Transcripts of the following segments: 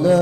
لا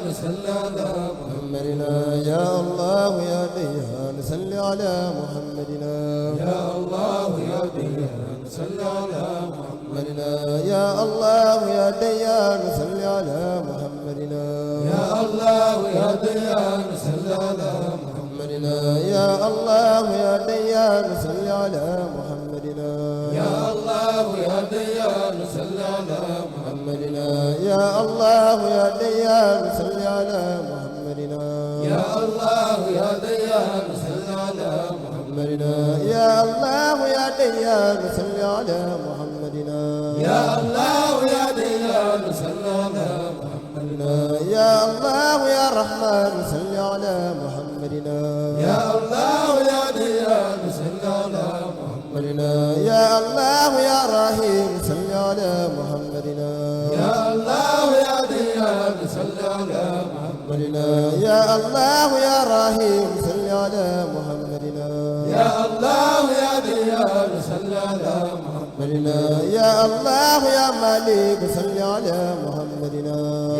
صل على محمدنا يا الله يا ديان صل على محمدنا يا الله يا ديان صل على محمدنا يا الله يا ديان صل على محمدنا يا الله يا ديان صل على محمدنا يا الله يا ديان صل على محمدنا يا الله يا ديان صل على محمدنا يا الله يا ديان صل على محمدنا يا الله يا ديان صل على محمدنا يا الله يا ديان صل على محمدنا يا الله يا ديان صل على محمدنا يا الله يا رحمن صل على محمدنا يا الله يا ديان صل على محمدنا يا الله يا رحيم صل على محمدنا يا الله يا ديان صل على محمدنا يا الله يا رحيم صل على محمدنا يا الله يا ديان صل على محمدنا يا الله يا مالك صل على محمدنا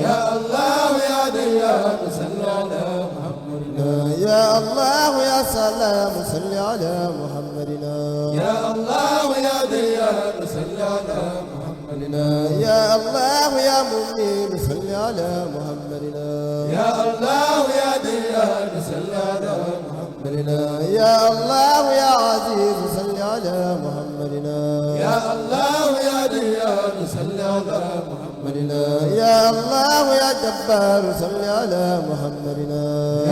يا الله يا ديان صل على محمدنا يا الله يا سلام صل على محمدنا يا الله يا ديان صل على محمدنا يا الله يا مؤمن صل على محمدنا يا الله يا ديان صل على محمدنا يا الله يا عزيز صل على محمدنا يا الله يا ديان صل على محمدنا يا الله يا جبار صل على محمدنا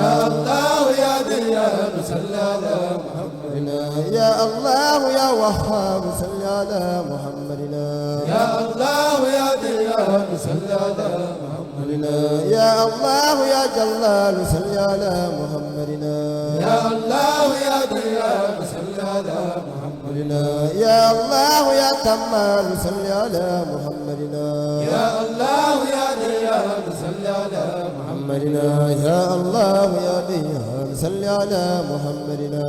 يا الله يا ديان صل على محمدنا يا الله يا وهاب صل على محمدنا يا الله يا ديان صل على محمدنا يا الله يا جلال صل على محمدنا يا الله يا ديان صل على محمدنا يا الله يا تمام صل على محمدنا يا الله يا ديان صل على محمدنا يا الله يا ديان صل على محمدنا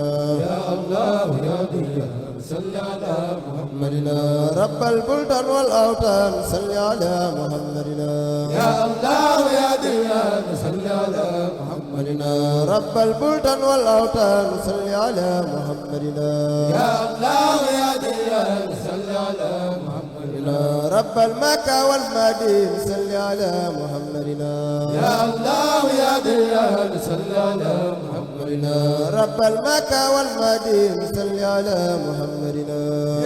يا الله يا ديان صل على محمدنا رب البلدان والأوطان صل على محمدنا يا الله يا ديان صل على محمدنا رب البلدان والأوطان صل على محمدنا يا الله يا ديان صل على محمدنا رب المكة والمدين صل على محمدنا يا الله يا ديان صل على محمدنا رب المكة والمدين صل على محمدنا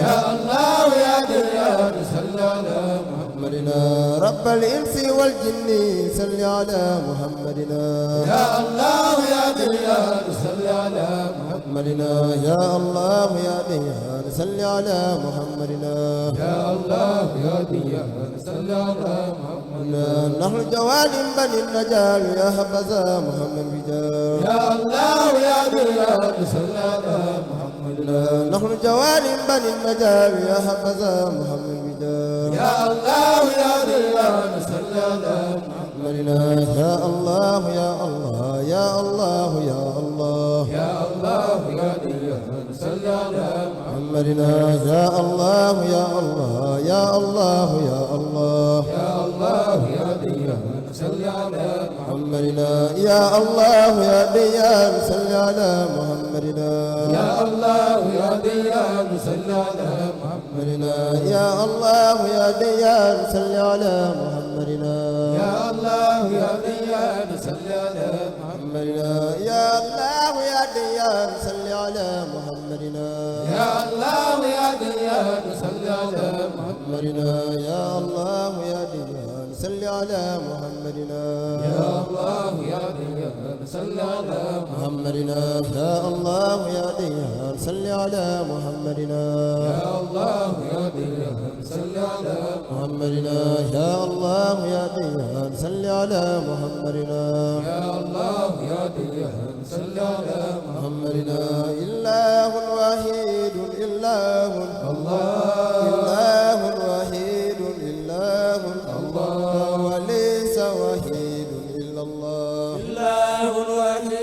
يا الله يا ديان صل على محمدنا رب الإنس والجن صل على محمدنا يا الله يا ديان صل على محمدنا يا الله يا ديان صل على محمدنا يا الله يا ديان صل على محمدنا نحن جوالم بني النجار يا حبذا محمد رجال يا الله يا ديان صل على محمدنا نحن جوالم بني النجار يا حبذا محمد رجال يا الله يا ديان صل على محمدنا يا الله يا الله يا الله يا الله يا الله يا ديان صل على محمدنا يا الله يا الله يا الله يا الله يا الله يا ديان صل على محمدنا يا الله يا ديان صل على محمدنا يا الله يا ديان صل على محمدنا يا الله يا ديان صل على محمدنا يا الله يا ديان صل على محمدنا يا الله يا ديان صل على محمدنا يا الله يا ديان صل على محمدنا يا الله يا ديان صل على محمدنا يا الله يا ديان صل على محمدنا يا الله يا ديان صل على محمدنا يا الله يا ديان صل على محمدنا يا الله يا ديان صل على محمدنا يا الله يا ديان صل على محمدنا إله واحد إله الله إله واحد إله الله وليس وحيد إلا الله إله واحد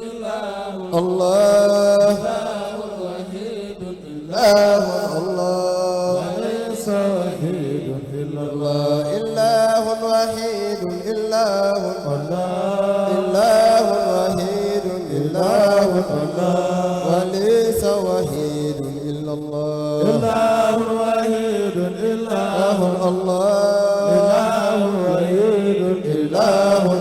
إله الله إله واحد إله الله وليس وحيد إلا الله إله واحد إله الله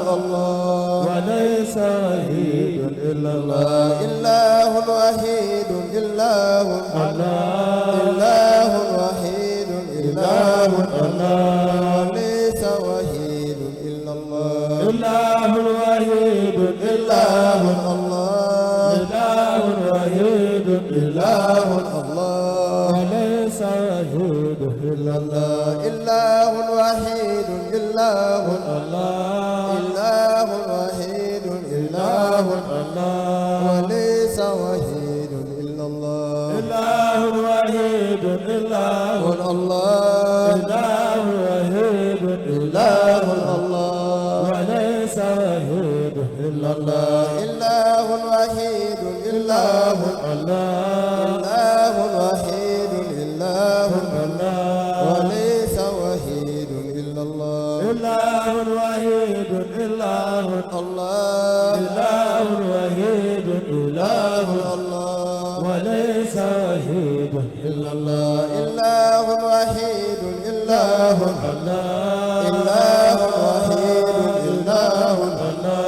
الله وليس وحيد إلا الله إله وحيد إله الله إله وحيد إله الله وليس وحيد إلا الله إله وحيد إله الله إله وحيد إله الله وليس وحيد إلا الله إله وحيد إله الله إله وحيد إله الله وليس وحيد إلا الله إله وحيد إله الله إله وحيد إله الله وليس وحيد إلا الله إله وحيد إله الله إله وحيد إله الله وليس وحيد إلا الله إله وحيد إله الله إله وحيد إله الله وليس وحيد إلا الله إله وحيد إله الله إله وحيد إله الله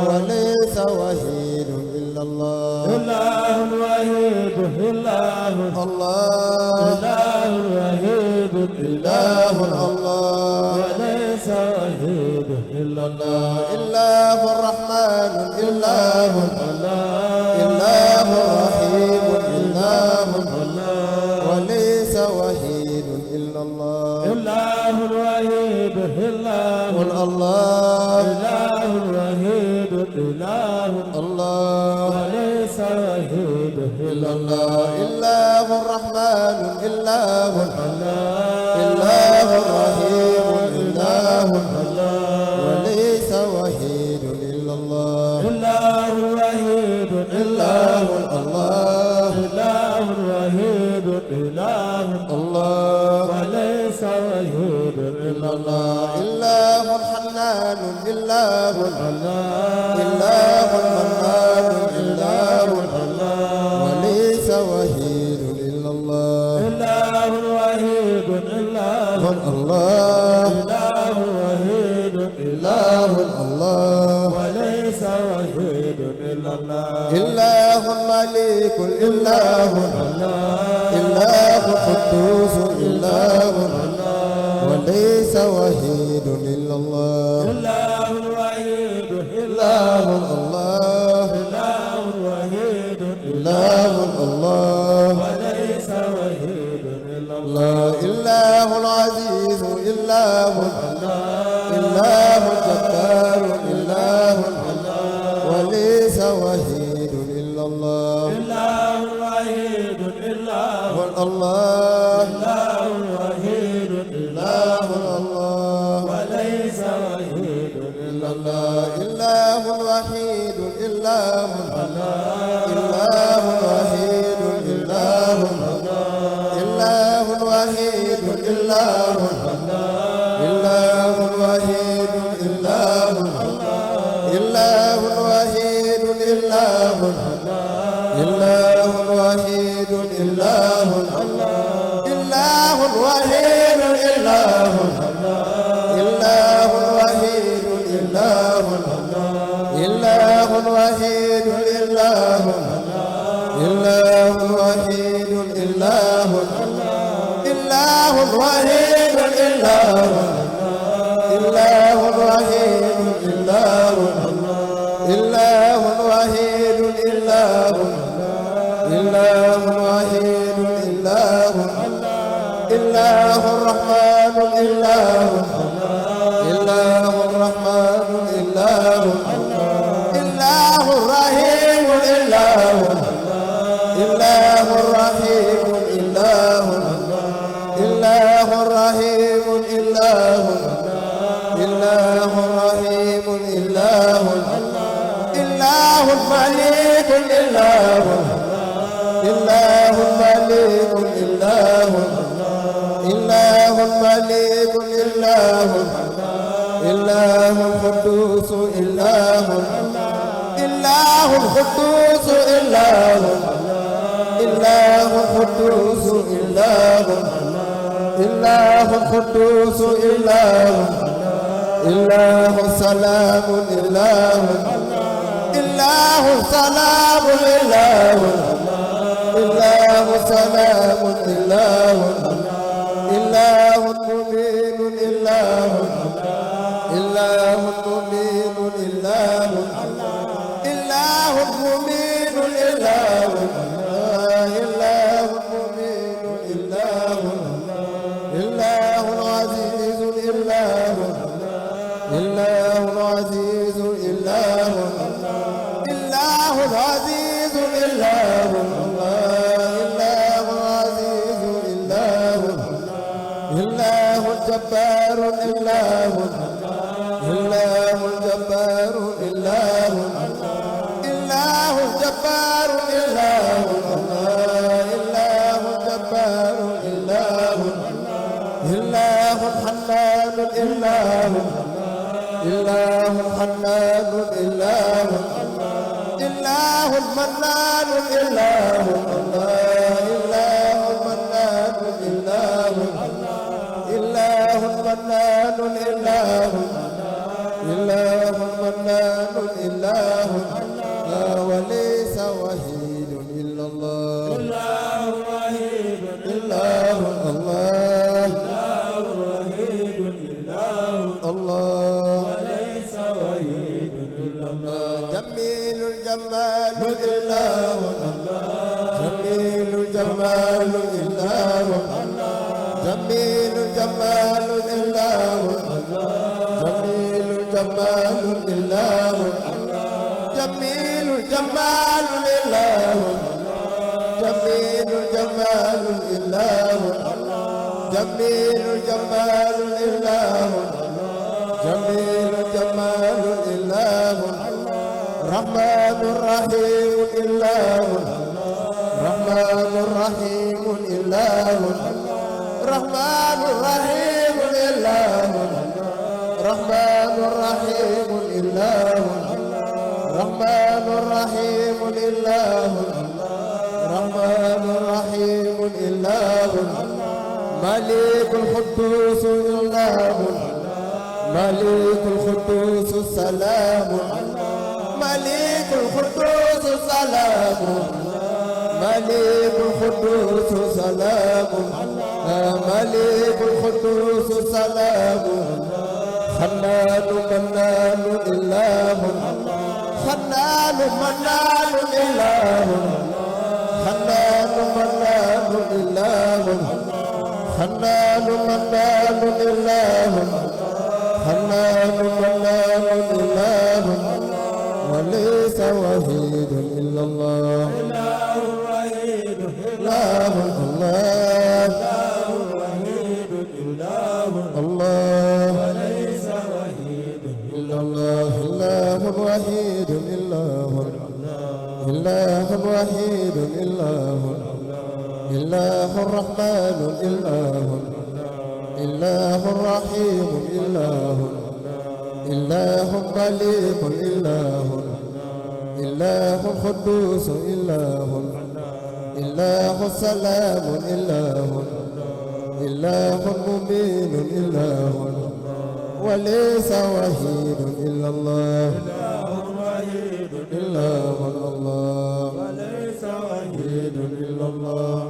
وليس وحيد إلا الله إله وحيد إله الله إله وحيد إله إله الله وليس وحيد إلا الله إله الرحمن إله الله إله رحيم إله الله وليس وحيد إلا الله إله وحيد إله الله إله وحيد إله الله وليس وحيد إلا الله إله الرحمن إله الله إله رحيم إله الله وليس وحيد إلا الله إله وحيد إله إله الله إله وحيد إله الله وليس وحيد إلا الله إله الحنان إله الله إله المنان إله الله وليس وحيد إلا الله إله وحيد إله الله إله وحيد إله الله وليس وحيد إلا الله إله الملك إله إله القدوس إله وليس وحيد إلا الله إله وحيد إله الله إله وحيد إله الله وليس وحيد إلا الله لا إله العزيز إله إله الجبار إله وليس وحيد إلا الله إله وحيد إله الله إله وحيد إله الله وليس وحيد إلا الله إله وحيد إله إله وحيد إله إله وحيد إله إله وحيد إله إله وحيد إله إله وحيد إله إله وحيد إله إله وحيد إله إله وحيد إله إله وحيد إله إله وحيد إله إله وحيد إله إله وحيد إله إله وحيد إله إله الرحمن إله إله الرحمن إله إله الرحيم إله إله الرحيم إله إله الرحيم إله إله الرحيم إله إله الملك إله إله الملك إله إله الملك إله إله القدوس إله إله القدوس إله إله القدوس إله إله القدوس إله إله سلام إله إله سلام إله إله سلام إله إله مبين إله إله مبين إله إله مبين إله إله مبين إله إله عزيز إله إله عزيز إله إله عزيز إله إله عزيز إله إله جبار إله إله جبار إله إله جبار إله إله جبار إله إله حنان إله إله حنان إله إله منان إله إله منان إله إله منان إله إله منان إله وليس وحيد إلا الله الله وحيد إله الله وحيد الله الله وليس وحيد إلا الله جميل الجمال إله جميل الجمال إله جميل الجمال إله جميل الجمال إله جميل الجمال إله جميل الجمال إله جميل الجمال إله جميل الجمال إله رحمن رحيم إله رحمن رحيم إله رحمن رحيم إله رحمن رحيم إله رحمن رحيم إله رحمن رحيم إله ملك القدوس إله ملك القدوس السلام ملك القدوس السلام ملك القدوس السلام ملك القدوس السلام حنان منان إله حنان منان إله حنان منان إله حنان منان إله حنان منان إله وليس وحيد إلا الله الله وحيد إله الله وحيد إله الله وليس وحيد إلا الله إله وحيد إله إله وحيد إله إله الرحمن إله إله الرحيم إله إله مليك إله إله القدوس إله إله السلام إله إله مبين إله وليس وحيد إلا الله إله الله وليس وحيد إلا الله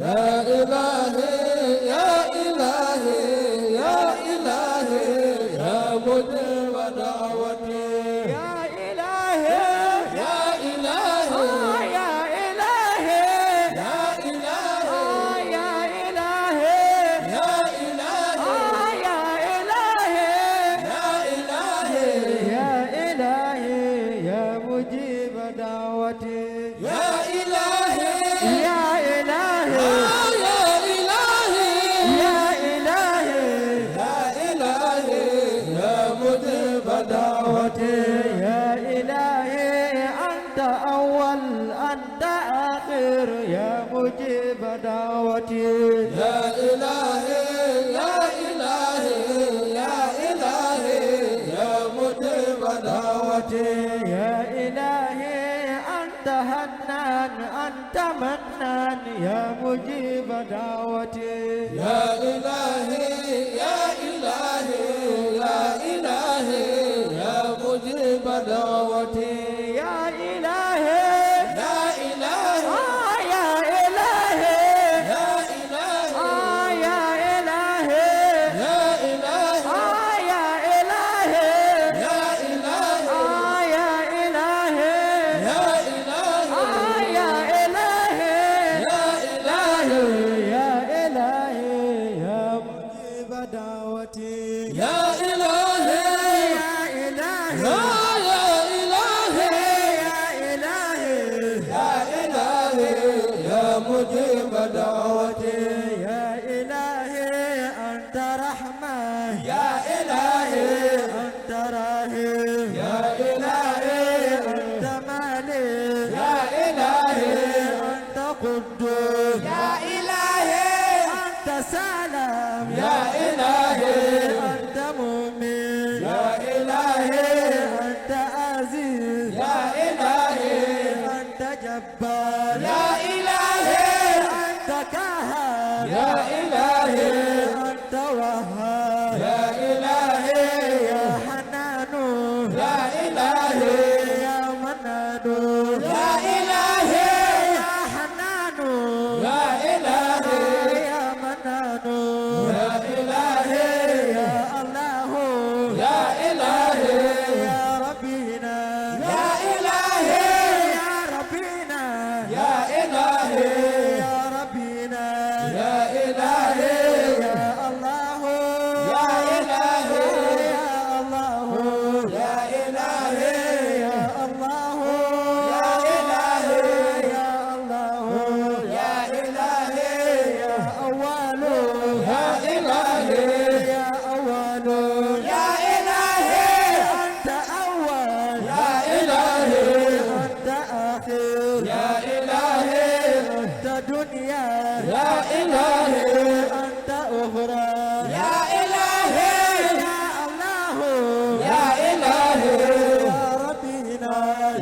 يا إلهي يا إلهي يا مجيب دعوتي مجيب دعوتي يا إلهي يا إلهي يا إلهي يا إلهي يا إلهي يا مجيب دعوتي يا إلهي أنت أول أنت آخر يا مجيب دعوتي يا إلهي يا إلهي يا إلهي يا مجيب دعوتي يا إلهي أنت هنان أنت منان يا مجيب دعوتي يا إلهي يا إلهي يا إلهي يا مجيب دعوتي يا إلهي يا إلهي يا إلهي يا إلهي يا إلهي يا إلهي يا إلهي يا إلهي يا إلهي يا إلهي يا إلهي يا إلهي يا إلهي يا مجيب دعوتي يا إلهي يا إلهي يا إلهي يا إلهي يا إلهي يا مجيب دعوتي يا إلهي أنت رحمة يا إلهي أنت راهب يا إلهي أنت مالك يا إلهي أنت قدوس يا إلهي أنت سلام يا إلهي أنت مؤمن يا إلهي أنت عزيز يا إلهي أنت جبار يا إلهي أنت كهان يا إلهي أنت وهاب يا إلهي يا حنان يا إلهي يا منان يا إلهي يا حنان يا إلهي يا منان يا إلهي يا الله يا إلهي يا ربنا يا إلهي يا ربنا يا إلهي يا ربنا يا إلهي يا الله يا إلهي يا الله يا إلهي يا الله يا إلهي يا الله يا إلهي يا أول يا إلهي يا أول يا إلهي أنت أول يا إلهي أنت آخر يا إلهي أنت دنيا يا إلهي أنت أخرى يا إلهي يا الله يا إلهي يا ربنا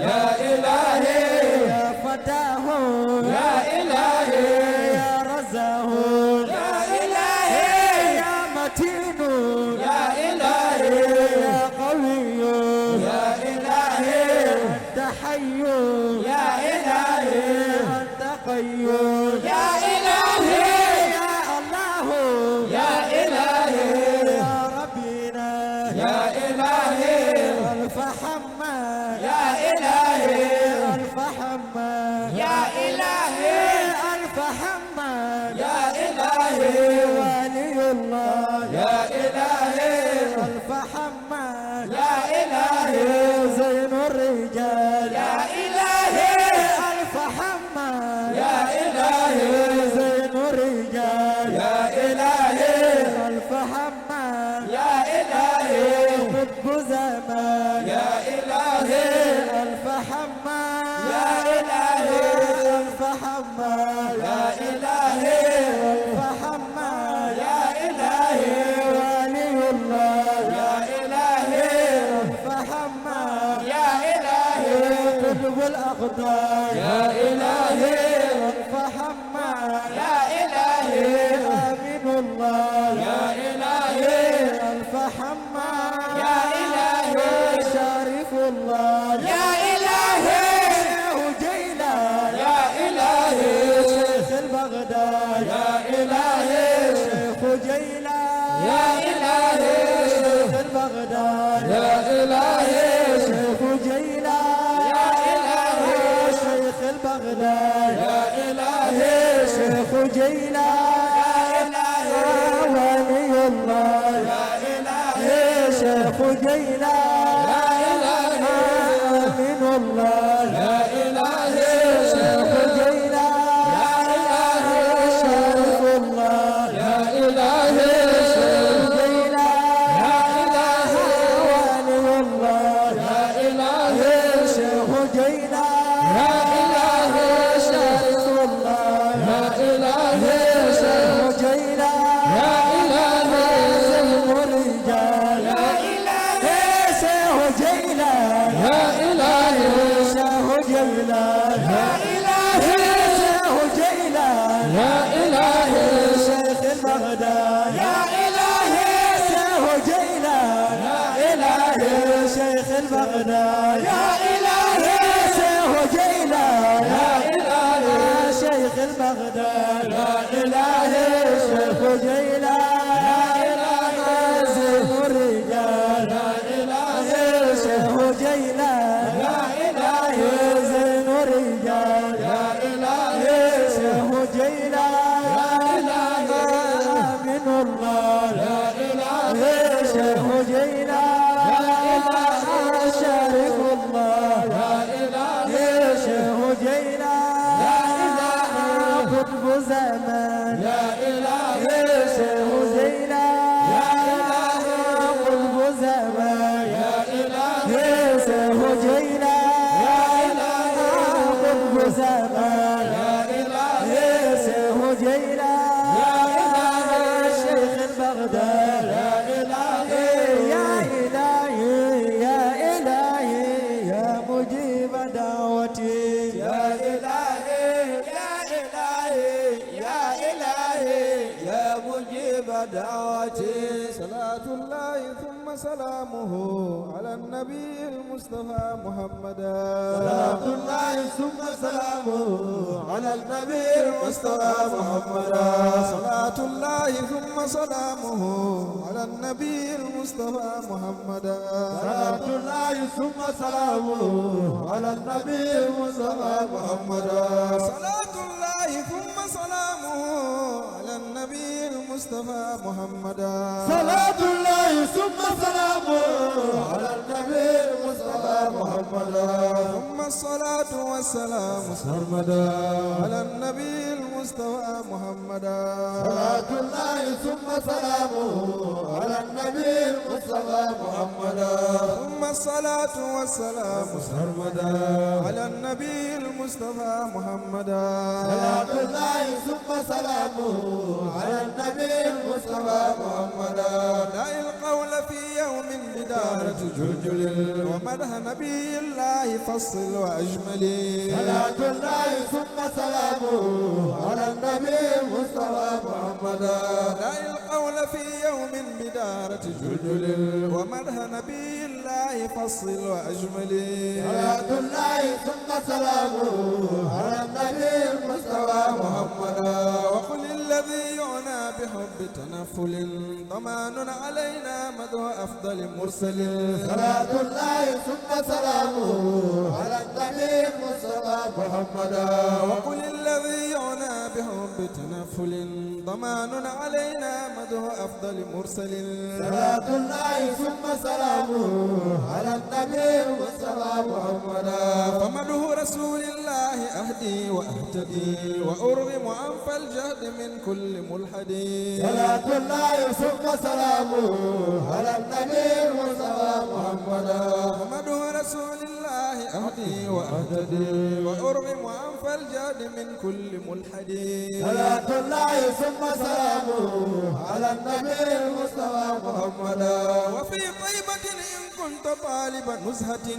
يا إلهي يا فتاه يا إلهي يا رزاه يا إلهي يا متين يا إلهي يا قوي يا إلهي أنت حي يا إلهي أنت قيوم يا إلهي يا الله يا إلهي يا ربنا يا إلهي الفحمى يا إلهي الفحمى يا إلهي الفحمى يا إلهي ولي الله يا إلهي الفحمى يا إلهي زين الرجال يا إلهي الفحمى يا إلهي زين الرجال يا إلهي الفحمى يا إلهي قطب زمان يا إلهي الفحمى يا إلهي الفحمى يا إلهي الفحمى يا إلهي ولي الله يا إلهي الفحمى يا إلهي قطب الأقدار يا إلهي الفحمى يا إلهي آمين الله يا إلهي الفحمى يا إلهي شريف الله يا إلهي جيلان يا إلهي شيخ البغداد يا إلهي شيخ جيلان يا إلهي شيخ البغداد يا إلهي شيخ جيلان يا إلهي شيخ البغداد يا إلهي شيخ جيلان يا إلهي ولي الله يا إلهي شيخ جيلان يا إلهي آمين الله هجينا يا إلهي شريف الله يا إلهي هجينا يا إلهي سلم الرجال يا إلهي هجينا يا إلهي هجينا يا إلهي هجينا يا إلهي شيخ البغداد يا إلهي هجينا يا إلهي شيخ البغداد يا إلهي هجينا يا إلهي شيخ البغداد يا إلهي شيخ هجينا يا إلهي زين الرجال يا إلهي شيخ هجينا يا إلهي زين الرجال يا إلهي شيخ هجينا يا إلهي من الله يا إلهي شيخ هجينا شريف الله يا إلهي شيخ هجينا قطب زمان يا إلهي شيخ هجينا قطب زمان يا إلهي شيخ هجينا قطب زمان يا إلهي شيخ هجينا شيخ البغداد يا إلهي يا إلهي يا إلهي يا مجيب دعوتي يا إلهي يا إلهي يا إلهي يا مجيب دعوتي صلاة الله ثم سلامه على النبي المصطفى محمدا صلاة الله ثم سلامه على النبي المصطفى محمدا صلاة الله ثم سلامه على النبي المصطفى محمدا صلاة الله ثم سلامه على النبي المصطفى محمدا صلاة الله ثم سلامه على النبي المصطفى محمدا صلاة الله ثم سلامه على النبي المصطفى محمدا ثم الصلاة والسلام سرمدا على النبي المصطفى محمدا صلاة الله ثم سلامه على النبي المصطفى محمدا ثم الصلاة والسلام سرمدا على النبي المصطفى محمدا صلاة الله ثم سلامه على النبي المصطفى محمدا دع القول في يوم بدارة جلجل ومدح نبي الله فصل وأجمل صلاة الله ثم سلامه على النبي المصطفى محمدا دع القول في يوم بدارة جلجل ومدح نبي الله فصل وأجمل صلاة الله ثم سلامه على النبي المصطفى محمدا وقل الذي يعنى بحب تنفل ضمان علينا مدح أفضل مرسل صلاة الله ثم سلامه على النبي المصطفى محمدا وقل الذي يعنى بحب تنفل ضمان علينا مدح أفضل مرسل صلاة الله ثم سلامه على النبي المصطفى محمدا فمدح رسول الله أهدي وأهتدي وأرغم أنف الجهد من كل ملحد صلاة الله ثم سلامه على النبي المصطفى محمدا فمدح رسول الله أهدي وأهتدي وأرغم أنف الجهد من كل ملحد صلاة الله ثم سلامه على النبي المصطفى محمدا وفي طيبة إن كنت طالب نزهة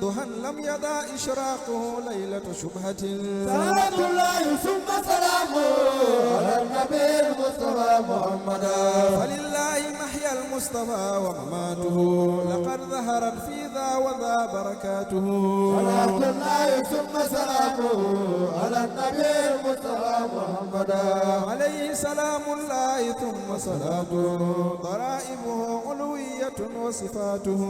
ضحى لم يضع إشراقه ليلة شبهة صلاة الله ثم سلامه على النبي المصطفى محمدا فلله محيا المصطفى ومماته لقد ظهرت في ذا وذا بركاته صلاة الله ثم سلامه على النبي المصطفى محمدا عليه سلام الله ثم صلاته ضرائبه علوية وصفاته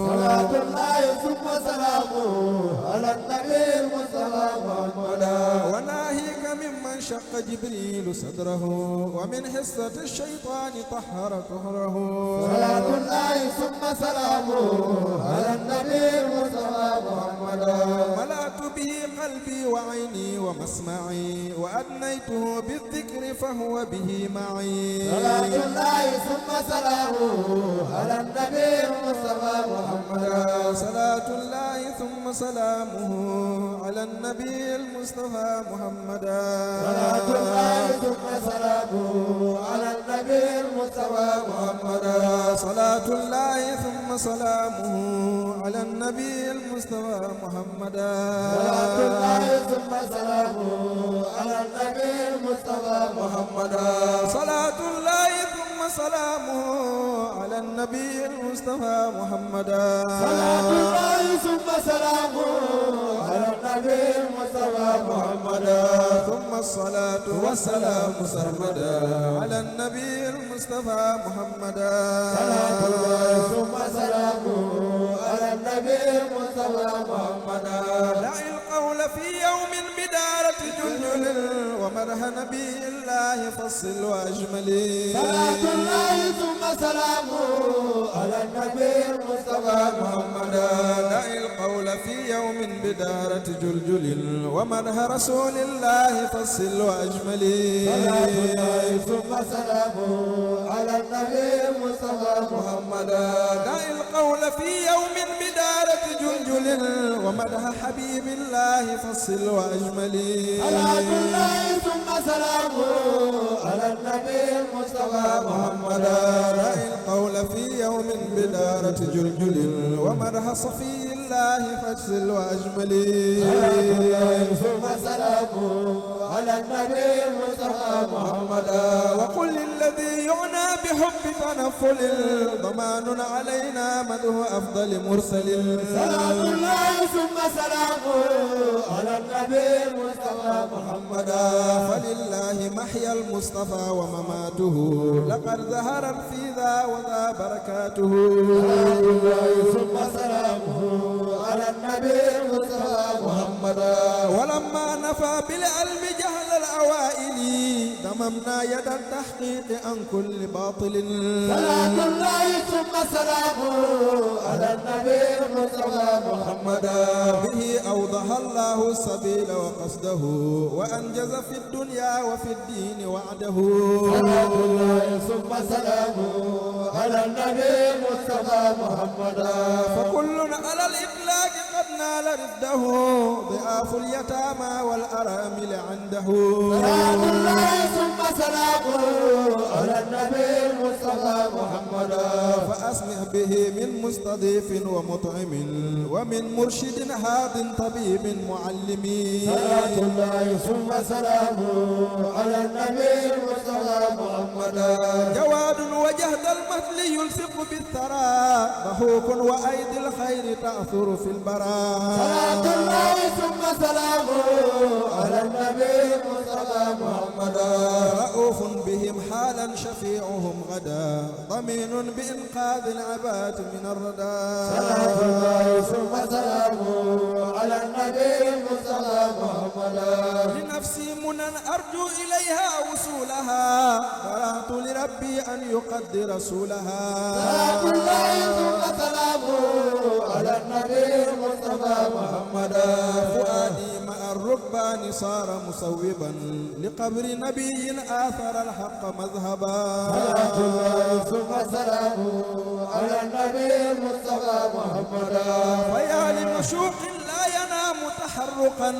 صلاة الله ثم سلامه على النبي المصطفى محمدا وناهيك ممن شق جبريل صدره ومن حصة الشيطان طهر طهره صلاة الله ثم سلامه على النبي المصطفى محمدا ملأت به قلبي وعيني ومسمعي وأدنيته بالذكر فهو به معي صلاة الله ثم سلامه على النبي المصطفى محمدا صلاة الله ثم سلامه على النبي المصطفى محمدا صلاة الله ثم سلامه على النبي المصطفى محمدا صلاة الله ثم سلامه على النبي المصطفى محمدا صلاة الله ثم سلامه على النبي المصطفى محمدا صلاة الله ثم سلامه على النبي المصطفى محمدا صلاة الله ثم سلامه على النبي المصطفى محمدا ثم الصلاة والسلام سرمدا على النبي المصطفى محمدا صلاة الله ثم سلامه على النبي المصطفى محمدا دع القول في يوم بدارة جلجل ومدح نبي الله فصل وأجمل صلاة الله ثم سلامه على النبي المصطفى محمدا دع القول في يوم بدارة جلجل ومدح رسول الله فصل وأجمل صلاة الله ثم سلامه على النبي المصطفى محمدا دع القول في يوم بدارة جلجل ومدح حبيب الله فصل وأجمل صلاة الله ثم سلامه على النبي المصطفى محمدا دع القول في يوم بدارة جلجل ومدح صفي الله فصل وأجمل صلاة الله ثم سلامه على النبي المصطفى محمدا وقل للذي يعنى بحب تنفل ضمان علينا مدح أفضل مرسل صلاة الله ثم سلامه على النبي المصطفى محمدا فلله محيا المصطفى ومماته لقد ظهرت في ذا وذا بركاته صلاة الله ثم سلامه على النبي المصطفى محمدا ولما نفى بالعلم جهل الأوائل دممنا يد التحقيق عن كل باطل صلاة الله ثم سلامه على النبي المصطفى محمدا به أوضح الله السبيل وقصده وأنجز في الدنيا وفي الدين وعده صلاة الله ثم سلامه على النبي المصطفى محمدا فكل على الإطلاق قد نال رفده ضعاف اليتامى والأرامل عنده صلاة الله ثم سلامه على النبي المصطفى محمدا فأسمع به من مستضيف ومطعم ومن مرشد هاد طبيب معلم صلاة الله ثم سلامه على النبي المصطفى محمدا جواد وجهد المثل يلصق بالثرى ضحوك وأيدي الخير تأثر في البراء صلاة الله ثم سلامه على النبي المصطفى محمدا رؤوف بهم حالا شفيعهم غدا ضمين بإنقاذ العباد من الردى صلاة الله ثم سلامه على النبي المصطفى محمدا لنفسي منى أرجو إليها وصولها درعت لربي أن يقدر رسولها صلاة الله ثم سلامه على النبي المصطفى محمدا فؤادي مع الركبان صار مصوبا لقبر نبي آثر الحق مذهبا صلاة الله ثم سلامه على النبي المصطفى محمدا ويا لمشوق لا ينام تحرقا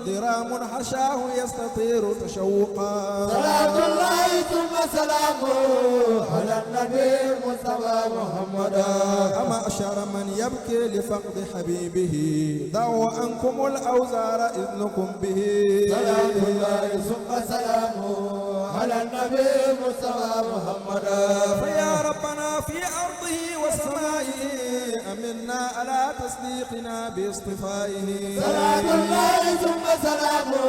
ضرام حشاه يستطير تشوقا صلاة الله ثم سلامه على النبي المصطفى محمدا أما أشار من يبكي لفقد حبيبه دعوا عنكم الأوزار إذنكم به صلاة الله ثم سلامه على النبي المصطفى محمدا فيا ربنا في أرضه وسمائه أمنا على تصديقنا باصطفائه صلاة الله ثم سلامه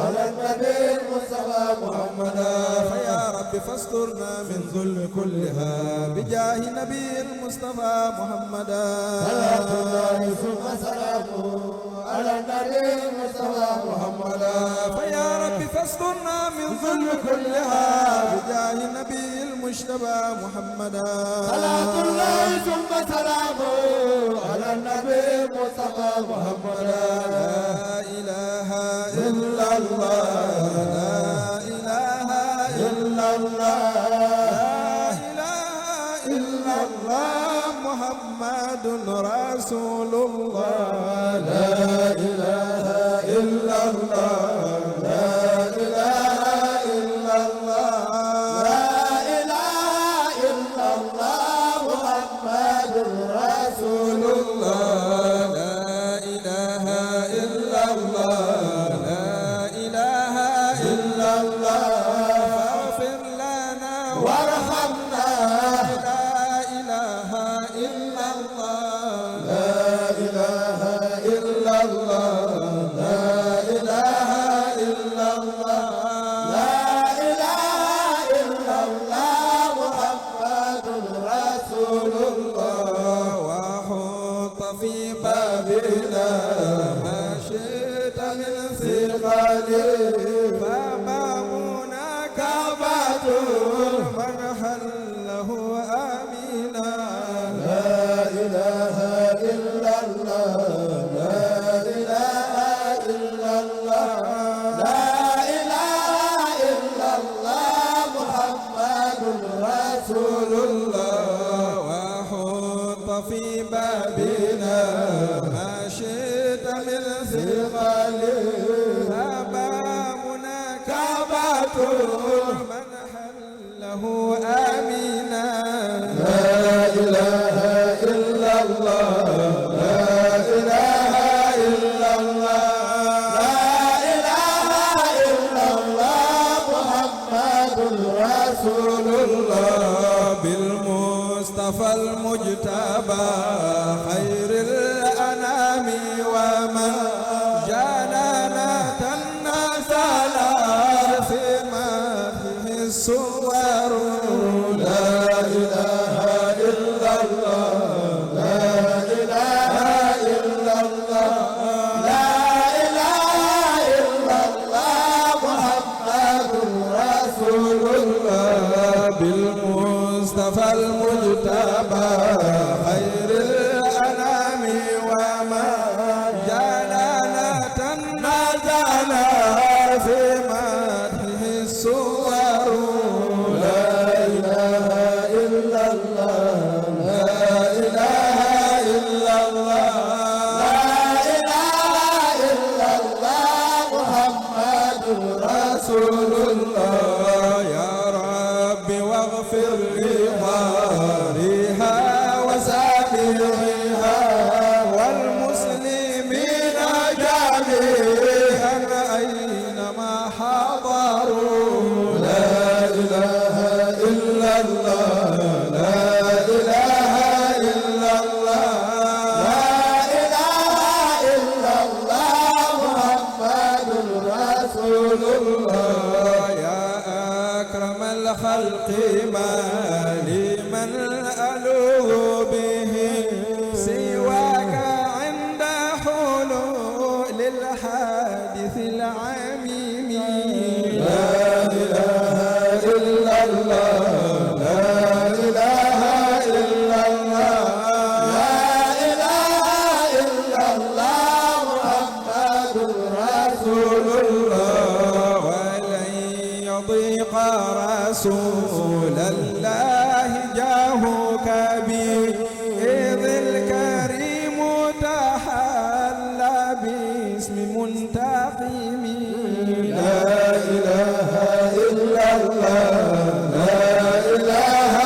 على النبي المصطفى محمدا فيا رب فاسترنا من ذل كلها بجاه نبي المصطفى محمدا صلاة الله ثم سلامه على النبي المصطفى محمدا فيا رب فاسترنا من ذل كلها بجاه نبي المجتبى محمدا صلاة الله ثم سلامه على النبي المصطفى محمدا لا إله إلا الله لا إله إلا الله لا إله إلا الله محمد رسول الله سقالي بابنا كعبة من حله آمنا لا إله إلا الله لا إله إلا الله لا إله إلا الله محمد رسول الله بالمصطفى المجتبى خير الأنام ومن جانانا تناسلا فيما فيه الصور لا إله إلا الله لا إله إلا الله لا إله إلا الله محمد رسول الله بالمصطفى المجتبى خير الأنام وما جانانا تنازعنا في مدحه الصور لا إله إلا الله لا إله إلا الله لا إله إلا الله محمد رسول الله يا رب واغفر لضارها وسامعها والمسلمين جميعا أينما حضروا لا إله إلا الله لا إله إلا الله لا إله إلا الله محمد رسول الله يا أكرم الخلق ما لمن ألوذ به سواك عند حلول الحادث العميم لا إله إلا الله لا إله إلا الله لا إله إلا الله محمد رسول الله ولن يضيق رسول الله جاهك به إذ الكريم تحلى باسم منتقم لا إله إلا الله لا إله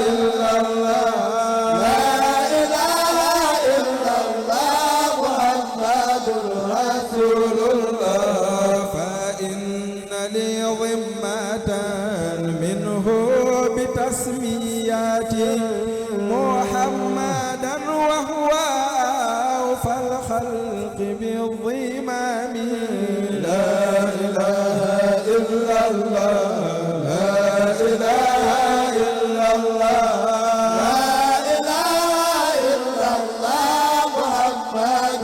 إلا الله لا إله إلا الله محمد رسول الله فإن لي ضمة منه بتسمياتي محمدا وهو أوفى الخلق بالضمام لا إله إلا الله لا إله إلا الله لا إله إلا الله محمد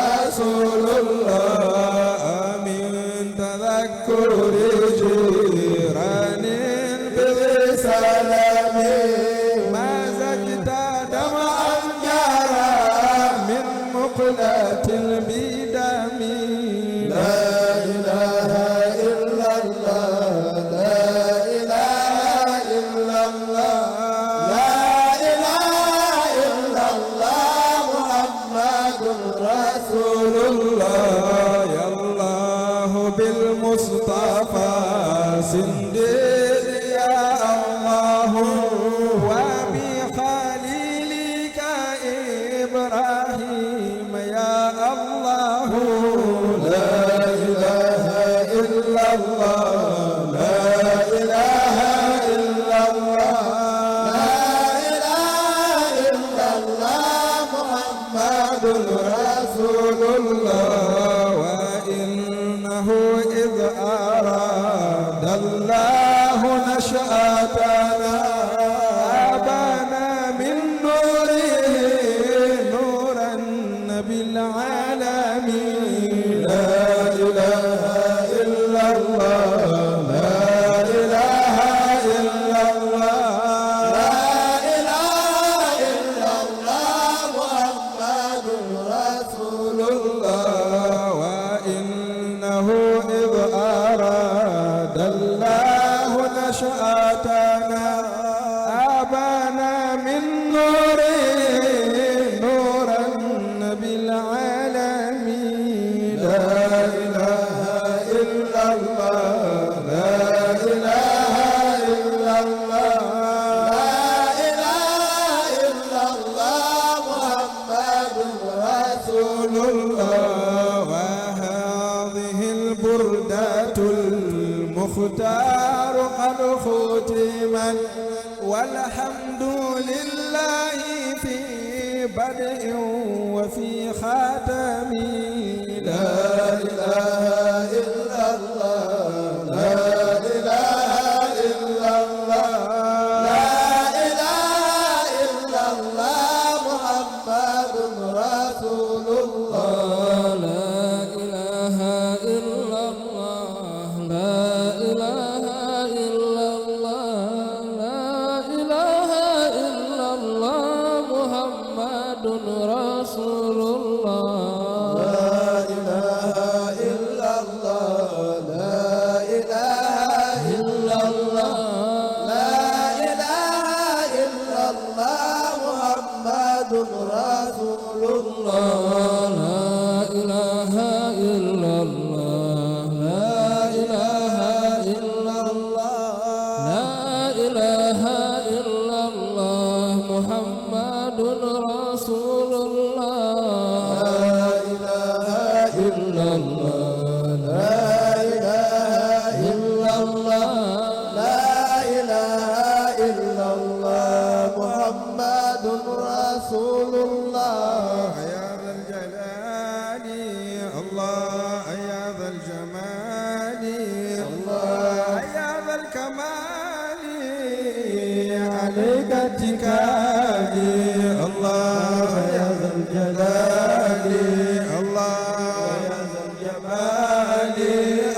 رسول الله من تذكر جيران بسلام ما زجت دمعا جارا من مقلة بدم لا إله إلا الله لا إله إلا الله لا إله إلا الله محمد رسول الله يا الله بالمصطفى سندد يا الله وبخليلك إبراهيم يا الله لا إله إلا الله لا إله إلا الله لا إله إلا الله محمد رسول الله وإنه إذ أراد الله نشأتنا أبانا من نوره نورا بالعالمين لا إله إلا الله لا إله إلا الله لا إله إلا الله محمد رسول الله المختار قد ختما والحمد لله في بدء وفي خاتم لا إله إلا الله لا إله إلا الله لا إله إلا الله محمد رسول الله لا إله إلا الله لا إله إلا الله لا إله إلا الله محمد رسول الله لا إله إلا الله لا إله إلا الله لا إله إلا الله محمد رسول الله لا إله إلا الله لا إله إلا الله لا إله إلا الله محمد رسول الله لا إله إلا الله لا إله إلا الله لا إله إلا الله محمد رسول الله يا ذا الجلال الله يا ذا الجمال الله يا ذا الكمال عليك اتكالي الله يا ذا الجلال الله يا ذا الجمال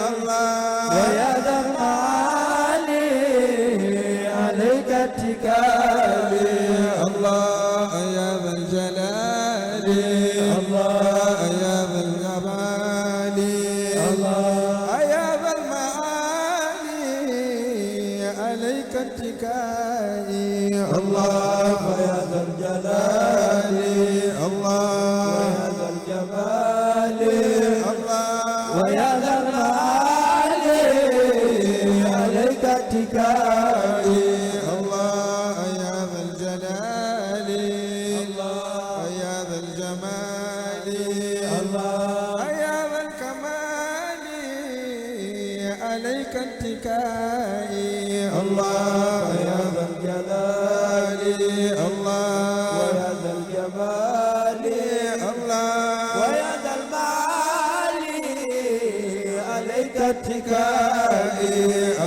الله ويا ذا المعالي عليك اتكالي الله يا ذا الجلال الله يا ذا الجمال الله يا ذا المعالي عليك اتكائي الله يا ذا الجلال الله يا ذا الجمال الله ويا ذا المعالي عليك اتكائي الله يا ذا الجلال الله يا ذا الجمال الله يا ذا الكمال عليك اتكائي الله يا ذا الجلال الله ويا ذا الجمال الله ويا ذا المعالي عليك اتكائي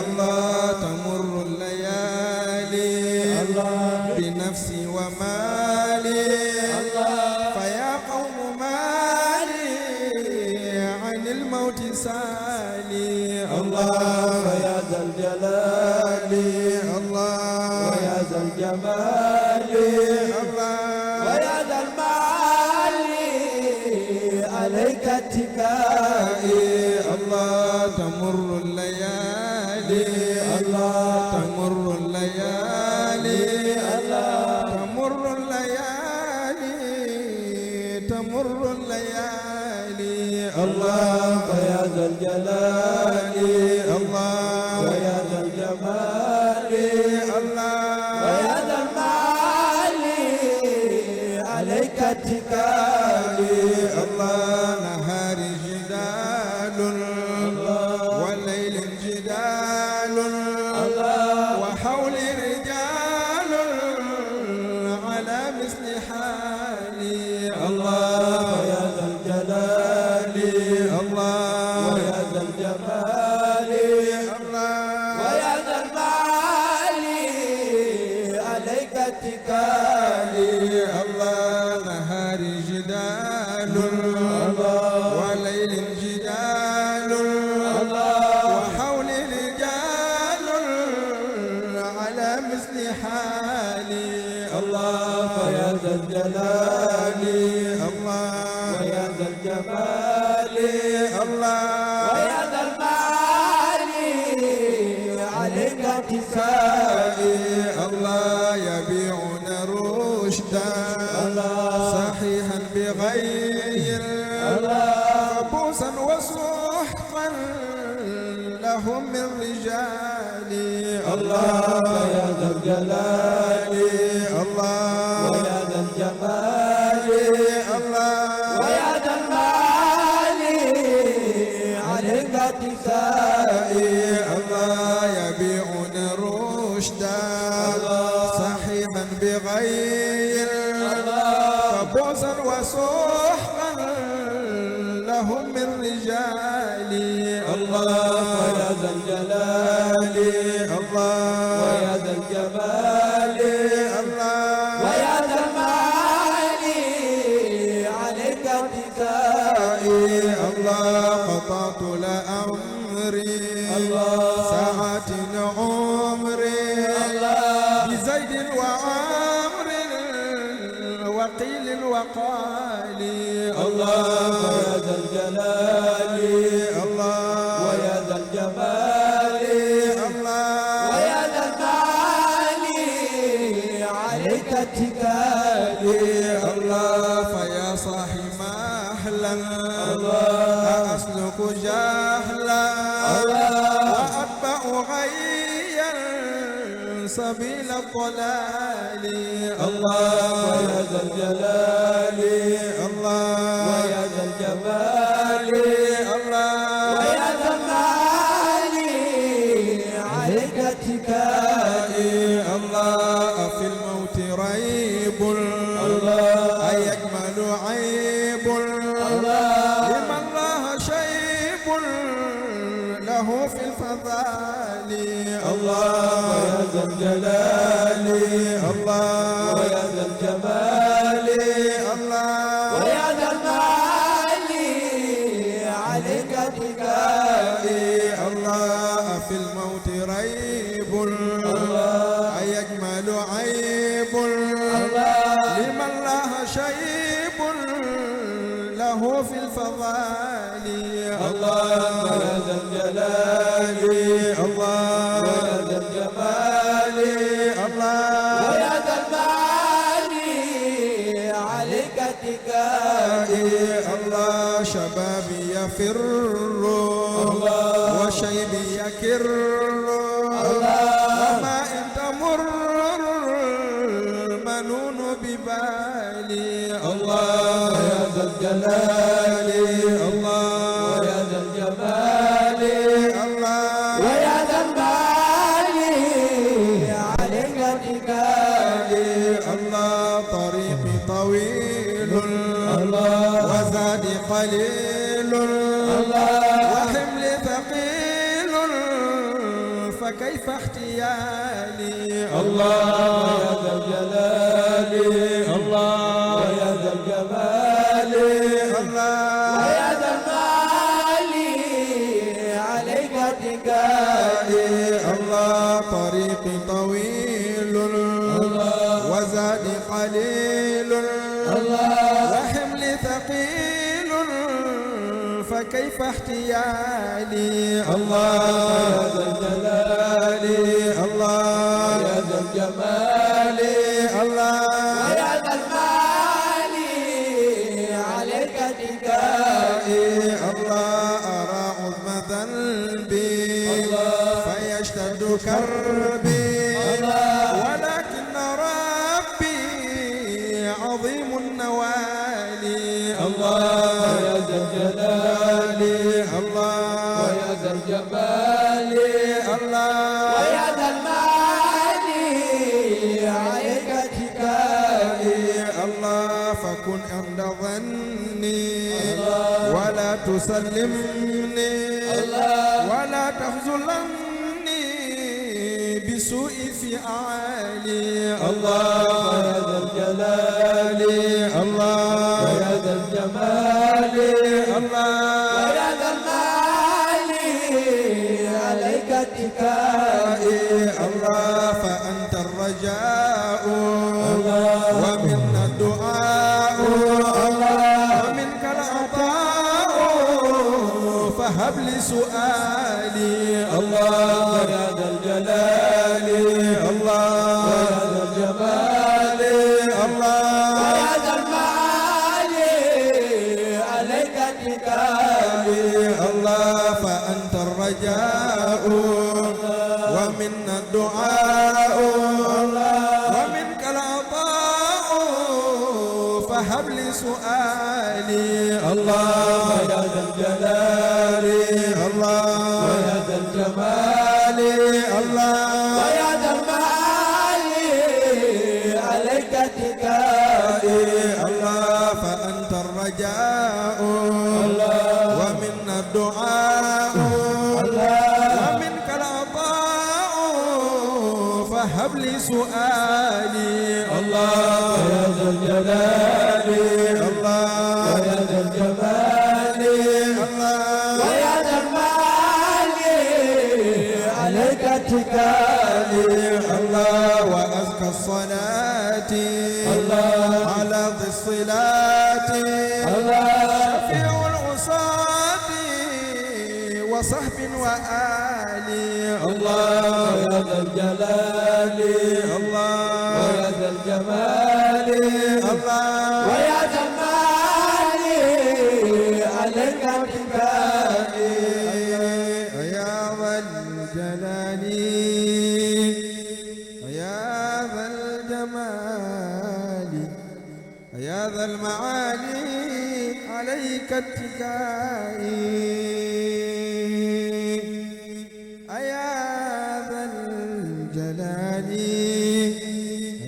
الله تمر الليالي الله بنفسي ومالي الله فيا قوم مالي عن الموت سالي الله يا ذا الجلال الله ويا ذا الجمال الله ويا ذا المعالي عليك اتكائي الله تمر الليالي الله تمر الليالي الله تمر الليالي تمر الليالي الله يا ذا الجلال الله ويا ذا الجمال الله ويا ذا المعالي عليك اتكالي الله نهار جدال والليل جدال وحول رجال على مثل حالي الله يا ذا الجلال الله ويا ذا الجمال الله ويا ذا المعالي عليك اتكالي الله نهار جدال وليل جدال وحول رجال على مثل حالي الله يا ذا الجلال الله ويا ذا الجمال الله ويا ذا المعالي عليك اتكالي الله يبيعون رشدا صحيحا بغير بوس بوسا وسحقا لهم من رجال الله يا ذا الجلال الله ويا ذا الجمال الله ويا ذا المال عليك اتكائي الله يبيعون رشدا صحيحا بغير فبوسا وسحقا لهم من رجال الله يا ذا الجلال الله ويا ذا الجمال الله ويا ذا المال عليك اتكائي الله قطعت لأمري الله ساعات عمري بزيد وعمر وقيل وقال الله يا ذا الجلال الله ويا ذا الجمال الله ويا ذا المال عليك اتكالي الله فيا صاحي مهلا أسلك جهلا وأتبع غيا سبيل الضلال الله يا ذا الجلال الله ويا ذا الجمال الله ويا ذا المال عليك اتكائي الله في الموت ريب الله أيكمل عيب الله لمن الله شيب له في الفضال الله ويا ذا الجلال الله ويا ذا الجمال الله ويا ذا المال عليك اتكائي الله في الموت ريب أيكمل عيب لمن الله شيب له في الفضال الله ويا ذا الجلال الله ويا ذا الجمال الله ويا ذا المال عليك اتكائي الله شبابي يفر وشيبي يكر وما إن تمر المنون ببالي الله ويا ذا الجلال الله ويا ذا الجمال الله ويا ذا المال عليك اتكالي الله طريقي طويل الله وزادي قليل وحملي ثقيل فكيف احتيالي الله يا ذا الجلال الله ويا ذا الجمال الله ويا ذا المال عليك اتكائي الله طريقي طويل وزادي قليل وحملي ثقيل فكيف احتيالي الله يا ذا الجلال الله ويا ذا الجمال الله ويا ذا المال عليك اتكائي الله أرى عظم ذنبي فيشتد كربي ولكن ربي عظيم النوالي الله يا ذا الجلال الله ويا ذا الجمال الله ويا ذا المال عليك اتكائي الله فكن عند ظني ولا تسلمني ولا تخذلني بسوء فعالي الله يا ذا الجلال الله ويا ذا الجمال الله ويا ذا المال عليك اتكائي الله فأنت الرجاء ومنا الدعاء ومنك العطاء فهب لي سؤالي الله يا ذا الجلال الله ويا ذا الجمال الله ويا ذا المال عليك اتكالي الرجاء ومنا الدعاء ومنك العطاء فهب لي سؤالي الله يا ذا الجلال الله ويا ذا الجمال الله ويا ذا المعالي عليك اتكائي الله فأنت الرجاء الله ومنا الدعاء ومنك العطاء فهب لي سؤالي الله يا ذا الجلال الله ويا ذا الجمال الله ويا ذا المعالي عليك اتكالي الله وأزكى الصلاة الله على ذي الصلاة الله شفيع العصاة وصحب وآلي الله يا ذا الجلال الله ويا ذا الجمال الله ويا ذا المعالي عليك اتكالي يا ذا الجلال يا ذا الجمال يا ذا المعالي عليك اتكائي يا ذا الجلال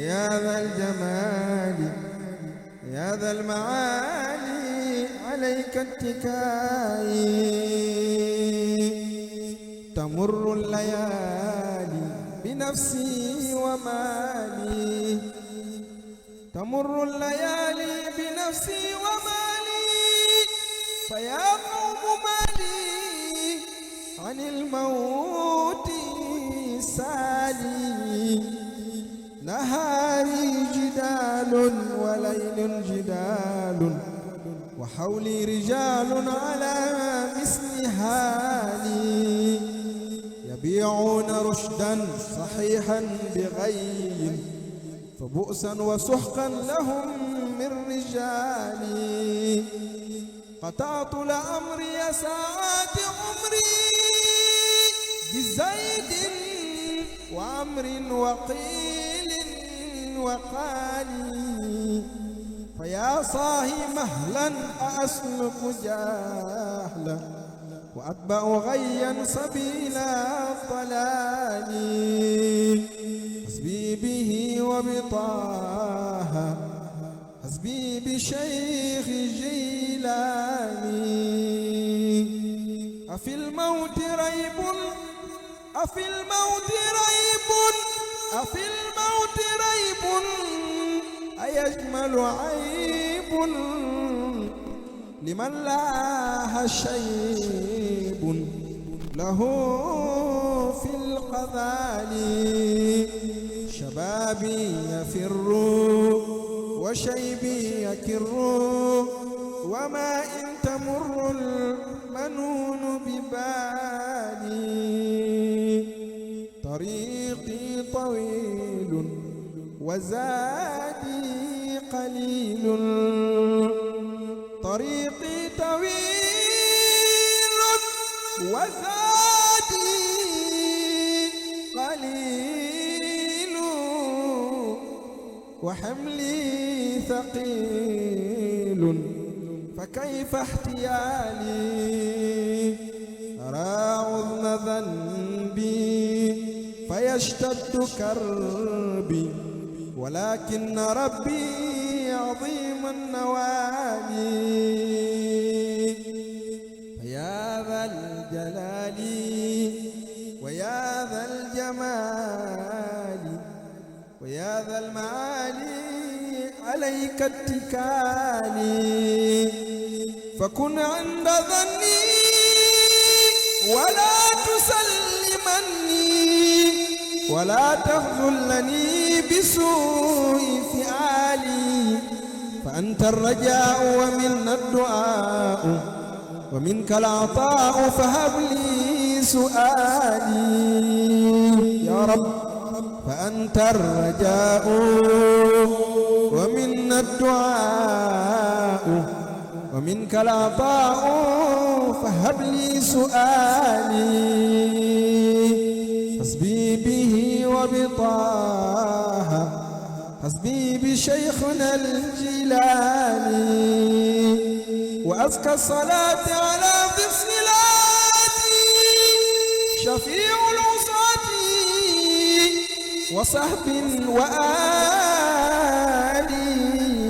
يا ذا الجمال يا ذا المعالي عليك اتكائي تمر الليالي بنفسي ومالي تمر الليالي بنفسي ومالي فيا قوم مالي عن الموت سالي نهاري جدال وليل جدال وحولي رجال على مثل حالي يبيعون رشدا صحيحا بغي فبؤسا وسحقا لهم من رجالي قطعت لأمري ساعات عمري بزيد وعمر وقيل وقالي فيا صاحي مهلا أسلك جاهلا وأتبع غيا سبيل الضلال حسبي به وبطه حسبي بشيخ جيلاني أفي الموت ريب أفي الموت ريب أفي الموت ريب أيجمل عيب لمن لاها شيب له في القذال شبابي يفر وشيبي يكر وما إن تمر المنون ببالي طريقي طويل وزادي قليل طريقي طويل وزادي قليل وحملي ثقيل فكيف احتيالي أرى عظم ذنبي فيشتد كربي ولكن ربي عظيم النوالي يا ذا الجلال ويا ذا الجمال ويا ذا المعالي عليك اتكالي فكن عند ظني ولا تسلمني ولا تخذلني بسوء فعالي فأنت الرجاء ومنا الدعاء ومنك العطاء فهب لي سؤالي يا رب فأنت الرجاء ومنا الدعاء ومنك العطاء فهب لي سؤالي حسبي به وبطه حسبي بشيخنا الجيلاني وأزكى الصلاة على ذي الصلات شفيع العصاة وصحب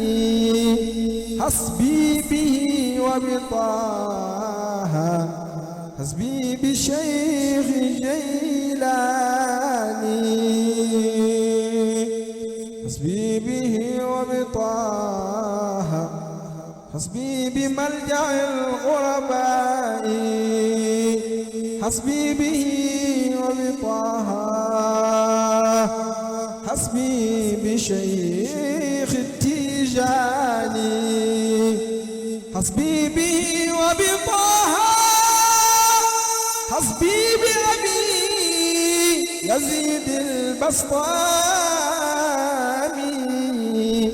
وآلي حسبي به وبطه حسبي بشيخ جيلاني حسبي به وبطه حسبي بملجأ الغرباء حسبي به وبطه حسبي بشيخ التيجاني حسبي به وبطه حسبي بأبي يزيد البسطامي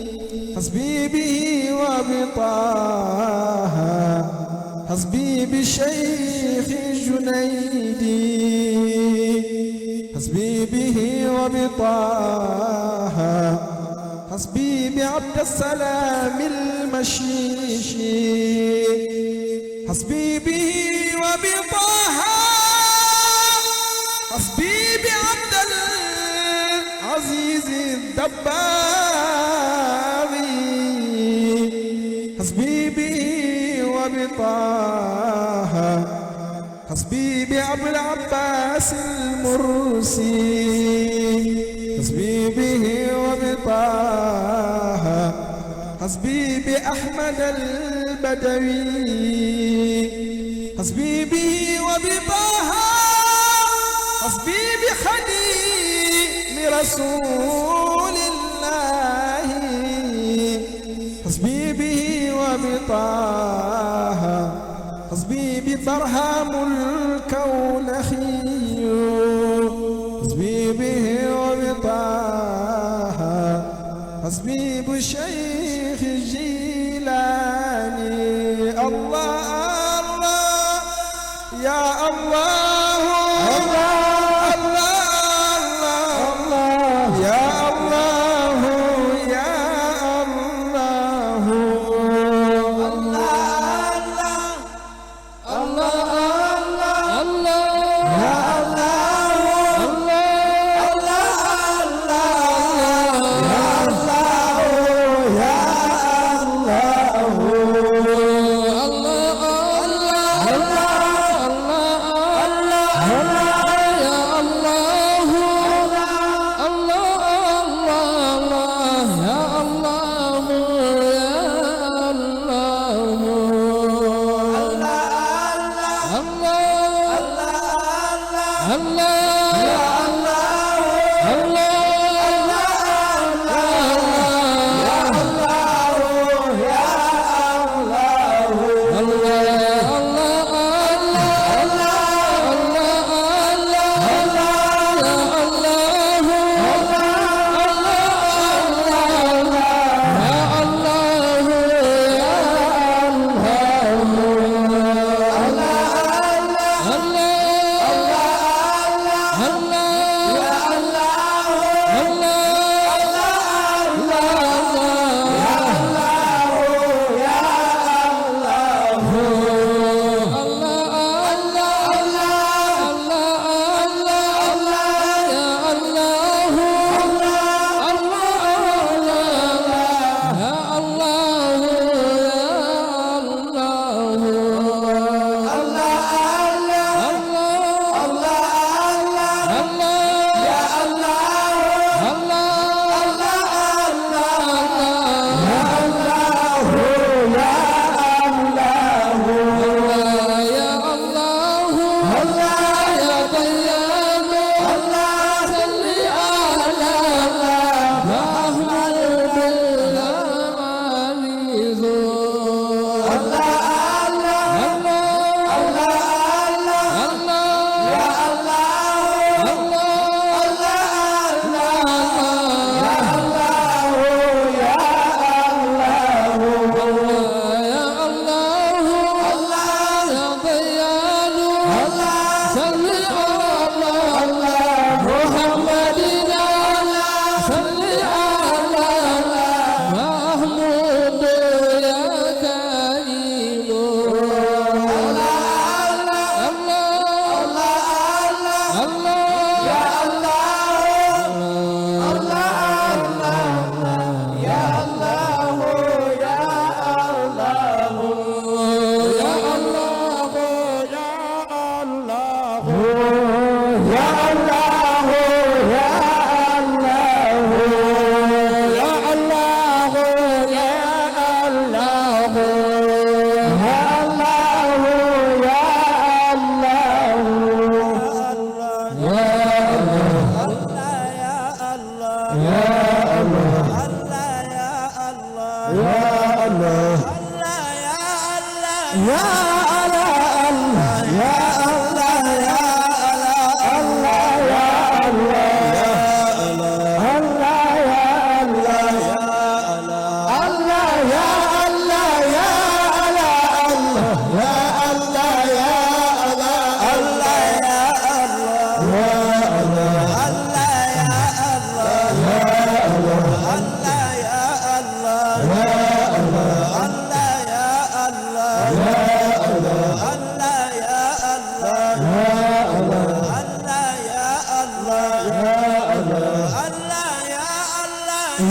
حسبي به وبطه حسبي بشيخ جنيدي حسبي به وبطه حسبي بعبد السلام المشيشي حسبي به وبطه حسبي بعبد العزيز الدباغي حسبي به وبطه حسبي بأبو العباس المرسي حسبي به وبطه حسبي بأحمد البدوي حسبي به وبطه حسبي بخديم رسول الله حسبي به وبطه حسبي ببرهام الكونخي حسبي به وبطه حسبي بشيخ الجيلاني الله الله يا الله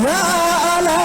Allah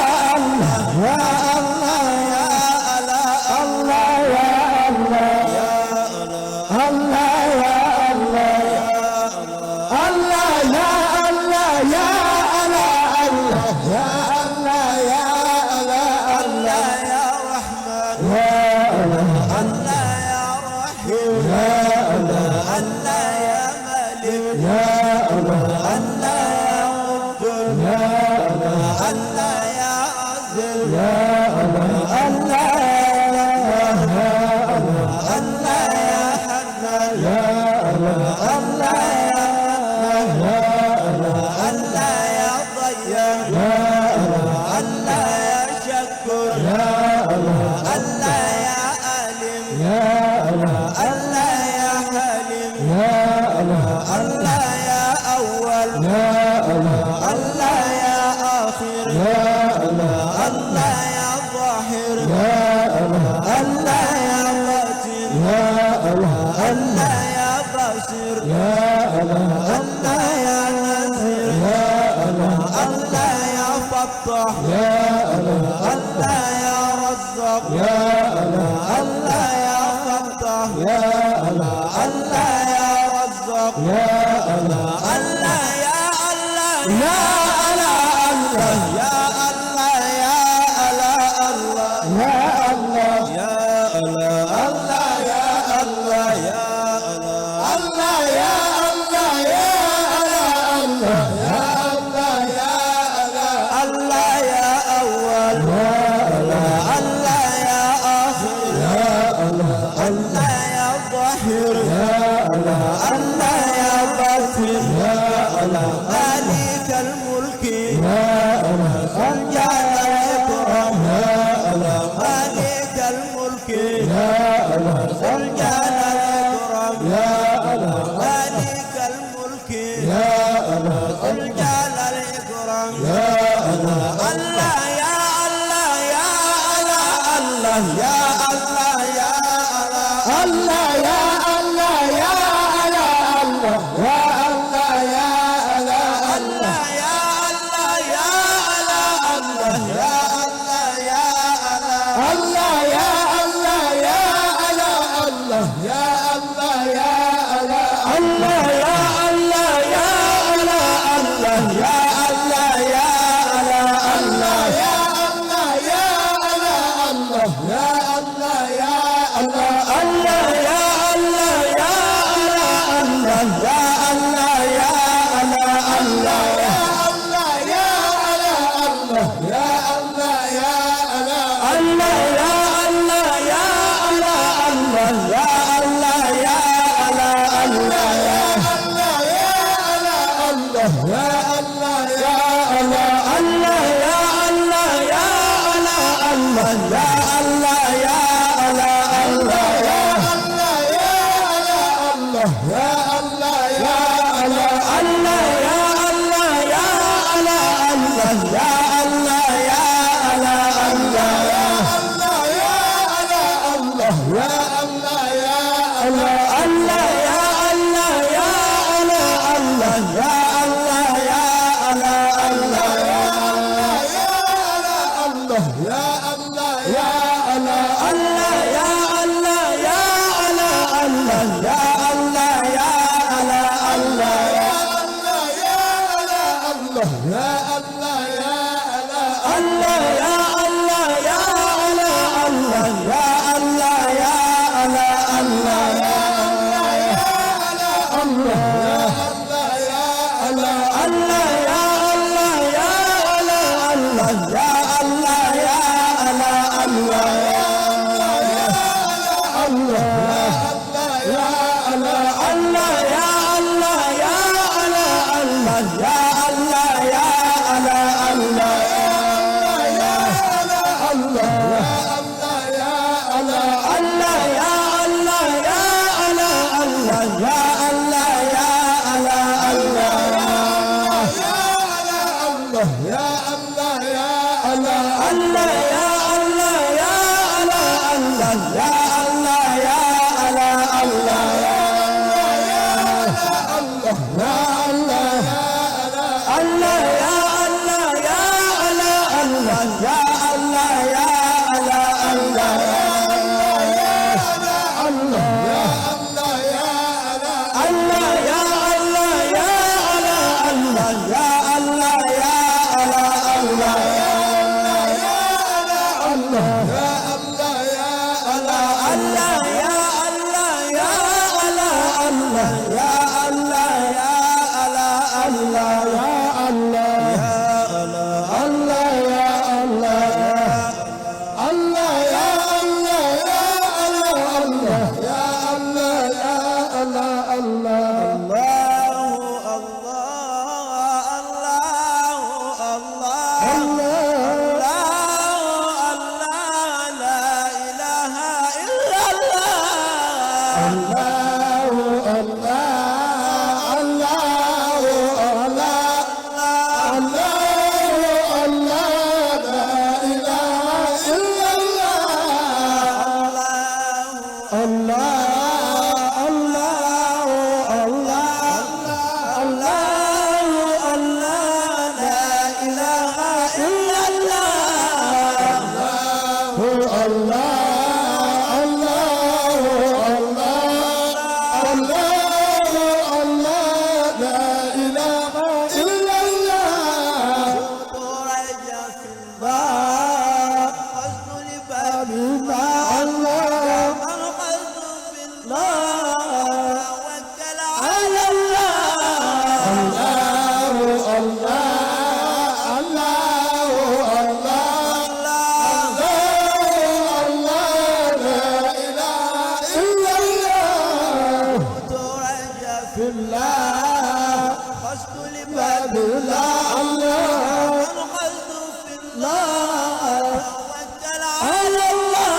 الله خشت لباب الله الله انقذت في الله توكل على الله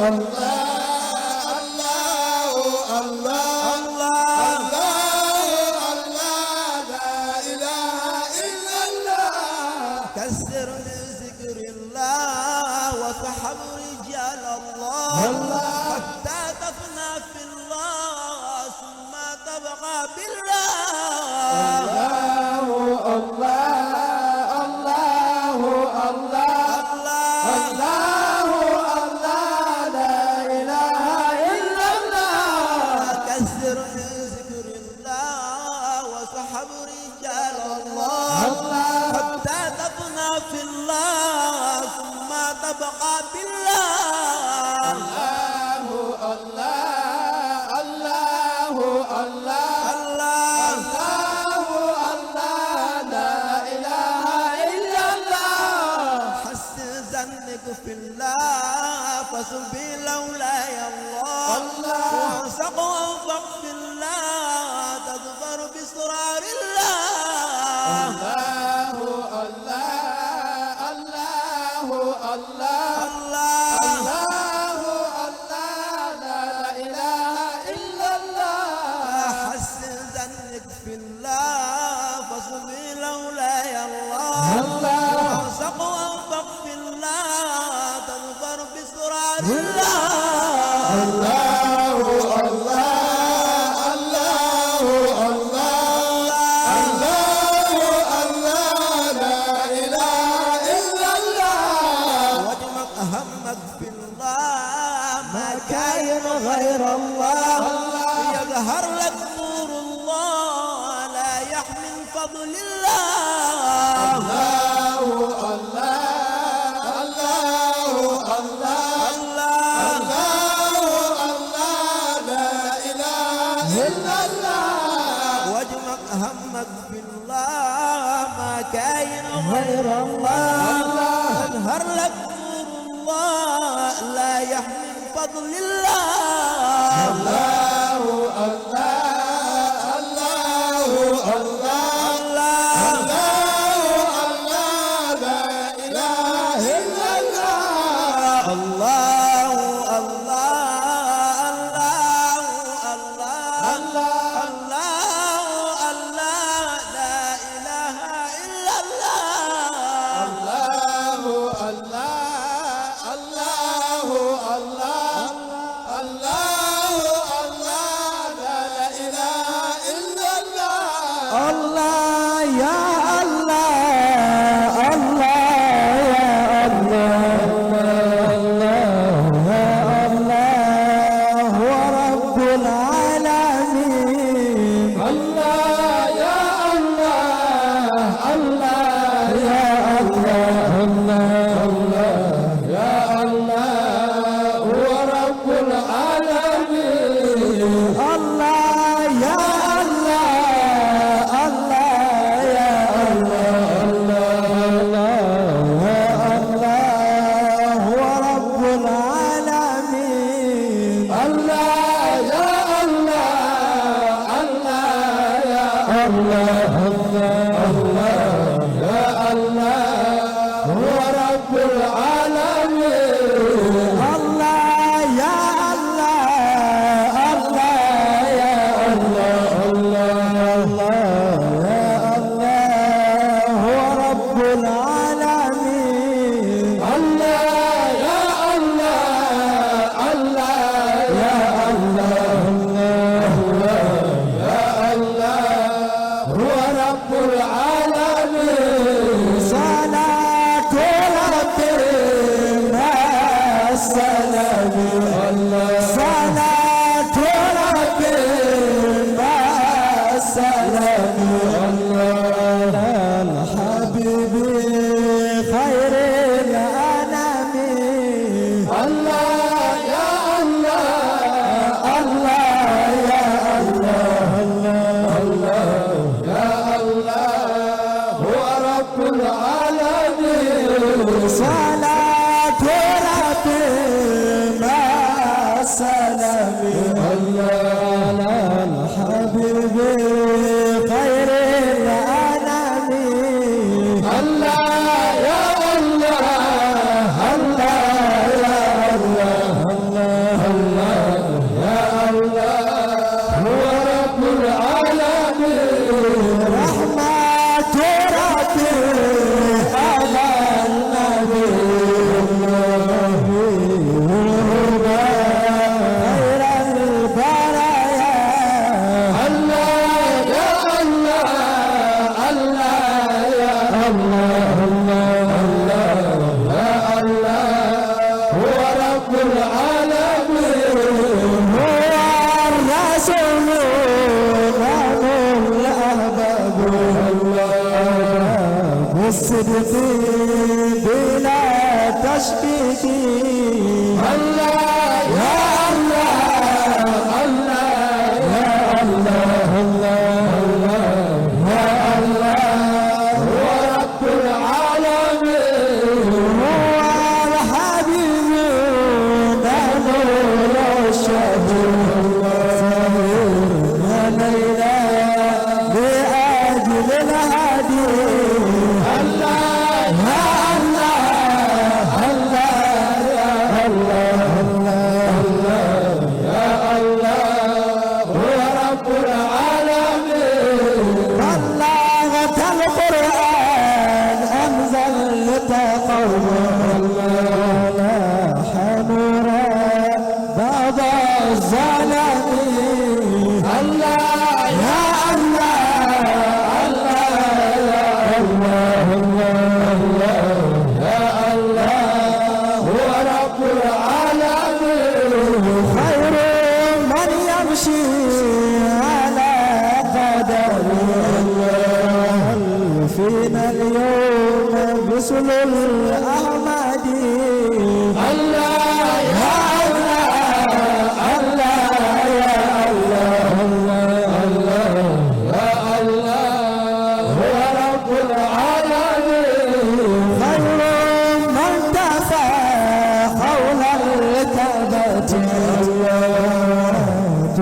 الله الله الله الله الله كسر لذكر الله وسحب رجال الله حتى تفنى في الله ثم تبقى بالله كسر لذكر الله وسحب رجال الله حتى تفنى في الله ثم تبقى بالله حسن ظنك في الله فسبي لولاي الله وانسق وانفق في الله تظفر باسرار الله حسن ظنك في الله فسبي لولاي الله وانسق وانفق في الله تظفر باسرار الله واجمك همك في الله ما كاين غير الله يظهر لك نور الله لا يحمل فضل الله واجمك همك في الله ما كاين غير الله يظهر لك نور الله لا يحمل فضل الله الله يا الله الله يا الله يا الله هو رب العالمين الله يا الله الله يا الله يا الله هو رب العالمين الله يا سلام الله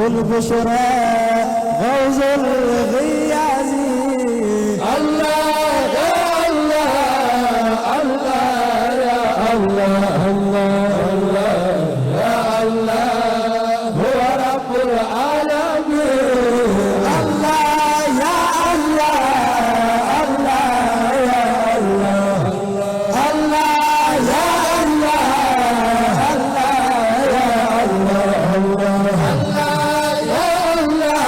البشرى غوز الغياز الله يا الله الله يا الله الله يا الله هو رب العالمين الله يا الله الله يا الله الله يا الله الله يا الله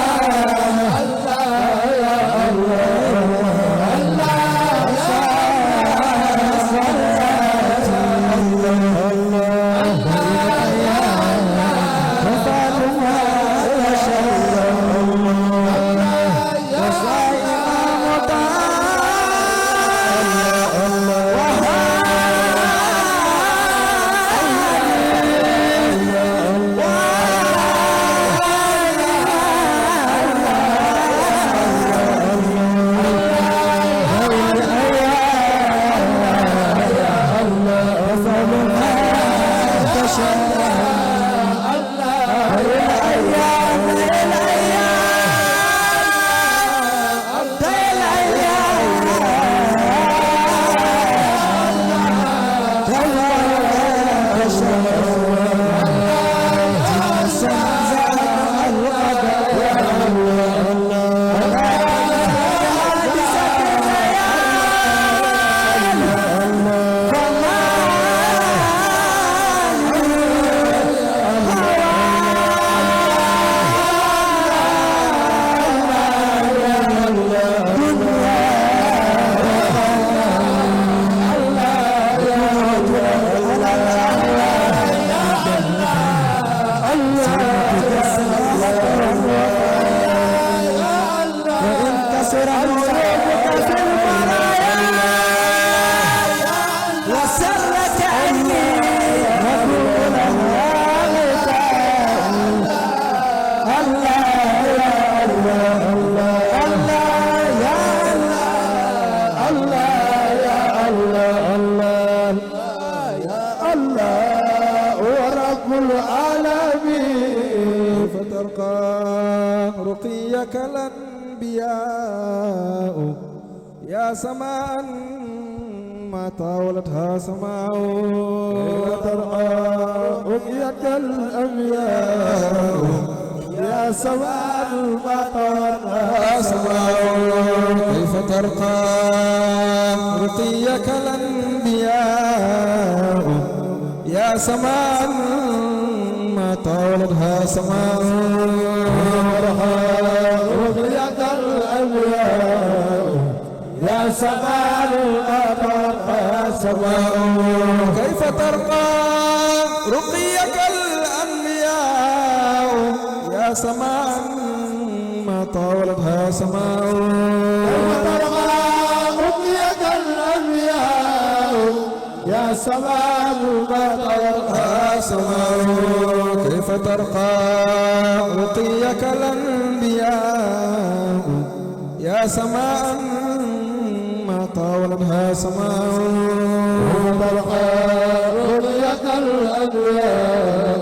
رقيك الأنبياء يا سماء ما طاولتها سماء رقيك الأنبياء يا سماء ما طاولتها سماء كيف ترقى رقيك الأنبياء يا سماء ما طاولتها سماء رقيك الأنبياء يا سماء ما طاولتها سماء كيف ترقى رقيك الأنبياء يا سماء ما طاولتها سماء كيف ترقى رقيك الأنبياء يا سماء ما طاولتها سماء كيف ترقى رقيك الأنبياء يا سماء ما طاولتها سماء ترقى رقيك الأنبياء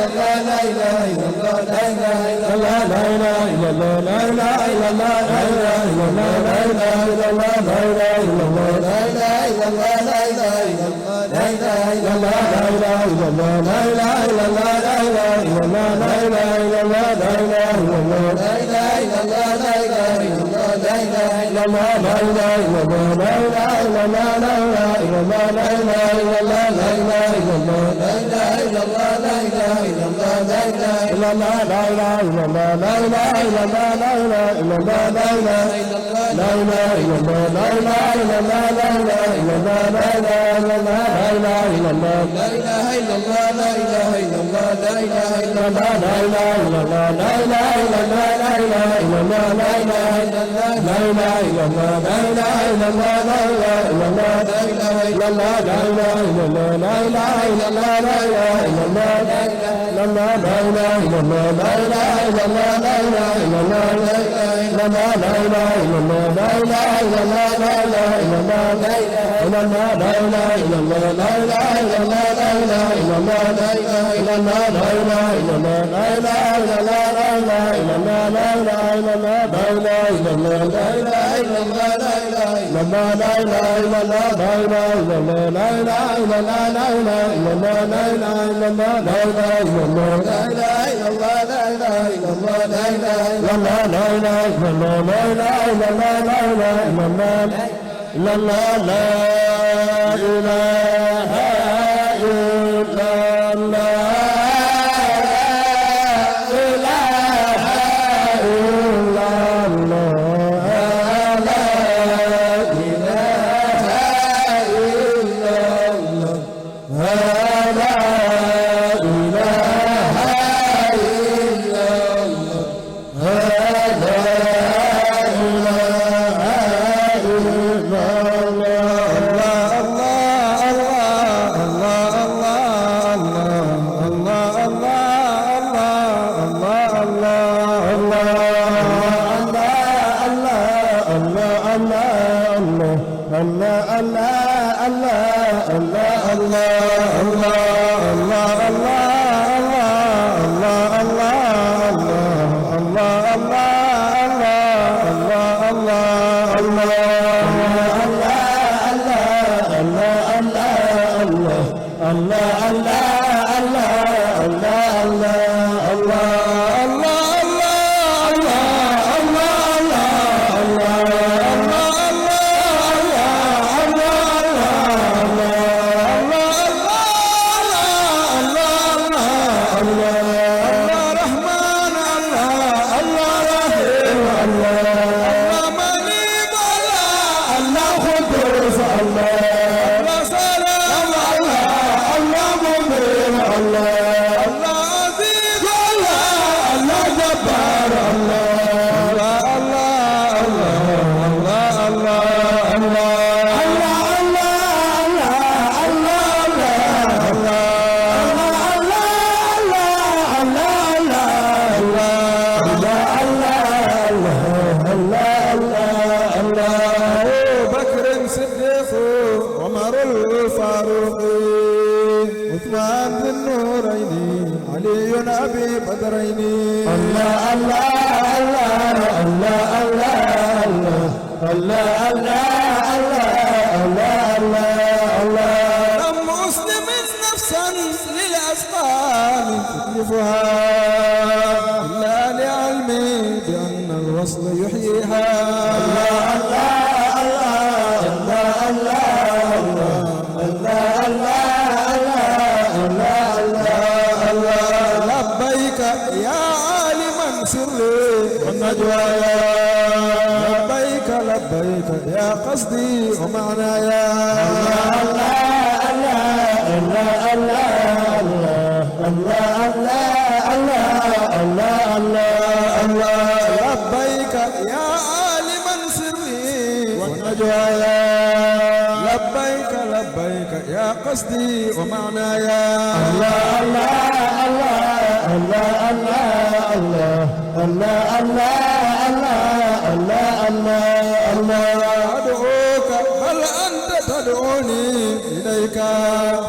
تدعوني إليك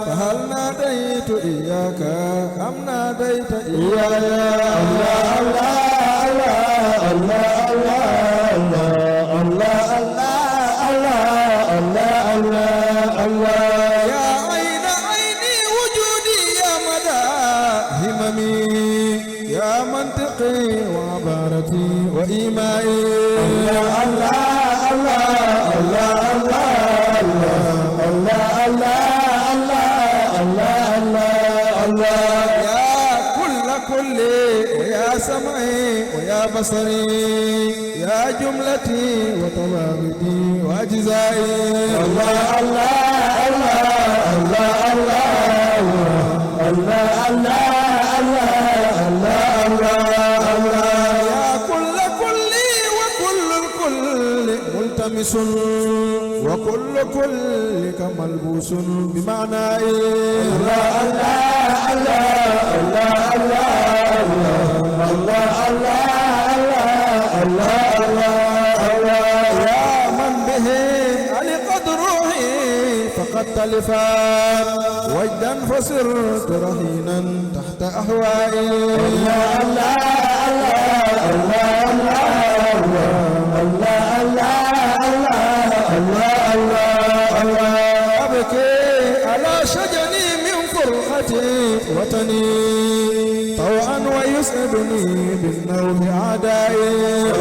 فهل ناديت إياك أم ناديت إياي الله الله الله الله الله الله الله الله الله يا عين عيني وجودي يا مدى هممي يا منطقي وعبارتي وإيمائي الله الله الله الله الله الله الله يا كل ويا سمعي ويا بصري يا جملتي وطواغتي وأجزائي الله الله الله الله الله الله يا كلي وكل الكل ملتمس وكل كلك ملبوس بمعنى الله الله الله الله الله يا من به علقت روحي فقد تلفت وجدا فصرت رهينا تحت أهوائي أبكي على شجني من فرقتي وطني طوعا ويسعدني بالنوم أعدائي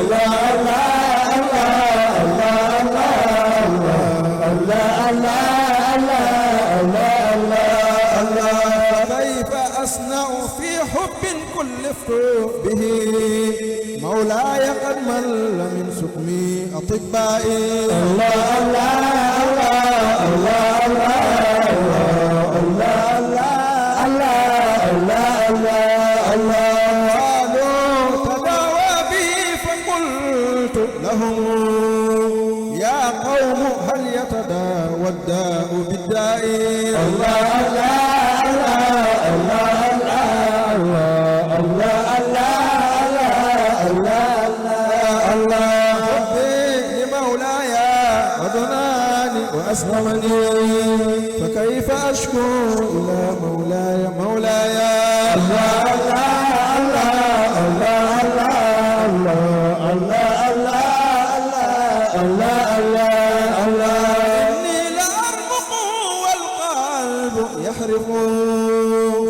كيف أصنع في حب كلفت به مولاي قد مل من سقمي أطبائي قالوا تداوى بي فقلت لهم يا قوم هل يتداوى الداء بالداء حبي لمولاي أذناني وأسلمني فكيف أشكو إلى مولاي إني لأرمق والقلب يحرق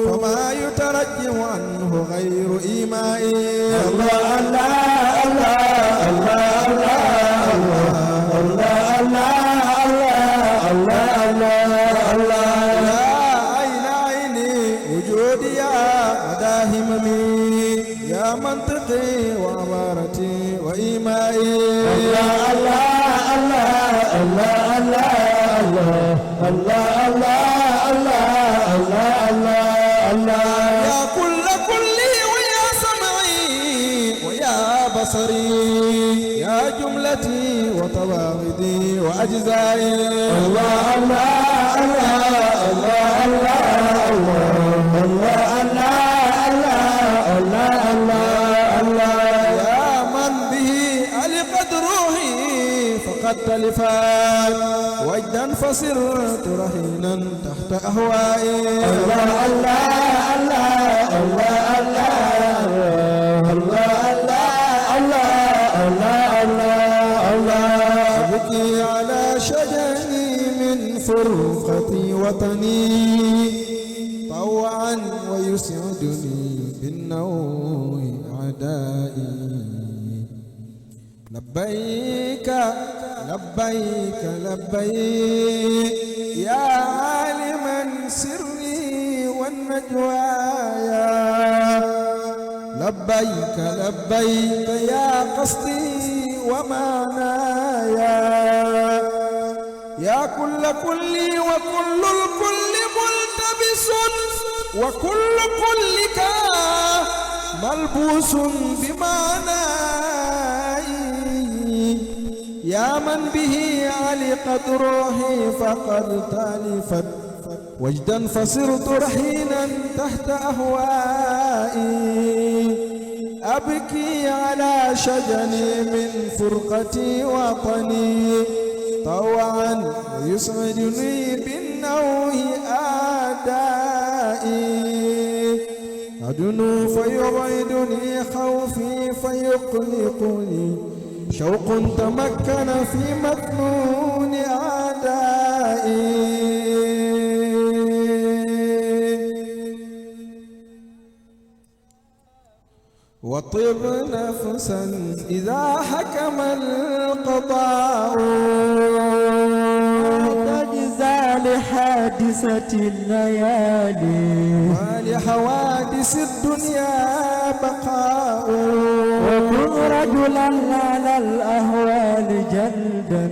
فما يترجم عنه غير إيمائي يا عين عيني وجودي يا مدى هممي يا منطقي وعبارتي وإيمائي يا كلي ويا سمعي ويا بصري يا جملتي وطواغدي وأجزائي يا من به ألقت روحي فقد تلفت وجدا فصرت رهينا تحت أهوائي أبكي على شجني من فرقتي وطني طوعا ويسعدني بالنوم أعدائي لبيك لبيك لبيك يا عالما سري والنجوايا لبيك لبيك يا قصدي ومعنايا يا كلي وكل الكل ملتبس وكل كلك ملبوس بمعناي يا من به علقت روحي فقد تالفت وجدا فصرت رحينا تحت أهوائي أبكي على شجني من فرقتي وطني طوعا ويسعدني بالنوه آدائي أدنو فيبعدني خوفي فيقلقني شوق تمكن في مكنون أعدائي وطب نفسا إذا حكم القضاء تجزى لحادثة الليالي ولحوادث الدنيا بقاء وكن رجلا على الأهوال جلدا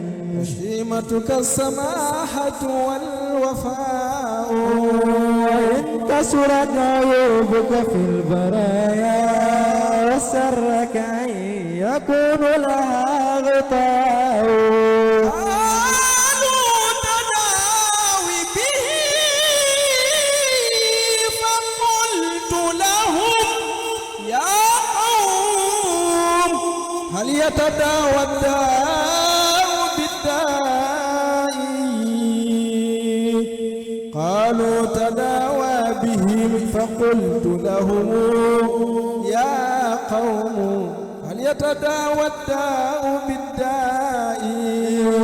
شيمتك السماحة والوفاء وإن كسرت عيوبك في البرايا وسرك أن يكون لها غطاء قالوا تداوي به فقلت لهم يا قوم هل يتداوى الداء بالداء قالوا تداوى بهم فقلت لهم يا قوم هل يتداوى الداء بالداء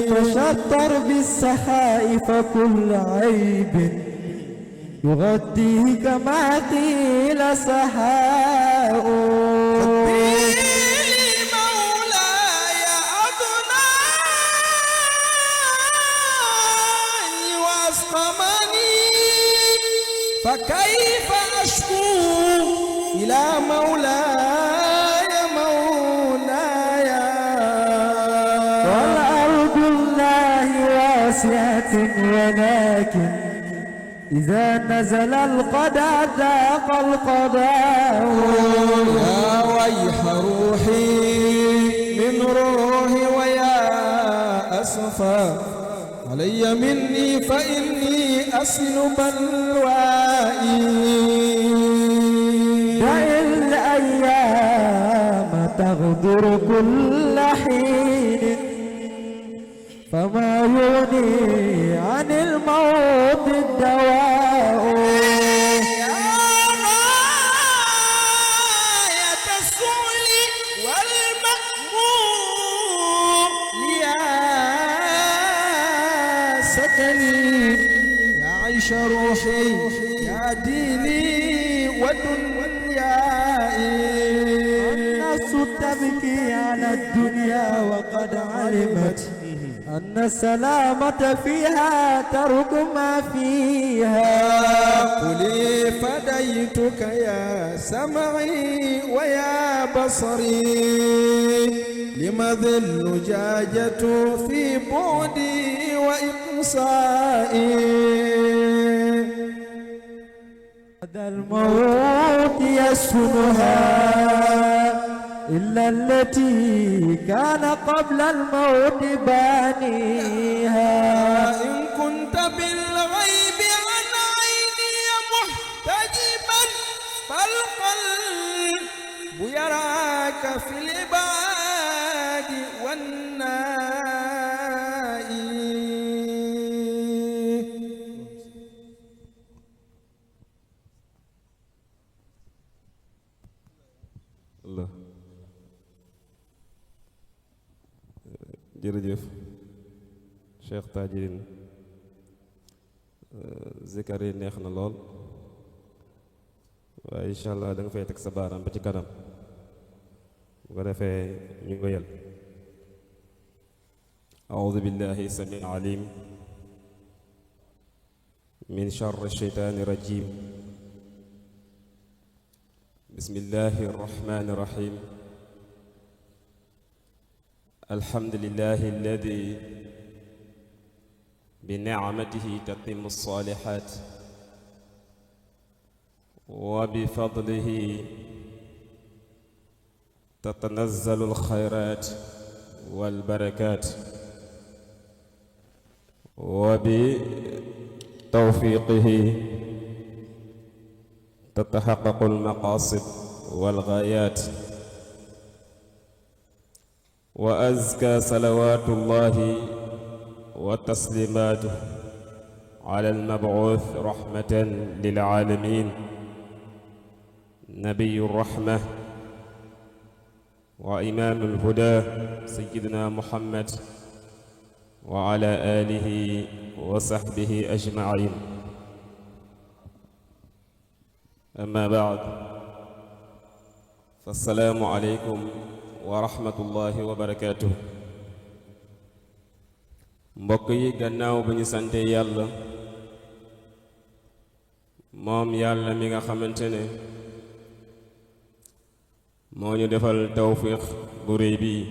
تشطر بالسخاء فكل عيب يغطيك ما قيل سحاء مولاي أدناني وأسقمني فكيف أشكو إلى مولاي والأرض الله واسعة ولكن إذا نزل القضاء ذاق القضاء يا ويح روحي من روحي ويا أسفا علي مني فإني أصل بلوائي دع الأيام تغدر كل حين فما يغني عن الموت الدواء يا غاية السؤل والمأمور يا سكني يا عيش روحي يا ديني ودنياي الناس تبكي على الدنيا وقد علمت أن السلامة فيها ترك ما فيها قلي فديتك يا سمعي ويا بصري لما ذي اللجاجة في بعدي وإقصائي هذا الموت يسكنها إلا التي كان قبل الموت بانيها إن كنت بالغيب عن عيني محتجبا فالقلب يراك في العباد والنائي Allah jërëjëf Cheikh Tadjine zikar yi neex na lool waaye incha allah da nga fay teg sa baaraam ba ci kanam bu ko defee ñu wéyal أعوذ بالله السميع العليم من شر الشيطان الرجيم بسم الله الرحمن الرحيم الحمد لله الذي بنعمته تتم الصالحات وبفضله تتنزل الخيرات والبركات وبتوفيقه تتحقق المقاصد والغايات وأزكى صلوات الله وتسليماته على المبعوث رحمة للعالمين نبي الرحمة وإمام الهدى سيدنا محمد وعلى آله وصحبه أجمعين. أما بعد فالسلام عليكم ورحمة الله وبركاته. mbokk yi gannaaw bu ñu sante yàlla moom yàlla mi nga xamante ne moo ñu defal tawfiq bu réy bii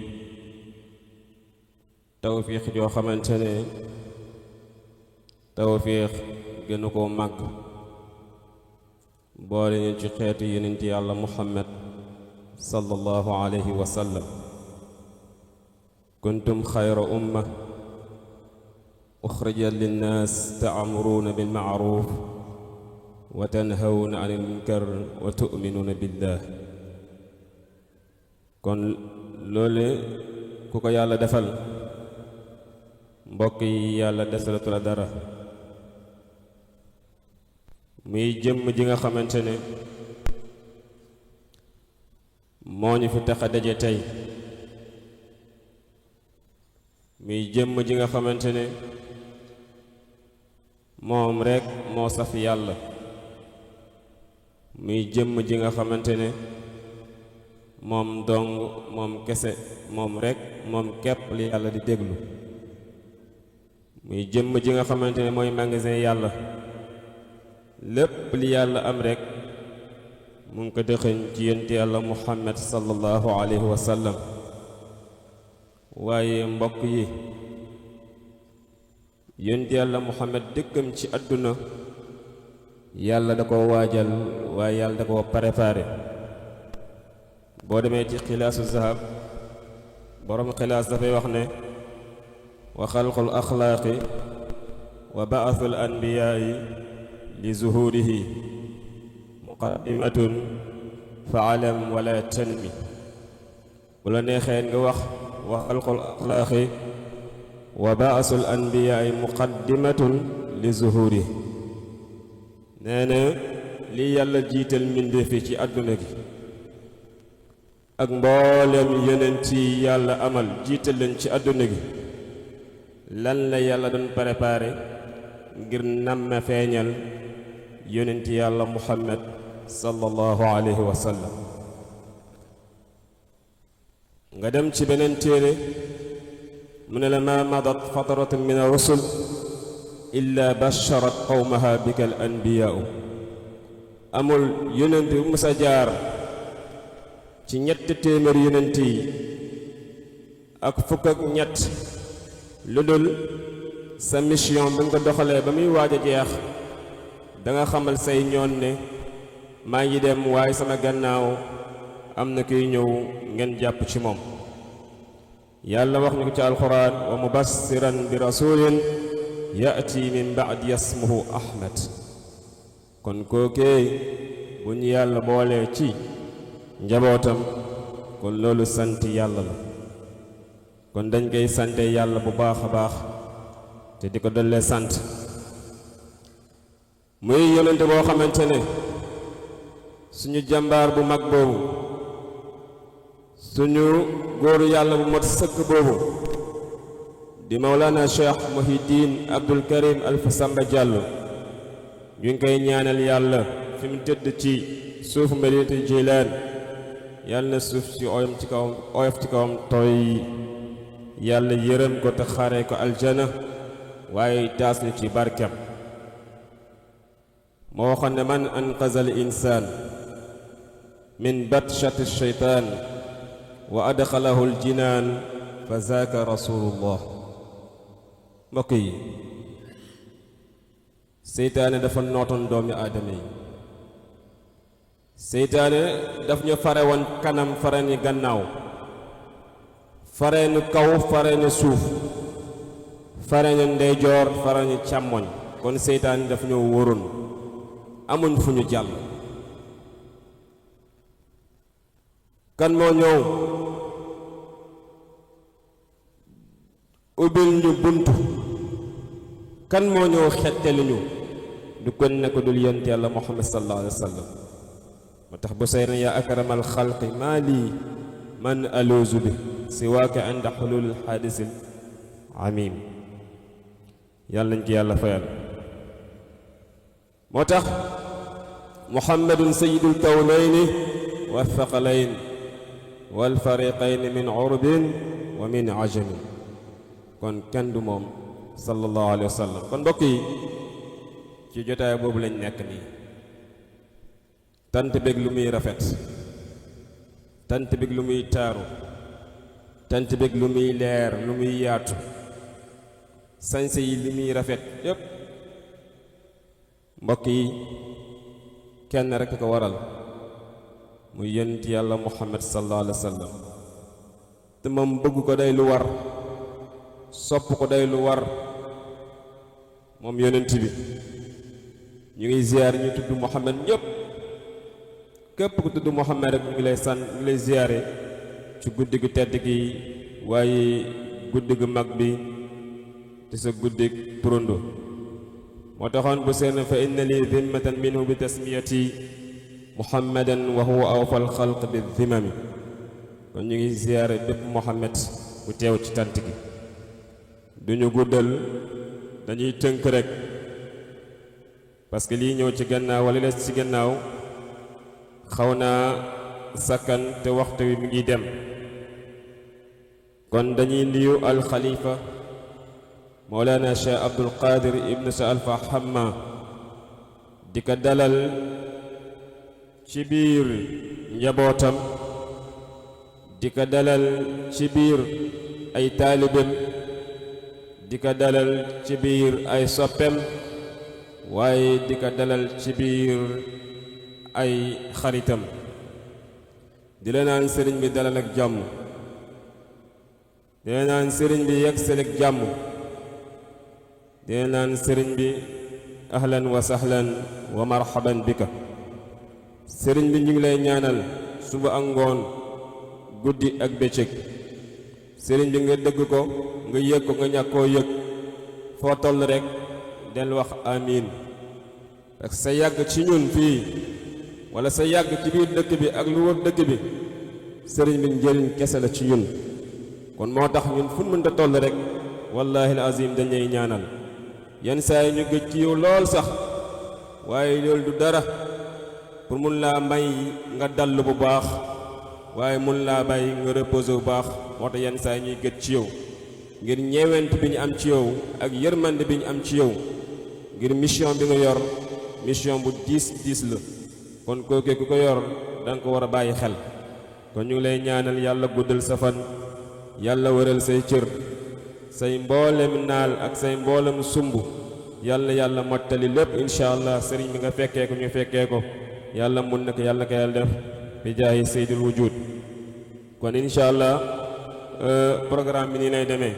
tawfiq joo xamante ne tawfiq gënu koo màgg boole ñu ci xeetu yonent yàlla muhammad sallallahu alayhi wa sallam kuntum xayra umma uxrijat linnaas ta'muruuna bilma'ruuf wa tanhawna anil munkar wa tu'minuuna billah. kon loole ku ko yàlla defal mbokk yi yàlla desalatu la dara muy jëmm ji nga xamante ne moo ñu fi tax a daje tey muy jëmm ji nga xamante ne moom rekk moo saf yàlla muy jëmm ji nga xamante ne moom dong moom kese moom rekk moom képp li yàlla di déglu muy jëmm ji nga xamante ne mooy magasin yàlla lépp li yàlla am rekk mu ngi ko dëxëñ ci yonent yàlla muhammad sallallahu alayhi wa sallam. waaye mbokk yi yonent yàlla muhammad dëkkam ci àdduna yàlla da ko waajal waaye yàlla da ko préparé. boo demee ci xilaasu zahab borom xilaas dafay wax ne wa xalqul axlaaqi wa ba'athul anbiyaai li zuhurihi muqaddimatun fa alam wala tanmi. bu la neexee nga wax wa xalqul axlaaqi wa ba'athul anbiyaai muqaddimatun li zuhurihi. nee na li yàlla jiital mbindéef fi ci àdduna gi ak mboolem yonent yi yàlla amal jiital leen ci àdduna gi lan la yàlla doon préparé ngir namme feeñal yonent yàlla muhammad sallallahu alayhi wa sallam. nga dem ci beneen téere mu ne la ma madat fatratun min ar-rusul illa basharat qawmaha bika al anbiyaa'u. amul yonent bu musa jaar ci ñett téeméer yonent yi ak fukk ak ñett lu dul sa mission bi nga ko doxalee ba muy waaj a jeex da nga xamal say ñoon ne maa ngi dem waaye sama gannaaw am na kuy ñëw ngeen jàpp ci moom. yàlla wax ñu ko ci alquran wa mubassiran bi rasulin ya'ti min ba'di yasmuhu ahmad. kon kookee bu ñu yàlla boolee ci njabootam kon loolu sant yàlla la. kon dañ koy sante yàlla bu baax a baax te di ko dollee sant. muy yonente boo xamante ne suñu jàmbaar bu mag boobu suñu góoru yàlla bu mot sëkk boobu di Mawlana Cheikh Muhiddin Abdul Karim Alfa Samba Diallo ñu ngi koy ñaanal yàlla fi mu tëdd ci suufu Madinatu Jilaan yàlla na suuf si oyof ci kawam tooy yàlla yërëm ko te xare ko aljana waaye taas ñu ci barkem. moo waxoon ne man anqaza al insaan min batshati shaytaan wa adxalahu al jinaan fa zaaka rasulullah. mbokk yi seytaane dafa nootoon doomi aadama yi. seytaane daf ñu fare woon kanam fare ni gannaaw fare ni kaw fare ni suuf fare ni ndeyjoor fare ni càmmoñ. kon seytaane daf ñoo wóoroon amuñ fu ñu jàll. kan moo ñëw ubbil ñu buntu kan moo ñëw xettali ñu du kon ne ko dul yonent yàlla muhammad sallallahu alayhi wa sallam moo tax bu say na yaa akramal xalqi maa lii man aluuzu bi siwaaka inda xululil xaadisil amim yàlla nañ ci yàlla fayal moo tax muhammadun sayidul kawnayni wa thaqalayn wal fariqayni min urbin wa min ajamin kon kenn du moom sallallahu alayhi wa sallam kon mbokk yi ci jotaay boobu lañ nekk nii tant bég lu muy rafet tant bég lu muy taaru tant bég lu muy leer lu muy yaatu sañse yi li muy rafet yépp mbokk yi kenn rekk ko waral muy yonent yàlla muhammad sallallahu alayhi wa sallam te moom bëgg ko day lu war sopp ko day lu war moom yonent bi ñu ngi ziyaar ñu tudd muhammad ñépp képp ku tudd muhammad rek ñu ngi lay ñu ngi lay ziyaare ci guddi gu tedd gi waaye guddi gu mag bi te sa guddi purondo moo taxoon bu seen fa inna li zimmatan minhu bi tasmiyati muhammadan wa huwa awfal xalq bi zimami kon ñu ngi ziyaare bépp muhammad bu teew ci tant gi duñu guddal dañuy tënk rek parce que lii ñëw ci gannaaw wala les ci gannaaw xaw naa sakkan te waxtu wi mu ngi dem kon dañuy nuyu alxalifa Mawlana Cheikh Abdul Qadir ibn Sa Alfa Hamma di ko dalal ci biir njabootam di ko dalal ci biir ay taalibem di ko dalal ci biir ay soppem waaye di ko dalal ci biir ay xaritam di la naan sëriñ bi dalal ak jàmm di la naan sëriñ bi yegsil ak jàmm di la naan sëriñ bi ahlan wa sahlan wa marhaban bika sëriñ bi ñu ngi lay ñaanal suba ak ngoon guddi ak bëccëg sëriñ bi nga dëgg ko nga yëg ko nga ñàkk koo yëg foo toll rek del wax amiin ak sa yàgg ci ñun fii wala sa yàgg ci biir dëkk bi ak lu wër dëkk bi sëriñ bi njëriñ kese la ci ñun kon moo tax ñun fu mënta toll rek wallahi alazim dañuy ñaanal yenn saa yi ñu gëj ci yow lool sax waaye loolu du dara pour mun laa may nga dallu bu baax waaye mun laa bàyyi nga reposé bu baax moo tax yenn saa yi ñuy gëj ci yow ngir ñeewent bi ñu am ci yow ak yërmande bi ñu am ci yow ngir mission bi nga yor mission bu diis la kon kooku ku ko yor danga ko war a bàyyi xel kon ñu ngi lay ñaanal yàlla guddal sa fan yàlla wëral say cër say mboolem naal ak say mboolem sumb yàlla mottali lépp incha allah sëriñ bi nga fekkee ko ñu fekkee ko yàlla mun na ko yàlla ko yàlla def bi jaayi seydul wujud kon incha allah programme bi nii lay demee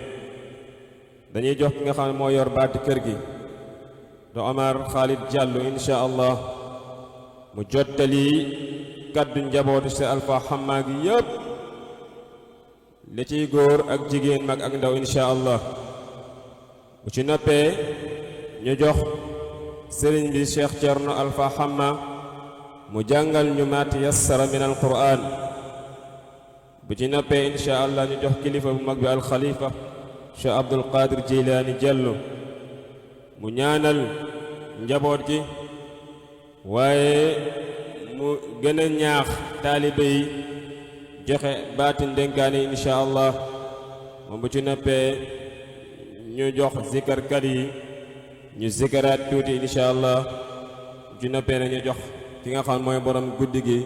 dañuy jox ki nga xam ne moo yor baati kër gi do Omar Khalid Diallo incha allah mu jottali kaddu njabootu Cheikh Alpha Hamma gi yëpp li ciy góor ak jigéen mag ak ndaw incha allah bu ci noppee ñu jox sëriñ bi Cheikh Thierno Alpha Hamma mu jàngal ñu maat yassara min al quran bu ci noppee incha allah ñu jox kilifa bu mag bi al xalifa Cheikh Abdul Qadir Jilani Diallo mu ñaanal njaboot gi waaye mu gën a ñaax taalibe yi joxe baati ndénkaane incha allah moom bu ci noppee ñu jox zikarkat yi ñu zikaraat tuuti incha allah bu ci noppee na ñu jox ki nga xam mooy borom guddi gi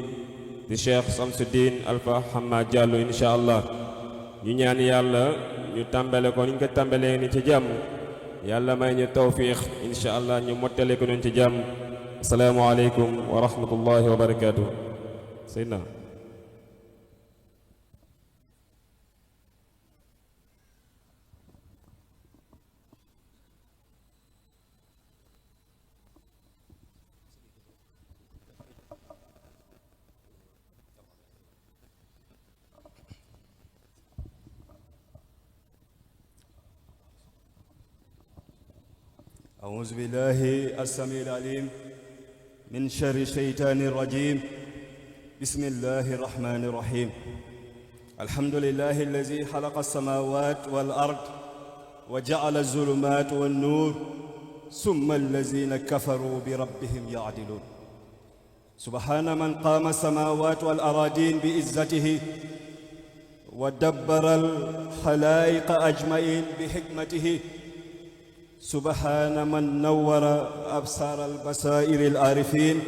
di Cheikh Samsuddin Alpha Hamma Diallo incha allah ñu ñaan yàlla ñu tàmbale ko ni ñu ko tàmbalee ni ci jàmm yàlla may ñu tawfiix incha allah ñu mottale ko noonu ci jàmm asalaamu aleykum wa rahmatullahi wa barakaatu. Seydina أعوذ بالله السميع العليم من شر الشيطان الرجيم. بسم الله الرحمن الرحيم. الحمد لله الذي خلق السماوات والأرض وجعل الظلمات والنور ثم الذين كفروا بربهم يعدلون. سبحان من قام السماوات والأراضين بإزته ودبر الخلائق أجمعين بحكمته. سبحان من نور أبصار البصائر العارفين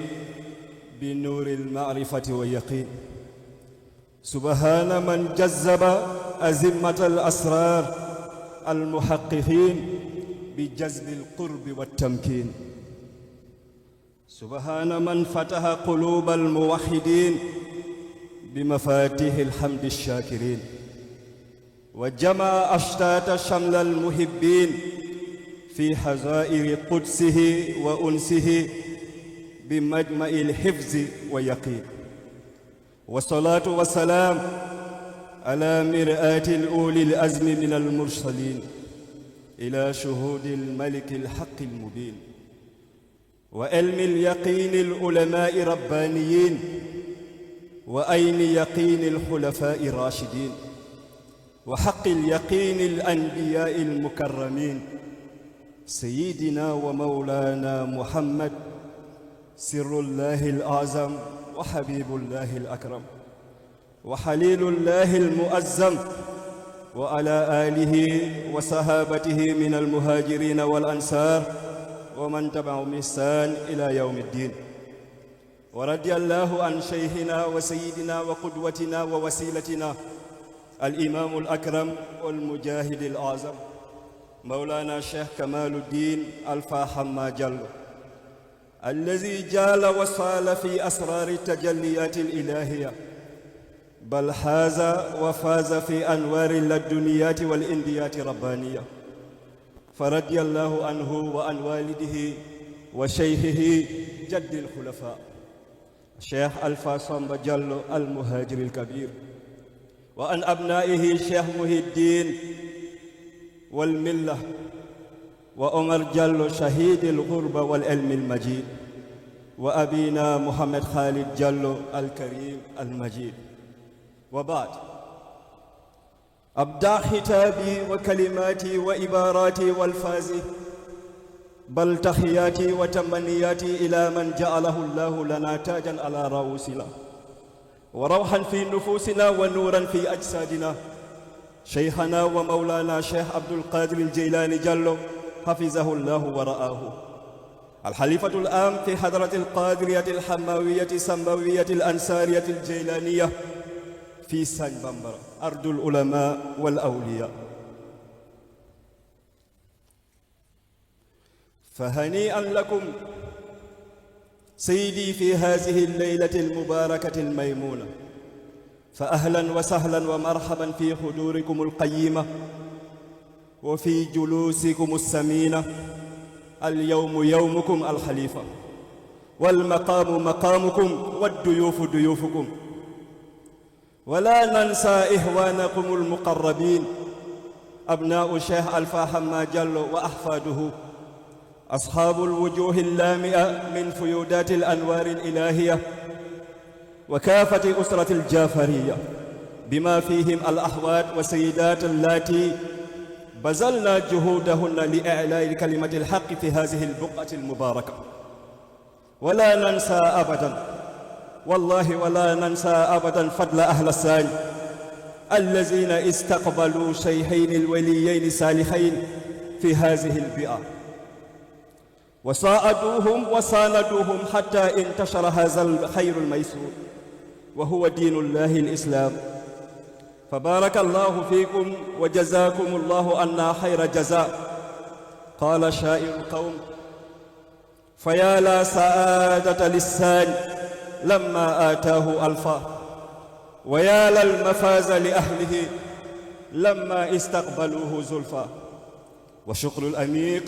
بنور المعرفة واليقين. سبحان من جذب أزمة الأسرار المحققين بجذب القرب والتمكين. سبحان من فتح قلوب الموحدين بمفاتيح الحمد الشاكرين، وجمع أشتات شمل المحبين في حظائر قدسه وأنسه بمجمع الحفظ واليقين. والصلاة والسلام على مرآة الأولي الأزم من المرسلين إلى شهود الملك الحق المبين، وعلم اليقين العلماء ربانيين، وأين يقين الخلفاء الراشدين، وحق اليقين الأنبياء المكرمين سيدنا ومولانا محمد سر الله الأعظم وحبيب الله الأكرم وحليل الله المؤزم، وعلى آله وصحابته من المهاجرين والأنصار ومن تبعهم بإحسان إلى يوم الدين. ورضي الله عن شيخنا وسيدنا وقدوتنا ووسيلتنا الإمام الأكرم والمجاهد الأعظم مولانا الشيخ كمال الدين ألفا حما جلو، الذي جال وصال في أسرار التجليات الإلهية، بل حاز وفاز في أنوار اللدنيات والإنديات ربانية. فرضي الله عنه وعن والده وشيخه جد الخلفاء الشيخ ألفا صمب جلو المهاجر الكبير، وعن أبنائه الشيخ محي الدين والملة وعمر جلو شهيد الغربة والعلم المجيد، وأبينا محمد خالد جلو الكريم المجيد. وبعد، أبدأ خطابي وكلماتي وعباراتي والفاظي بل تحياتي وتمنياتي إلى من جعله الله لنا تاجا على رؤوسنا وروحا في نفوسنا ونورا في أجسادنا، شيخنا ومولانا شيخ عبد القادر الجيلاني جل حفظه الله ورآه، الحليفة العام في حضرة القادرية الحماوية السماوية الأنصارية الجيلانية في سان بامبرا أرض العلماء والأولياء. فهنيئا لكم سيدي في هذه الليلة المباركة الميمونة، فأهلا وسهلا ومرحبا في حضوركم القيمة وفي جلوسكم السمينة. اليوم يومكم الخليفة، والمقام مقامكم، والضيوف ضيوفكم. ولا ننسى إخوانكم المقربين أبناء الشيخ ألفا حما جلو وأحفاده، أصحاب الوجوه اللامئة من فيودات الأنوار الإلهية، وكافة أسرة الجافرية بما فيهم الأحوات والسيدات اللاتي بذلنا جهودهن لإعلاء كلمة الحق في هذه البقعة المباركة. ولا ننسى أبدا، والله ولا ننسى أبدا فضل أهل الساي الذين استقبلوا شيخين الوليين الصالحين في هذه البيئة وساعدوهم وساندوهم حتى انتشر هذا الخير الميسور وهو دين الله الإسلام. فبارك الله فيكم وجزاكم الله عنا خير جزاء. قال شاعر القوم: فيا لا سعادة للسان لما آتاه ألفا، ويا للمفاز لأهله لما استقبلوه زلفا. وشكر الأميق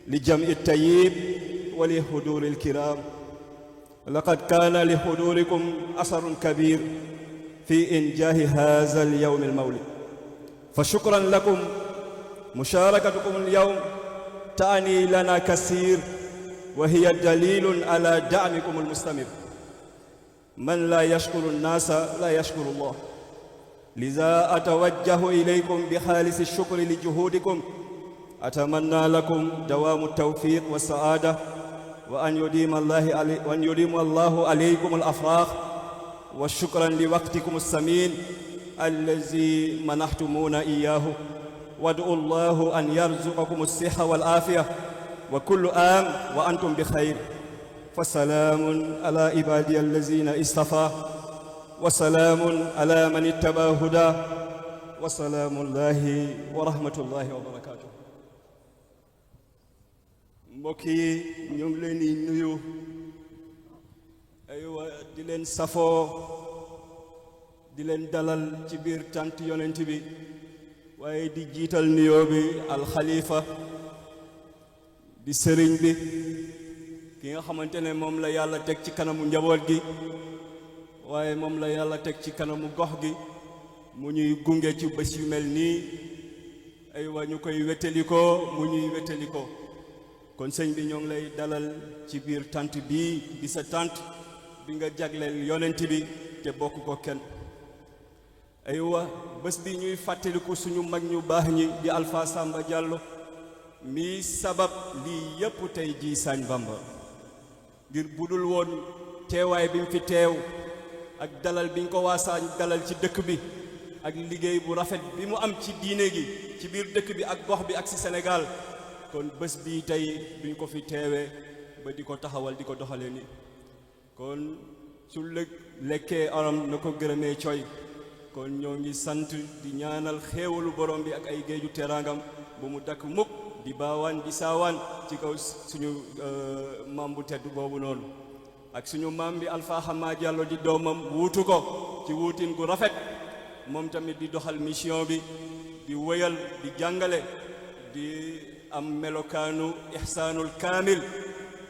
لجمع الطيب ولحضور الكرام، لقد كان لحضوركم أثر كبير في إنجاح هذا اليوم المولد، فشكرا لكم. مشاركتكم اليوم تعني لنا كثير، وهي دليل على دعمكم المستمر. من لا يشكر الناس لا يشكر الله. لذا أتوجه إليكم بخالص الشكر لجهودكم. أتمنى لكم دوام التوفيق والسعادة، وأن يديم الله عليكم الأفراح، وشكرا لوقتكم الثمين الذي منحتمونا إياه. وادعوا الله أن يرزقكم الصحة والعافية، وكل عام وأنتم بخير. فسلام على عبادي الذين اصطفى، وسلام على من اتبع هدى، وسلام الله ورحمة الله وبركاته. mbokk yi ñu ngi leen di nuyu aywa di leen safoo di leen dalal ci biir tant yonent bi, waaye di jiital nuyoo bi alxalifa di sëriñ bi ki nga xamante ne moom la yàlla teg ci kanamu njaboot gi, waaye moom la yàlla teg ci kanamu gox gi, mu ñuy gunge ci bés yu mel nii aywa ñu koy wétalikoo mu ñuy wétalikoo. kon sëñ bi ñoo ngi lay dalal ci biir tant bii di sa tant bi nga jagleel yonent bi te bokk ko kenn. aywa bés bi ñuy fàttaliku suñu mag ñu baax ñi di Alpha Samba Diallo mi sabab lii yépp tey jii Sagne Bamba, ngir budul woon teewaay bi mu fi teew ak dalal bi ñu ko waa Sagne dalal ci dëkk bi ak liggéey bu rafet bi mu am ci diine gi ci biir dëkk bi ak gox bi ak ci Sénégal, kon bés bii tey duñ ko fi teewee ba di ko taxawal di ko doxalee ni. kon su lekkee aram na ko gërëmee coy. kon ñoo ngi sant di ñaanal xéewalu borom bi ak ay géeju teraangam bu mu dakk mukk di baawaan di saawaan ci kaw suñu maam bu tedd boobu noonu, ak suñu maam bi Alpha Hama Diallo di doomam wuutu ko ci wuutin gu rafet, moom tamit di doxal mission bi, di wëyal di jàngale, di am melokaanu ihsaanul kaamil.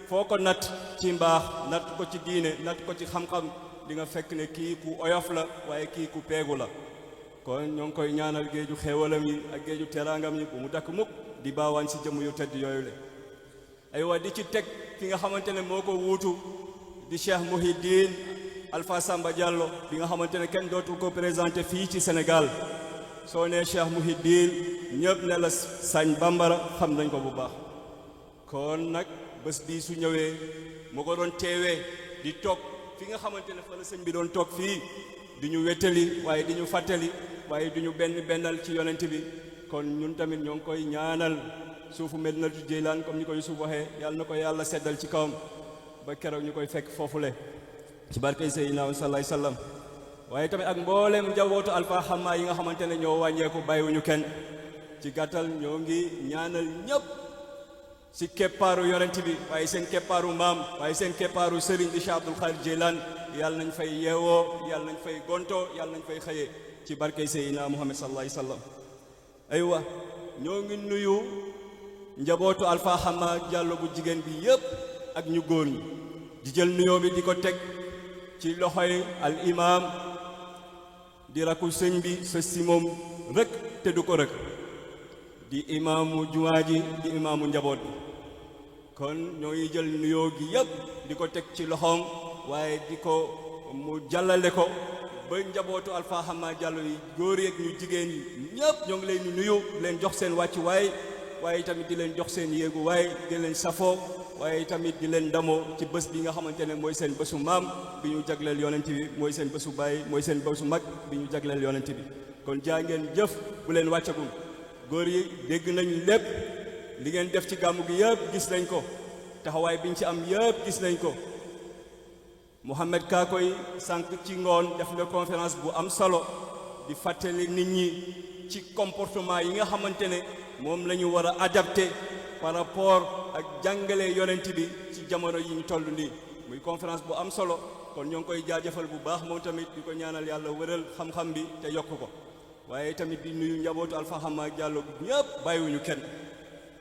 foo ko natt ci mbaax, natt ko ci diine, natt ko ci xam-xam, di nga fekk ne kii ku oyof la waaye kii ku peegu la. kon ñoo ngi koy ñaanal géeju xéewalam yi ak géeju teraangam yi bu mu dakk mukk di baawaan si jëmm yu tedd yooyu le. aywa di ci teg ki nga xamante ne moo ko wuutu di Cheikh Mouhidine Alpha Samba Diallo bi nga xamante ne kenn dootul ko présenté fii ci Sénégal. soo nee Cheikh Mouhidine ñëpp ne la Sagne Bambara xam nañ ko bu baax. kon nag bés bii su ñëwee moo ko doon teewee di toog fi nga xamante ne fa la sëñ bi doon toog fii di ñu wettali waaye di ñu fàttali waaye di ñu bennal ci yonent bi. kon ñun tamit ñoo ngi koy ñaanal suufu Medinatu Jeylaan comme ni ko Yusuf waxee, yàlla na ko yàlla seddal ci kawam ba keroog ñu koy fekk foofule ci barkay Seydina sallallahu alayhi wasallam. waaye tamit ak mboolem njabootu Alpha Hama yi nga xamante ne ñoo wàññeeku bàyyiwuñu kenn. ci gàttal ñoo ngi ñaanal ñëpp ci keppaaru yonent bi, waaye seen keppaaru maam, waaye seen keppaaru sëriñ di Cheikh Abdul Xaadir Jeylaan, yàlla nañ fay yeewoo, yàlla nañ fay gontoo, yàlla nañ fay xëyee ci barkay Seydina Muhammad sallallahu alayhi wasallam. aywa ñoo ngi nuyu njabootu Alpha Hama Diallo bu jigéen bi yépp ak ñu góor ñi, di jël nuyoo bi di ko teg ci loxoy al imam di rakku sëñ bi sës si moom rek te du ko rek, di imaamu jumaa ji di imaamu njaboot bi. kon ñoo ngi jël nuyoo gi yépp di ko teg ci loxoom, waaye di ko mu jàllale ko ba njabootu Alpha Hama Diallo yi góor yeeg ñu jigéen yi ñëpp ñoo ngi leen di nuyu, leen jox seen wàcc waaye tamit di leen jox seen yéegu di leen safoo, waaye tamit di leen ndamoo ci bés bi nga xamante ne mooy seen bésu maam bi ñu jagleel yonent bi, mooy seen bésu baay, mooy seen bésu mag bi ñu jagleel yonent bi. kon jaa ngeen jëf bu leen wàccagum. góor yi dégg nañ lépp li ngeen def ci gàmmu gi yëpp gis nañ ko, taxawaay biñ ci am yëpp gis nañ ko. Mouhamed Kakoy sànq ci ngoon def na conférence bu am solo di fàttali nit ñi ci comportement yi nga xamante ne moom la ñu war a adapté par rapport ak jàngale yonent bi ci jamono yi ñu toll nii, muy conférence bu am solo. kon ñoo ngi koy jaajëfal bu baax moom tamit di ko ñaanal yàlla wëral xam-xam bi te yokk ko, waaye tamit di nuyu njabootu Alpha Hama Diallo ñëpp bàyyiwuñu kenn.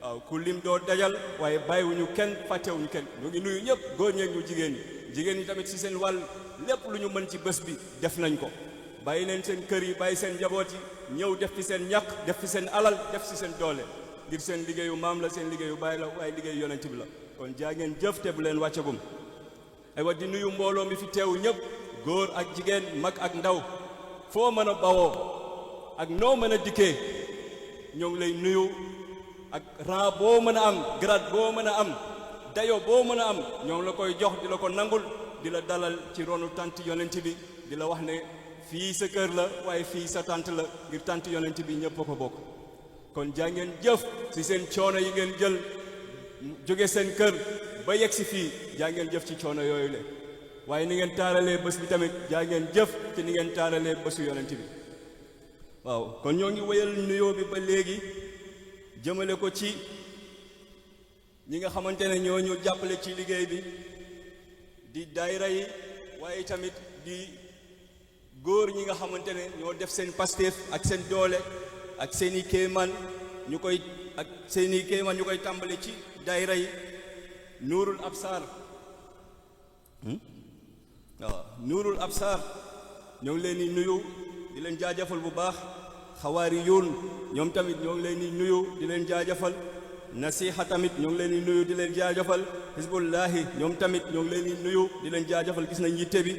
waaw ku lim doo dajal, waaye bàyyiwuñu kenn fàttewuñu kenn. ñu ngi nuyu ñëpp góor ñeeg ñu jigéen ñi. jigéen ñi tamit ci seen wàll lépp lu ñu mën ci bés bi def nañ ko, bàyyi leen seen kër yi, bàyyi seen njaboot yi, ñëw def fi seen ñàkk, def fi seen alal, def ci seen doole. ngir seen liggéeyu maam la seen liggéeyu baay la waaye liggéeyu yonent bi la kon jaa ngeen jëf te bu leen wàccagum aywa di nuyu mbooloo mi fi teew ñëpp góor ak jigéen mag ak ndaw foo mën a bawoo ak noo mën a dikkee ñoo ngi lay nuyu ak rang boo mën a am grade boo mën a am dayo boo mën a am ñoo ngi la koy jox di la ko nangul di la dalal ci ronu tant yonent bi di la wax ne fii sa kër la waaye fii sa tant la ngir tant yonent bi ñëpp a ko bokk kon jaa ngeen jëf ci seen coono yi ngeen jël jóge seen kër ba yegg si fii jaa ngeen jëf ci coono yooyu le waaye ni ngeen taaralee bés bi tamit jaa ngeen jëf ci ni ngeen taaralee bésu yonent bi waaw kon ñoo ngi wéyal nuyoo bi ba léegi jëmale ko ci ñi nga xamante ne ñoo ñu jàppale ci liggéey bi di daayira yi waaye tamit di góor ñi nga xamante ne ñoo def seen pasteef ak seen doole ak seeni kéemaan ñu koy tàmbale ci daayira yi nuurul absar waaw nuurul absar ñoo ngi leen di nuyu di leen jaajëfal bu baax xawaari yoon ñoom tamit ñoo ngi leen di nuyu di leen jaajëfal nasiha tamit ñoo ngi leen di nuyu di leen jaajëfal hizbullahi ñoom tamit ñoo ngi leen di nuyu di leen jaajëfal gis nañ yitte bi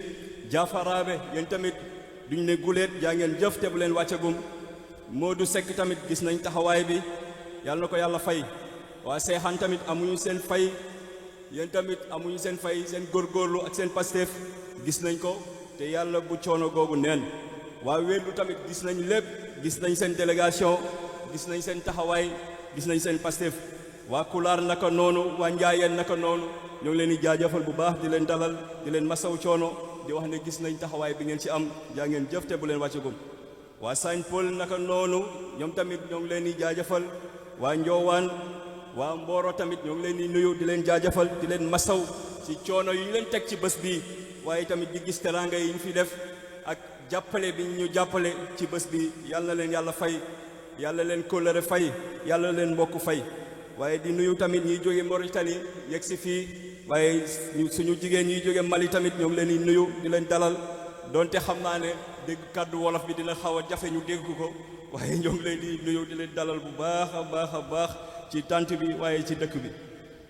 jaafaraabe yéen tamit duñ ne guleet jaa ngeen jëf te bu leen wàccagum Modou Seck tamit gis nañ taxawaay bi yàlla na ko yàlla fay waa seexaan tamit amuñu seen fay yéen tamit amuñu seen fay seen góorgóorlu ak seen pasteef gis nañ ko te yàlla bu coono googu neen waa Wélu tamit gis nañ lépp gis nañ seen délégation gis nañ seen taxawaay gis nañ seen pasteef waa Kulaar naka noonu waa Njaayeen naka noonu ñoo ngi leen di jaajëfal bu baax di leen dalal di leen masaw coono di wax ne gis nañ taxawaay bi ngeen ci am jaa ngeen jëf te bu leen wàccagum waa Sagne Paul naka noonu ñoom tamit ñoo ngi leen di jaajëfal waa Njoowaan waa Mboro tamit ñoo ngi leen di nuyu di leen jaajëfal di leen masaw ci coono yu ñu leen teg ci bés bii waaye tamit di gis teraanga yi ñu fi def ak jàppale bi ñu jàppale ci bés bi yàlla na leen yàlla fay yàlla leen kóllëre fay yàlla leen mbokk fay waaye di nuyu tamit ñiy jóge Mauritanie yegg si fii waaye suñu jigéen ñiy jóge Mali tamit ñoo ngi leen di nuyu di leen dalal donte xam naa ne dégg kàddu wolof bi dina xaw a jafe ñu dégg ko waaye ñoo ngi leen di nuyu di leen dalal bu baax a baax a baax ci tant bi waaye ci dëkk bi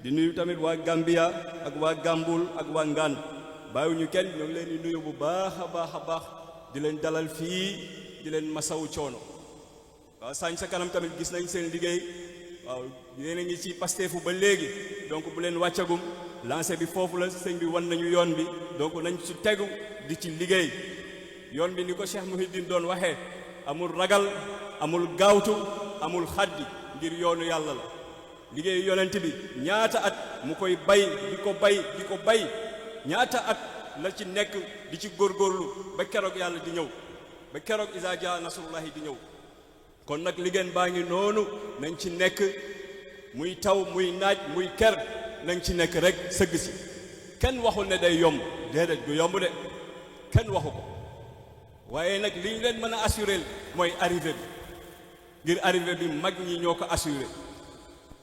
di nuyu tamit waa Gambia ak waa Gambul ak waa Ngaan bàyyiwuñu kenn ñoo ngi leen di nuyu bu baax a baax a baax di leen dalal fii di leen masawu coono waaw Sagne sa kanam tamit gis nañ seen liggéey waaw yéen a ngi ci pasteefu ba léegi donc bu leen wàccagum lancé bi foofu la sëñ bi wan nañu yoon bi donc nañ ci tegu di ci liggéey yoon bi ni ko Cheikh Mouhidine doon waxee amul ragal amul gaawtu amul xaddi ngir yoonu yàlla la liggéeyu yonent bi ñaata at mu koy bay di ko bay ñaata at la ci nekk di ci góorgóorlu ba keroog yàlla di ñëw ba keroog isa jaa nasrullahi di ñëw kon nag liggéey baa ngi noonu nañ ci nekk muy taw muy naaj muy ker nañ ci nekk rek sëgg si kenn waxul ne day yomb déedéet du yomb de kenn waxu ko waaye nag li ñu leen mën a assuré mooy arrivé bi ngir arrivé bi mag ñi ñoo ko assuré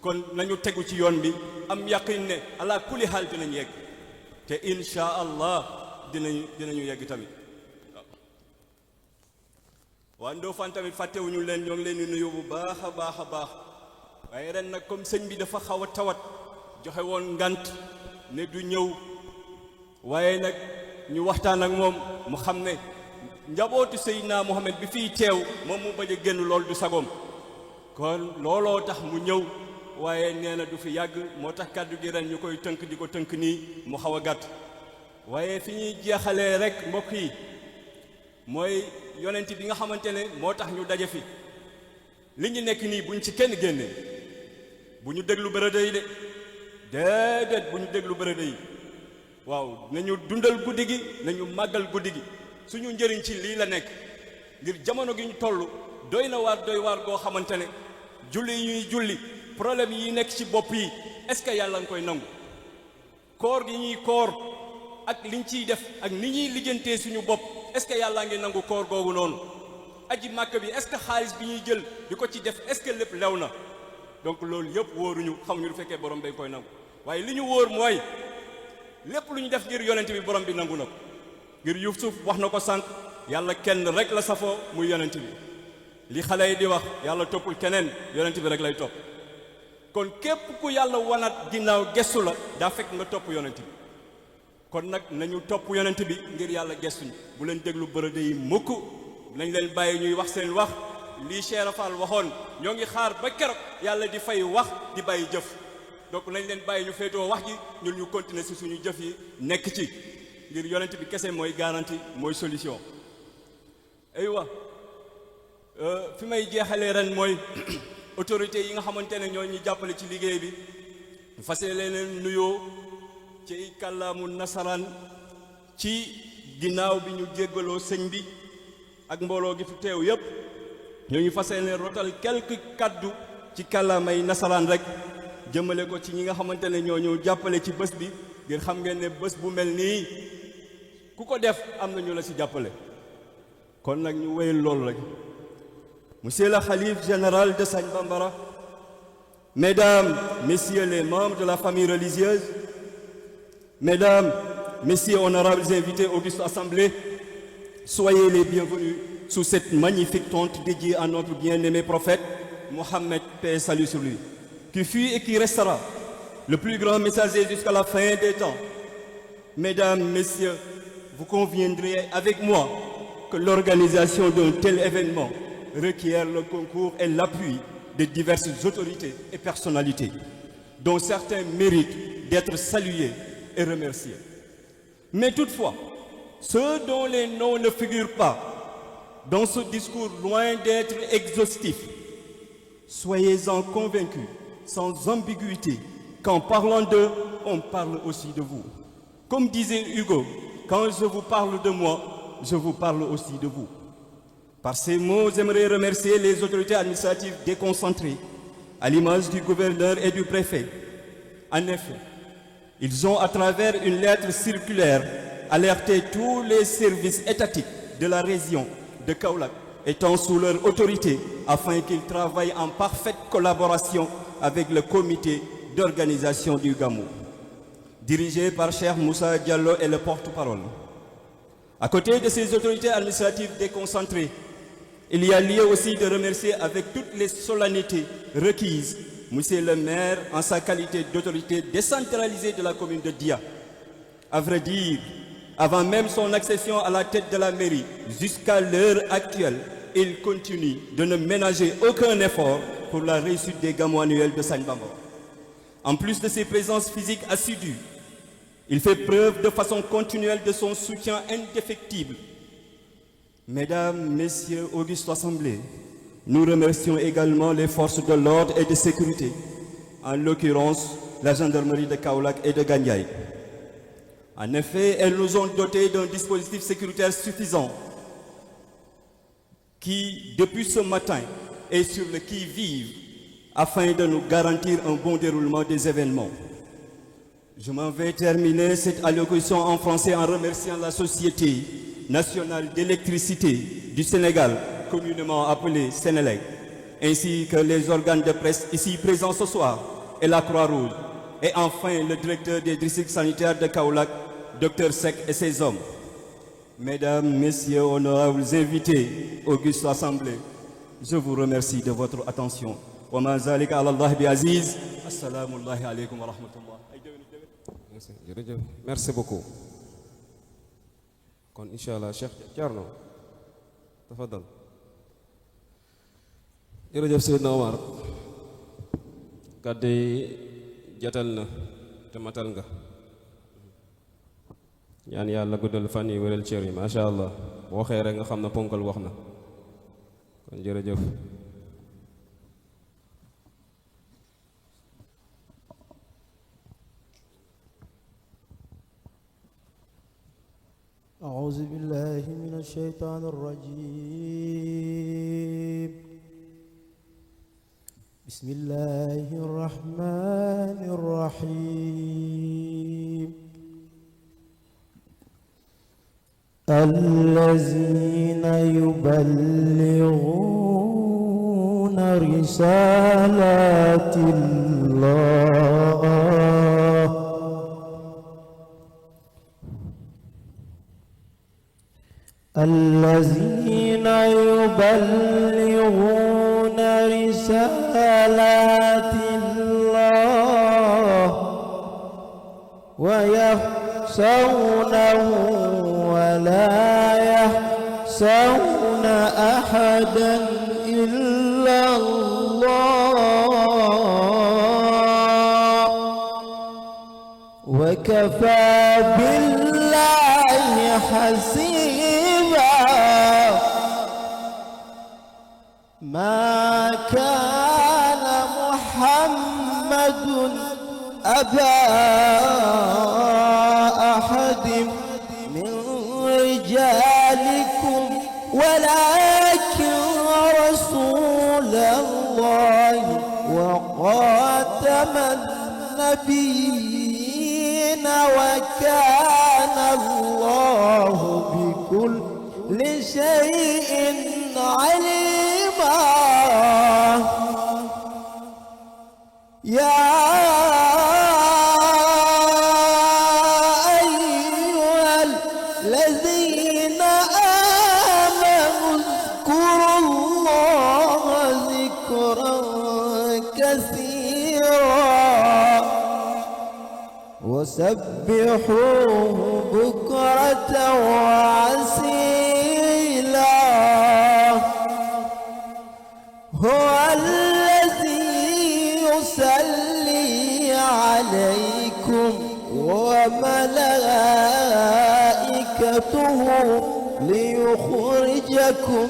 kon nañu tegu ci yoon bi am yaqin ne ala kulli xaal dinañ yegg te insha allah dinañu yegg tamit waa Ndofane tamit fàttewuñu leen ñoo ngi leen di nuyu bu baax a baax a baax waaye ren nag comme sëñ bi dafa xaw a tawat joxe woon ngant ne du ñëw waaye nag ñu waxtaan ak moom mu xam ne njabootu Seydina Muhammad bi fiy teew moom mu bañ a génn lool du sagoom kon looloo tax mu ñëw waaye nee na du fi yàgg moo tax kàddu gi ren ñu koy tënk di ko tënk nii mu xaw a gàtt waaye fi ñuy jeexalee rek mbokk yi mooy yonent bi nga xamante ne moo tax ñu daje fi li ñu nekk nii buñ ci kenn génne bu ñu déglu bërëda yi de déedéet bu ñu déglu bërëda yi waaw nañu dundal guddi gi nañu màggal guddi gi suñu njëriñ ci lii la nekk ngir jamono gi ñu toll doy waar goo xamante ne julli yi ñuy julli problème yi nekk ci bopp yi est-ce que yàlla nga koy nangu koor gi ñuy koor ak liñ ciy def ak ni ñuy lijjantee suñu bopp est-ce que yàlla ngi nangu koor googu noonu aji màkk bi est-ce que xaalis bi ñuy jël di ko ci def est-ce que lépp lew na donc loolu yëpp wóoruñu xamuñu du fekkee borom bay koy nangu waaye li ñu wóor mooy lépp lu ñu def ngir yonent bi borom bi nangu na ko ngir Yuusuf wax na ko sànq yàlla kenn rek la safoo muy yonent bi li xale yi di wax yàlla toppul keneen yonent bi rek lay topp kon képp ku yàlla wanat ginnaaw gestu la daa fekk nga topp yonent bi kon nag nañu topp yonent bi ngir yàlla gestuñu bu leen déglu bërëde yi mukk nañ leen bàyyi ñuy wax seen wax lii Cheikh Fall waxoon ñoo ngi xaar ba keroog yàlla di fay wax di bàyyi jëf donc nañ leen bàyyi ñu féetoo wax ji ñun ñu continuer ci suñu jëf yi nekk ci ngir yonent bi kese mooy garantie mooy solution aywa fi may jeexalee ren mooy autorités yi nga xamante ne ñoo ñu jàppale ci liggéey bi fas leen nuyoo ci kàllaamu nasaraan ci ginnaaw bi ñu jéggaloo sëñ bi ak mbooloo gi fi teew yépp ñoo ñu fas leen rotal quelques kaddu ci kàllaamay nasaraan rek jëmale ko ci ñi nga xamante ne ñoo ñu jàppale ci bés bi ngir xam ngeen ne bés bu mel nii ku ko def am na ñu la ci jàppale kon nag ñu wéyal loolu rek. Monsieur le Khalife général de Sagne Bambara, Mesdames, Messieurs les membres de la famille religieuse, Mesdames, Messieurs honorables invités Auguste Assemblée, soyez les bienvenus sous cette magnifique tente dédiée à notre bien-aimé prophète, Mohammed, paix et salut sur lui, qui fut et qui restera le plus grand messager jusqu'à la fin des temps. Mesdames, Messieurs, vous conviendrez avec moi que l'organisation d'un tel événement requiert le concours et l'appui de diverses autorités et personnalités, dont certains méritent d'être salués et remerciés. Mais toutefois, ceux dont les noms ne figurent pas dans ce discours, loin d'être exhaustif, soyez-en convaincus, sans ambiguïté, qu'en parlant d'eux, on parle aussi de vous. Comme disait Hugo, quand je vous parle de moi, je vous parle aussi de vous. Par ces mots, j'aimerais remercier les autorités administratives déconcentrées, à l'image du gouverneur et du préfet. En effet, ils ont, à travers une lettre circulaire, alerté tous les services étatiques de la région de Kaolack étant sous leur autorité afin qu'ils travaillent en parfaite collaboration avec le comité d'organisation du Gamou, dirigé par Cheikh Moussa Diallo et le porte-parole. À côté de ces autorités administratives déconcentrées, il y a lieu aussi de remercier avec toutes les solennités requises Monsieur le maire en sa qualité d'autorité décentralisée de la commune de Dia. À vrai dire, avant même son accession à la tête de la mairie, jusqu'à l'heure actuelle, il continue de ne ménager aucun effort pour la réussite des gamous annuels de Sagne Bambara. En plus de ses présences physiques assidues, il fait preuve de façon continuelle de son soutien indéfectible. Mesdames, Messieurs, Auguste Assemblée, nous remercions également les forces de l'ordre et de sécurité, en l'occurrence la gendarmerie de Kaolack et de Gandiaye. En effet, elles nous ont dotés d'un dispositif sécuritaire suffisant qui, depuis ce matin, est sur le qui-vive afin de nous garantir un bon déroulement des événements. Je m'en vais terminer cette allocution en français en remerciant la Société nationale d'électricité du Sénégal, communément appelée Sénélec, ainsi que les organes de presse ici présents ce soir et la Croix-Rouge, et enfin le directeur des districts sanitaires de Kaolack, Dr Seck et ses hommes. Mesdames, Messieurs, honorables invités, Auguste Assemblée, je vous remercie de votre attention. Wa ma zalika ala Allah bi aziz. Assalamu alaykum wa rahmatullah. Merci beaucoup. kon incha allah Cheikh Thierno tafadal. jërëjëf Seydina Omar kàddu yi jatal na te matal nga ñaan yàlla guddal fan yi wéral cër yi macha allah boo waxee rek nga xam ne ponkal wax na kon jërëjëf. أعوذ بالله من الشيطان الرجيم بسم الله الرحمن الرحيم الذين يبلغون رسالات الله الذين يبلغون رسالات الله ويخشونه ولا يخشون أحدا إلا الله وكفى بالله حسيبا ما كان محمد أبا أحد من رجالكم ولكن رسول الله وخاتم النبيين وكان الله بكل شيء عليما يا أيها الذين آمنوا اذكروا الله ذكرا كثيرا وسبحوه بكرة وعسيلا هو الذي يصلي عليكم وملائكته ليخرجكم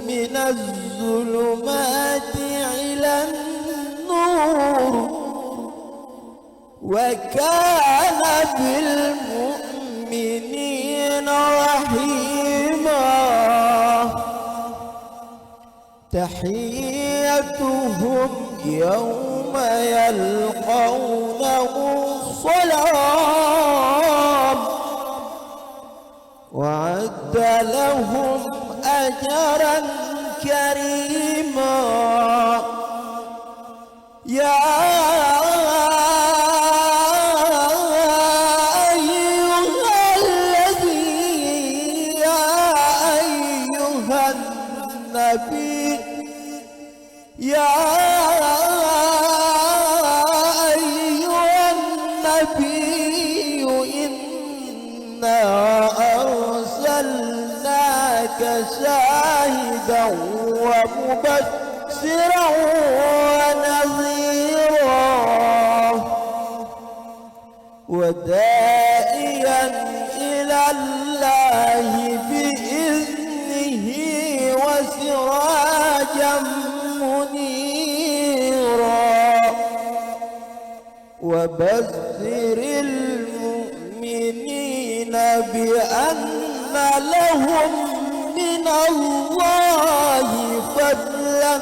من الظلمات إلى النور وكان بالمؤمنين رحيما تحيتهم يوم يلقونه سلام وعد لهم أجرا كريما يا يا أيها النبي إنا أرسلناك شاهدا ومبشرا ونذيرا وداعيا إلى الله بإذنه وسراجا منيرا وبشر المؤمنين بأن لهم من الله فضلا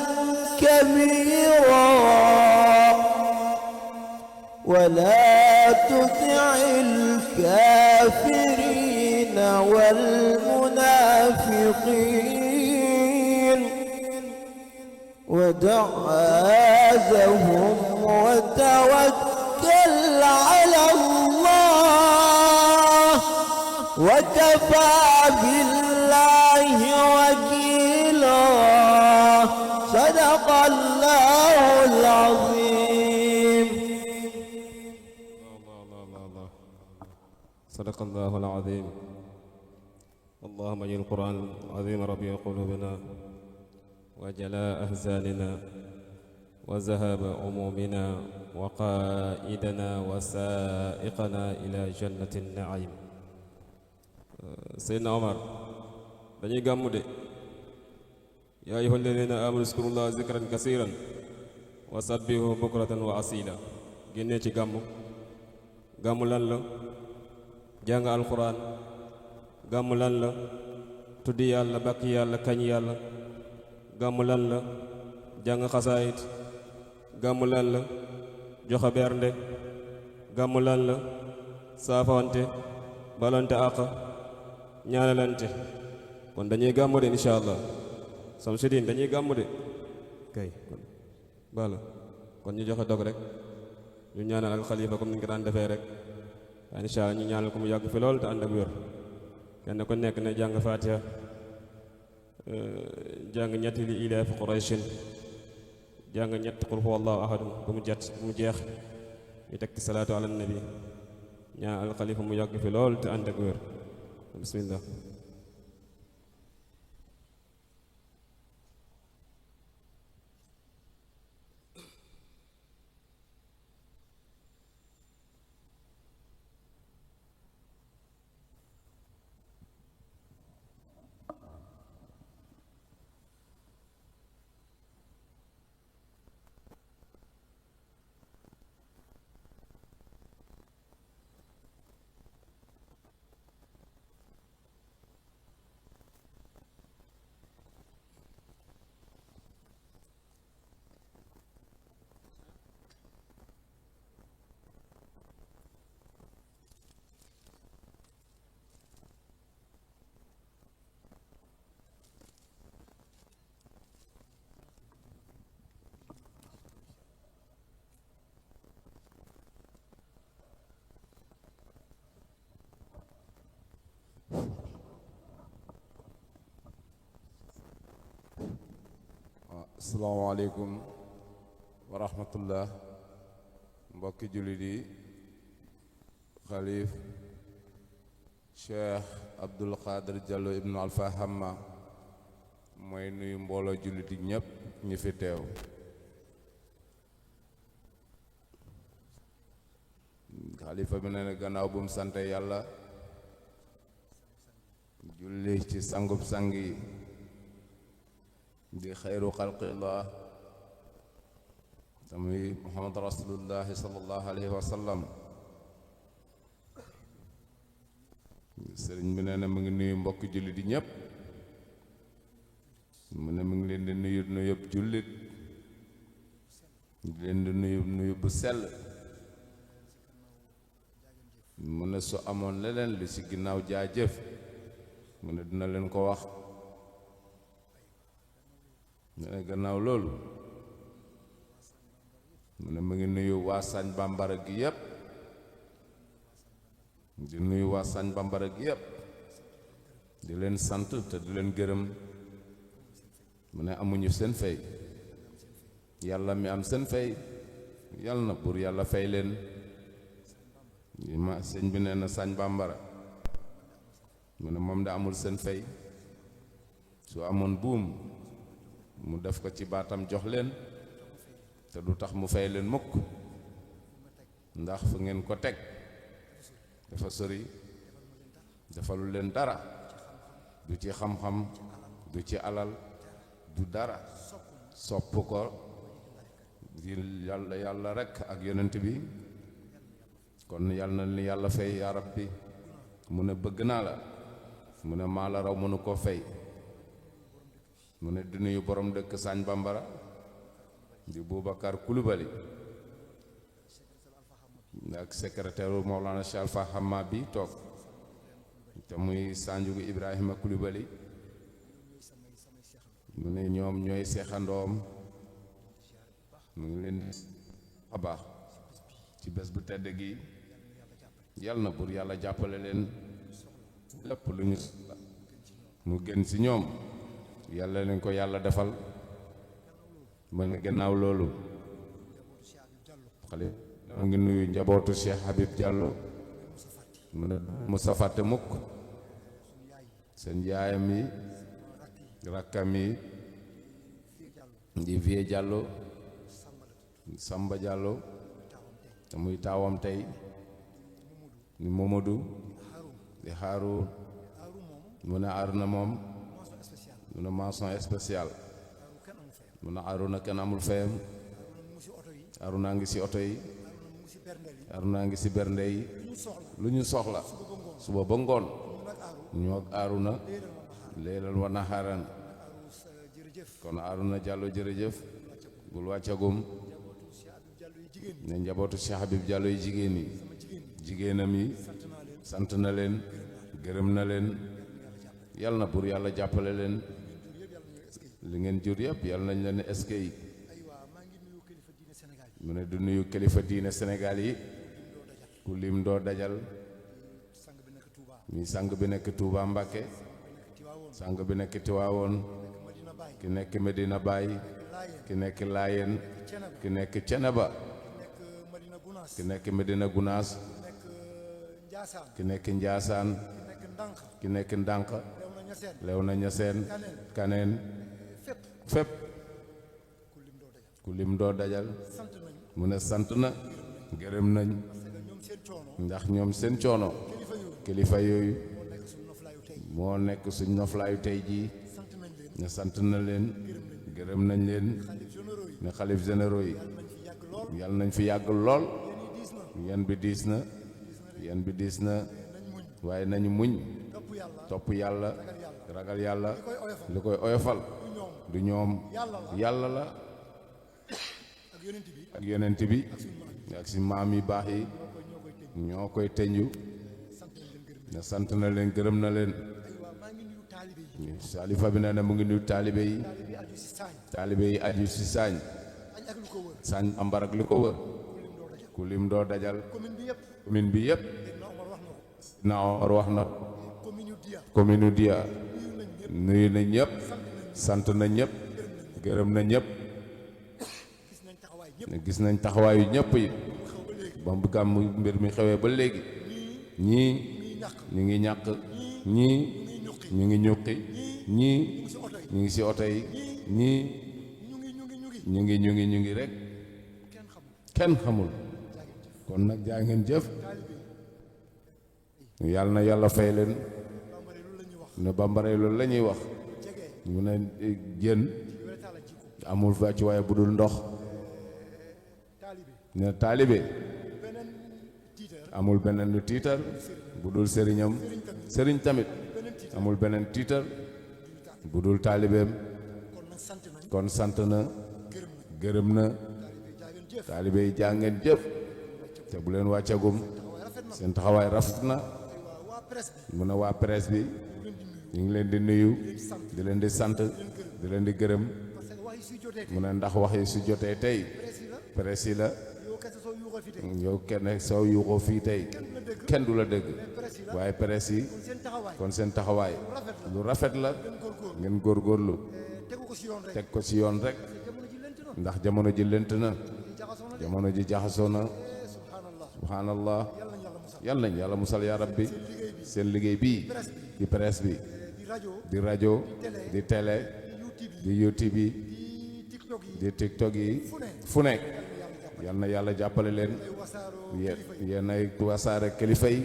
كبيرا ولا تطع الكافرين والمنافقين ودع آذهم وتوكل على الله وكفى بالله وكيلا صدق الله العظيم الله صدق الله العظيم اللهم اجعل القرآن العظيم ربيع قلوبنا وجلاء أحزاننا وذهاب همومنا وقائدنا وسائقنا إلى جنة النعيم. سيدنا عمر dañuy gàmmu de yaa ayyuha alladina amanu zkurullaha zikran kasiran wa sabbihu bukratan wa asila génnee ci gàmmu lan la jàng alquran gàmmu lan la tuddi yàlla bàkk yàlla kañ yàlla gàmmu lan la jàng xasaayit gàmmu lan la joxe bernde gàmmu lan la saafawante balante àq ñaanalante kon dañuy gàmmu de insha allah Samsudin dañuy gàmmu de kay kon bala kon ñu joxe dog rek ñu ñaanal al xalifa comme ni nga daan defee rek insha allah ñu ñaanal ko mu yàgg fi lool te ànd ak wér kenn ku nekk ne jàng fatiha jàng ñetti li ilaaf qurayshin jàng ñett qul huwallahu ahad bu mu jeex ñu teg ci salaatu ala nabi ñaan alxalifa mu yàgg fi lool te ànd ak wér bismillah. asalaamaaleykum wa rahmatullah mbokki jullit yi xalif Cheikh Abdul Qadir Diallo ibnu Alpha Hamma mooy nuyu mbooloo jullit yi ñépp ñi fi teew xalifa bi nee na gannaaw bu mu sante yàlla julli ci sangub sang yi di xayru xalqillah tamuy muhammad rasulullahi sallallahu alayhi wa sallam sëriñ bi nee na mu ngi nuyu mbokk jullit yi ñépp mu ne mu ngi leen di nuyu nuyub jullit di leen di nuyu bu sell mu ne su amoon leneen li ci ginnaaw jaajëf mu ne dina leen ko wax mu ne gannaaw loolu mu ne mu ngi nuyu waa Sañ Bambara gi yépp di nuyu waa Sañ Bambara gi yépp di leen sant te di leen gërëm mu ne amuñu seen fay yàlla mi am seen fay yàlla na buur yàlla fay leen ma sëñ bi nee na Sañ Bambara mu ne moom da amul seen fay su amoon buum mu def ko ci baatam jox leen te du tax mu fay leen mukk ndax fu ngeen ko teg dafa sori defalu leen dara du ci xam-xam du ci alal du dara sopp ko di yàlla rekk ak yonent bi kon yàlla na ni yàlla fay yaa rabbi mu ne bëgg naa la mu ne maa la raw mënu koo fay mu ne di nuyu borom dëkk Sañ Bambara di Boubacar Coulibaly ak secrétaire Mawlana Cheikh Alpha Hamma bi toog te muy Sanjugu Ibrahima Coulibaly mu ne ñoom ñooy seexandoom mu ngi leen a baax ci bés bu tedd gi yàlla na buur yàlla jàppale leen lépp lu ñu mu gën ci ñoom yàlla leen ko yàlla defal ma ne gannaaw loolu xale mu ngi nuyu njabootu Cheikh Habib Diallo mu ne musa fàtte mukk seen yaayam yi rakkam yi di Vie Diallo Samba Diallo te muy taawam tey ni Momadou di xaaru mu ne Aruna moom mu ne mention spéciale mu ne Aruna kenn amul fayam Aruna ngi ci oto yi Aruna ngi ci bernde yi lu ñu soxla suba ba ngoon ñu ak Aruna leelal wa naxaaran kon Aruna Diallo jërëjëf bul wàccagum ne njabootu Cheikh Habib Diallo yi jigéen yi jigéenam yi sant na leen gërëm na leen yal na buur yàlla jàppale leen li ngeen jur yëpp yal nañ leen eske yi mu ne du nuyu kilifa diine Sénégal yi ku lim doo dajal mi sang bi nekk Touba Mbacké sang bi nekk Tiwaawoon ki nekk Medina Baye ki nekk Laayeen ki nekk Ceneba ki nekk Medina Gunaas Njaasaan ki nekk Njaasaan ki nekk Ndànk ki nekk Ndànk Léona Ñaseen Léona Ñaseen Kaneen fépp fépp ku lim doo dajal ku lim doo dajal sant nañu mu ne sant na gërëm nañ parce que ñoom seen coono ndax ñoom seen coono kilifa yooyu kilifa yooyu moo nekk suñu noflaayu tey moo nekk suñ noflaayu tey jii sant nañ leen ne sant na leen gërëm nañ leen xalif généraux yi ne xalif généraux yi yàlla nañ fi yàgg yàlla nañ fi yàgg lool lool yéen yi diis na yan bi diis na nañ muñ waaye nañu muñ topp yàlla topp yàlla ragal yàlla li koy oyofal li koy oyofal du ñoom du ñoom yàlla la yàlla la ak yonent bi ak yonent bi ak si maam yi baax yi ñoo koy tënju ne sant na leen gërëm na leen aywa maa ngi nuyu taalibe yi saalifa bi nee na mu ngi nuyu taalibe yi taalibe yi aju si saañ taalibe yi aju si saañ añ ak lu ko wër saañ ambar ak li ko wër ku lim doo ku lim doo dajal dajal commune bi yëpp commune bi yëpp dégg na Omar wax na ko na Omar wax na commune yu Dia commune Dia nuyu nañ ñëpp nuyu na ñëpp sant na ñëpp gërëm na ñëpp gis nañ taxawaay ñëpp gis nañ taxawaayu ñëpp yi xew ba léegi ba mu gàmm mbir mi xewee ba léegi ñii ñu ngi ñàkk ñii ñu ngi ñuqi ñii ñu ngi si oto yi ñii ñu ngi rek kenn xamul kon nag jaa ngeen jëf yàlla na yàlla fay leen ne bambara loolu la ñuy wax mu ne jën amul wàcc waaye bu dul ndox ne taalibe amul beneen lu tiitar bu dul sëriñam sëriñ tamit amul beneen tiitar bu dul taalibeem kon sant na gërëm na taalibe yi jaa ngeen jëf te bu leen wàccagum seen taxawaay rafet na mu ne waa presse bi ñu ngi leen di nuyu di leen di sant di leen di gërëm mu ne ndax wax yi su jotee tey presse yi la yow kenn soo yuuxoo fii tey kenn du la dégg waaye presse yi kon seen taxawaay lu rafet la ngeen góorgóorlu teg ko ci yoon rek ndax jamono ji lënt na jamono ji jaxasoo na subhanallah yal nañ yàlla musal yaa rabbi seen liggéey bii di presse bi di rajo di télé di YouTube yi di TikTok yi fu nekk yal na yàlla jàppale leen yéen ay wasaare kilifa yi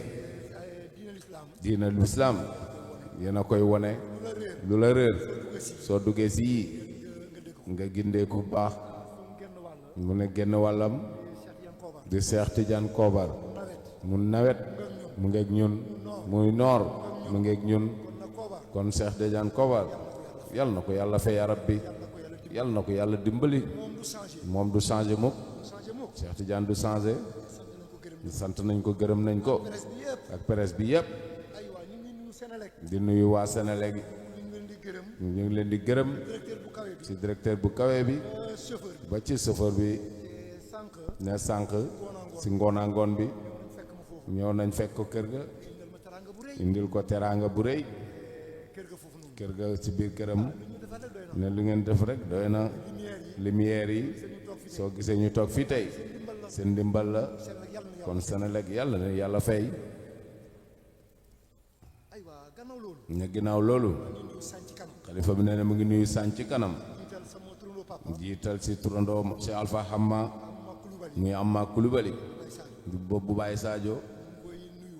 diina lislaam yéen a koy wone lu la réer soo duggee si yii nga gindee ku baax mu ne genn wàllam di Cheikh Tidiane Kobar mu nawet mu ngeeg ñun muy noor mu ngeeg ñun kon Cheikh Tidiane Kobar yal na ko yàlla fay ya rabbi yal na ko yàlla dimbali moom du changé mukk Cheikh Tidiane du changé sant nañ ko gërëm nañ ko ak presse bi yëpp di nuyu waa Sénélec ñu ngi leen di gërëm ci directeur bu kawe bi ba ci chauffeur bi ne sànq ci ngoona ngoon bi ñëw nañ fekk ko kër ga indil ko teraanga bu rëy kër ga ci biir këram ne lu ngeen def rek doy na lumière yi soo gisee ñu toog fii tey seen ndimbal la kon Sénélec yàlla na yàlla fay ne ginnaaw loolu xalifa bi nee na mu ngi nuyu sànc ci kanam jiital ci turandoo ci Alpha Hamma muy Amma Coulibaly di boobu Baye Sadio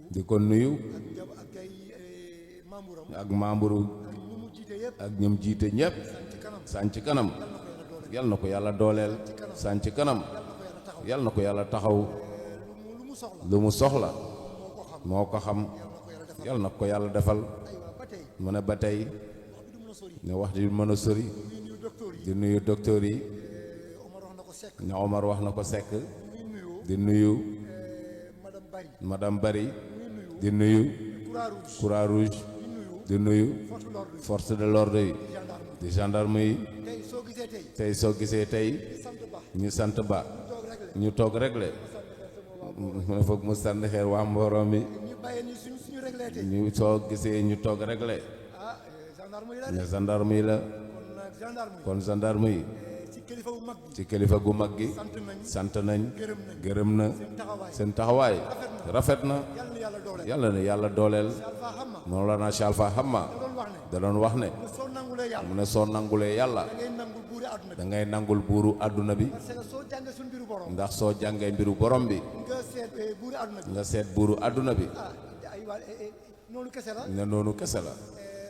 di ko nuyu ak membre ak ñoom jiite ñëpp sànc kanam yal na ko yàlla dooleel sànc kanam yal na ko yàlla taxaw lu mu soxla moo ko xam yal na ko yàlla defal mu ne ba tey ne wax di mën a sori di nuyu docteur yi ne Omar wax na ko Seck di nuyu madame Bari di nuyu Croix Rouge di nuyu force de l'ordre yi di gendarme yi tey soo gisee tey ñu sant ba ñu toog réglé mu ne foog mu sànni xeer waa mbooloo mi ñu soo gisee ñu toog réglé ne gendarme yi la kon gendarme yi kilifa bu mag gi ci kilifa gu mag gi sant nañ sant nañ gërëm nañ gërëm na seen taxawaay seen taxawaay rafet na yàlla na yàlla doole yàlla na yàlla dooleel Alpha Hamma Mawlana Cheikh Alpha Hamma da doon wax ne da doon wax ne soo nangulee yàlla mu ne soo nangulee yàlla da ngay nangul buuri àdduna bi da ngay nangul buuru àdduna bi parce que soo jàngee suñu mbiru borom ndax soo jàngee mbiru borom bi nga seet buuri àdduna bi nga seet buuru àdduna bi ay waa noonu kese la ne noonu kese la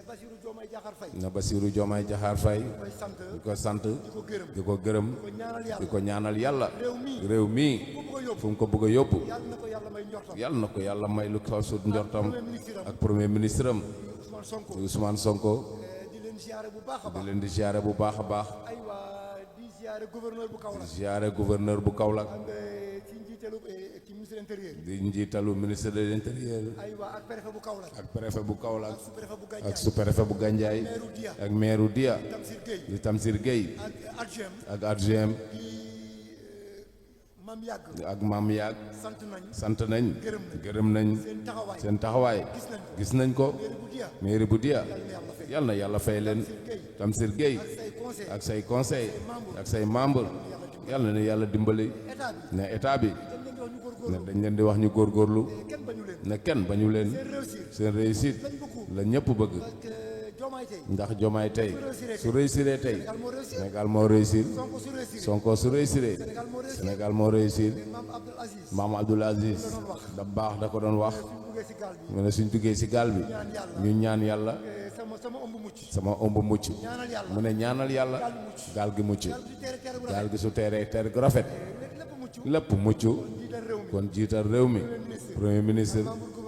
Basiru Diomaye Diakhar Faye na Bassirou Diomaye Diakhar Faye koy sant di ko sant di ko gërëm di ko gërëm ko ñaanal di yàlla ko ñaanal yàlla réew mii réew mii ku bëgg a yóbbu fu mu ko bëgg a yóbbu yàlla na ko yàlla may njortam yàlla na ko yàlla may lu kaw sut njortam premier ministre am ak premier ministre am Ousmane Sonko di Ousmane Sonko di leen ziare bu baax a di baax leen di ziare bu baax a baax ay waa di ziare gouverneur bu di Kaolack ziare gouverneur bu Kaolack nga ci njiitalu ci ministre intérieur di njiitalu ministre de l'intérieur ay waa ak préfet bu Kaolack ak préfet bu Kaolack sous préfet bu ak Gandiaye sous-préfet bu Gandiaye maire Dia ak maire Dia Tamsir Gueye di Tamsir Gueye ak adjoint ak adjoint di Mam Yàgg ak maam yaag sant nañ sant nañ gërëm nañ gërëm nañ seen taxawaay seen taxawaay gis nañ ko gis nañ ko maire bu Dia mairie bu Dia yàlla na yàlla fay yal na yàlla fay leen Tamsir Gueye say conseil ak say conseil ak say membre yal na yàlla dimbali état bi ne état bi dañ leen di wax ñu góorgóorlu ne dañ leen di wax ñu góorgóorlu kenn bañu leen ne kenn bañu leen seen réussir seen réussite lañ bëgg la ñëpp bëgg parce que Diomaye tey ndax Diomaye tey su réussiree tey Sénégal moo réussir Sénégal moo réussir Sonko su réussir Sonko su réussiree Sénégal moo réussir Sénégal moo réussir Mame Abdoul Aziz maam Abdoul Aziz da baax da ko doon wax suñ buggee si gaal bi mu ne suñ duggee ci gaal bi ñaan yàlla ñu ñaan yàlla sama ëmb mucc sama ëmb mucc ñaanal yàlla mu ne ñaanal yàlla gaal gi mucc gaal bi tere tere bu gaal gi su teeree teer gu rafet lépp mucc lépp mucc jiital réew mi kon jiital réew mi premier ministre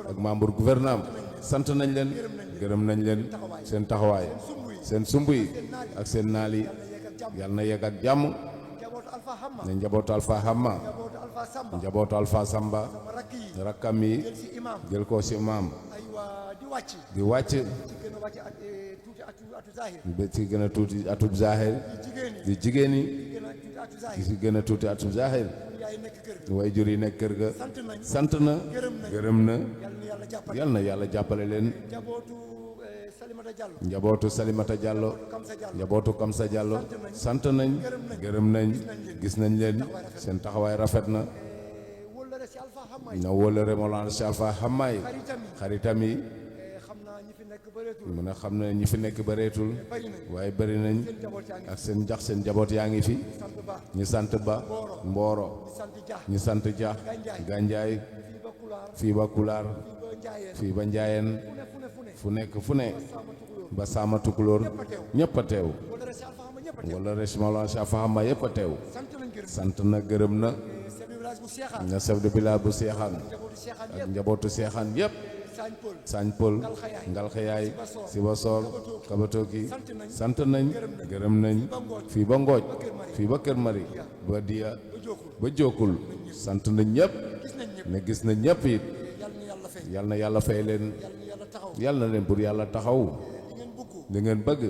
ak membre gouvernement sant nañ leen gërëm nañ leen seen taxawaay seen sumb yi ak seen naal yi yàlla na yegg ak jàmm njabootu Alpha Hamma ne njabootu Alpha Hamma njabootu Alpha Samba njabootu Alpha Samba sama rakk yi rakkam yi jël si imam jël ko ci maam ay waa di wàcc di wàcc ci gën a wàcc ak tuuti atu zahir ba ci gën a tuuti atub zahir jigéen ñi di jigéen ñi gën a tuuti atu di zahir ci gën a tuuti atub zahir yaay nekk kër gi way jur yi nekk kër ga sant nañ sant na gërëm na yàlla na yàlla jàppale yal na yàlla jàppale leen njabootu Salimata Diallo njabootu Salimata Diallo Kamsa Diallo njabootu Kamsa Diallo sant nañ gërëm nañ gis nañ leen seen taxawaay rafet na wóllare si Alpha Hamma na wóolare Mawlana Cheikh Alpha Hamma yi xaritam yi xam naa ñi fi nekk bëreetul mu ne xam ne ñi fi nekk bareetul bari nañ waaye bari nañ seen njaboot yaa ngi ak seen njax seen njaboot yaa ngi fi sant ba ñi sant ba Mboro sant Dia ñi sant Dia Gandiaye fii ba Kulaar fii ba Kulaar fii ba Njaayeen fii ba Njaayeen fu ne fu nekk ba Sama Tukulóor ñëpp a teew wóllare si Alpha Hamma ñëpp a teew wala res Mawlana Cheikh Alpha Hamma yëpp a teew sant nañ gërëm sant na gërëm na chef de village bu Seexaan na chef de village bu Seexaan njabootu Seexaan ak yëpp njabootu Seexaan yëpp Sañ Paul Sañ Pël Ngalxayaay Sibasoor Kabatoki sant nañ gërëm nañ fii ba Ngooj fii ba Kër Mari ba Diya ba Jokkul sant nañ ñëpp ne gis nañ ñëpp it yal na yàlla fay leen yal na leen pour yàlla taxaw li ngeen bëgg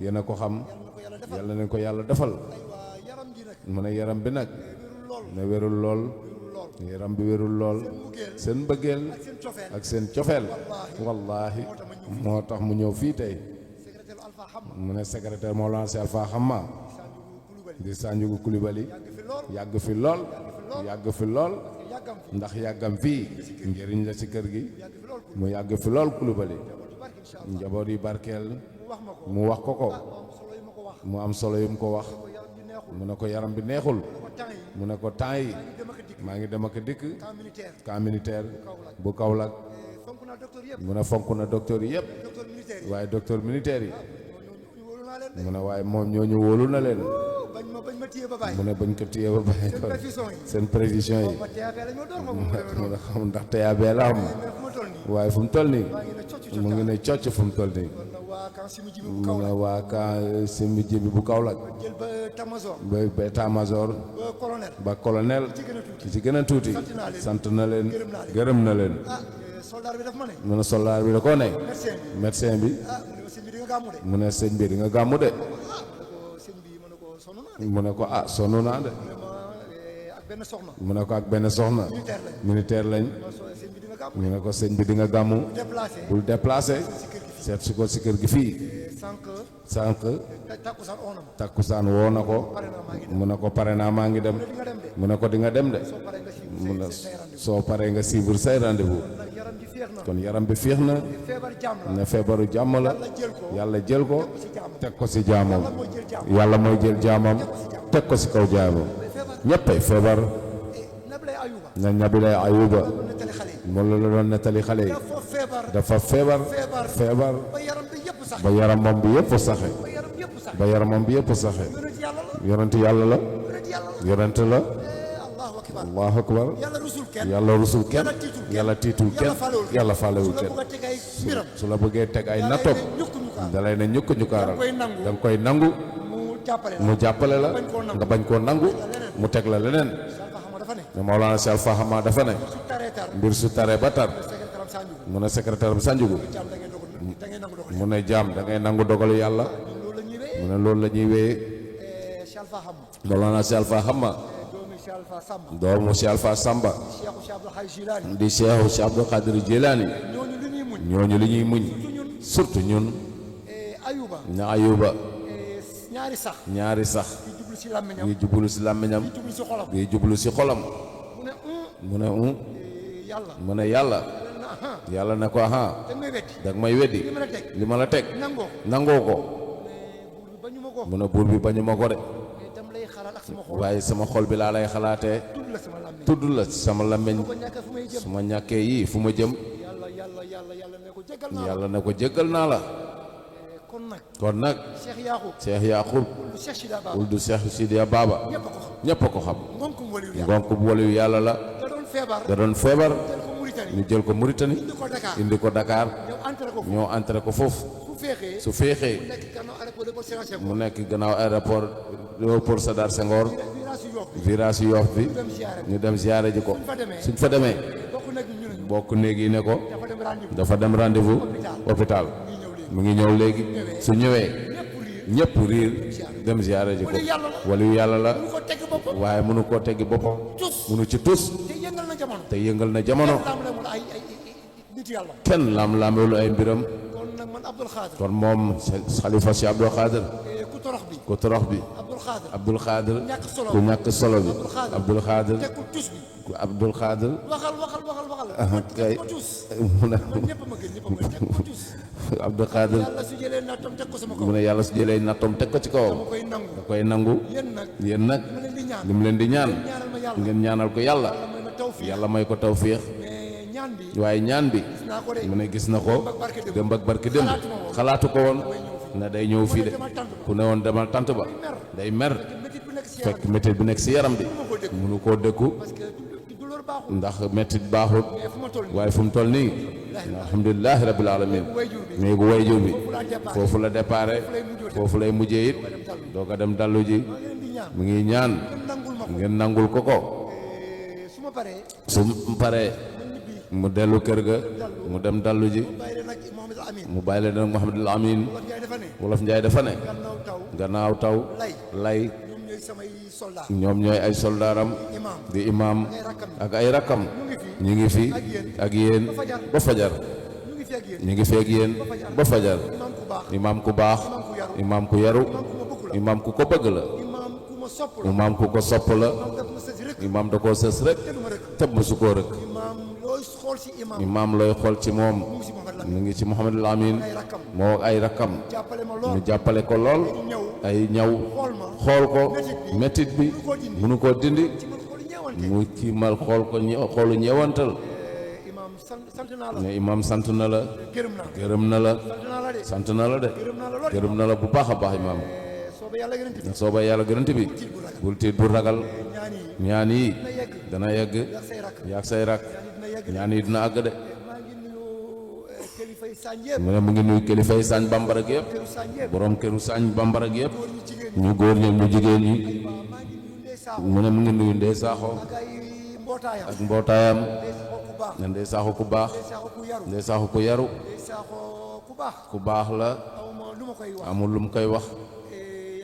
yéen a ko xam yal na leen ko yàlla defal mu ne yaram bi nag ne wérul lool yaram bi wérul lool seen bëggeel ak seen cofeel wallaahi moo tax mu ñëw fii tey mu ne secrétaire Mawlana Cheikh Alpha Hamma di Sanjugu Coulibaly yàgg fi lool ndax yàggam fii njëriñ la ci kër gi mu yàgg fi lool Coulibaly njaboot yi barkeel mu wax ko mu am solo yu mu ko wax mu ne ko yaram bi neexul mu ne ko temps yi maa ngi dem ak dikk camp militaire bu Kaolack mu ne fonk na docteur yi yëpp waaye docteur militaire yi mu ne waaye moom ñooñu wóolu na leen mu ne bañ ko téye ba bàyyi ko seen prévision yi mu ne xam ndax TAB la am waaye fu mu toll nii mu ngi ne cocc fu mu toll nii mu ne waa camp Simi Jibi bu Kaolack ba état major ba colonel ki ci gën a tuuti sant na leen gërëm na leen mu ne soldat bi da koo ne médecin bi mu ne sëñ bi di nga gàmmu de mu ne ko ah sonn naa de mu ne ko ak benn soxna militaire lañ mu ne ko sëñ bi di nga gàmmu bul déplacé seet si ko si kër gi fii sànq takkusaan oo na ma takkusaan woo na ko pare naa maa ngi dem mu ne ko pare naa maa ngi dem di nga dem de mu ne ko di nga dem de soo paree nga si mu ne say rendez-vous soo paree nga suivre say rendez-vous nag yaram ji féex na kon yaram bi féex na feebar jàmm la ne feebaru jàmm la yàlla jël ko yàlla jël ko si jàmm teg ko si jaamam mooy jël jàmm yàlla mooy jël jaamam teg ko si kaw jaamam ñëppay feebar nab lay ayuba na ñabi lay ayuba lu nettali xale yi moom la doon nettali xale yi dafa feebar dafa feebar feebar ba yaram bi yëpp sax ba yaramam bi yëpp saxe ba yaram yëpp sax ba yaramam bi yëpp saxe yonent yàlla la yonent yàlla la yonent yàlla la yonent la allahu akbar allahu akbar yàlla rusul kenn yàlla rusul kenn yàlla tiitul kenn yàlla faalewul su la kenn bëgg a teg ay mbiram su la bëggee teg ay nattoom ñukk ñu kaa dalay ne ñukk ñu kaaral koy nangu da nga koy nangu mu jàppale la mu jàppale la bañ koo nangu. nga bañ koo nangu mu teg la leneen Salfa xam nga dafa ne ne Mawlana Cheikh Alpha Hama dafa ne su taree tar mbir su taree ba tar secrétaire am Sanjugu mu ne secrétaire bi Sanjugu jàmm da ngay dogal da ngay nangu dogal mu ne jaam da ngay nangu dogalu yàlla loolu la ñuy wee mu ne loolu la ñuy wéyee Salfa xam Mawlana Cheikh Alpha Hama doomi Salfa Samba doomu Cheikh Alpha Samba Cheikhu Cheikh Abdou Khadir Jilani di Cheikhu Cheikh Abdou Khadir Jilani ñooñu li ñuy muñ ñooñu li ñuy muñ surtout ñun ayuba na ayuba ñaari sax ñaari sax di jublu si làmmiñam bii jublu si làmmiñam jublu si xolam bii jublu si xolam mu ne mu ne yàlla mu ne yàlla na aha yàlla ne ko aha da ngay wetti dag may weddi li ma la teg li ma la teg nangoo nangoo ko buur bi bañu ma ko mu ne buur bi bañu ma ko de mais dam lay xalaat ak sama xol waaye sama xol bi laa lay xalaatee tudd la sama làmmiñ tudd la sama làmmiñ ko ñàkk fu may jëm su ma ñàkkee yii fu ma jëm yàlla ne ko jéggal naa yàlla ne ko jéggal naa la kon nag kon nag Cheikh Yaqub Cheikh Yaqub lu Cheikh Sida Baba wul du Cheikh Sidiya Baba ñëpp a ko xam ñépp a ko xam ngonkum waliyu yàlla ngonk bu waliyu yàlla la da doon feebar da doon feebar jël ko Mauritanie ñu jël ko Mauritanie indi ko Dakar indi ko Dakar ñëw entré ko ñoo entré ko foofu fu feexee su féexee nekk kanam aéroport de Sénégal Senghor mu nekk gannaaw aéroport Sédar Senghor virage yu Yoff virage Yoff bi dem ziaré ñu dem ziyaare ji ko fa demee suñ fa demee bokk nag ñu ne bokk néeg yi ne ko dafa dem rendez-vous dafa dem rendez-vous hôpital mu ngi ñëw léegi su ñëwee ñëpp riir dem ziyaare ji ko waliyu yàlla la mu ko teg boppam waaye mënu koo teggi boppam tus mënu ci tus te yëngal na jamono te yëngal na jamono lam la mun ay nit yàlla kenn lam-laamelu ay mbiram kon nag man Abdoul Khadir kon moom xalifa si Abdou Khadir ku torox bi ku torox bi Abdoul Khadir Abdul Khadir ñàkk solo ku ñàkk solo bi Abdul Khadir teg ko tus bi ku Abdul Khadir waxal kay ko tus mu ne man ñëpp ma gën ñëpp ma teg ko tus Abdul Khadir yàlla su jëlee nattam teg ko sama kaw mu ne yàlla su jëlee nattoom teg ko ci kawam ma koy nangu da koy nangu yéen nag yéen nag ma leen di ñaan li mu leen di ñaan ñaanal ma yàlla ngeen ñaanal ko yàlla may ma tawfiq yàlla may ko tawfiix mais ñaan bi waaye ñaan bi gis naa ko de mu ne gis na ko barke démb. démb ak barke démb xalaatu ko woon ne day ñëw fii de ku ne woon demal tant ba day mer métit bu nekk si fekk métit bi nekk si yaram bi mënu koo dëkku parce que douleur baaxul ndax métit baaxut mais fu ma toll nii waaye fu mu toll nii alhamdulilahi rabbil alamin wayjur bi néegu wayjur bi fu laa départ foofu la déparé foofu lay mujjee it doo ko dem dallu ji ma leen di ñaan mu ngi ñaan nangul ma ko ngeen nangul ko ko su ma paree su paree mu dellu kër ga mu dem dallu ji bàyyi leen nag Mohamed Amin mu bàyyi leen nag Mouhamadul Amin wala Ndiaye dafa ne wolof Njaay dafa ne gannaaw taw gannaaw taw lay ñoom ñooy samay soldat ñoom ñooy ay soldaaram imam di imam ak ay rakkam ñu ngi fi ak yéen ba fajar ñu ngi fi ak yéen ñu ngi fi ak yéen ba fajar imam ku baax imam ku baax imam ku yaru imam ku ko bëgg la imam ku ma sopp la imam ku ko sopp la daf ma sës rek imam da koo sës rek te du ma rek te musu koo rek imam looy xool si imam imam looy xool ci moom mu si Mohamed mu ngi ci Mouhamadul Amin ay rakkam moo ak ay rakkam jàppale ma ñu lool jàppale ko lool ñëw ay ñaw xool ma xool ko métit bi mënu koo dindi ci man xool ñeewante mu kiimal xool ko xoolu ñeewantal imam sant naa la ne imam sant na la gërëm naa gërëm na la sant naa la de sant na la de gërëm naa la lool gërëm na la bu baax a baax imam soobee yàlla gërëm bi sooba yàlla gërënti bi bul tiit bul ragal ñaan yi ñaan yi na yegg dana yegg ak say rakk yaag say rak dina yegg ñaan yi dina àgg de maa ngi nuyu kilifa yi sànj yëpp mu ne mu ngi nuyu kilifa yi saañ bambara gi yëpp këru sànj yëpp borom këru saañ bambara gi yëpp góor ñi jigéen ñu góor ñi ñu jigéen ñi ñi maa ngi nuyu Ndeye Sakho mu ne mu ngi nuyu Ndey Saaxo ak ay mbootaayam ak mbootaayam Ndeye Sakho ku baax ne Ndey Saaxo ku baax Ndeye Sakho ku yaru Ndey Saaxo ku yaru Ndeye Sakho ku baax ku baax la awma lu ma koy wax amul lu mu koy wax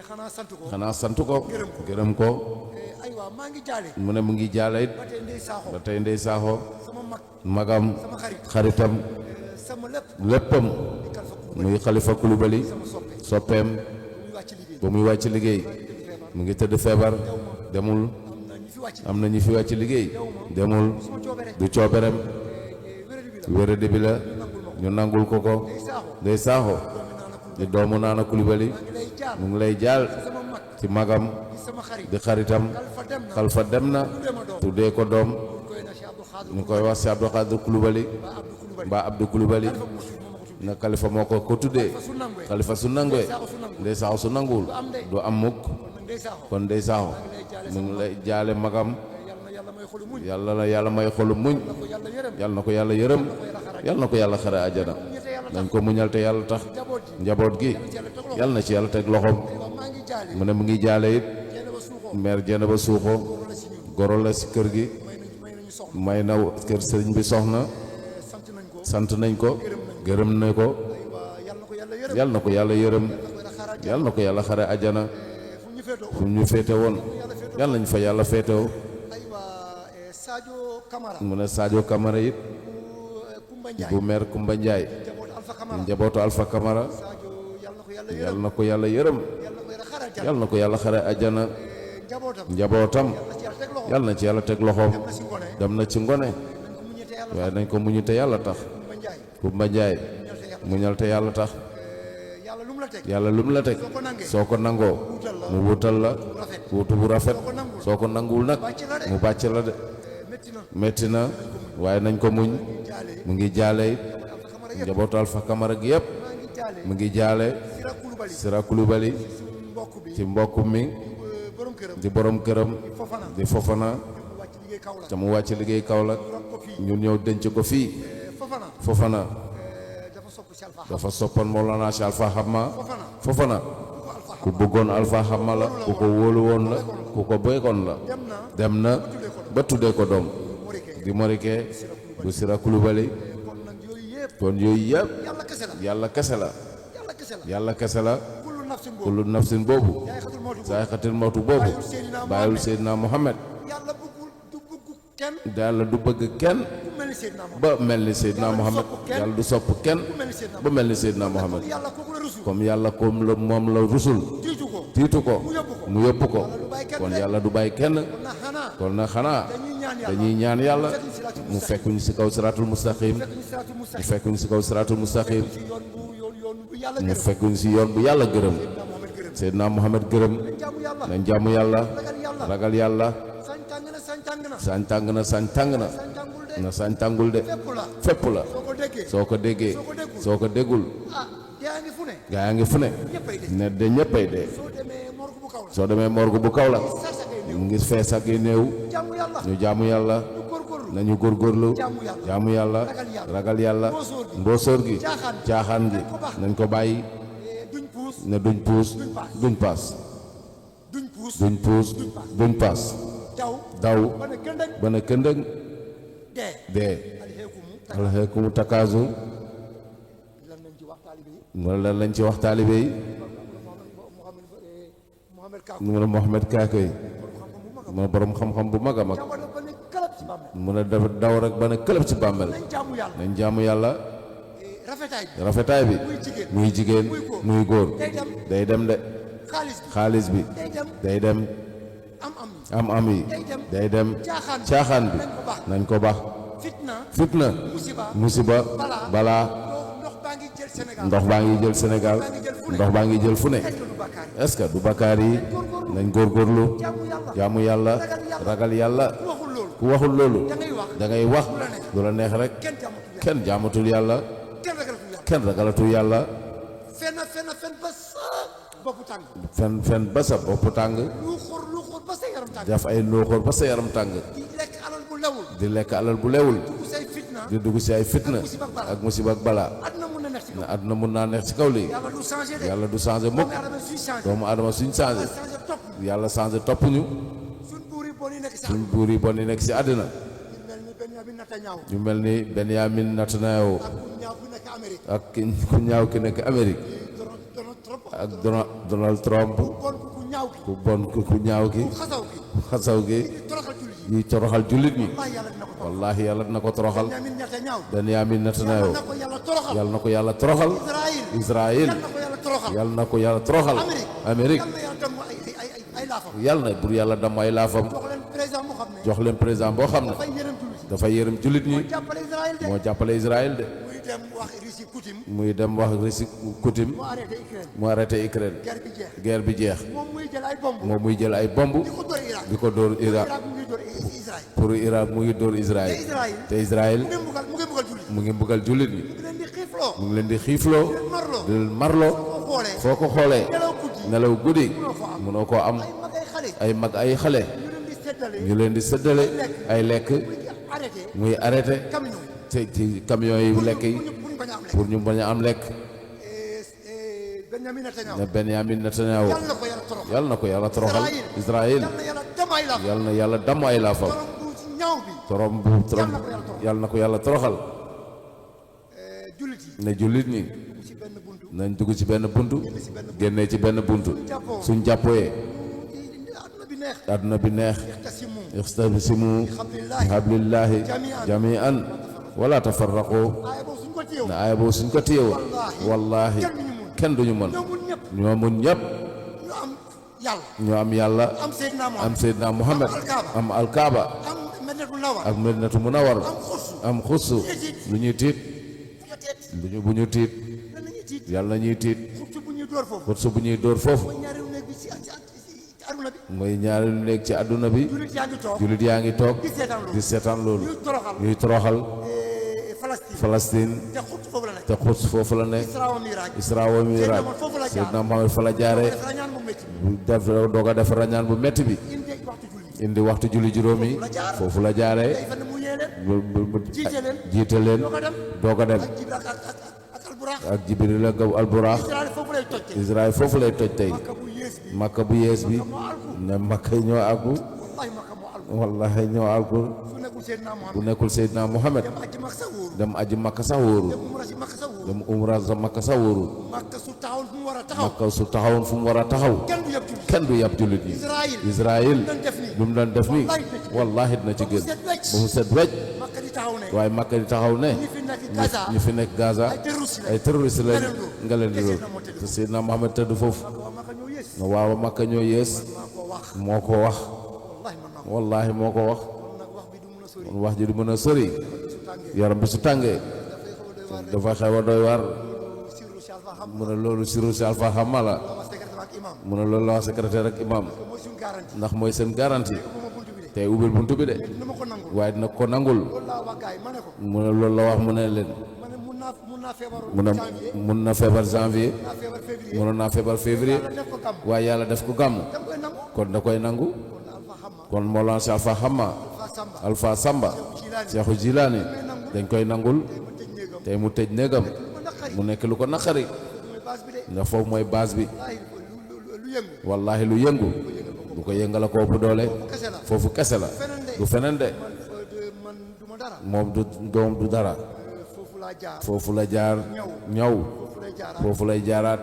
xanaa sant ko xanaa sant ko gërëm ko aywa maa ngi jaale mu ne mu ngi jaale it ba tey Ndeye Sakho ba tey Ndey Saaxo sama mag magam sama xarit xaritam sama lépp léppam muy Khalifa Coulibaly soppeem ba muy wàcc liggéey mu ngi tëdd feebar demul am na ñi fi wàcc liggéey demul du cooberem wéradi bi la ñu nangul ko day saaxo di doomu Nana Coulibaly mu ngi lay jaal ci magam di xaritam Xalifa dem na tuddee ko doom ñu koy wax si Abdou Khadir Coulibaly mbaa Abdou Coulibaly na Xalifa moo ko tuddee Xalifa su nanguwee ndey saaxo su nanguwul du am mukk kon ndey saaxo mu ngi lay jaale magam yàlla la yàlla may xolu muñ yàlla na ko yàlla yërëm yàlla na ko yàlla xare àjjana nañ ko muñal te yàlla tax njaboot gi yàlla na ci yàlla teg loxoom mu ne mu ngi jaale it mère Dieynaba Suuxo goro la ci kër gi may na kër sëriñ bi soxna sant nañ ko gërëm na ko yàlla na ko yàlla yërëm yàlla na ko yàlla xare àjjana fu ñu féete woon yàlla nañ fa yàlla féetewoo mu ne Sadio Camara it bu mère Kumba Njaay njabootu Alpha Camara yàlla na ko yàlla yërëm yàlla na ko yàlla xare àjjana njabootam yàlla na ci yàlla teg loxoom dem na ci ngone waaye nañ ko muñu te yàlla tax Kumba Njaay muñal te yàlla tax yàlla lu mu la teg soo ko nangoo mu wutal la wutu bu rafet soo ko nanguwul nag mu bàcc la de metti na waaye nañ ko muñ mu ngi jaale it njabootu Alpha Camara gi yëpp mu ngi jaale Sira Coulibaly ci mbokk mi di borom këram di Fofana te mu wàcc liggéey Kaolack ñun ñëw denc ko fii Fofana dafa soppoon Mawlana Cheikh Alpha Hamma Fofana ku bëggoon Alpha Hamma la ku ko wóolu woon la ku ko bëggoon la dem na ba tuddee ko doom di Morike bu Sira Coulibaly kon yooyu yëpp yàlla kese la yàlla kese la kullu nafsin boobu zaa'iqatul mawtu boobu bàyyiwul Seydina Muhammad yàlla du bëgg kenn ba mel ni Seydina Muhammad yàlla du sopp kenn ba mel ni Seydina Muhammad comme yàlla comme la moom la rusul tiitu ko mu yóbbu ko kon yàlla du bàyyi kenn kon na xanaa dañuy ñaan yàlla mu fekkuñu ci kaw siraatul mustaqim mu fekkuñu ci kaw siraatul mustaqim mu fekkuñu ci yoon bu yàlla gërëm Seydina Muhammad gërëm nañ jaamu yàlla ragal yàlla sañ tàng na sañ tàng na na sañ tàngul de fépp la soo ko déggee soo ko déggul gaa yaa ngi fu ne ne de ñëppay dee soo demee morgue bu kaw la mu ngi fees ak yi néew ñu jaamu yàlla nañu góorgóorlu jaamu yàlla ragal yàlla mboosóor gi caaxaan gi nañ ko bàyyi ne duñ puus duñ paas duñ puus duñ paas daw ba ne këndëng dee alxeekumu takaasu wala lañ ci wax taalibe yi mu ne Mohamed Kaakay mu ne borom xam-xam bu mag a mag mu ne dafa daw rek ba ne këlëb ci bàmmeel nañ jaamu yàlla rafetaay bi muy jigéen muy góor day dem de xaalis bi day dem am yi day dem caaxaan bi nañ ko baax fitna musiba balaa ndox baa ngi jël Sénégal ndox baa ngi jël fu ne est-ce que du bakkaar yi nañ góorgóorlu jaamu yàlla ragal yàlla ku waxul loolu da ngay wax du la neex rek kenn jaamatul yàlla kenn ragalatul yàlla fen ba sa bopp tàng def ay looxoor ba sa yaram tàng di lekk alal bu lewul di dugg ci ay fitna ak musiba ak balaa na àdduna mun naa neex ci kaw lii yàlla du changé mukk doomu adama suñ changé yàlla changé topp ñu suñ buur yi bon yi nekk ci àddina ñu mel ni Benyamin Netanyahu ak ku ñaaw ki nekk Amérique ak Donald Trump ku bon ku ñaaw ki ku xasaw gi yi toroxal jullit ñi wallahi yàlla dina ko toroxal. wallahi yàlla dina ko toroxal Benyamin Netanyahu Benyamin Netanyahu yàlla na ko yàlla toroxal. yàlla na ko yàlla toroxal Israël Israël yàlla na ko yàlla toroxal. yàlla na ko yàlla toroxal Amérique yàlla na yàlla dem ay laafam. yàlla na bur yàlla damm ay laafam jox leen président moo xam ne jox leen président boo xam ne dafay yërëm jullit yi. dafay yërëm jullit ñi jàppale Israël de. moo jàppale Israël de muy dem wax Russie muy dem wax Russie coutume coutume. mu arrêté Ukraine. mu arrêté Ukraine guerre bi jeex. guerre bi jeex moom muy jël ay bomb. moom muy jël ay bomb di ko dóor Irak. di ko dóor Irak Irak mu ngi dóor Israël. pour Irak mu ngi dóor Israël te Israël mu ngi mbugal jullit mu yi. ngi mbugal jullit ñi mu ngi leen di xiifloo. mu ngi leen di xiifloo di leen marloo. di leen marloo boo xoolee. foo ko xoolee nelaw guddi. nelaw guddi mënoo koo am ay mag ay xale. ay mag ay xale ñu leen di seddale. ñu leen di séddale ay lekk muy arrêté. muy arrêté camion yi. ci camion yi lekk yi pour ñu bañ a am lekk. pour ñu bañ a am lekk Benyamin Netanyahu. ne Benyamin Netanyahu yàlla na ko yàlla toroxal. yàlla na ko yàlla toroxal Israël yàlla na yàlla dem ay laaf. yàlla na yàlla damm ay laafam borom bu ñaaw bi. torom bu torom yàlla na ko yàlla toroxal jullit yi. ne jullit ñi ci benn buntu. nañ dugg ci benn buntu génnee ci benn buntu suñ jàppooyee àdduna bi neex. àdduna bi neex tasimu. ixtasimu bi hablillahi jamian wala tafarraqu aaya boobu suñ ko téyew. ne aaya boobu suñ ko téyewoon wallahi kenn duñu mën ñoomul ñëpp. ñoo mun ñëpp ñu am yàlla. ñoo am yàlla am Seydina am Muhammad. Seydina Muhammad am alkaaba am Madinatul Nawar. ak Madinatu Munawwar am xursu. am xussu lu ñuy tiit fu ñu teet. bu ñu tiit lan la ñuy tiit. yàlla ñuy tiit xursu bu ñuy door foofu. xutsu bu ñuy dóor foofu mooy ñaareelu néeg bi ci àdduna bi. mooy ñaareelu nekk ci àdduna bi jullit yaa ngi toog. jullit yaa ngi toog di seetaan loolu. di seetaan loolu ñuy toroxal. ñuy toroxal Palestine. Palestine te xursu foofu la nekk. te xuts foofu la nekk Isra wa Miraaj. Isra wa Miraaj Seydina Muhammad fa la jaare def rañaan bu métti. bu def doog a def rañaan bu metti bi indi waxtu julli. indi waxtu julli juróomi foofu la jaaree tey fan mu ñëwee leen. bu jiite leen. jiite leen doog a dem. doog a dem ak Jibril ak Alburax. ak Jibril ak Alburaax Israël foofu lay toj tey. Israël foofu lay toj tey Makka bu yées bi. Makka bu yees bi ne Makka ñoo àggu wallahi Makka moo alku. wallahi ñoo àggu su nekkul Seydina bu Muhammad. nekkul Seydina Muhammad dem aji Makka sa wóoru. dem aji Makka sax wóoru dem umra si Makka sa wóoru. dem umra sa Makka sax wóoru Makka su taxawul fu mu war a taxaw. Makka su taxawoon fu mu war a taxaw kenn du yab julli. kenn du yab jullit yi Israël. Israël doon def nii. lu mu doon def nii wallahi dina ci génn ba mu set wecc Makka di taxaw ne. waaye Makka di taxaw ne ñi fi nekk Gaza. ñi fi nekk Gaza ay terroriste la. ay terroriste lañ nga leen di lool te Seydina Muhammad tëdd foofu waa Makka ñoo yées. waaw Makka ñoo yées maa ko wax. moo ko wax wallahi wallahi man naa ko. moo ko wax kon nag wax bi du mun a sori. kon wax ji du mën a sori su tàngee. yaram bi su tàngee dafay xaw dafa xew a doy waar. a doy waar Sirru si Alpha xam. mu ne loolu siru si alfa xamma la ma secrétaire ak imam. mu ne loolu la wax secrétaire ak imam mooy suñu garantie. ndax mooy seen garantie bu ma buntu bi de. tey ubbil buntu bi de dina ma ko nangul. waaye dina ko nangul loolu laa wax gars yi ma ne ko. mu ne loolu la wax mu ne leen ma ne mun naa feebar. mu ne janvier. mun na feebar janvier mun naa feebar février. mënoon naa feebar février yàlla def ko gàmm. waaye yàlla def ko gàmm da koy nangu. kon da koy nangu kon Alpha xam ma. kon Mawlana si alfa xamma Alpha Samba. alfa samba Seexu Jilaani dañ koy nangul ma tëj néegam. tey mu tëj néegam ma naqari. mu nekk lu ko naqari mooy base bi de. ndax foofu mooy base bi ay lu yëngu. wallahi lu yëngu bu ko yëngala ko ëpp doole kese la. foofu kese la feneen de. du feneen de man du ma dara. moom du doom du dara foofu laa jaar. foofu la jaar ñëw foofu lay jaaraat. foofu lay jaaraat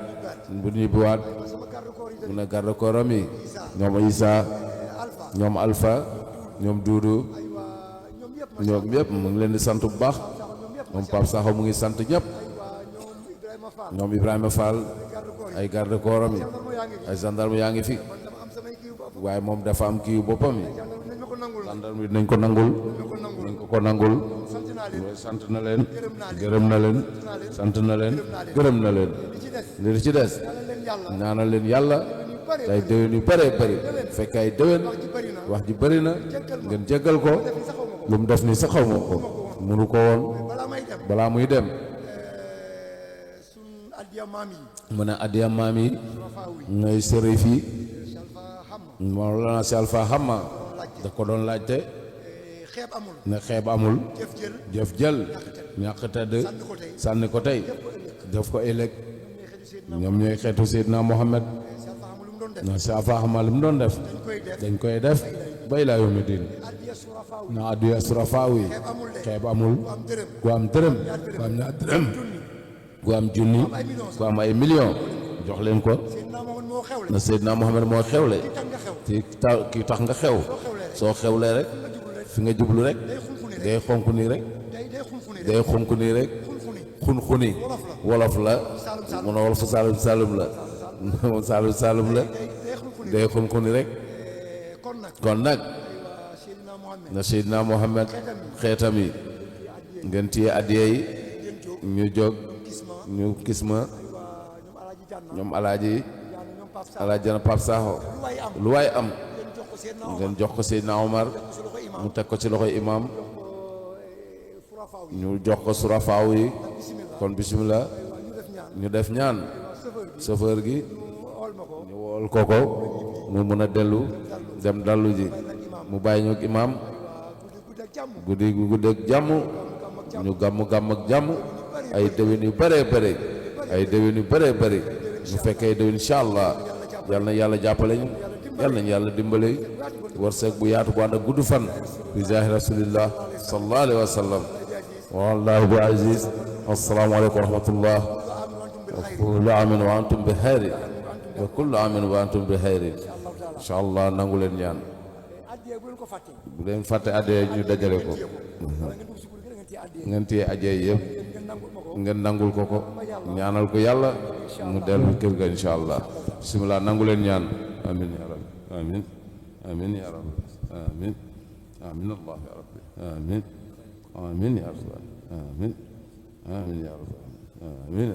bu ñibbiwaat sama garde corps yi mu tamit. ne garde corps am yi ñoom Isa Alpha. ñoom Alpha ñoom Duudu aywa ñoom yëpp. ñoom ñëpp mu ngi leen di sant bu baax ñoom yëpp. moom Pape Sakho mu ngi sant ñëpp aywa ñoom Ibrahima Fall. ñoom Ibrahima Fall garde corps yi. ay garde corps am yi gendarme yaa ngi fi. ay gendarme yaa ngi fi man dama am samay kii bopp. waaye moom dafa am kii boppam yi gendarme nañ ma ko nangul. gendarme yi dinañ ko nangul dinañ ko nangul sant naa leen. sant na leen gërëm na leen sant na leen gërëm na leen li ci des. li ci des yàlla leen yàlla. ñaanal leen yàlla ñu bare. ay déwén yu bëree bëri fekk ay déwén wax ji bëri na. wax ji bëri na ngeen jéggal ko def ni saxaw ma ko. lu mu def nii sax xaw ma ko munu ko woon balaa may dem. balaa muy dem suñ addiya maam yi. mu ne addiya maam yi Rafa wi. ngay sërif yi si Alpha xam ma. Mawlana si Alfa Xamma da ko doon laajte xeeb amul. ne xeeb amul jëf jël. jëf jël ñàkk tëdd sànni ko tey def ko ëllëg ñoom ñooy xeetu Seydina Mohamed si Alpha xam lu mu doon def. na si Alfa Xamma li mu doon def dañ koy def. dañ koy def bay laa yawmi diin addiya su Rafa wi. na addiya surafaa yi xeeb amul de. xeeb amul am dërëm. ku am dërëm ku am ñaar dërëm ku am junni ku am ay million jox leen ko Seydina Mohamed moo xewle. na Seydina Mohamed moo xewle ki tax nga xew. ki tax nga xew soo xewlee rek. soo xewlee rek nga jug fi nga jublu rek day xonk nii rek day xonk nii rek xun-xuni wolof la mun a wolofu saalum saalum la moom saalum saalum la day xun-xuni rek kon nag na Seydina Muhammad xeetam yi ngeen téye addiya yi ñu jóg ñu gis ma ñoom alaaji jana Pape Sakho lu waay am ngeen jox ko Seydina Omar mu teg ko ci loxoy imam ñu jox ko surafaaw yi kon bismillah ñu def ñaan chauffeur gi ñu wool ko mu mën a dellu dem dallu ji mu bàyyi ñu ak imam guddi gu guddeeg jàmm ñu gàmm ak jàmm ay déwén yu bëree bëri ñu fekkee déwén incha allah yal na yàlla jàppale ñu yal nañu yàlla dimbale wërsëg bu yaatu bu ànd ak gudd fan bi jaahi rasulillah sallallahu alayhi wa sallam wallahu bi aziz assalaamu aleykum wa rahmatullah wa kullu amin wa antum bi xayri wa kullu amin wa antum bi xayri incha allah nangu leen ñaan bu leen fàtte addee ñu dajale ko ngeen téye addee yëpp ngeen nangul ko ñaanal ko yàlla mu dellu kër ga incha allah bismillah nangu leen ñaan amin ya rabbi amin ya rabbi amin allah ya rabbi amin ya rabbi amin ya rabbi amin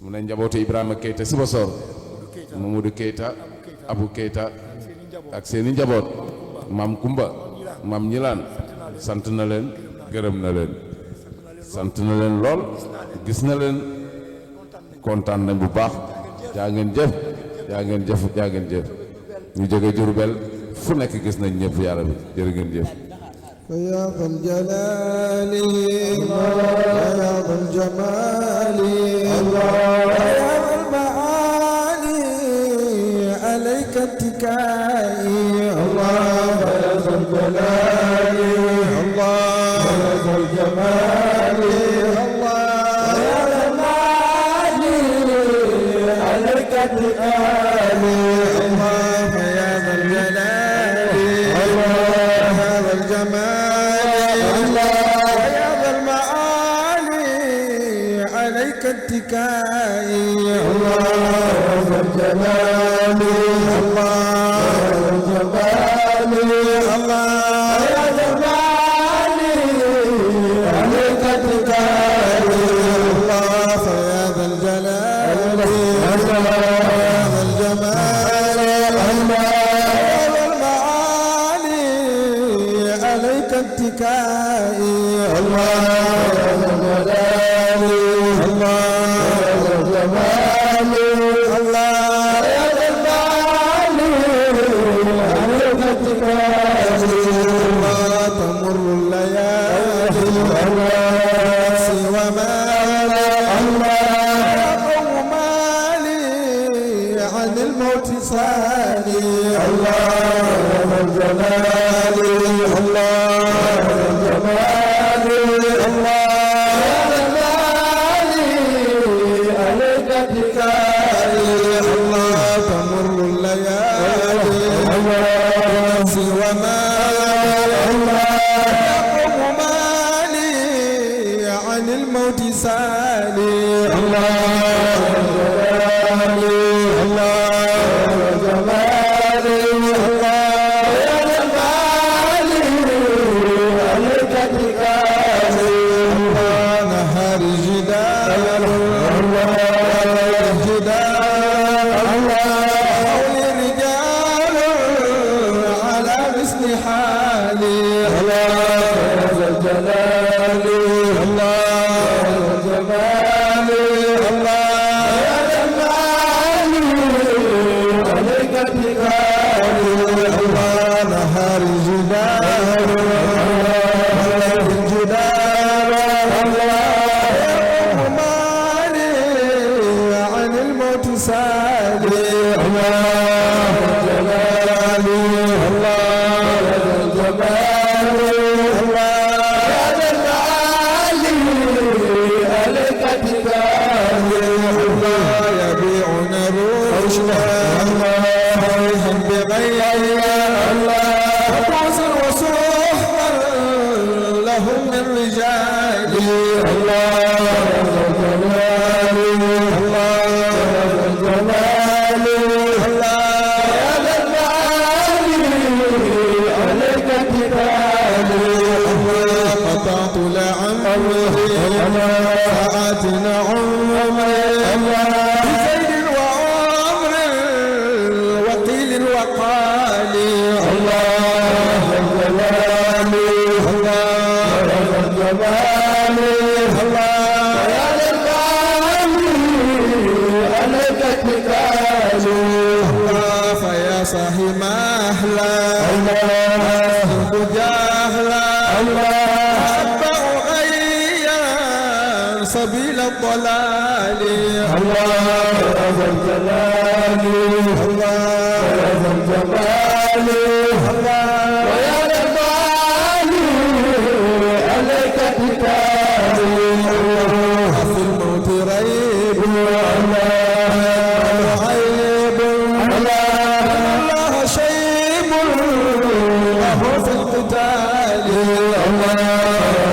mu ne njabootu Ibrahima Keita Sibassor Mamadou Keita Abou Keita ak seeni njaboot maam Kumba maam Ñilaan sant na leen gërëm na leen sant na leen lool gis na leen kontaan nañ bu baax jaa ngeen jëf ñu jóge Jurbel fu nekk gis nañ ñëpp yàlla bi jërë ngeen jëf يا ذا الجلال يا ذا الجمال يا ذا المعالي عليك اتكائي الله يا ذا الجلال الله يا ذا الجمال الله يا ذا المعالي عليك اتكائي الله يا ذا الجلال الله يا ذا الجمال اتكائي الله ذا الجلال الله ذا الجمال الله يا ذا الجلال عليك اتكائي الله يا ذا الجلال الله يا ذا الجمال الله يا ذا المعالي عليك اتكائي الله يا ذا الجلال يبيعون روحنا بغير الله سبيل الضلال الله ذا الجلال الله ذا الجمال الله ويا الجمال عليك كتابي في الموت ريب الله عيب الله شيب له في القتال الله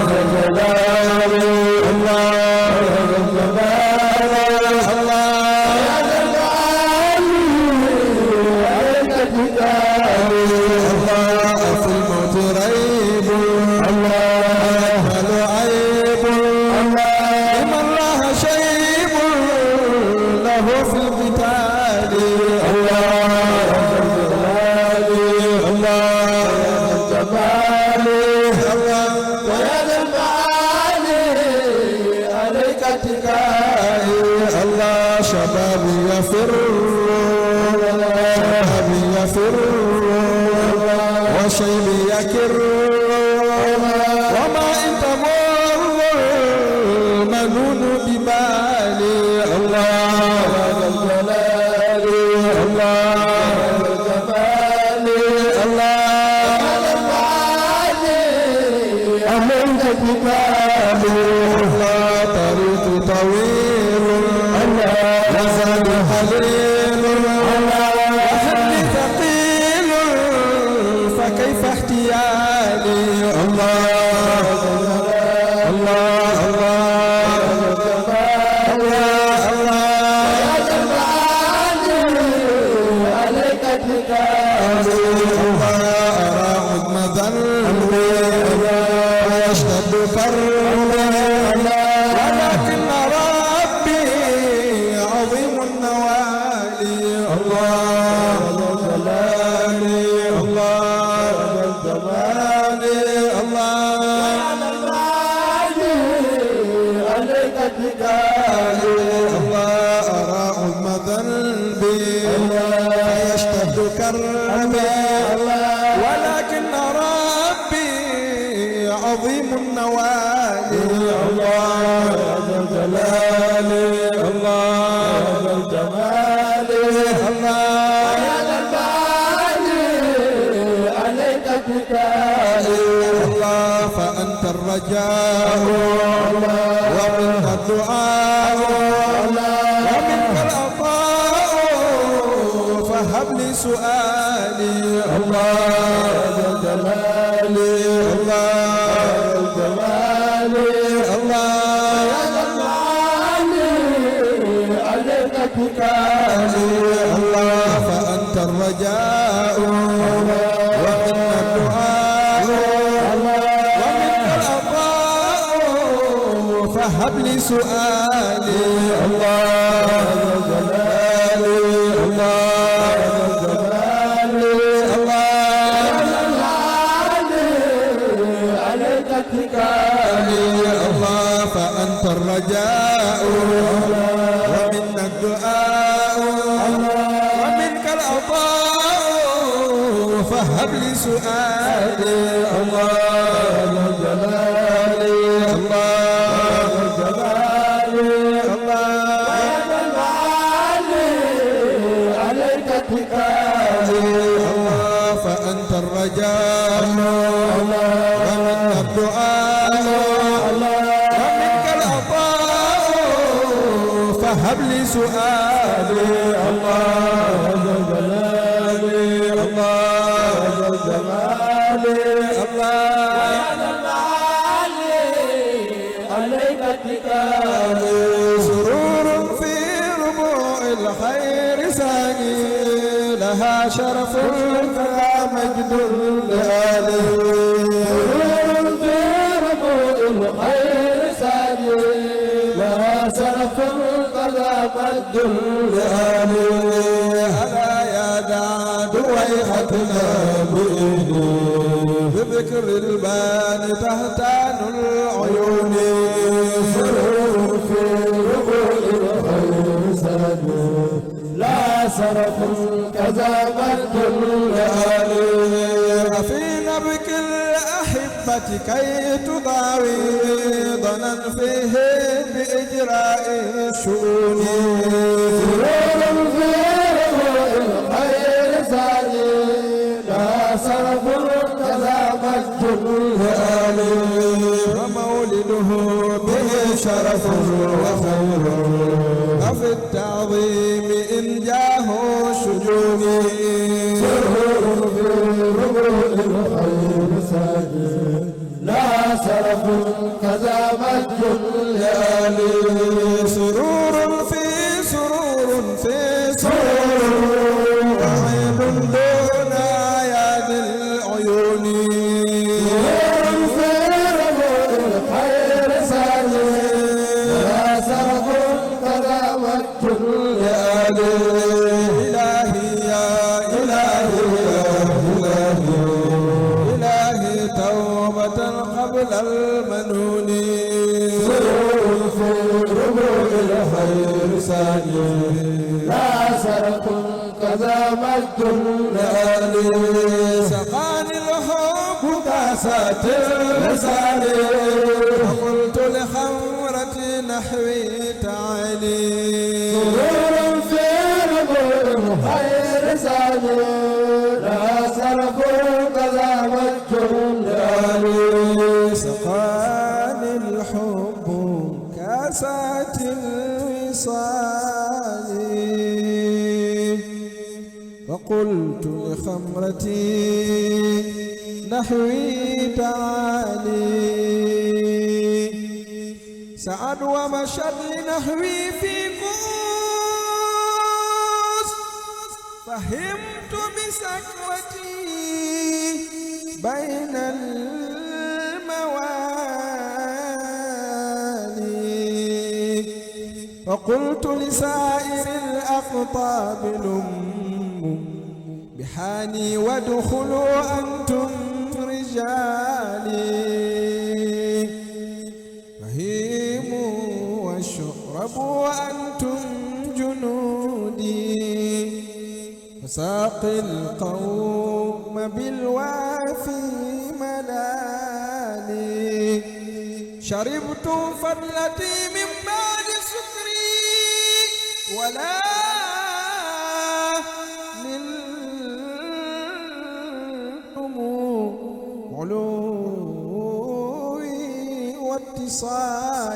ذا الجلال وشيبي يكر وما إن تمر منون ببالي الله ذا الجلال الله ذا الجمال الله أمنت كتابي الله طريق طويل الله وزاد حليل وحمل ثقيل فكيف احتيالي الله الله عليك كتابي أرى عظم ذنبي ويشتد كربي ولكن ربي عظيم النوالي الله ذا الجلال الله ذا الجمال الله عليك كتابي الله أرى عظم ذنبي ويشتد كربي ولكن ربي عظيم النوالي الله ذا الجلال الله ذا الجمال الله عليك كتابي الله فأنت الرجاء ومنك الدعاء ومنك العطاء فهب لي سؤالي الله ذا الجلال الله ذا الجمال الله عليك كتابي الله فأنت الرجاء ومنك الدعاء ومنك العطاء فهب لي سؤالي الله ذا الجلال الله ذا الجمال الله عليك كتابي الله فأنت الرجاء ومنك الدعاء ومنك العطاء فهب لي سؤالي الله ذا الجلال الله ذا الجمال الله عليك كتابي الله فأنت الرجاء ومنك الدعاء ومنك العطاء فهب لي سؤالي الله ذا الجلال الله ذا الجمال الله عليك القتال سرور في ربوع الخير ساقي لها شرف فلا مجد لآله سرور في ربوع الخير ساقي لها شرف فلا مجد لآله ألا يا دعد ويحتنا بذكر البان تهتان العيون سرور في ربوع الخير ساقي لا سرف كذا مجد لآله في نبك الأحبة كي تضاوي ضنا فيه بإجراء الشؤون سرور في ربوع الخير ساقي لا سرف كذا مجد لآله ومولده به شرف وخير وفي التعظيم إن جاه شجوني سرور في ربوع الخير ساقي لا سرف كذا مجد لآله سرور في سرور وعيد دون أعياد العيون سرور في ربوع الخير ساقي لا سرف كذا مجد لآله إلهي يا إلهي يا إلهي إلهي توبة قبل المنون سرور في ربوع الخير ساقي لا سرف كذا مجد لآله سقاني الحب كاسات اللسان فقلت لخمرة نحوي تعالي سرور في ربوع الخير ساقي لا سرف كذا مجد لآله سقاني الحب كاسات الوصال فقلت لخمرتي نحوي تعالي سعد ومشت لنحوي في كوس فهمت بسكرتي بين الموالي فقلت لسائر الأقطاب لموا بحاني وادخلوا أنتم رجالي فهيموا واشربوا وأنتم جنودي فساقي القوم بالوافي ملالي شربت فضلتي من بعد سكري ولا نلتم علوي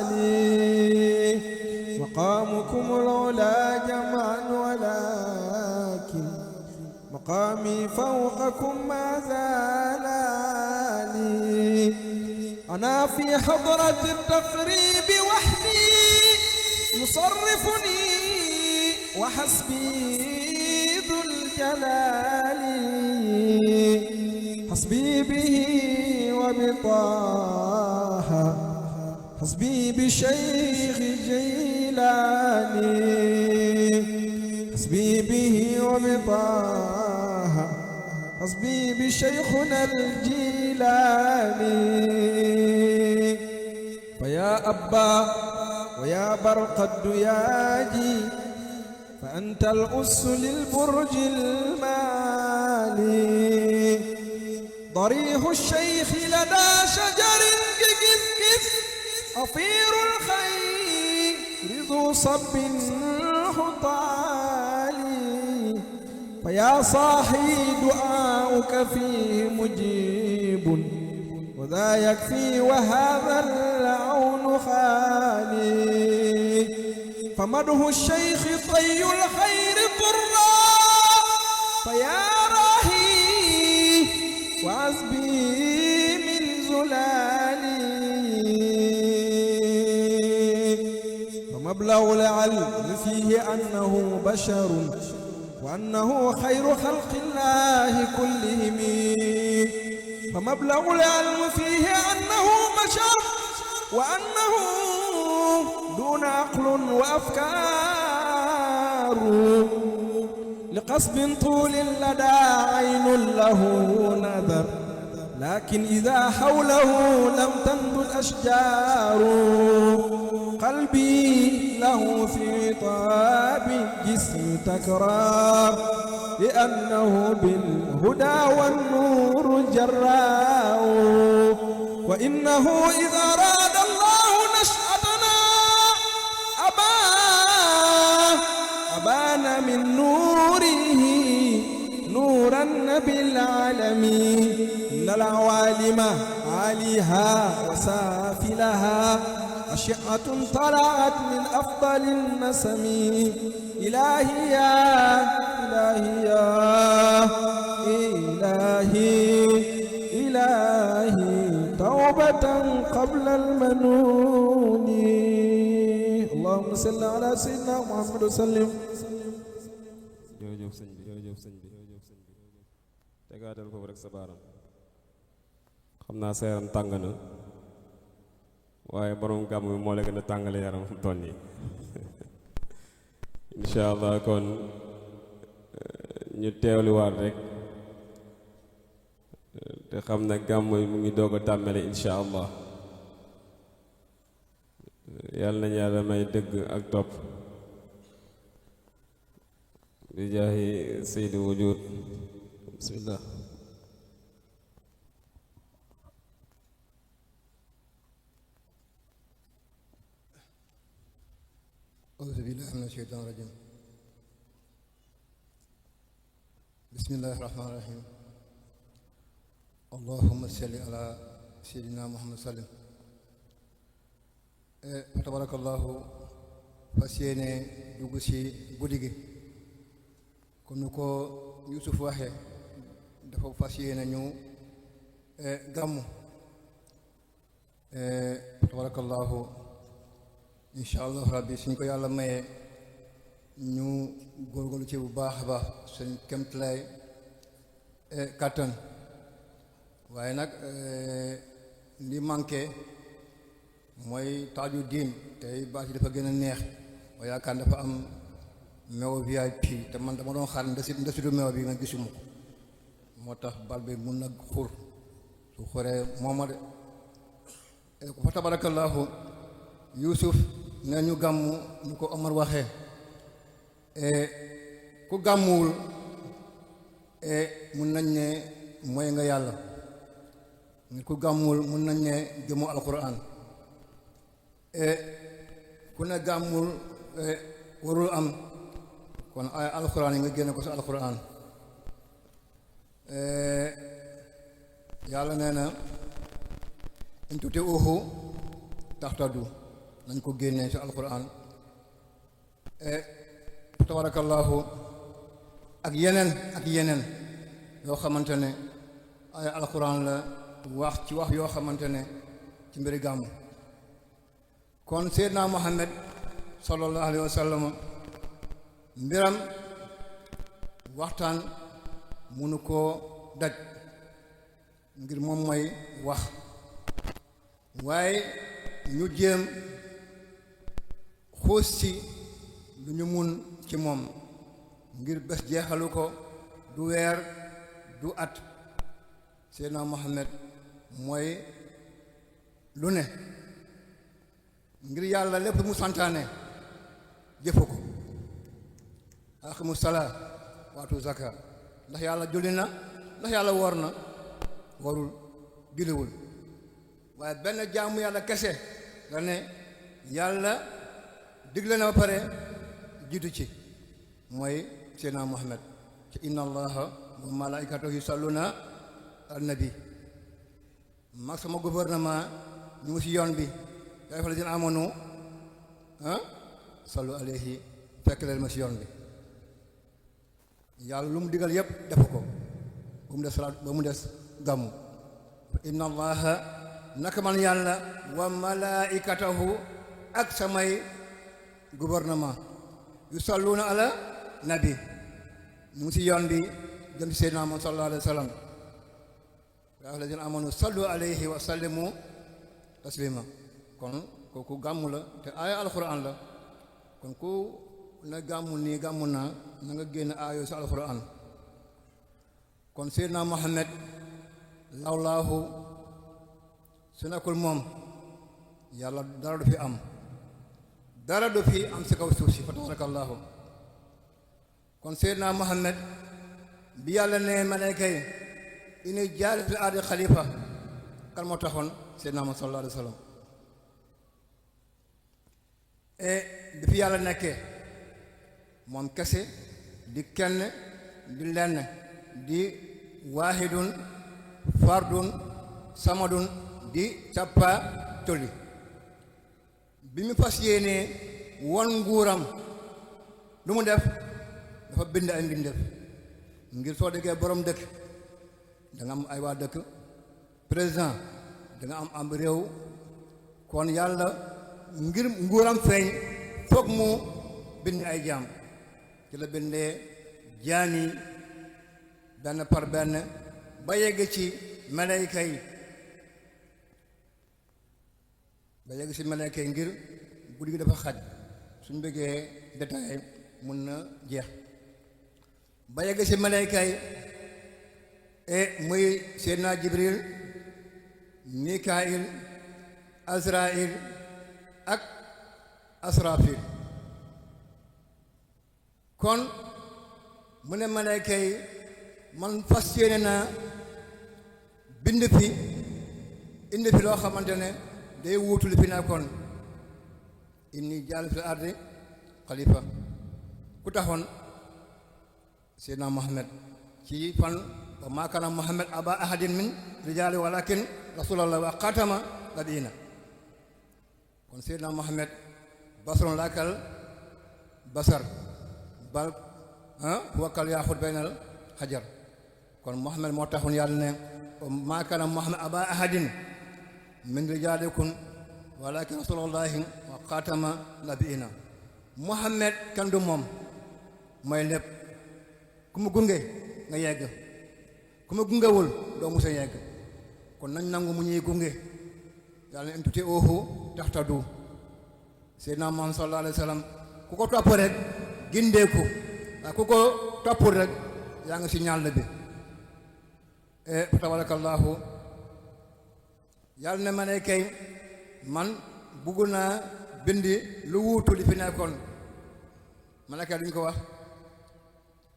واتصالي مقامكم العلا جمعا ولكن مقامي فوقكم ما زالني أنا في حضرة التقريب وحدي يصرفني وحسبي ذو الجلال حسبي به وبطه حسبي بشيخ جيلاني حسبي به وبطه حسبي بشيخنا الجيلاني فيا أبا ويا برق الدياجي فأنت الأس للبرج المالي ضريح الشيخ لدى شجر ككسكس أطير الخير ذو صب حطالي فيا صاحي دعاؤك فيه مجيب وذا يكفي وهذا العون خالي فمده الشيخ طي الخير طرا فيا راهي وعزبي من زلالي فمبلغ العلم فيه أنه بشر وأنه خير خلق الله كلهم فمبلغ العلم فيه أنه بشر وأنه دون عقل وأفكار لقصب طول لدى عين له نذر لكن إذا حوله لم تنبت أشجار قلبي له في طاب الجسم تكرار لأنه بالهدى والنور جراء وإنه إذا أراد الله نشأتنا أبان من نوره نورا بالعالمين إن العوالم عاليها وسافلها أشعة طلعت من أفضل النسم إلهي يا إلهي يا إلهي إلهي توبة قبل المنون اللهم صل على سيدنا محمد وسلم jërëjëf sëñ bi jërëjëf sëñ bi tegaatal foofu rek sa baaram xam naa sa yaram tàng na waaye borom gàmm bi moo la gën a tàngale yaram fu toll nii incha allah kon ñu teewluwaat rek te xam ne gàmm mu ngi doog a tàmbale incha allah yàlla nañu yàlla may dëgg ak topp bi jaahi sayyidi wujud bismillah أعوذ بالله من الشيطان الرجيم بسم الله الرحمن الرحيم اللهم صل على سيدنا محمد صلى تبارك الله fas yéene dugg ci guddi gi kon nu ko Yuusuf waxee dafa fas yéene ñu gàmmu tabarakallahu incha allah rabbi suñ ko yàlla mayee ñu góorgóorlu ci bu baax a baax suñ kemtalaay kàttan waaye nag li manqué mooy taaju diin tey baat yi dafa gën a neex waaye yaakaar dafa am meew VIP te man dama doon xaar ndesitu meew bi nga gisuma ko moo tax bal bi mun nag xur su xuree mooma de fa tabarakallahu Yuusuf ne ñu gàmmu ñu ko Omar waxee ku gàmmuwul mun nañ ne mooy nga yàlla ku gàmmuwul mun nañ ne jëmu alquran ku ne gàmmul warul am kon ay alquran yi nga génne ko sa alquran yàlla nee na in tuti uhu taxtadu nañ ko génnee ci alquran tabarakallahu ak yeneen yoo xamante ne ay alquran la wax ci wax yoo xamante ne ci mbiri gàmmu kon Seydina Muhammad sallallahu alayhi wa sallam mbiram waxtaan munu koo daj ngir moom mooy wax waaye ñu jéem xuus ci lu ñu mun ci moom ngir bés jeexalu ko du weer du at Seydina Muhammad mooy lu ne ngir yàlla lépp mu santaane jëfu ko aqimu salaa waatu zaka ndax yàlla julli na ndax yàlla woor na warul julliwul waaye benn jaamu yàlla kese la ne yàlla digle na ba pare jiitu ci mooy Seydina Muhammad ci inna allaha wa malaikatahu yusalluna ala nabi mag sama gouvernement ñu ngi ci yoon bi yaa ayyuhal lazina amanu sallu alayhi fekk leen ma ci yoon bi yàlla lu mu digal yépp def ko ba mu des salaat ba mu des gàmmu inna allaha naka man yàlla wa malaikatahu ak samay gouvernement yu salluuna ala nabi ñu ngi si yoon bi jëm ci Seydina Muhammad sallallahu alayhi wa sallam yaa ayyuhal lazina amanu sallu alayhi wa sallimu taslima kon kooku gàmmu la te aaya alquran la kon ku na gàmmu nii gàmmu naa na nga génn aaya si alquran kon Seydina Muhammad lawlaahu su nekkul moom yàlla dara du fi am si kaw suuf si fa tabarakallahu kon Seydina Muhammad bi yàlla ne malayka yi ini jaari fil ardi xalifa kan moo taxoon Seydina Muhammad sallallahu alayhi wa sallam bi fi yàlla nekkee moom kese di kenn di lenn di waahidun fardun samadun di cappa toli bi mu fas yéenee won nguuram lu mu def dafa bind ay mbindeef ngir soo déggee borom dëkk da nga am ay waa dëkk président da nga am réew kon yàlla ngir nguuram feeñ foog mu bind ay jaam ci la bindee jaani benn par benn ba yegg ci malayka yi ngir guddi gi dafa xaj suñ bëggee détail mun na jeex ba yegg ci malayka yi muy Seydina Jibril Mikail Azrail ak Asrafil kon mu ne malayka yi man fas yéene naa bind fi indi fi loo xamante ne day wuutu li fi nekkoon inni jaal fil ardi xalifa ku taxoon Seydina Muhammad ci fan wa maa kaana Muhammad aba ahadin min rijaali walakin rasulallah wa xaatama nabiina kon Seydina Muhammad basarun laakal basar bal huwa kal yaaxut baynal xajar kon Muhammad moo taxoon yàlla ne maa kaana Muhammad aba ahadin min rijaalikum walakin rasulallahi wa xaatama nabiina Muhammad kenn du moom mooy lépp ku mu gunge nga yegg ku mu gungewul doo musa yegg kon nañ nangu mu ñuy gunge yàlla ne in tutii'uuhu tahtadu Seydina Muhammad sallallahu alayhi wa sallam ku ko topp rek gindeeku waaye ku ko toppul rek yaa ngi si ñàll bi fa tabarakallahu yàlla ne ma ne kay man bugg naa bindi lu wuutu li fi nekkoon malaka duñ ko wax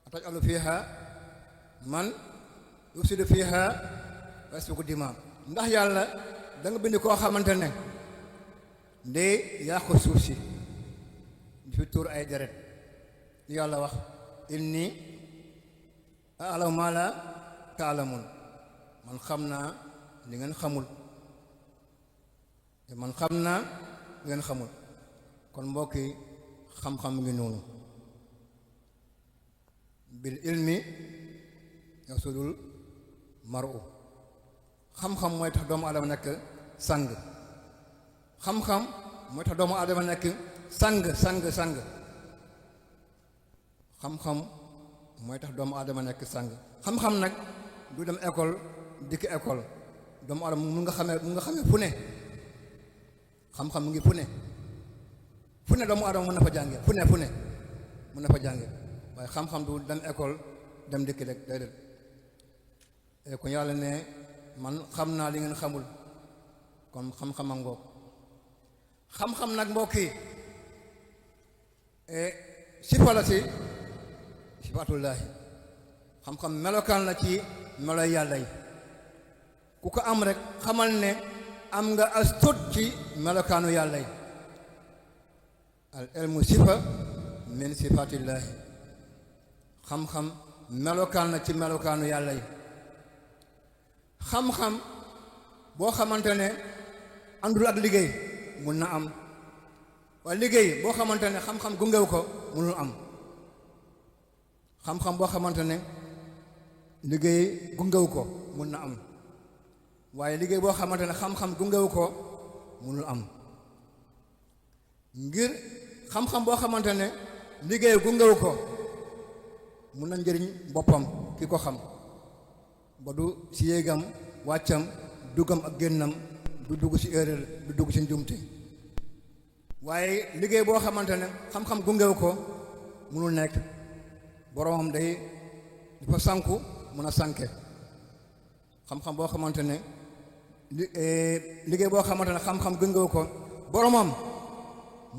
atajalu fiha man yufsidu fiha wa yasfiku dima ndax yàlla da nga bind koo xamante ne ndey yaa ko suuf si di fi tuur ay deret yàlla wax inni a'lamu ma la ta'lamun man xam naa li ngeen xamul te man xam naa li ngeen xamul kon mbokk yi xam-xam ngi noonu bil ilmi yasudul mar'u xam-xam mooy tax doomu adama nekk sang xam-xam mooy tax doomu adama nekk sang xam-xam mooy tax doomu adama nekk sang xam-xam nag du dem école dikk école doomu adama mu nga xamee fu ne xam-xam mu ngi fu ne doomu adama mën na fa jànge fu ne mën na fa jànge waaye xam-xam du dem école dem dikk rek déedéet kon yàlla ne man xam naa li ngeen xamul kon xam-xam a ngoog xam-xam nag mbokk yi sifa la si sifatullaahi xam-xam melokaan la ci meloy yàlla yi ku ko am rek xamal ne am nga as tuut ci melokaanu yàlla yi al ilmu sifa min sifatillaahi xam-xam melokaan la ci melokaanu yàlla yi xam-xam boo xamante ne àndul ak liggéey mun na am waaye liggéey boo xamante ne xam-xam gungew ko munul am xam-xam boo xamante ne liggéey gungew ko mun na am waaye liggéey boo xamante ne xam-xam gungew ko munul am ngir xam-xam boo xamante ne liggéey gungewu ko mun na njëriñ boppam ki ko xam ba du si yéegam wàccam duggam ak génnam du dugg si erreur du dugg si njumte waaye liggéey boo xamante ne xam-xam gungewu ko munul nekk boromam day dafa sànku mun a sànke xam-xam boo xamante ne liggéey boo xamante ne xam-xam gungewu ko boromam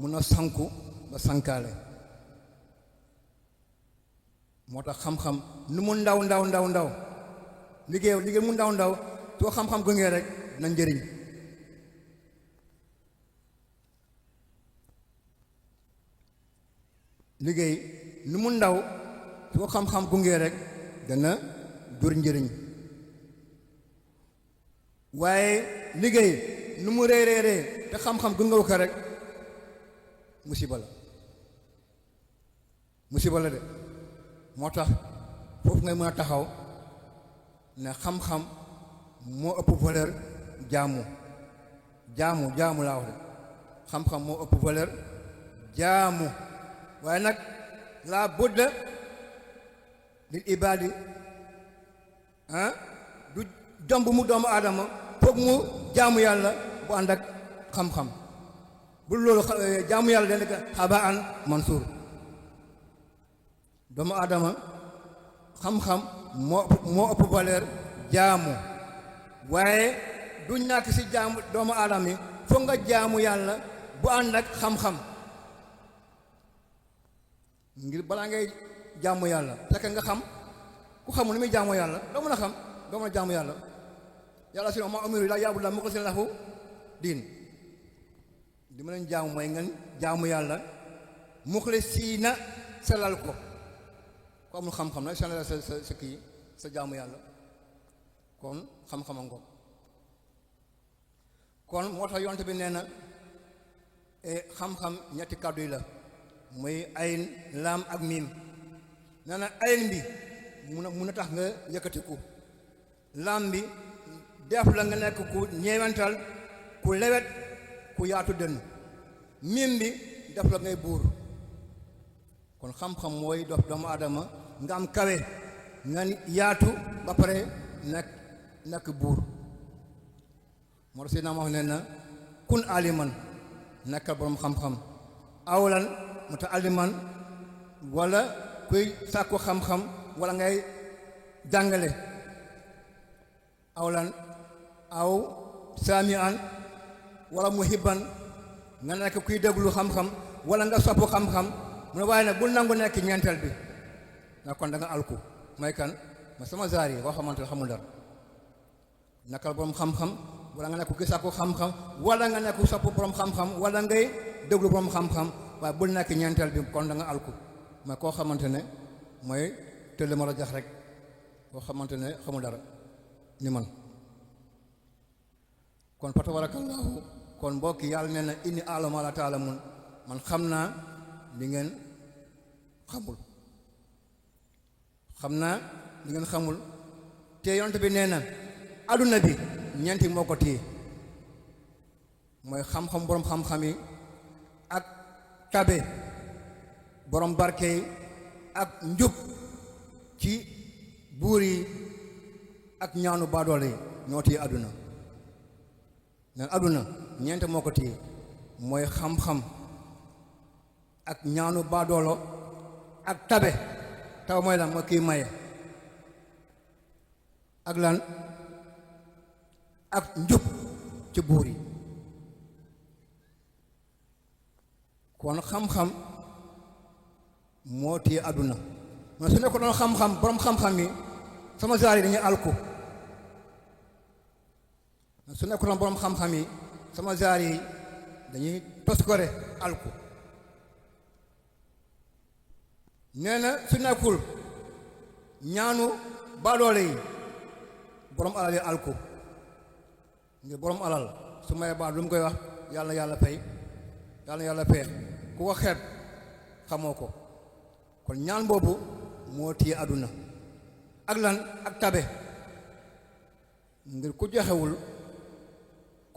mun a sànku ba sànkaale moo tax xam-xam nu mu ndaw liggéey mu ndaw soo xam-xam gungee rek na njëriñ liggéey nu mu ndaw soo xam-xam gungee rek dana jur njëriñ waaye liggéey nu mu réeréeree te xam-xam gungewu ko rek musiba la de moo tax foofu ngay mën a taxaw ne xam-xam moo ëpp valeur jaamu laa wax de xam-xam moo ëpp valeur jaamu waaye nag laa budda lil ibaadi du jomb mu doomu aadama foog mu jaamu yàlla bu ànd ak xam-xam bu loolu jaamu yàlla den nekk xabaan mansuur doomu aadama xam-xam moo ëpp valeur jaamu waaye du ñàkk ci jaamu doomu aadama yi foog nga jaamu yàlla bu ànd ak xam-xam ngir balaa ngay jaamu yàlla fekk nga xam ku xamul ni muy jaamu yàlla doo mën a xam doo mën a jaamu yàlla yàlla si ma umiru illaa liya'budullaaha muxlisiina lahu diin li ma leen jaamu mooy ngeen jaamu yàlla muxlisiina selal ko ku amul xam-xam nag selal sa kii sa jaamu yàlla kon xam-xama ngoom kon moo tax yonte bi nee na xam-xam ñetti kàddu yi la muy ayn laam ak miim nee na ayn bi mun a tax nga yëkkatiku laam bi def la nga nekk ku ñeewental ku lewet ku yaatu dënn miim bi def la ngay buur kon xam-xam mooy dof doomu aadama nga am kawe nga yaatu ba pare nekk buur moo tax Seydina Muhammad nee na kun aliman nekkal boroom xam-xam awlan muta'alliman wala kuy sàkku xam-xam wala ngay jàngale awlan aw saami'an wala muhibban nga nekk kuy déglu xam-xam wala nga sopp xam-xam mu ne waaye nag bul nangu nekk ñeenteel bi na kon da nga alku mooy kan ma sama zaar yi boo xamante ne xamul dara nekkal boroom xam-xam wala nga nekk kuy sàkku xam-xam wala nga nekk sopp boroom xam-xam wala ngay déglu boroom xam-xam waaye bul nekk ñeenteel bi kon da nga alku mais koo xamante ne mooy tëll ma la jax rek koo xamante ne xamul dara ni man kon fa tabarakallahu kon mbokki yàlla nee na inni a'lamu ma la ta'lamun man xam naa li ngeen xamul te yonent bi nee na adduna bi ñeenti moo ko téye mooy xam-xam boroom xam-xam yi ak tabe boroom barke yi ak njub ci buur yi ak ñaanu baadoole yi ñoo téye adduna neen adduna ñeent moo ko téye mooy xam-xam ak ñaanu baadoolo ak tabe taw mooy lan mooy kii maye ak lan ak njub ci buur yi kon xam-xam moo téye adduna man su nekk doon xam-xam boroom xam-xam yi sama zaar yi dañuy alku su nekk doon boroom xam-xam yi sama zaar yi dañuy toskore alku nee na su nekkul ñaanu baadoole yi boroom alal yi alku ngir boroom alal su may baal lu mu koy wax yàlla fay yàlla fay ku ko xeeb xamoo ko kon ñaan boobu moo téye àdduna ak lan ak tabe ngir ku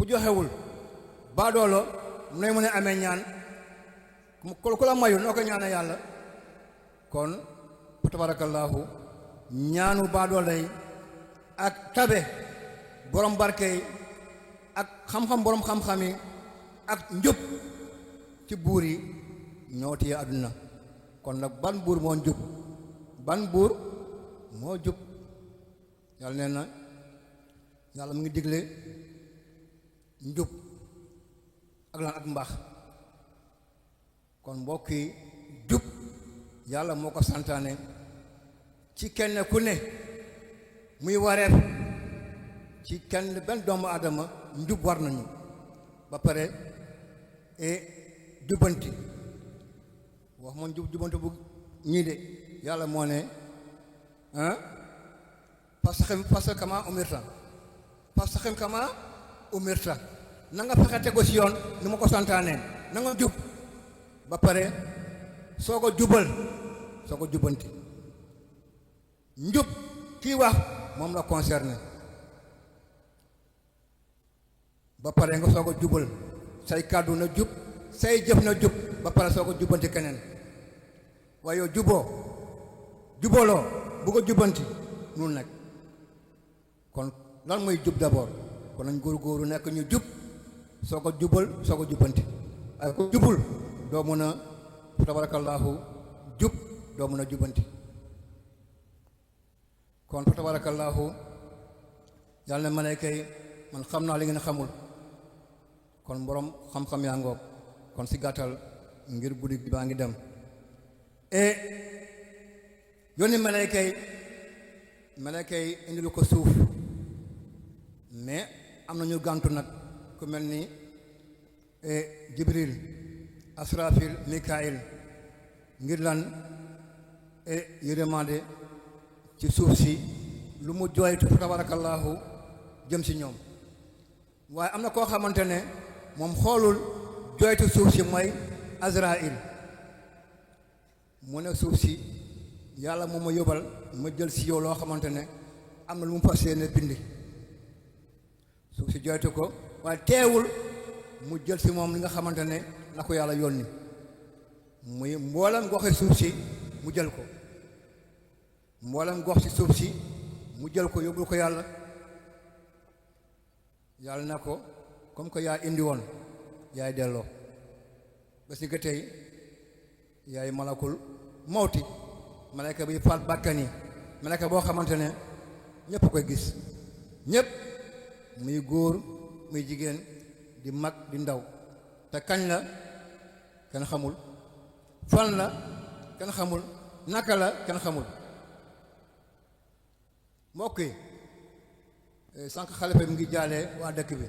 joxewul baadoolo nooy mën a amee ñaan ku la mayul noo ko ñaane yàlla kon fa tabarakallahu ñaanu baadoolay ak tabe borom barke yi ak xam-xam borom xam-xam yi ak njub ci buur yi ñoo téye àdduna kon nag ban buur moo jub ban buur moo jub yàlla nee na yàlla mu ngi digle njub ak lan ak mbaax kon mbokk yi jub yàlla moo ko santaane ci kenn ku ne muy wareef ci kenn benn doomu aadama njub war nañu ba pare jubbanti wax moom jubbanti bu ñii de yàlla moo ne parce que kama umirta na nga fexe tegu ci yoon ni ma ko santaanee na nga jub ba pare soo ko jubal soo ko jubbanti njub kii wax moom la concerné ba pare nga soo ko jubal say kàddu na jub say jëf na jub ba pare soo ko jubbanti keneen waaye yow jubaloo bu ko jubbanti nun nekk kon lan mooy jub d'abord kon nañ góor-góoru nekk ñu jub soo ko jubal soo ko jubbanti waaye ko jubul doo mën a tabarakallahu jub doo mën a jubbanti kon fa tabarakallahu yàlla ne malayka yi man xam naa li ngeen xamul kon borom xam-xam yaa ngoog kon si gàttal ngir guddi gi baa ngi dem yónni malayka yi indilu ko suuf mais am na ñu gàntu nag ku mel ni Jibril Asrafil Mikail ngir lan yërmande ci suuf si lu mu jooytu fa tabarakallahu jëm si ñoom waaye am na koo xamante ne moom xoolul jooytu suuf si mooy Azraïl mu ne suuf si yàlla moom ma yóbbal ma jël si yow loo xamante ne am na lu mu fas yéene bindi suuf si jooytu ko waaye teewul mu jël si moom li nga xamante ne la ko yàlla yónni muy mboolem goxi suuf si mu jël ko mboolem gox si suuf si mu jël ko yóbbul ko yàlla na ko comme que yaa indi woon yaay delloo ba si ga tey yaay malakul mawti malayka bi faat bàkkan yi malayka boo xamante ne ñépp koy gis ñépp muy góor muy jigéen di mag di ndaw te kañ la kenn xamul fan la kenn xamul naka la kenn xamul mbokk yi sànq xalifa bi mu ngi jaalee waa dëkk bi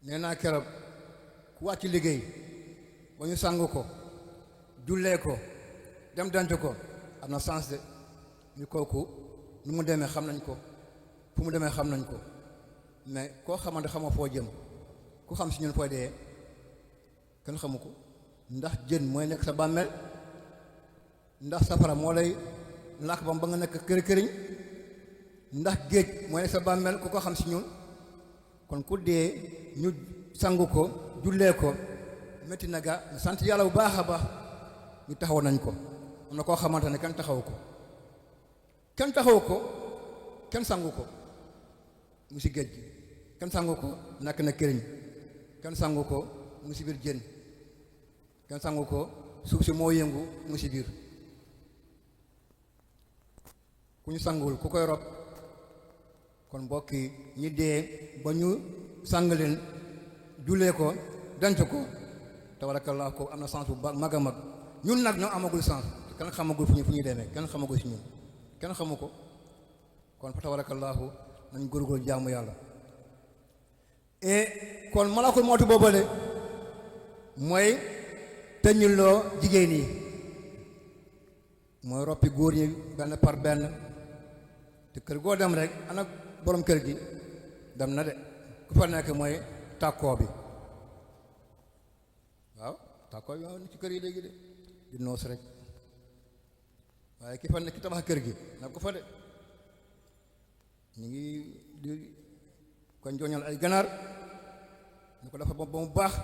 nee naa keroog ku wàcc liggéey ba ñu sang ko jullee ko dem denc ko am na sens de ñu kooku nu mu demee xam nañ ko fu mu demee xam nañ ko mais koo xamante xamoo foo jëm ku xam si ñun fooy dee kenn xamu ko ndax jën mooy nekk sa bàmmeel ndax safara moo lay làkk bam ba nga nekk këriñ ndax géej mooy nekk sa bàmmeel ku ko xam si ñun kon ku dee ñu sangu ko jullee ko métti na ga sant yàlla bu baax a baax ñu taxaw nañ ko am na koo xamante ne kenn taxaw ko kenn sangu ko mu si géej gi kenn sangu ko nekk na këriñ kenn sangu ko mu si biir jën kenn sangu ko suuf si moo yëngu mu si biir ku ñu sangul ku koy rob kon mbokk yi ñi dee ba ñu sang leen jullee ko denc ko tabarakallah ko am na sens bu mag a mag ñun nag ñoo amagul sens kenn xamagul fu ñuy demee kenn xamagul si ñun kenn xamu ko kon fa tabarakallahu nañ góorgóorlu jaamu yàlla kon malakul mawti boobale mooy tëñuloo jigéen yi mooy roppi góor ñi benn par benn te kër goo dem rek ana borom kër gi dem na de ku fa nekk mooy tàkkoo bi waaw tàkkoo bi waaw ci kër yi léegi de di noos rek waaye ki fa nekk ki tabax kër gi nag ko fa de ñu ngi di ko njoñal ay ganaar ñu ko dafa ba mu baax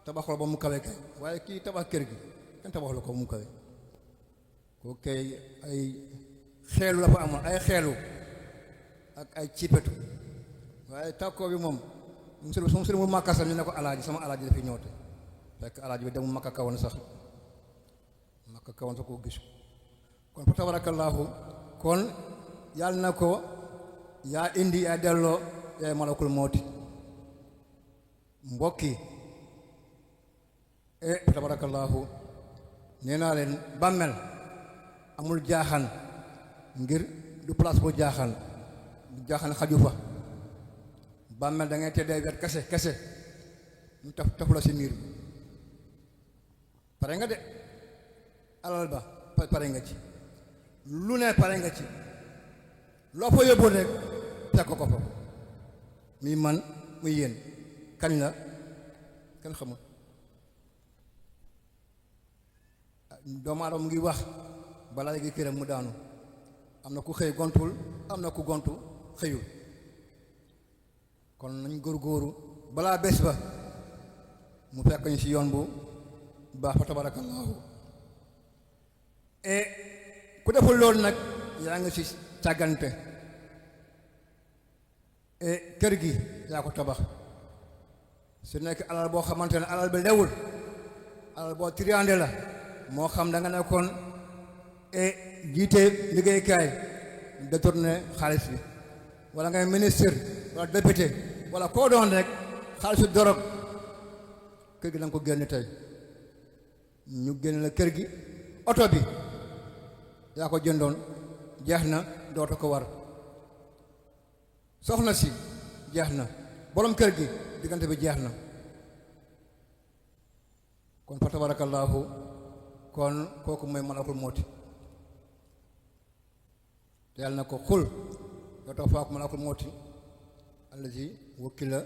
tabaxul ba mu kawe kay waaye kii tabax kër gi kenn tabaxul ko mu kawe koo kay ay xeelu la fa amoon ay xeelu ak ay cipetu waaye tàkkoo bi moom musul mu màkka sax ñu ne ko alaaji sama alaaji dafiy ñëw te fekk alaaji bi demul makka kawoon sax makka kawoon sax koo gis kon fa tabarakallahu kon yàlla na ko yaa indi yaa delloo yaay malakul mooti mbokki fa tabarakallahu nee naa leen bàmmel amul jaaxaan ngir du place bu jaaxaan du jaaxaan xaju fa bàmmel da ngay teddee wet kese ñu taf la si miir bi pare nga de alal ba pare nga ci lu ne pare nga ci loo fa yóbbu rek fekk ko fa muy man muy yéen kañ la kenn xamul doomu aadama mu ngi wax balaa léegi këram mu daanu am na ku xëy gontul am na ku gontu xëyul kon nañ góorgóoru balaa bés ba mu fekk ñu ci yoon bu baax fa tabarakallahu et ku deful loolu nag yaa ngi ci càggante et kër gi yaa ko tabax su nekk alal boo xamante ne alal bi lewul alal boo triandé la moo xam da nga nekkoon et jiite liggéeykaay détourné xaalis bi wala ngay ministre wala député wala koo doon rek xaalisu dorog kër gi da nga ko génn tey ñu génn la kër gi oto bi yaa ko jëndoon jeex na dootu ko war soxna si jeex na borom kër gi diggante bi jeex na kon fa tabarakallahu kon kooku mooy malakul mooti te yàlla na ko xul yoo tax faak malakul mooti allazi wakkila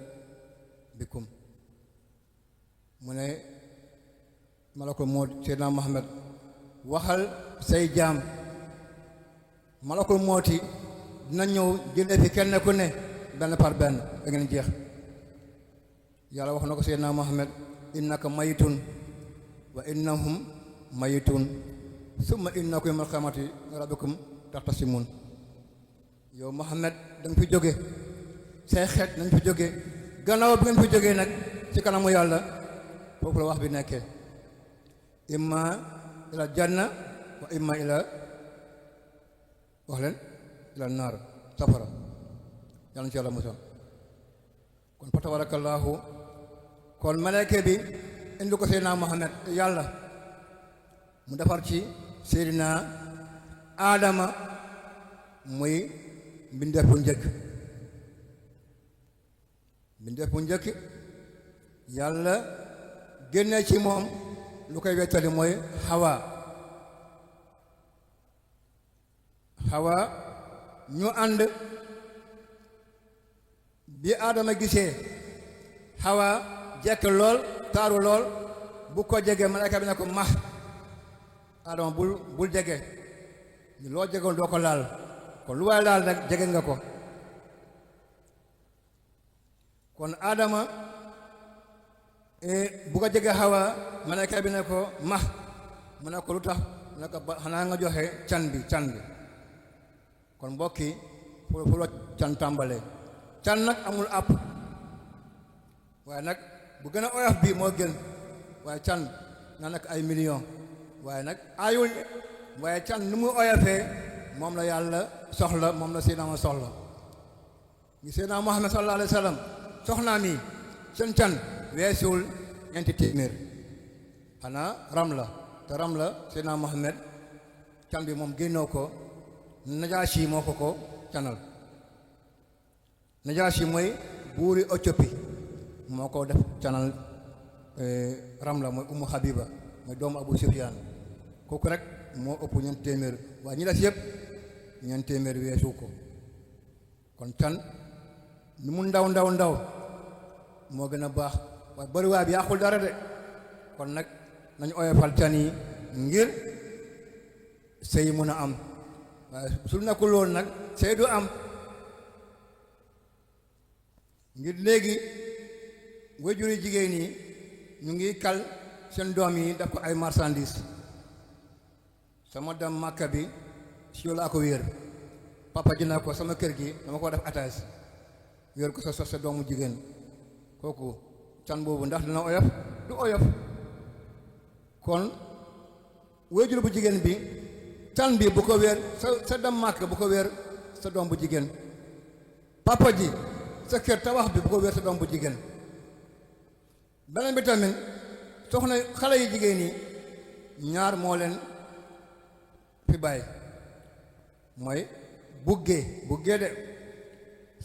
bikum mu ne malakul mooti Seydina Muhammad waxal say jaam malakul mooti dina ñëw jëlee fi kenn ku ne benn par benn da ngeen jeex yàlla wax na ko Seydina Muhammad innaka mayitun wa innahum mayitun summa innakum yawmal qiyaamati rabbikum taxtasimun yow Muhammad da nga fi jóge say xeet nañ fi jóge gannaaw bi ngeen fi jógee nag ci kanamu yàlla foofu la wax bi nekkee imma ila janna wa imma ila wax leen ila naar safara yàlla na ci yàlla musal kon fa tabarakallahu kon malaaka bi indi ko Seydina Muhammad yàlla mu defar ci Seydina Adama muy mbindeef bu njëkk yàlla génne ci moom lu koy wettali mooy Hawa ñu ànd bi Adama gisee Hawa jekk lool taaru lool bu ko jege malaaka bi ne ko max Adama bul jege loo jegoon doo ko laal kon lu waay laal rek jege nga ko kon Adama bu ko jege Hawa malaaka bi ne ko max mu ne ko lu tax mu ne ko ba xanaa nga joxe can bi kon mbokki fu la can tàmbalee can nag amul àpp waaye nag bu gën a oyof bi moo gën waaye can na nekk ay million waaye nag ayul waaye can ni mu oyofee moom la yàlla soxla moom la Seydina ma soxla ngi Seydina Muhammad sallallahu alayhi wa sallam soxnaa mi seen can weesuwul ñeenti téeméer xanaa ram la te ram la Seydina Muhammad can bi moom génnoo ko Najaasi moo ko canal Najaasi mooy buuri Éthiopie moo ko def canal Ramla mooy Umu Habiba mooy doomu Abu Sufyaan kooku rek moo ëpp ñeent téeméer waaye ñi des yëpp ñeent téeméer weesu ko kon can ni mu ndaw moo gën a baax waaye bëriwaay bi yàqul dara de kon nag nañu oyofal can yi ngir sëy mun a am waaye su nekkul loolu nag sëy du am ngir léegi waajuri jigéen yi ñu ngi kal seen doom yi def ko ay marchandise sama dem Màkka bi si yow laa ko wéer papa ji na ko sama kër gi dama ko def attache wéer ko sa doomu jigéen kooku can boobu ndax dina oyof du oyof kon wéejur bu jigéen bi can bi bu ko wéer sa dem Màkka bu ko wéer sa doom bu jigéen papa ji sa kër tabax bi bu ko wéer sa doom bu jigéen beneen bi tamit soxna xale yi jigéen yi ñaar moo leen fi bàyyi mooy buggee de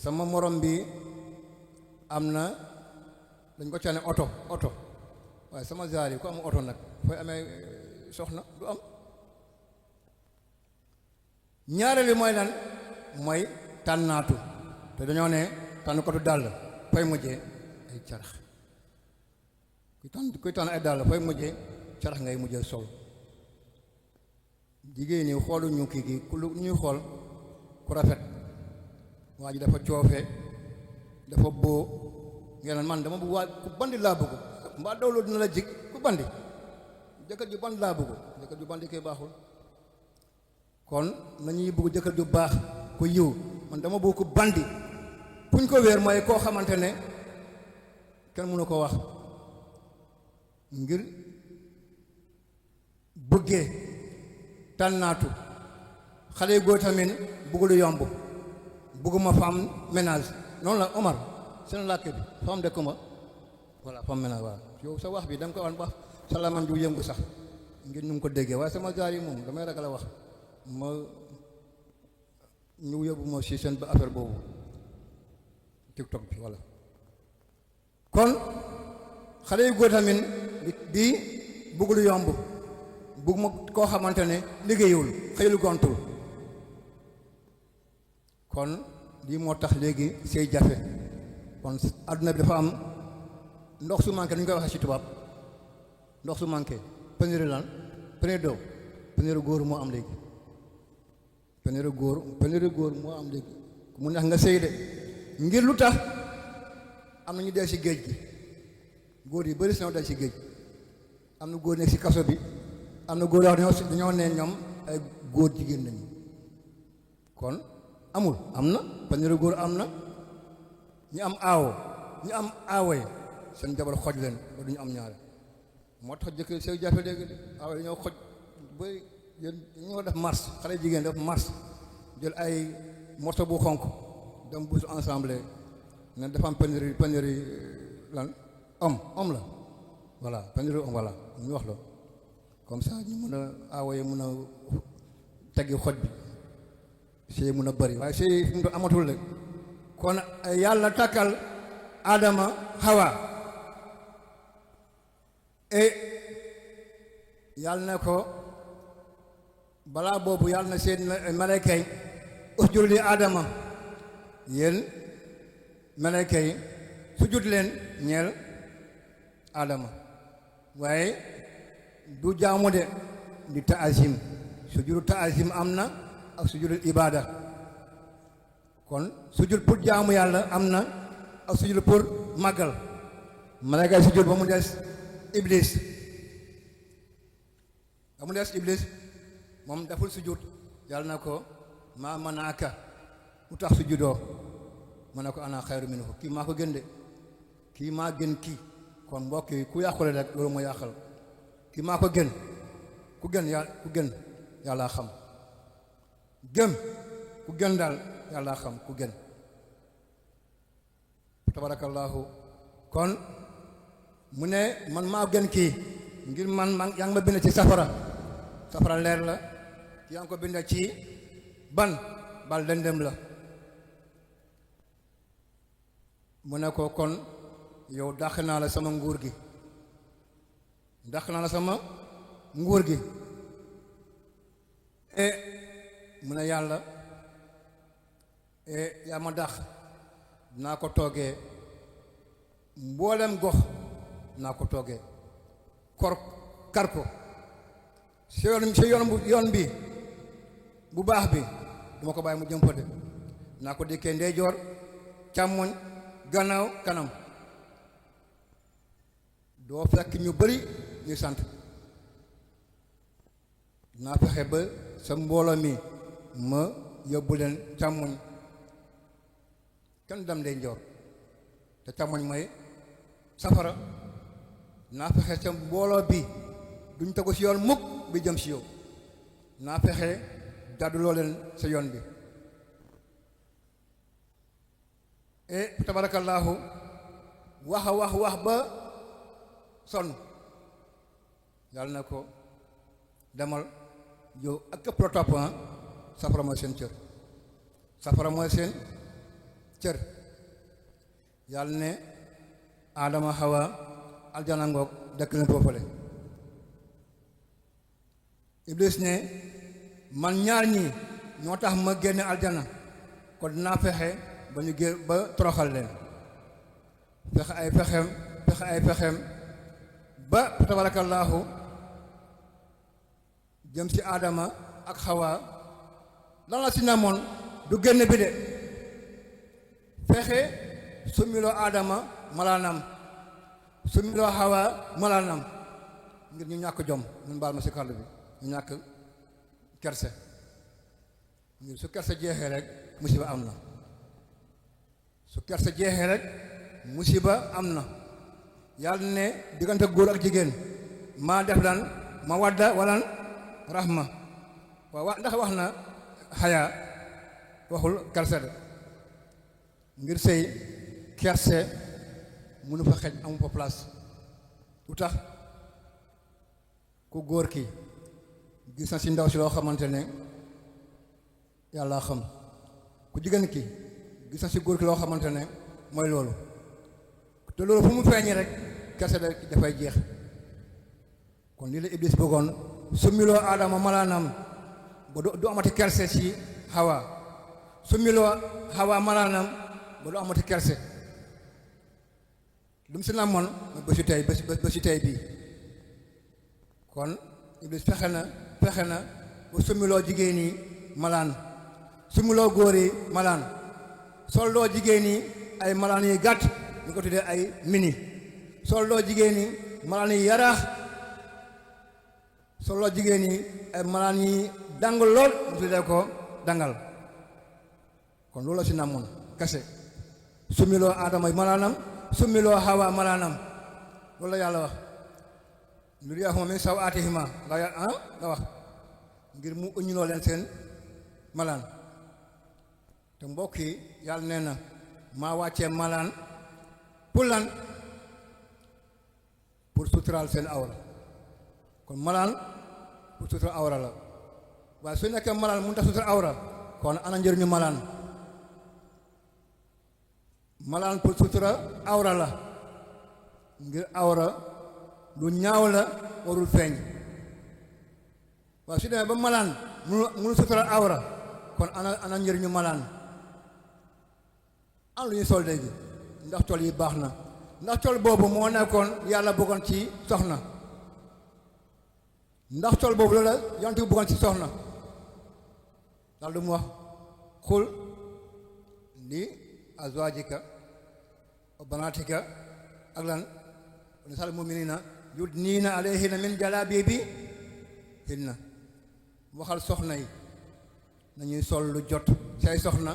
sama morom bi am na dañ ko cane oto waaye sama jaar yi ku am oto nag fooy amee soxna du am ñaareel bi mooy lan mooy tànnaatu te dañoo ne tànn ko du dàll fay mujjee ay carax kuy tànn ay dàll fay mujjee carax ngay mujjee sol jigéen ñi xooluñu kii gi lu ñuy xool ku rafet waa ji dafa coofe dafa boo ngeen man dama bëgg waa ku bandi laa bëgg mbaa dawloo dina la jig ku bandi jëkkër ju bandi laa bëgg jëkkër ju bandi koy baaxul kon nañuy bëgg jëkkër ju baax ku yiw man dama bëgg ku bandi kuñ ko wéer mooy koo xamante ne kenn mënu ko wax ngir bëggee tànnaatu xale yu góor tamit bëgg lu yomb bëgguma femme ménage noonu la Omar seen làkk bi femme de comment voilà femme ménage voilà yow sa wax bi da nga ko wan wax sa laman du yëngu sax ngir ñu ngi ko déggee waaye sama jaar yi moom damay ragal a wax ma ñu yóbbu ma si seen ba affaire boobu TikTok bi voilà kon xale yu góor tamit di bëgg lu yomb bëgg ma koo xamante ne liggéeyul xëyul gontul kon lii moo tax léegi sey jafe kon adduna bi dafa am ndox su manqué nu ñu koy waxee ci tubaab ndox su manqué pénurie lan pénurie góor moo am léegi pénurie góor moo am léegi ku mu neex nga sëy de ngir lu tax am na ñu dee ci géej gi góor yi bëri si ñoo dee ci géej am na góor nekk ci kaso bi am na góor yoo xam ne dañoo ne ñoom ay góor jigéen lañu kon amul am na pénurie góor am na ñu am aawo yi seen jabar xoj leen ba duñu am ñaare moo tax jëkk sey jafe léegi aawo yi dañoo xoj ba yéen ñoo def mars xale jigéen def mars jël ay morceau bu xonk dem buus ensemble ne dafa am pénurie lan homme la voilà pénurie homme voilà ñu wax la comme ça ñu mën a aawo yi mën a teggi xoj bi sëy mën a bëri waaye sëy fi mu doon amatul rek kon yàlla takkal Adama Hawa et yàlla na ko balaa boobu yàlla na seen malayka yi usjud li Adama yéen malayka yi sujud leen ñeel Adama waaye du jaamu de di taazim sujudu taazim am na ak sujudul ibada kon sujud pour jaamu yàlla am na ak sujud pour màggal malaaka sujud ba mu des iblis moom deful sujud yàlla na ko maa manaaka mu tax sujudoo mu ne ko ana xayru minhu kii maa ko gën de kii maa gën kii kon mbokk yi ku yàqule rek loolu moo yàqal kii maa ko gën ku gën yàlla xam gëm ku gën daal yàlla xam ku gën tabarakallahu kon mu ne man maa gën kii ngir man yaa ngi ma bind ci safara leer la yaa ngi ko bind ci bal lëndëm la mu ne ko kon yow dàq naa la sama nguur gi mu ne yàlla yaa ma dàq naa ko toogee mboolem gox naa ko toogee kar ko si yoon bi bu baax bi duma ko bàyyi mu jëm fëte naa ko dikkee ndeyjoor càmmoñ gannaaw kanam doo fekk ñu bari ñuy sant dinaa fexe ba sa mbooloo mi ma yóbbu leen càmmoñ kenn dem day njoor te càmmoñ mooy safara naa fexe sa mbooloo bi duñ tegu ci yoon mukk bi jëm ci yow naa fexe jàdduloo leen sa yoon bi e tabarakallahu wax ba sonn yàlla na ko demal yow ak képp la topp safara mooy seen cër safara mooy seen cër yàlla ne Adama Hawa aljana ngoog dëkk leen foofale Iblis ne man ñaar ñi ñoo tax ma génne aljana kon dinaa fexe ba ñu génn ba toroxal leen fexe ay pexem ba tabarakallahu jëm ci Adama ak Hawa lan la ci namoon du génn bi de fexe sumiloo Adama malaanam sumiloo Hawa malaanam ngir ñu ñàkk jom ñun baal ma ci kàddu bi ñu ñàkk kerse ngir su kerse jeexee rek musiba am na su kerse jeexee rek musiba am na yàlla ne diggante góor ak jigéen maa def lan ma wadda walan rahma waaw ndax wax na xayaa waxul kerse de ngir sëy kerse mënu fa xej amu fa place lu tax ku góor ki gis na si ndaw si loo xamante ne yàlla xam ku jigéen ki gis na si góor ki loo xamante ne mooy loolu te loolu fu mu feeñee rek kerse dafay jeex kon lii la Iblis bëggoon summiloo Adama malaanam ba du amati kerse ci Hawa summiloo Hawa malaanam ba du amati kerse lu mu si namoon ba si tey bii kon Iblis fexe na ba summiloo jigéen ñi malaan summiloo góor yi malaan soldoo jigéen ñi ay malaan yi gàtt ñu ko tuddee ay mini soldoo jigéen ñi malaan yi yaraax soldoo jigéen ñi ay malaan yi dang lool ñu tuddee ko dangal kon loolu la si namoon kese summiloo Adama malaanam summiloo Hawa malaanam loolu la yàlla wax luriyahuma min sawatihima la wax ngir mu uññiloo leen seen malaan te mbokk yi yàlla nee na maa wàccee malaan pour lan pour suturaal seen awra kon malaan pour sutura awra la waaye su nekkee malaan mënut a sutura awra kon ana njëriñu malaan pour sutura awra la ngir awra lu ñaaw la warul feeñ waaye su demee ba malaan mënu sutura awra kon ana njëriñu malaan am lu ñuy sol léegi ndax tool yi baax na ndax tool boobu moo nekkoon yàlla bëggoon ci soxna ndax tool boobu loola yonent bi bëggoon ci soxna daal lu mu wax xul li azwaajika wa banaatika ak lan nisaa'il mu'miniina yudniina alayhinna min jalaabiibihinna waxal soxna yi nañuy sol lu jot say soxna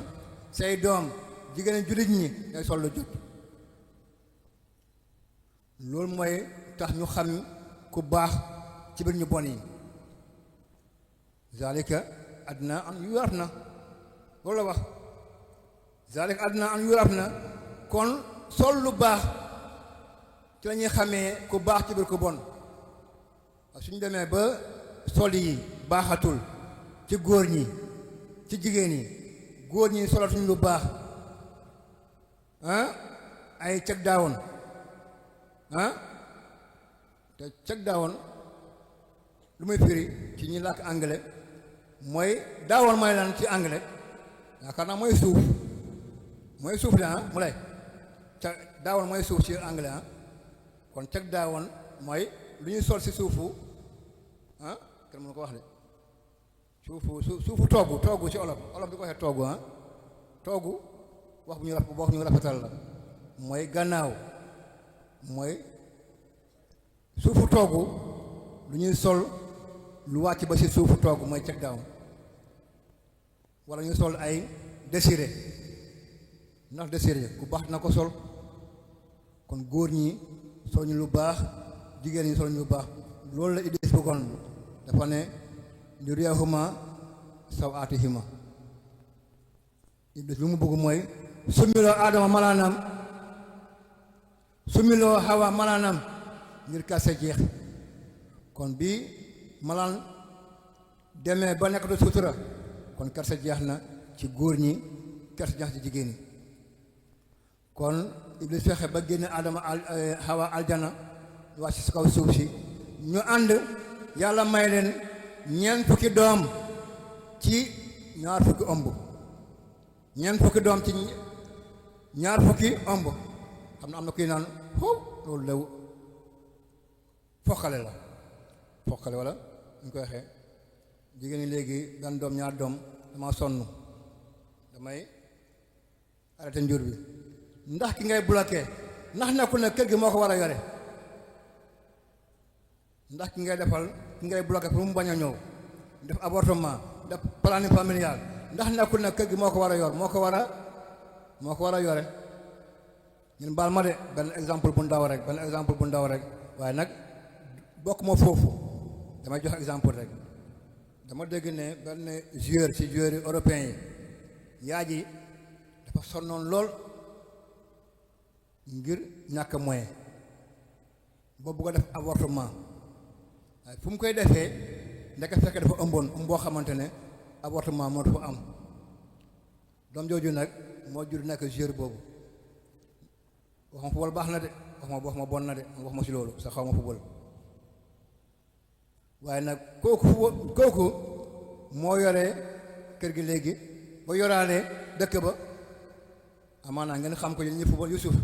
say doom jigéen jullit ñi day sol lu jot loolu mooy tax ñu xam ku baax ci biir ñu bon yi zalika adna an yuraf na loolu la wax zalika adna an yuraf na kon sol lu baax ci la ñuy xamee ku baax ci biir ku bon suñu demee ba sol yi baaxatul ci góor ñi ci jigéen ñi góor ñi solatuñ lu baax ay ceg daawoon te ceg daawoon lu muy firi ci ñi làkk anglais mooy daawoon mooy lan ci anglais yaakaar naa mooy suuf de mu lay ceg daawoon mooy suuf ci anglais kon ceg daawoon mooy lu ñuy sol ci suufu kenn mënu ko wax de suufu toogu ci olof di ko waxee toogu wax bu ñu rafetal la mooy gannaaw mooy suufu toogu lu ñuy sol lu wàcc ba ci suufu toogu mooy check down wala ñu sol ay désiré ndax désiré ku baax na ko sol kon góor ñi sol ñu lu baax jigéen ñi sol ñu lu baax loolu la Iblis bëggoon dafa ne liyuriyahuma sawatihima Iblis lu mu bëgg mooy sumiloo Aadama malaanam sumiloo Hawa malaanam ngir kase jeex kon bi malaan demee ba nekk du sutura kon kersa jeex na ci góor ñi kersa jeex ci jigéen ñi kon Iblis fexe ba génne Adama Hawa aljana wàcc ci kaw suuf si ñu ànd yàlla may leen ñeent fukki doom ci ñaar fukki ëmb ñeent fukki doom ci ñaar fukki ëmb xam na am na kuy naan loolu lew foqale la foqale wala ñu koy waxee jigéen ñi léegi benn doom ñaar doom dama sonn damay arrêté njur bi ndax ki ngay bloqué ndax nekkul ne kër gi moo ko war a yore ndax ki ngay defal ki ngay bloqué pour mu bañ a ñëw def avortement def planning familial ndax nekkul ne kër gi moo ko war a yor moo ko war a yore ñun baal ma de benn exemple bu ndaw rek waaye nag bokk ma foofu damay jox exemple rek dama dégg ne benn joueur ci joueurs européens yi yaa ji dafa sonnoon lool ngir ñàkk moyen ba bugg a def avortement waaye fu mu koy defee ndeke fekk dafa ëmboon boo xamante ne avortement moo dafa am doom jooju nag moo jur nekk joueur boobu wax ma football baax na de wax ma bon na de wax ma si loolu sa xaw ma football waaye nag kooku moo yore kër gi léegi ba yoraale dëkk ba amaanaa ngeen xam ko yéen ñi football Yusuf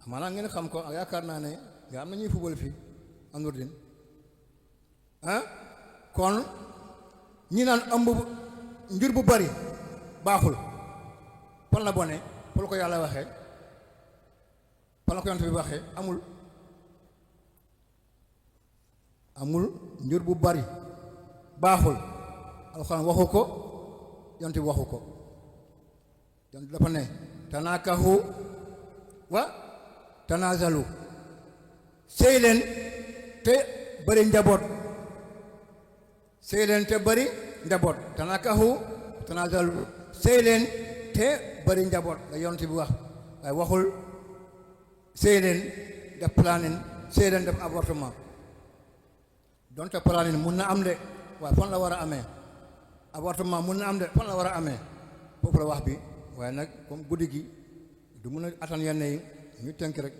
amaanaa ngeen xam ko yaakaar naa ne nga am na ñuy football fii Anourdine kon ñi naan ëmb njur bu bari baaxul fan la bone pour ko yàlla waxee fan la ko yonent bi waxee amul njur bu bari baaxul alxuraan waxu ko yonent bi waxu ko yonent dafa ne tanaakahu wa tanaazalu sëy leen te bari njaboot sëy leen te bari njaboot tanaakahu tanaazalu sëy leen te bari njaboot la yonent bi wax waaye waxul sëy leen def planning sëy leen def avortement donte planning mun na am de waaye fan la war a amee avortement mun na am de fan la war a amee foofu la wax bi waaye nag comme guddi gi du mun a attan yenn yi ñu tënk rek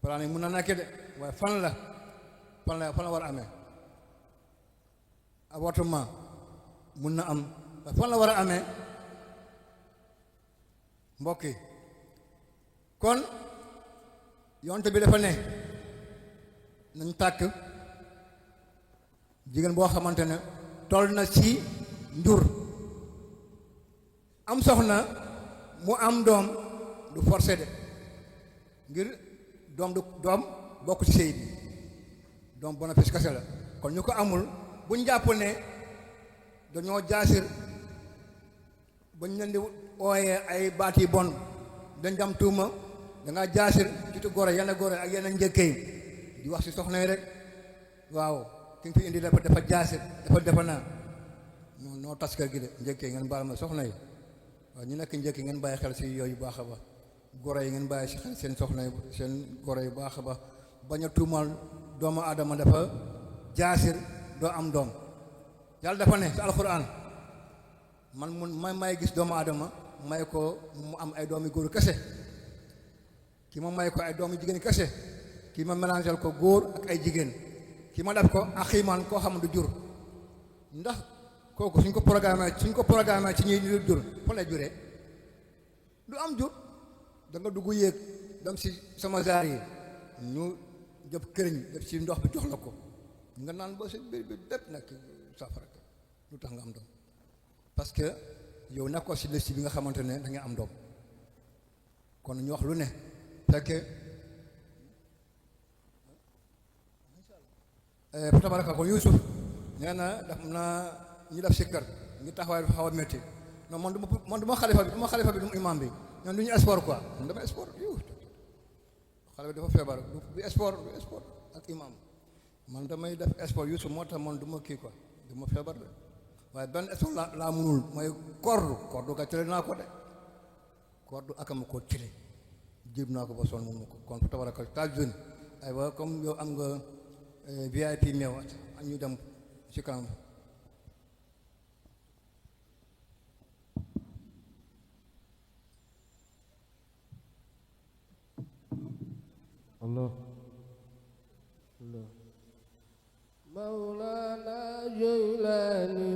planning mun na nekk de waaye fan la war a amee avortement mun na am waaye fan la war a amee mbokk yi kon yonte bi dafa ne nañ tàkk jigéen boo xamante ne toll na ci njur am soxna mu am doom du forcé de ngir doom bokk ci sëy bi doom bénéfice kese la kon ñu ko amul buñ jàpp ne dañoo jaasir bañ leen di ooyee ay baat yi bon dañ jam tuuma dangaa jaasir jiitu gore yenn gore ak yenn njëkke yi di wax ci soxna yi rek waaw ki nga fi indi dafa jaasir dafa naa noo tas kër gi de njëkke yi ngeen baal ma soxna yi waaw ñu nekk njëkk ngeen bàyyi xel ci yooyu baax a ba gore yi ngeen bàyyi ci xel seen soxna yi seen gore yu baax a ba bañ a tuumal doomu aadama dafa jaasir doo am doom yàlla dafa ne ci alxuraan man may gis doomu aadama may ko mu am ay doomi góor kese kii ma may ko ay doomi jigéen kese kii ma mélangel ko góor ak ay jigéen kii ma def ko axiimaan koo xam du jur ndax kooku suñ ko programmé ci ñi jur fa lay juree du am jur da nga dugg yéeg dem si sama zaar yi ñu jëp këriñ def ci ndox bi jox la ko nga naan ba sa biir bi dépp nag safara lu tax nga am doom parce que yow nekkoo si liste bi nga xamante ne da nga am doom kon ñu wax lu ne fekke fa tabaraka ko Yuusuf nee na daf na ñi def sikkar ngi taxawaay dafa xaw a métti non man du ma xalifa bi du ma imam bi ñoom du ñu sport quoi man dama sport xale bi dafa feebar du sport ak imam man damay def sport Yuusuf moo tax man du ma kii quoi du ma feebar de waaye benn sport laa munul mooy kordu ka tële naa ko de kordu akama ko tële jéem naa ko ba sonn mun ma ko kon fa tabaraka taal jeune aywa comme yow am nga VIP meew ak ñu dem ci kanam Allah Maulana Jailani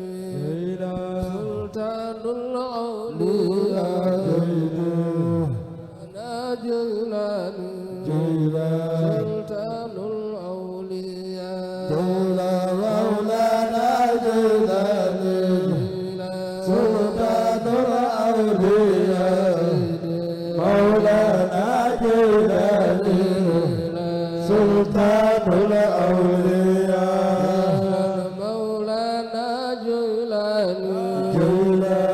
Sultanul Awliya Jailani Sultanul Awliya Maulana Jailani Sultanul Awliya Maulana Jailani Sultanul Awliya Maulana Jailani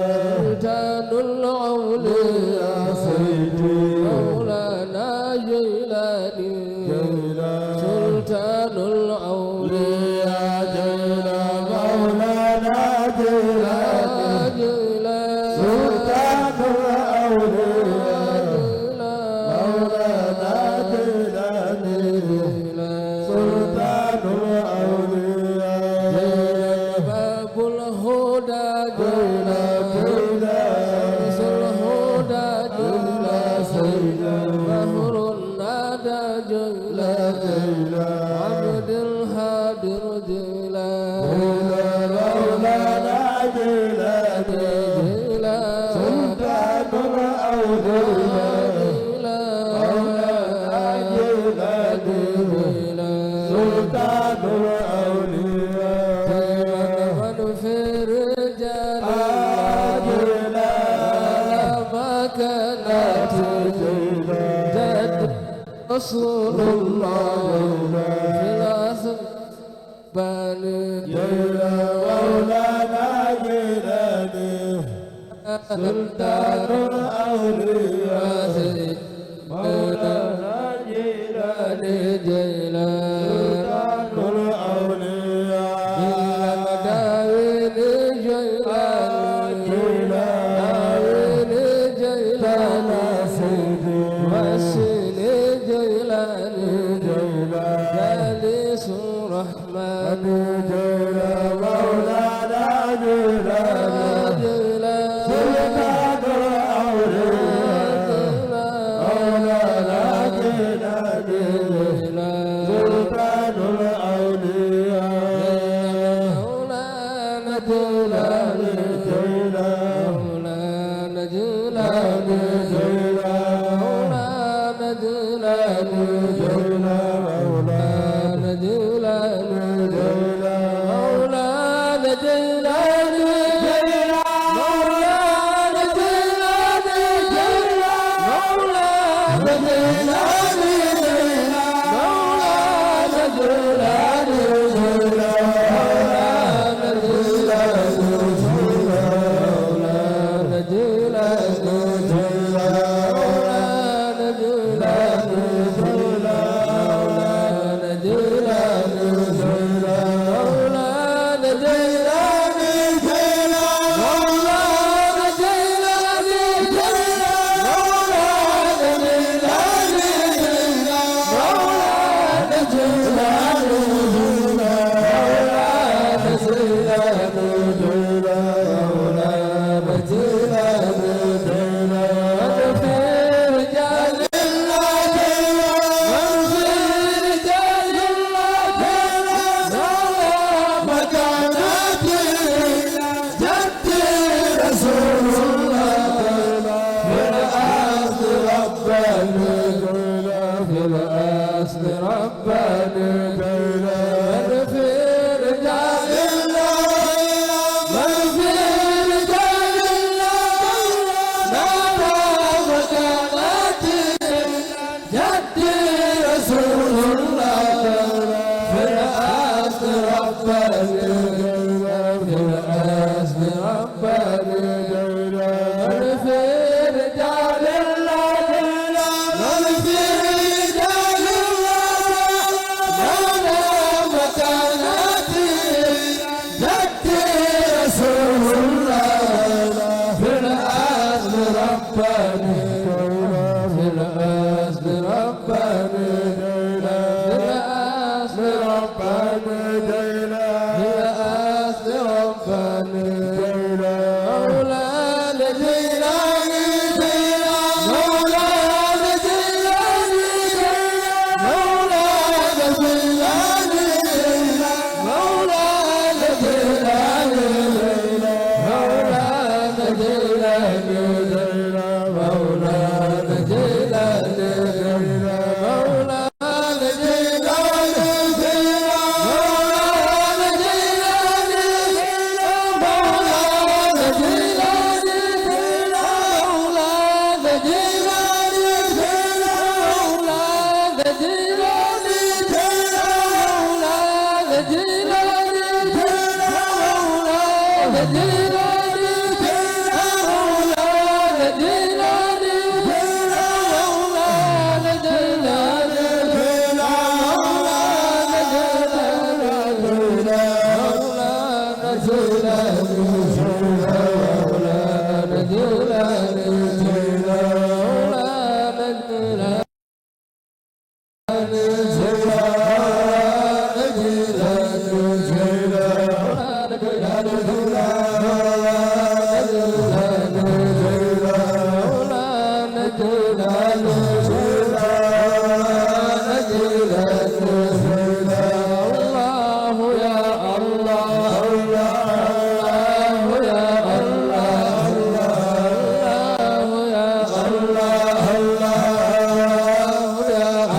Sultanul Awliya Sayyidi Maulana Jailani Sultanul Awliya Maulana Jailani Sultanul Awliya Maulana Jailani Sultanul Awliya Babul Huda Sul Huda Bahrun Nada Abdul Hadir Maulana Jailani Sultanul Awliya Sultanul Awliya man firjan ajla makanat jad Rasulullah fil asbal Maulana Jailani Sultanul Awliya Maulana Jailani Sultanul Awliya Dawin Jailani Wasil Jailani Jalis Rahman Maulana Jailani Sultanul Awliya Maulana Jailani Sultanul Awliya Maulana Jailani Maulana Jailani Maulana Jailani Maulana Jailani Maulana رباني في الأصل رباني في الأصل رباني في الأصل رباني مولانا جيلاني مولانا جيلاني مولانا جيلاني مولانا جيلاني مولانا جيلاني مولانا جيلاني مولانا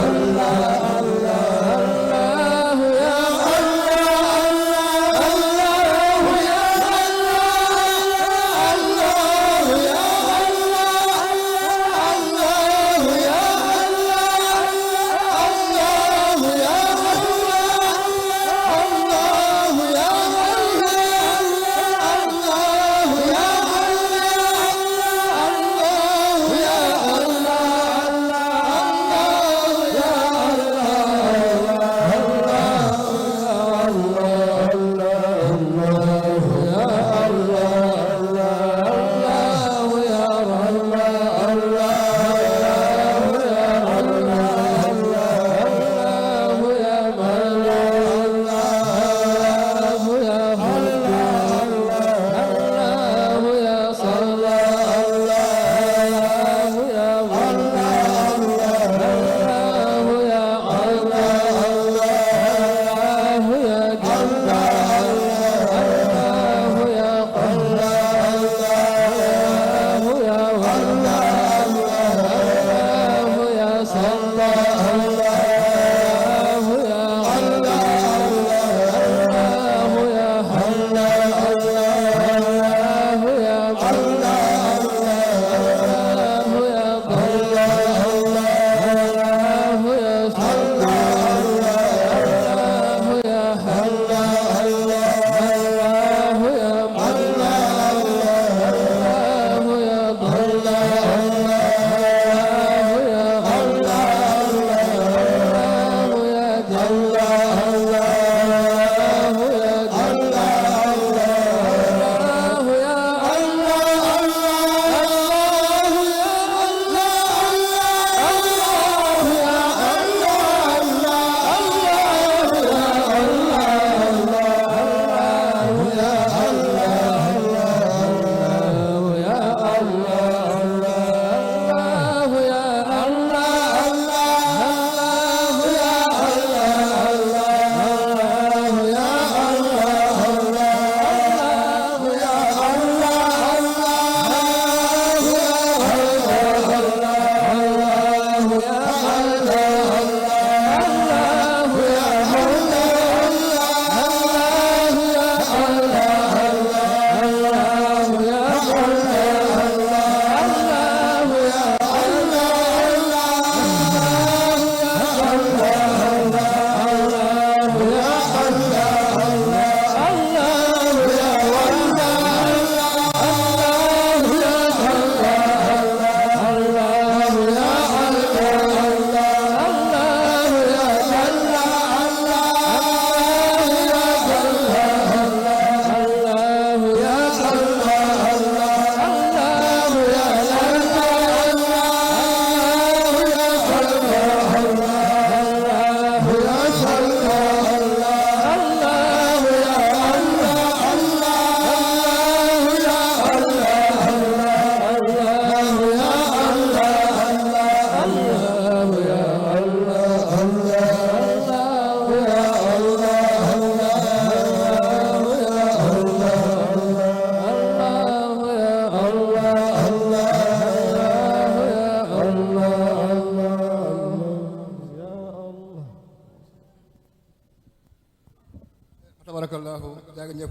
Allah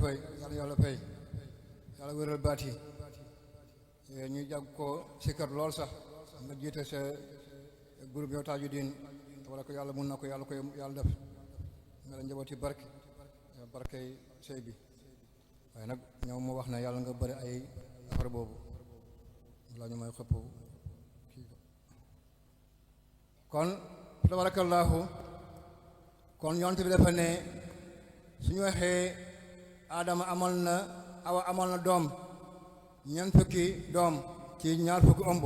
fay yàlla fay yàlla wéral baat yi ñu jàgg ko sikkar lool sax nga jiite sa groupe yow taaju diin wala ko yàlla mun na ko yàlla def nga la njabooti barkey sëy bi waaye nag ñoom mu wax ne yàlla nga bëri ay affaire boobu la ñu may xëpp kii kon tabarakallahu kon yonent bi dafa ne suñu waxee Adama Awa amal na doom ñeent fukki doom ci ñaar fukki ëmb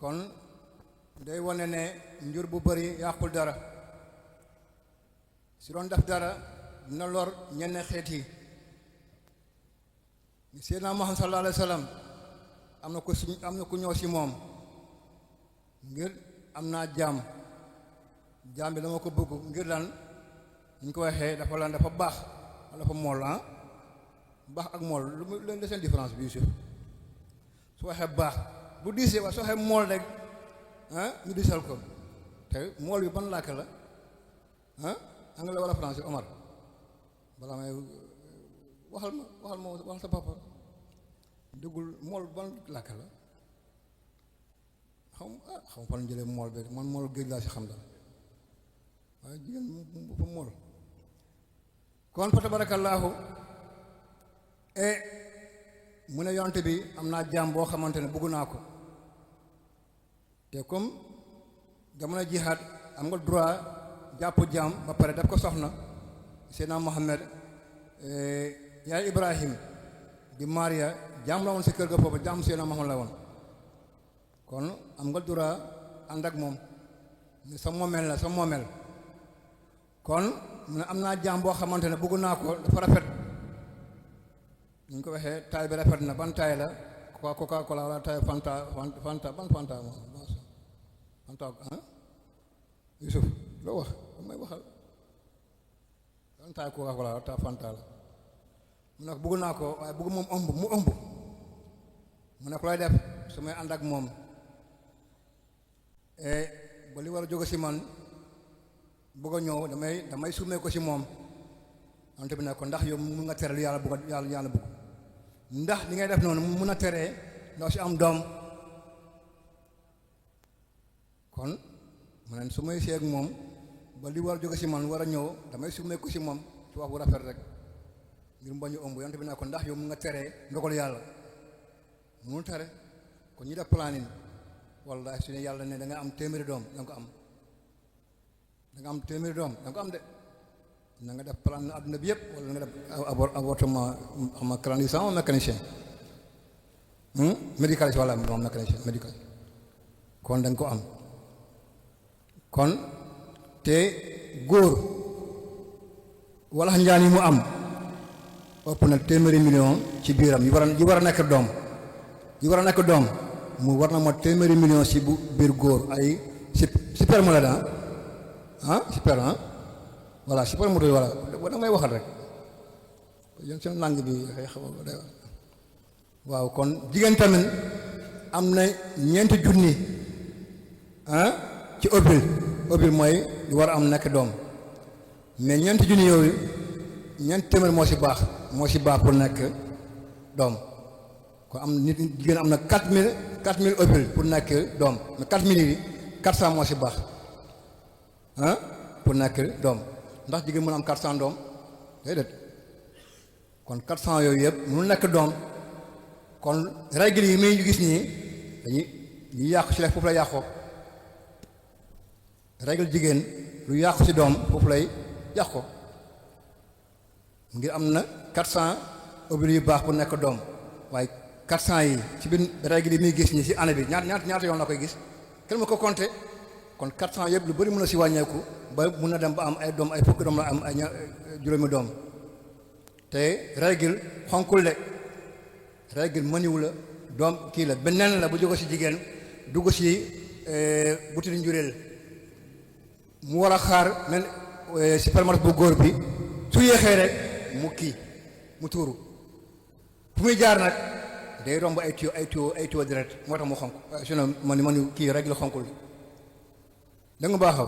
kon day wane ne njur bu bari yàqul dara si doon def dara dina lor ñenn xeet yi Seydina Muhammad sallallahu alayhi wa sallam am na ku ñëw si moom ngir am naa jaam bi dama ko bëgg ngir lan ñu ko waxee dafa baax wala dafa mool baax ak mool lu leen seen différence bi Yuusuf su waxee baax bu diisee waaye su waxee mool rek ñu diisal ko te mool bi ban làkk la anglais wala français Omar balaa may waxal sa papa déggul mool ban làkk la xam fan jëlee mool bi man mool géej laa si xam daal waaye jigéen fa mool kon fa tabarakallahu mu ne yonte bi am naa jaam boo xamante ne bëgg naa ko te comme jamono jihaad am nga droit jàpp jaam ba pare daf ko soxna Seydina Muhammad yaay Ibrahim di Maria jaam la woon si kër ga foofu jaam Seydina Muhammad la woon kon am nga droit ànd ak moom sa moomeel kon mu ne am naa jaam boo xamante ne bëgg naa ko dafa rafet ni ñu ko waxee taay bi rafet na ban taay la Coca-Cola wala taay Fanta ban Fanta moom Fanta Yusuf loo wax may waxal ban taay Coca-Cola wala taay Fanta la mu ne ko bëgg naa ko waaye bëgg moom mu ëmb mu ne ko lay def su may ànd ak moom ba li war a jóge si man bëgg a ñëw damay sumee ko si moom wante bi ne ko ndax yow mun nga tere lu yàlla bëgg yàlla bëgg ndax li ngay def noonu mun a teree ndaw si am doom kon mu ne su may seeg moom ba li war a jóge si man war a ñëw damay sumee ko si moom ci wax bu rafet rek ngir mu bañ a ëmb wante bi ne ko ndax yow mun nga teree ndogal yàlla munul tere kon ñi def planning wallahi su ne yàlla ne da nga am téeméeri doom da nga ko am da nga am téeméeri doom da nga ko am de na nga def plan na adduna bi yëpp wala nga def avortement xam nga clandestin ou mécanicien médicaliste wala moom mécanicien médical kon da nga ko am kon te góor wala njaan yi mu am ëpp na téeméeri million ci biiram yi war a nekk doom mu war na ma téeméeri million ci bu biir góor ay super mu la daan super voilà super moto voilà da may waxal rek yéen seen langue bi dafay xaw a waaw kon jigéen tamit am na 9 junni ci ovule mooy lu war a am nekk doom mais 9 junni yooyu 9 téeméer moo si baax pour nekk doom kon am nit jigéen am na 4000 ovule pour nekk doom mais 4000 yi 400 moo si baax pour nekk doom ndax jigéen mën a am 400 doom déedéet kon 400 yooyu yëpp mënul nekk doom kon règle yi muy gis nii ñu yàqu ci la foofu lay yàqoo règle jigéen lu yàqu ci doom foofu lay yàqoo ngir am na 400 ovules yu baax pour nekk doom waaye 400 yi ci biir règle yi muy gis nii ci année bi ñaata yoon la koy gis kenn ma ko compter kon 400 yëpp lu bari mën na ci wàññeeku ba mun na dem ba am ay doom ay fukki doom la am ay juróomi doom te règle xonkul de règle mëniwu la doom kii la beneen la bu jóge ci jigéen dugg ci butit njureel mu war a xaar men supermarché bu góor bi su yéexee rek mu tuuru fu muy jaar nag day romb ay tuyau direct moo tax mu xonk sinon man kii règle xonkul da nga baax a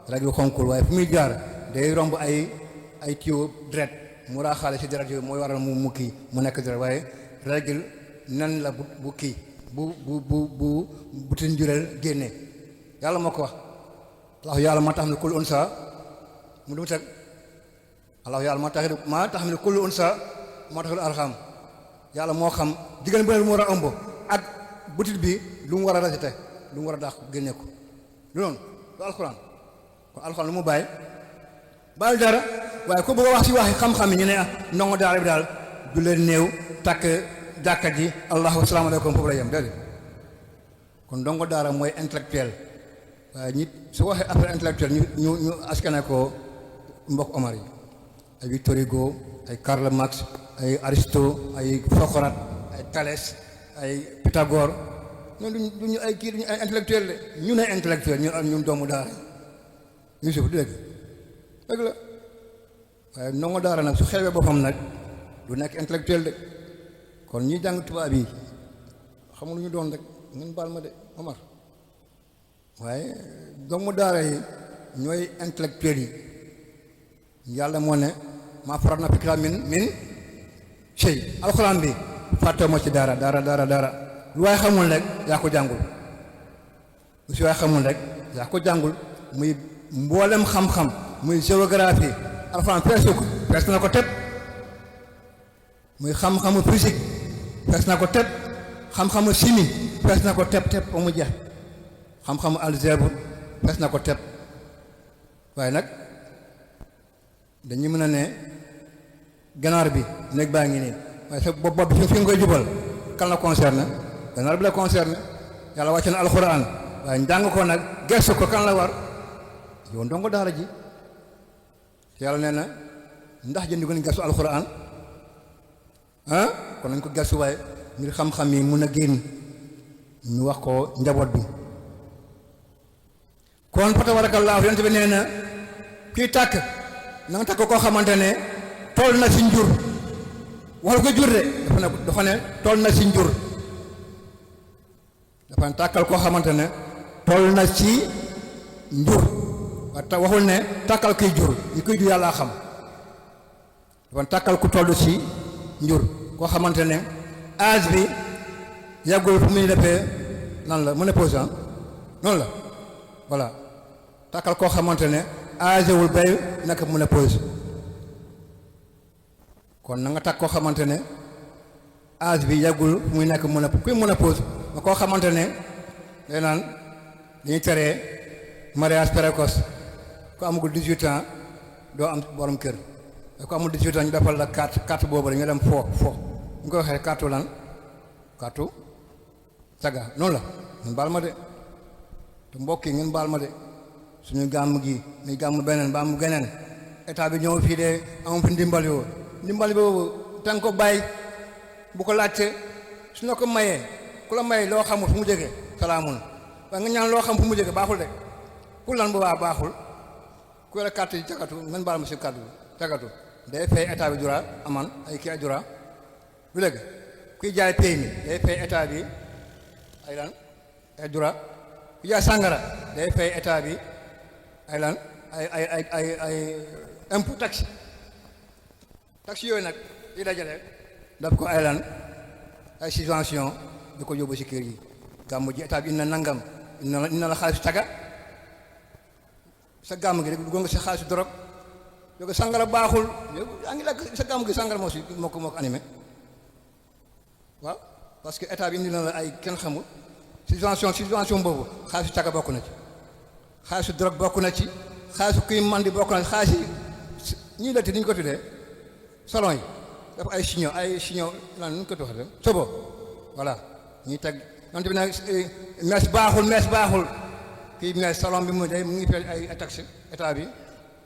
règle xonkul waaye fu muy jaar day romb ay tuyau direct mu raaxaale ci deret yooyu mooy waral mu kii mu nekk deret waaye règle nen la bu kii bu butin jureel génnee yàlla moo ko wax allahu yàlla maa tax ne kullu unsa mu du mu teg allahu yàlla maa tax ne kullu unsa moo tax lu arxam yàlla moo xam jigéen bu ne lu mu war a ëmb ak butit bi lu mu war a rejeté lu mu war a dàq génne ko lu noonu lu alxuraan kon alxuraan lu mu bàyyi dara waaye ku bëgg a wax ci waxi xam-xam yi ñu ne ndongo daara bi daal du leen néew takk jàkka ji allahu asalaamaaleykum foofu la yem déedéet kon ndongo daara mooy intellectuel waaye nit su waxee affaire intellectuel ñu askane ko mbokk Omar yi ay Victor Hugo ay Karl Marx ay Aristote ay Socrate ay Thalès ay Pythagore ñun duñu ay kii duñu ay intellectuel de ñu ne intellectuel ñun doomu daara Yusuf du dëgg la waaye ndongo daara nag su xewee boppam nag du nekk intellectuel de kon ñi jàng tubaab yi xamul lu ñu doon rek ngeen baal ma de Omar waaye doomu daara yi ñooy intellectuel yi yàlla moo ne maa farat na fi kitaab min shay alxuraan bi fàttoo ma ci dara lu waaye xamul rek yaa ko jàngul lu si waaye xamul rek yaa ko jàngul muy mboolem xam-xam muy géographie alxuraan fees na ko tëb muy xam-xamu physique fees na ko tëb xam-xamu chimie fees na ko tëb ba mu jeex xam-xamu algèbre fees na ko tëb waaye nag dañu mën a ne ganaar bi néeg baa ngi nii waaye sa bopp bi fi nga koy jubal kan la concerné ganaar bi la concerné yàlla wàcc na alxuraan waaye njàng ko nag gestu ko kan la war yow ndongo daara ji yàlla nee na ndax jëndi ko ni gestu alxuraan kon nañ ko gestu waaye ngir xam-xam yi mun a génn ñu wax ko njaboot bi kon fa tabarakallahu yonent bi nee na kii tàkk na nga takk koo xamante ne toll na si njur waxal ko jur de dafa ne toll na si njur dafa ne tàkkal koo xamante ne toll na ci njur waxul ne tàkkal kiy jur ñi koy jur yàlla xam dafa ne tàkkal ku toll si njur koo xamante ne âge bi yàggul fu muy defee nan la ménopause noonu la voilà tàkkal koo xamante ne âge wul bay nekk ménopause kon na nga takk koo xamante ne âge bi yàggul fu muy nekk ménopause ma koo xamante ne day naan dañuy teree mariage précoce ku amagul 18 ans doo am borom kër ku amul 18 ans ñu defal la carte boobu rek nga dem fo ñu ko waxee carte lan carte saga noonu la ngeen baal ma de te mbokk yi ngeen baal ma de suñu gàmm gi muy gàmm beneen ba am geneen état bi ñëw fii de amu fi ndimbal boobu tanga ko bàyyi bu ko laajte su na ko mayee ku la may loo xamul fu mu jógee salaamun waaye nga ñaan loo xam fu mu jógee baaxul de pour lan bu baaxul ku la carte yi cagatu ngeen baal ma si kàddu cagatu day fay état bi dura aman ay kii ay dura bu dëgg kuy jaay pay mi day fay état bi ay lan ay dura ku jaay sàngara day fay état bi ay lan ay impôt taxe yooyu nag yi dajale daf ko ay lan ay subvention di ko yóbbu si kër yi gàmmu ji état bi ina nangam ina la xaalis taga sa gàmm gi rek dugg nga sa xaalis dorog yow sàngara baaxul yow yaa ngi lakk sa gàmm gi sàngara moo ko animé waaw parce que état bi indi na la ay kenn xamul subvention boobu xaalisu taga bokk na ci xaalisu dorog bokk na ci xaalisu kuy mandi bokk na ci xaalis yi ñii la te ni ñu ko tuddee salon yi dafa ay chignon lan nu ñu ko tuddee sobo voilà ñuy teg yonte bi nag mees baaxul kii mees salon bi mu ngi fay ay taxe état bi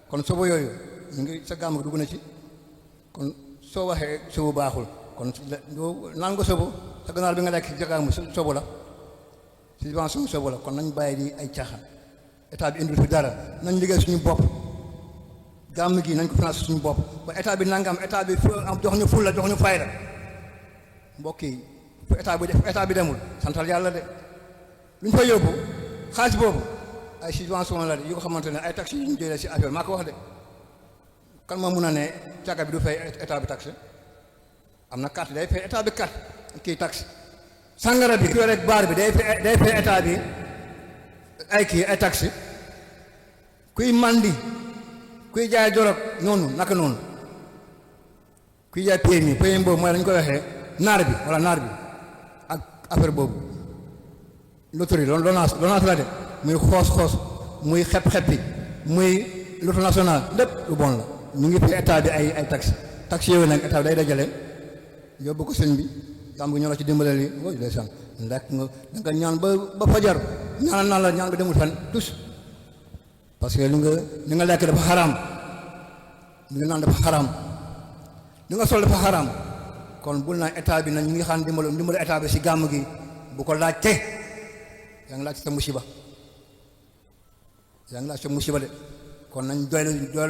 kon sobo yooyu ñu ngi sa gàmm gi dugg na ci kon soo waxee sobo baaxul kon naan nga sobo sa ganaar bi nga lekk sa gàmm sobo la subvention sobo la kon nañ bàyyi di ay caaxaan état bi indil fi dara nañ liggéey suñu bopp gàmm gi nañ ko financé suñu bopp ba état bi nangam état bi jox ñu ful la jox ñu fayda mbokk yi fu état bi demul santal yàlla de lu ñu fa yóbbu xaalis boobu ay subvention la de yu ko xamante ne ay taxes yu ñu jëlee si affaire maa ko wax de kan moo mun a ne càgga bi du fay état bi taxe am na carte day fay état bi carte kii taxe sàngara bi ki yore baar bi day fay état bi ay taxe kuy mandi kuy jaay dorog noonu naka noonu kuy jaay PMI boobu mooy lañu koy waxee naar bi wala naar bi ak affaire boobu loterie LONASE la de muy xoos muy xep-xeppi muy loto national lépp lu bon la ñu ngi fay état bi ay taxe yooyu nag état bi day dajale yóbbu ko sëñ bi gam gi ñoo la ci dimbaleel yi ooy day san ndax nga ñaan ba fajar ñaanal naa la ñaan nga demul fan tus parce que li nga lekk dafa xaraam li nga naan dafa xaraam li nga sol dafa xaraam kon bul naa état bi nag ñu ngi xam dimbalu état bi si gàmm gi bu ko laajte yaa ngi laaj sa musiba de kon nañ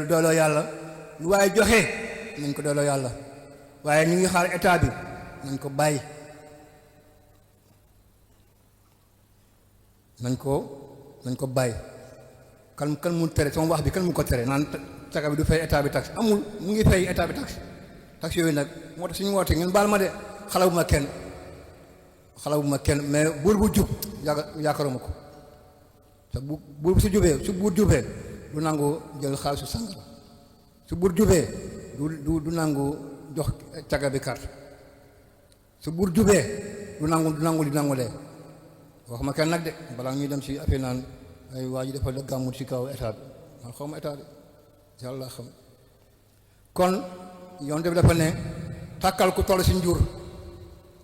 doyloo yàlla lu waaye joxe nañ ko doyloo yàlla waaye ñu ngi xaar état bi nañ ko bàyyi nañ ko bàyyi kan mu tere sama wax bi kan mu ko tere naan caga bi du fay état bi taxe amul mu ngi fay état bi taxe yooyu nag moo tax suñu woote ngeen baal ma de xalawu ma kenn mais buur bu jub yaakaaruma ko te buur su buur jubee du nangu jël xaalisu sàngara su buur jubee du nangu jox caga bi carte su buur jubee du nangu lee wax ma kenn nag de balaa ñuy dem ci affaire naan ay waa ji dafa la gàmmut ci kaw état bi man xaw ma état de yàlla xam kon yoon bi dafa ne tàkkal ku toll ci njur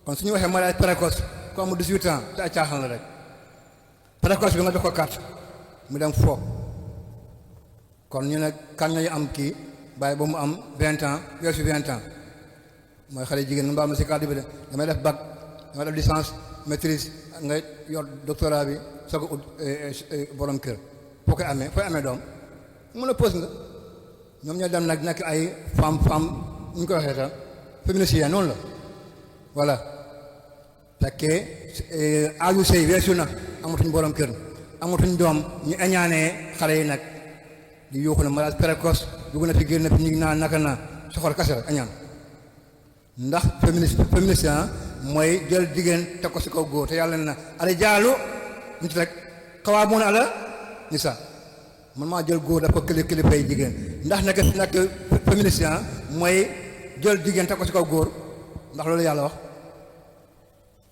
kon su ñu waxee mariage précoce ku amul 18 ans te ay caaxaan la rek précoce bi nga jox ko carte mu dem fo kon ñu ne kan ñooy am kii bàyyi ba mu am 20 ans weesu 20 ans mooy xale jigéen nu mbaam na ci cadre bi de damay def bac damay def licence maîtrise nga yor doctorat bi soo ko ut borom kër fooy amee doom mën a pose nga ñoom ñoo dem nag nekk ay femme ñu koy waxee tam féminicide noonu la voilà fekkee âge sëy weesu na amatuñ borom kër amatuñ doom ñu añaanee xale yi nag di yuuxu na mariage précoce dugg na fi génn na fi ñu naan naka naa soxor kase rek añaan ndax féminicide mooy jël jigéen teg ko si kaw góor te yàlla na ala jaalu ñu ci rek xawaa moon ala ni sa man maa jël góor daf ko kilifay jigéen ndax nekk féminicide mooy jël jigéen teg ko si kaw góor ndax loolu yàlla wax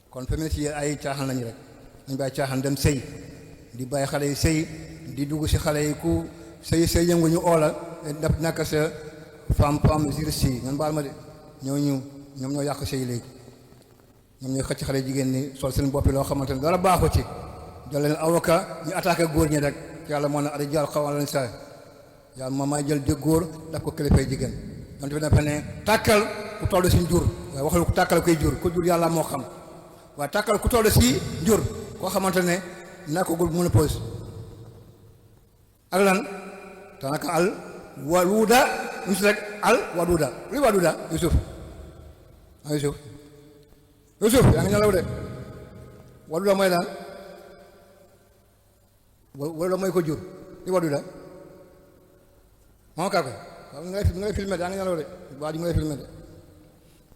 kon féminicide ay caaxaan lañu rek dañ bàyyi caaxaan dem sëy di bàyyi xale yi sëy di dugg si xale yi ku sëy yëngu ñu oola daf nekk sa femme juriste yi ngeen baal ma de ñoom ñoo yàq sëy léegi ñoom ñooy xëcc xale jigéen ñi sol seen bopp yi loo xamante ne dara baaxu ci jël leen avocat ñu attaqué góor ñi rek yàlla moo ne ada jàll xawal leen saa yàlla moom may jël góor daf ko kilifay jigéen donte bi dafa ne tàkkal ku toll si njur waaye waxul ku tàkkal koy jur ku jur yàlla moo xam waaye tàkkal ku toll si njur koo xamante ne nekkagul mën a pose ak lan tanaka al waluda ñu si rek al waduda luy waduda Yusuf yaa ngi nelaw de waduda mooy lan waduda mooy ko jur luy waduda moo kàkko waaw nga lay filmé yaa ngi nelaw de waa ji nga lay filmé de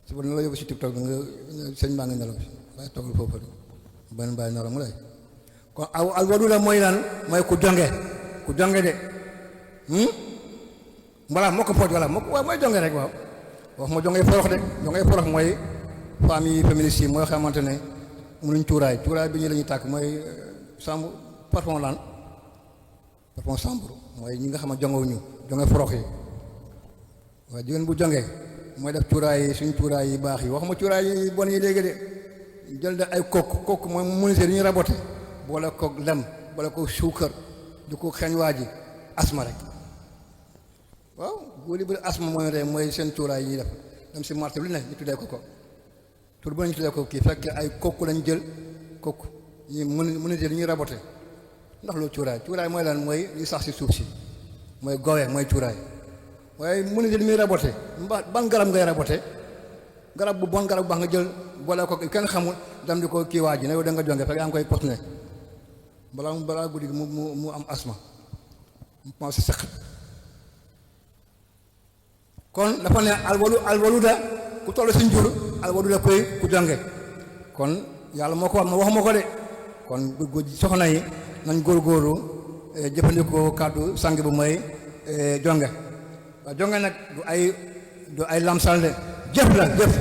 suba na la yóbbu si TikTok bi nga sëñ baa ngi nelaw waaye toogal foofu de benn bàyyi nelaw mu lay kon al waduda mooy lan mooy ku jonge de voilà moo ko pooj voilà waaw mooy jonge rek waaw wax ma jonge forox de jonge forox mooy famille féministe yi mooy xamante ne mënuñ cuuraay bi ñu la ñuy tàkk mooy samb parfum sambre mooy ñi nga xam ne jongewuñu jonge forox yi waaye jigéen bu jonge mooy def cuuraay yi suñ cuuraay yi baax yi wax ma cuuraay yi bon yi léegi de jël de ay kokk mooy menuisier yi ñuy raboté boole koog lem boole ko suukar di ko xeeñ waa ji asma rek waaw góor yi bëri asma mooy seen cuuraay yi def dem si marché bi lu ne ñu tuddee ko tur bu ñu tuddee ko kii fekk ay kokku lañ jël kokku ñu mën a ñuy raboté ndax loolu cuuraay mooy lan mooy li sax si suuf si mooy gowe mooy cuuraay waaye mën a muy raboté ban garab ngay raboté garab bu bon garab bu baax nga jël boole ko kenn xamul dem di ko kii waa ji ne yow da nga jonge fekk yaa ngi koy pot ne balaa guddi gi mu am asma mu commencé sëq kon dafa ne alwaluda ku toll si njur alwaluda koy ku jonge kon yàlla moo ko wax ma waxuma ko de kon soxna yi nañ góorgóorlu jëfandikoo kàddu sang bu mooy jonge waaw jonge nag du ay lamsal de jëf la jëf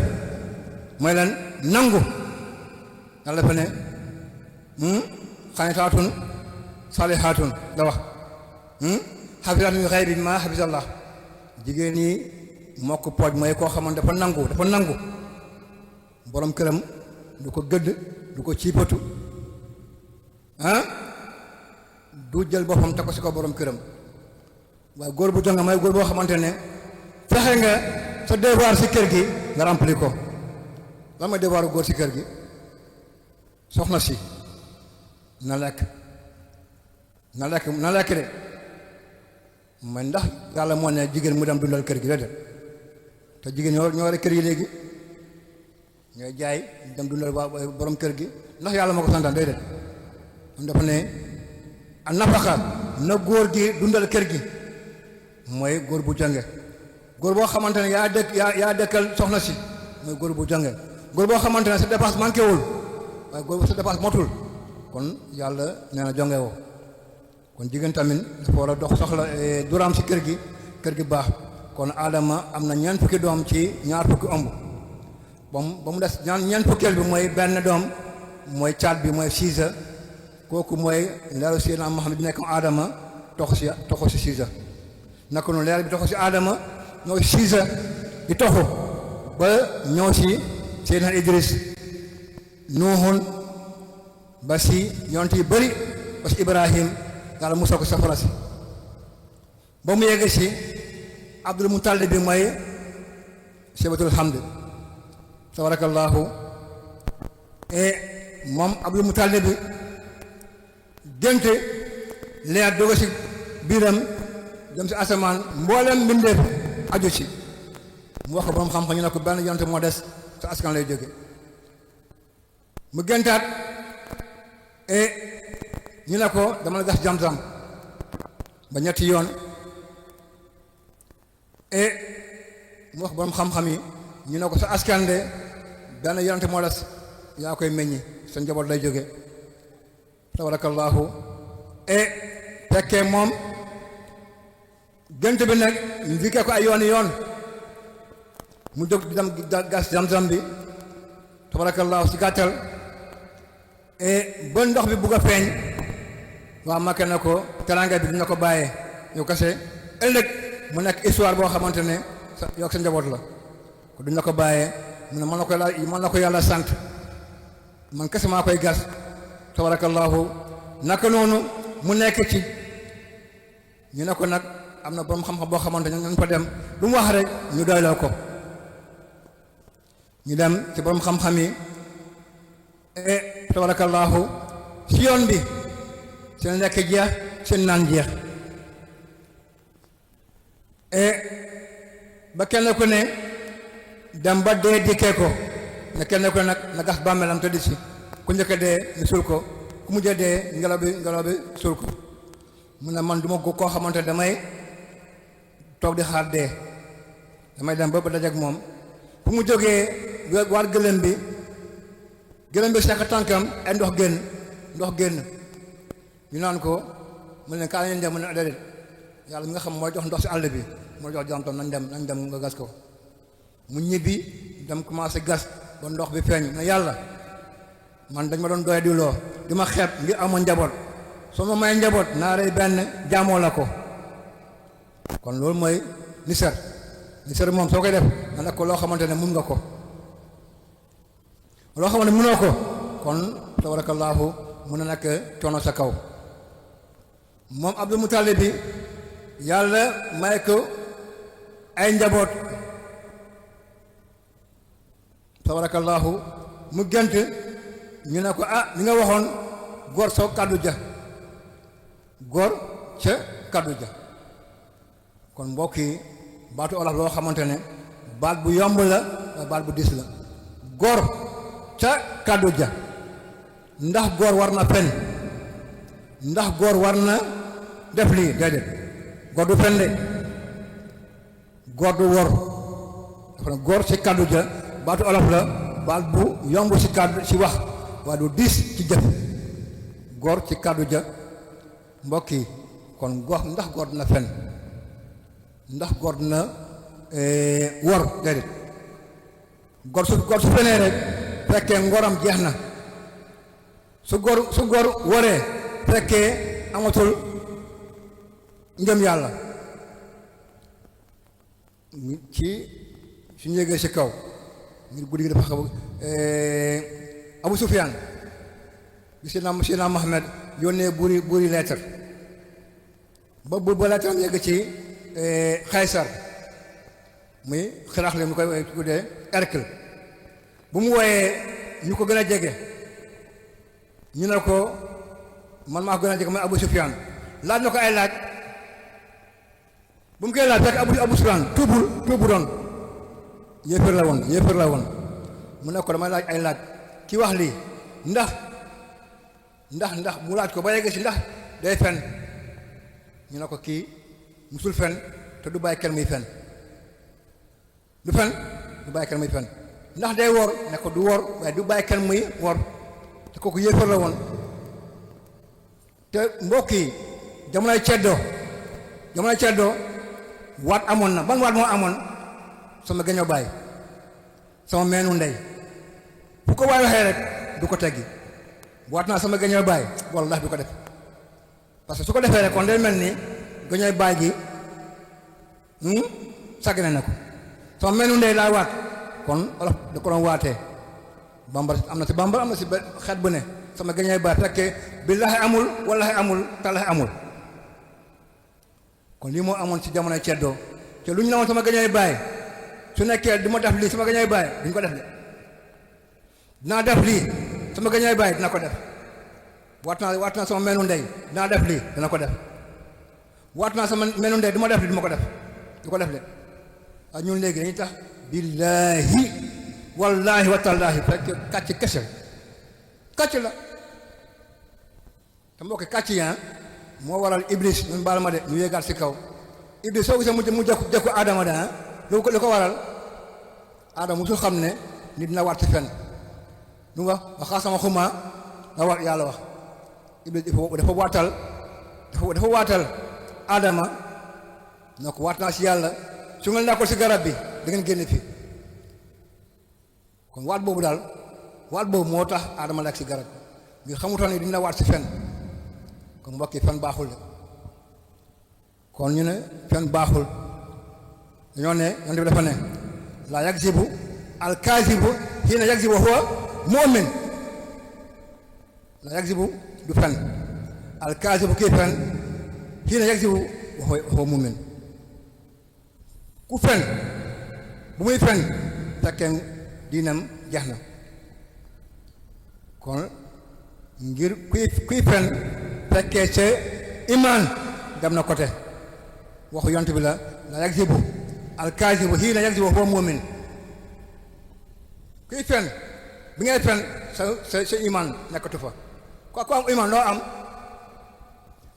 mooy lan nangu yàlla dafa ne xanitaatun salihaatun la wax xafisaatun xayri ma xafisallah jigéen ñi mokk pooj mooy koo xamante dafa nangu borom këram du ko gëdd du ko ciipatu du jël boppam teg ko si ko borom këram waaye góor bu jonga mooy góor boo xamante ne fexe nga sa devoir si kër gi nga rempli ko lan mooy devoiru góor si kër gi soxna si na lekk de man ndax yàlla moo ne jigéen mu dem dundal kër gi la de te jigéen ñoo war a kër yi léegi ñooy jaay dem dundal waa borom kër gi ndax yàlla moo ko santaan day de am dafa ne a nafaxa na góor gi dundal kër gi mooy góor bu jonge góor boo xamante ne yaa dëkkal soxna si mooy góor bu jonge góor boo xamante ne sa dépense manqué wul waaye góor bu sa dépense motul kon yàlla nee na jonge woo kon jigéen tamit dafa war a dox soxla duraam si kër gi baax kon Adama am na ñeent fukki doom ci ñaar fukki ëmb ba mu des ñeent fukkeel bi mooy benn doom mooy caat bi mooy siisa kooku mooy leeru Seydina Muhammad bi nekk Adama toxu si siisa naka noonu leer bi toxu si Adama ñëw si siisa di toxu ba ñëw si Seydina Idris Nuuhun ba si yonent yi bëri ba si Ibrahim yàlla musal ko safara si ba mu yegg si Abdul Muttalib bi mooy Shaybatul Hamd tabarakallahu moom Abdul Muttalib bi gént leer doga si biiram dem si asamaan mboolem mbindeef aju ci mu wax ko borom xam-xam ñu ne ko benn yonte moo des sa askan lay jóge mu géntaat ñu ne ko dama la gas Zamzam ba ñetti yoon mu wax borom xam-xam yi ñu ne ko sa askan de benn yonte moo des yaa koy meññi sa njaboot lay jóge tabarakallahu fekkee moom gént bi nag ñu dikkee ko ay yoon mu jóg di dem gas Zamzam bi tabarakallahu si gàttal ba ndox bi bugg a feeñ waa Makka na ko teranga bi dina ko bàyyee yow kase ëllëg mu nekk histoire boo xamante ne yow sa njaboot la ko duñ la ko bàyyee mu ne man la ko yàlla sant man kese maa koy gas tabarakallahu naka noonu mu nekk ci ñu ne ko nag am na borom xam-xam boo xamante ne nañ fa dem lu mu wax rek ñu doyloo ko ñu dem ci borom xam-xam yi tabarakallahu ci yoon bi seen lekk jeex seen naan jeex ba kenn ku ne dem ba dee dikkee ko ne kenn ku ne nag na gas bàmmeelam tëdd si ku njëkk dee ñu suul ko ku mujj dee ngelaw bi suul ko mu ne man du ma koo xamante damay toog di xaar dee damay dem ba dajeek moom fu mu jógee war gëlëm bi sekk tànkam ay ndox génn ñu naan ko mu ne kaa leen dem mu ne déedéet yàlla mi nga xam mooy jox ndox si àll bi mooy jox jantam nañ dem nga gas ko mu ñibbi dem commencé gas ba ndox bi feeñ na yàlla man dañ ma doon doy di loo di ma xeeb ngir amoon njaboot soo ma may njaboot naa rey benn jaamoo la ko kon loolu mooy nisar moom soo koy def nga nekk ko loo xamante ne mun nga ko loo xamante ne munoo ko kon tabarakallahu mun a nekk coono sa kaw moom Abdul Muttalib bi yàlla may ko ay njaboot tabarakallahu mu gént ñu ne ko li nga waxoon góor soo kàddu ja góor ca kàddu ja kon mbokk yi baatu olof loo xamante ne baat bu yomb la baat bu dis la góor ca kàddu ja ndax góor war na fen ndax góor war na def lii déedéet góor du fen de góor du wor dafa ne góor ci kàddu ja baatu olof la baat bu yomb ci kàddu ci wax waaye du diis ci jëf góor ci kàddu ja mbokk yi kon gox ndax góor dina fen ndax góor dina wor déedéet góor su fenee rek fekkee ngoram jeex na su góor woree fekkee amatul ngëm yàlla ci suñu yéegee ci kaw ngir guddi gi dafa xaw Abu Sufyaan bi Seydina Muhammad yónnee buuri leetar ba leetaram yegg ci Xaysar muy xiraax le mu koy tuddee Hercule bu mu wooyee ñu ko gën a jege ñu ne ko man maa ko gën a jege mooy Abu Sufyaan laaj na ko ay laaj bu mu koy laaj fekk Abu Sufyaan tuubu doon yéefar la woon mu ne ko damay laaj ay laaj ki wax lii ndax mu laaj ko ba yegg ci ndax day fen ñu ne ko kii musul fen te du bàyyi kenn muy fen du bàyyi kenn muy fen ndax day wor ne ko du wor waaye du bàyyi kenn muy wor te kooku yéefar la woon te mbokk yi jamonoy ceddoo waat amoon na ban waat moo amoon sama gëñoo bàyyi sama meenu ndey bu ko waay waxee rek du ko teggi waat naa sama gëñoo bàyyi wallahi du ko def parce que su ko defee rek kon day mel ni gëñooy bàyyi gi sàggane na ko sama meenu ndey laa waat kon olof da ko doon waatee bambara am na si xeet bu ne sama gëñooy bàyyi fekkee billaahi amul wallaahi amul tallaahi amul kon lii moo amoon ci jamonoy ceddoo te lu ñu ne woon sama gëñooy bàyyi su nekkee du ma def lii sama gëñooy bàyyi duñ ko def de dinaa def lii sama gëñooy bàyyi dina ko def waat naa sama meenu ndey dinaa def lii dina ko def waat naa sama meenu ndey du ma def lii du ma ko def du ko def de ak ñun léegi dañuy tax billaahi wallaahi wa tallaahi fekk kàcc kese kàcc la te mbokk kàcc yi moo waral iblis ñun baal ma de ñu yéegaat ci kaw iblis soo gisee mu jëkku aadama de lu ko waral aadama musul xam ne nit dina waat ci fen lu nga waxaa sama xumaa la war yàlla wax iblis dafa waatal aadama na ko waat naa ci yàlla su ngeen nekkul ci garab bi da ngeen génne fii kon waat boobu moo tax aadama nekk ci garab ngir xamutoon ni dina waat ci fen kon mbokk yi fen baaxul de kon ñu ne fen baaxul dañoo ne yonent bi dafa ne laa yakzibu alkazibu hiina yakzibu huwa mu'min laa yakzibu du fen alkazibu kii fen hiina yakzibu huwa mu'min ku fen bu muy fen fekkee diinam jeex na kon ngir kuy fen fekkee ca imaan dem na côté waxu yont bi la yakzibu alkazibu hiina yakzibu huwa mu'min kuy fen bi ngay fen sa imaan nekkatu fa ku am imaan loo am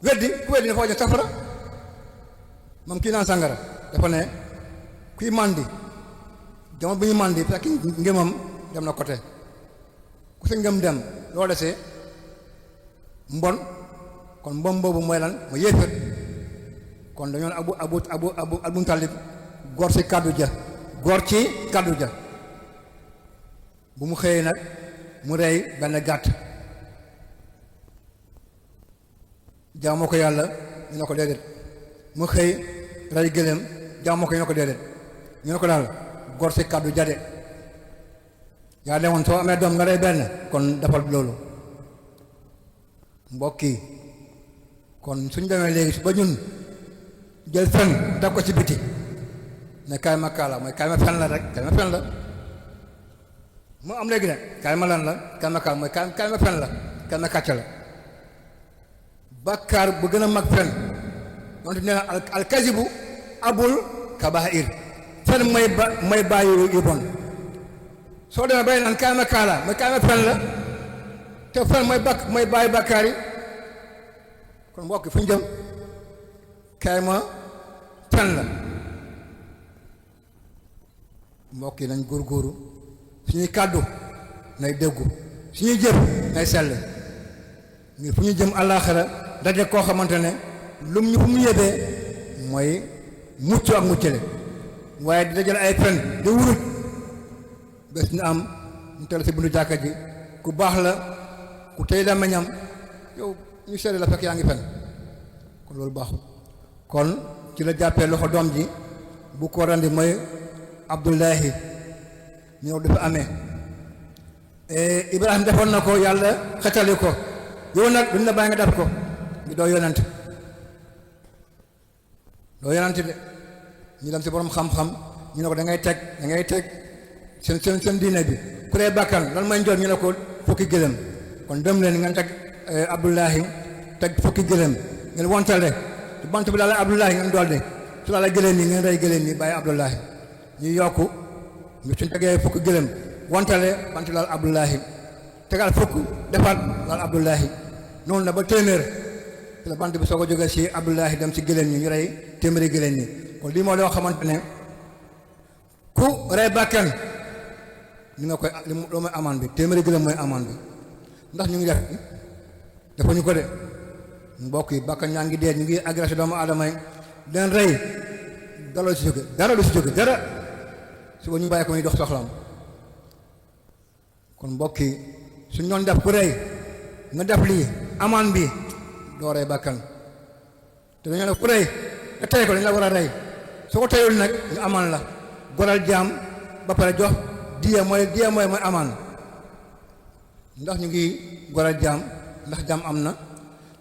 ku weddi dafa waja safara moom kii naan sàngara dafa ne kuy màndi jamono bu ñu màndi fekk ngëmam dem na côté ku sa ngëm dem loo desee mbon kon mbon boobu mooy lan mooy yéefar kon dañoo ne abu talib góor ci kàddu ja bu mu xëyee nag mu rey benn gàtt jaamoo ko yàlla ñu ne ko déedéet mu xëy rey gëléem jaamoo ko ñu ne ko déedéet ñu ne ko daal góor ci kàddu ja de yaa ne woon soo amee doom nga rey benn kon defal loolu mbokk yi kon suñ demee léegi ba ñun jël fen def ko ci biti ne kaay ma kaala mooy kaay ma fen la rek kaay ma fen la moo am léegi nag kaay ma lan la kaay ma kaala mooy kaay ma fen la kaay ma kàcc la bakkaar bu gën a mag fen donte nee na alkazibu abul kabaa'ir fen mooy bàyyi yu bon soo demee bay naan kaay ma kaala mooy kaay ma fen la te fen mooy bàyyi bakkaar yi kon mbokk fu ñu jëm kaay ma fen la mbokk yi nañ góorgóoru suñuy kàddu nay déggu suñuy jëf nay sell ngir fu ñu jëm àllaaxira daje koo xamante ne lum ñu fu mu yébee mooy mucc ak muccale waaye di dajale ay fen di wurut bés ñu am ñu teel si bundu jàkka ji ku baax la ku tey la meñam yow ñu seede la fekk yaa ngi fen kon loolu baaxul kon ci la jàppee loxo doom ji bu ko randi mooy Abdullahi ñëw dafa amee Ibrahima defoon na ko yàlla xetali ko yow nag duñ la bàyyi nga def ko ngi doo yonent de ñu dem si borom xam-xam ñu ne ko da ngay teg seen diine bi ku dee bàkkan lan mooy njool ñu ne ko fukki gëlëm kon dem leen ngeen teg Abdullahi teg fukki gëlëm ngeen wontale ci bant bi laala Abdullahi ngeen dool de su laala gëlëm yi ngeen rey gëlëm yi bàyyi Abdullahi ñu yokku ñu suñ tegee fukki gëlëm wontale bant bi laal Abdullahi tegal fukk defaat laal Abdullahi noonu na ba téeméer ci la bant bi soo ko jógee si Abdullahi dem si gëlëm ñi ñu rey téeméeri gëlëm ñi kon lii moo loo xamante ne ku rey bàkkan ñu nga koy loo mooy amaan bi téeméeri gëlëm mooy amaan bi ndax ñu ngi def dafa ñu ko de mbokk yi bàkkan ñaa ngi dee ñu ngi agressé doomu aadama yi leen rey dara lu si jóge dara suba ñu bàyyi ko muy dox soxlaam kon mbokk yi suñ doon def ku rey nga def lii amaan bi doo rey bàkkan te dañoo def ku rey nga tey ko dañ la war a rey soo ko teyul nag ñu amaan la goral jaam ba pare jox diya mooy amaan ndax ñu ngi goral jaam ndax jaam am na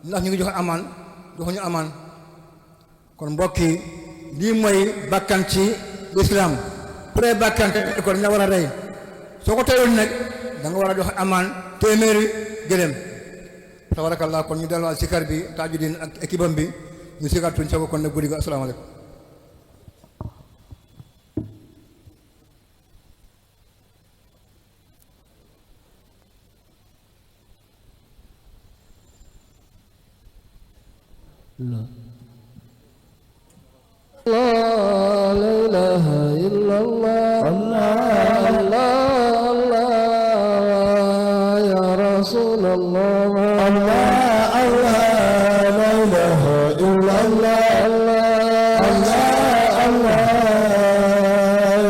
ndax ñu ngi joxe amaan joxuñu amaan kon mbokk yi lii mooy bàkkan ci lislaam ku rey bàkkan te ko dañ la war a rey soo ko teyul nag da nga war a joxe amaan téeméeri gëléem tabarakallah kon ñu delluwaat sikar bi Tajudeen ak équipe am bi ñu sikar tuñ soog kon nag guddi gi asalaamaaleykum لا إله إلا الله الله يا رسول الله الله لا إله إلا الله الله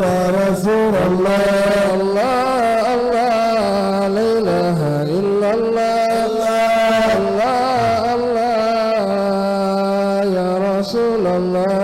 يا رسول الله الله لا إله إلا الله يا رسول الله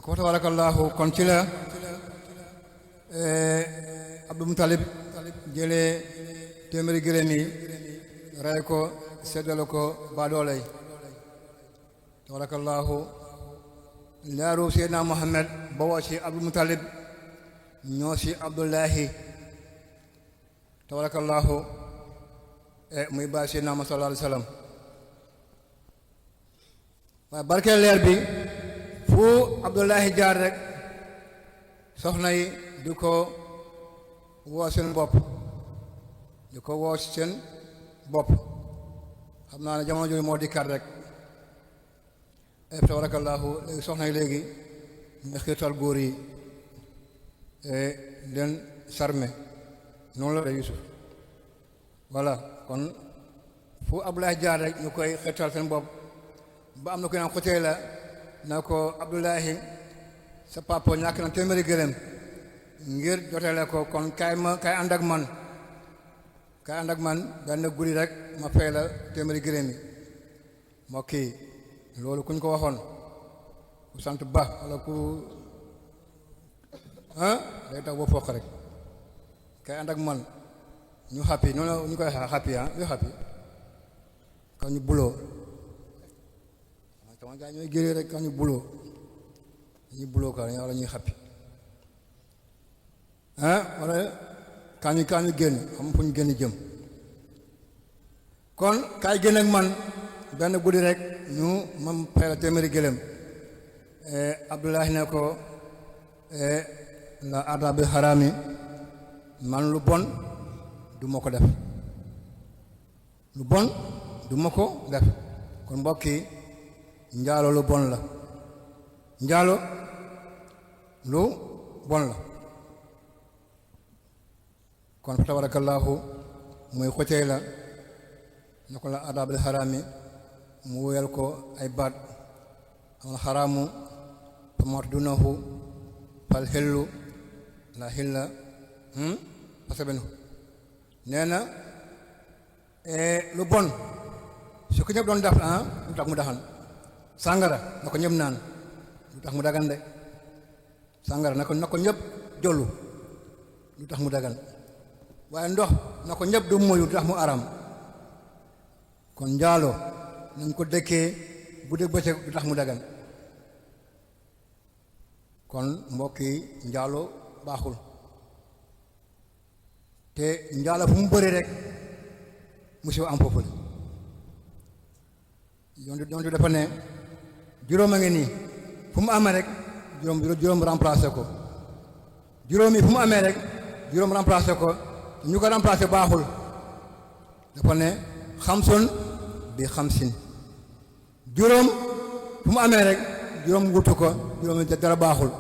ko tabarakallahu kon ci la Abdou Moutalib jëlee téeméeri gëléem yi rey ko seddale ko baadoolay tabarakallahu laaru Seydina Muhammad bawoo ci Abdou Moutalib ñoo ci Abdullahi tabarakallahu muy baay Seydina Muhammad sallallahu alayhi wa sallam waaye barkeel leer bi fu Abdullahi jaar rek soxna yi di ko woo seen bopp di ko woo seen bopp xam naa ne jamono jooju moo dikkaat rek tabarakallahu léegi soxna yi léegi ñu xiirtal góor yi leen sarme noonu la Yusuf voilà kon fu Abdullahi jaar rek ñu koy xiirtal seen bopp ba am na ko naan xotee la na ko Abdullahi sa papa ñàkk na téeméeri gëléem ngir jotele ko kon kaay ànd ak man kay ànd ak man benn guddi rek ma fay la téeméeri gëléem yi mbokk yi loolu kuñ ko waxoon ku sant ba wala ku day tax boo foq rek kay ànd ak man ñu happy noonu ñu koy happy ñu happy kaw ñu buloo sama gaa ñooy gëree rek kaw ñu buloo ñu buloo ka wala ñuy happy wala kaa ñu génn xam fu ñu génn jëm kon kaay génn ak man benn guddi rek ñu mam fay la téeméeri gëléem Abdullahi ne ko la adabi harami man lu bon du ma ko def lu bon du ma ko def kon mbokk yi njaalo lu bon la njaalo lu bon la kon fa tabarakallahu muy xocey la na ko la adabil harami mu wéyal ko ay baat amal xaraamu fa mot dunahu fal xellu la xilla pasabenu nee na lu bon su ko ñëpp doon def lu tax mu daxan sàngara na ko ñëpp naan lu tax mu dagan de sàngara na ko ñëpp jollu lu tax mu dagan waaye ndox na ko ñëpp du moyu lu tax mu aram kon njaalo nañ ko dëkkee bu dégg bëccëg lu tax mu dagan kon mbokk yi njaalo baaxul te njaalo fu mu bëri rek musiba am foofu la yontu dafa ne juróom a ngi nii fu mu amee rek juróom remplacé ko juróom yi fu mu amee rek juróom remplacé ko ñu ko remplacé baaxul dafa ne xamsun bi xamsin juróom fu mu amee rek juróom wutu ko juróom dara baaxul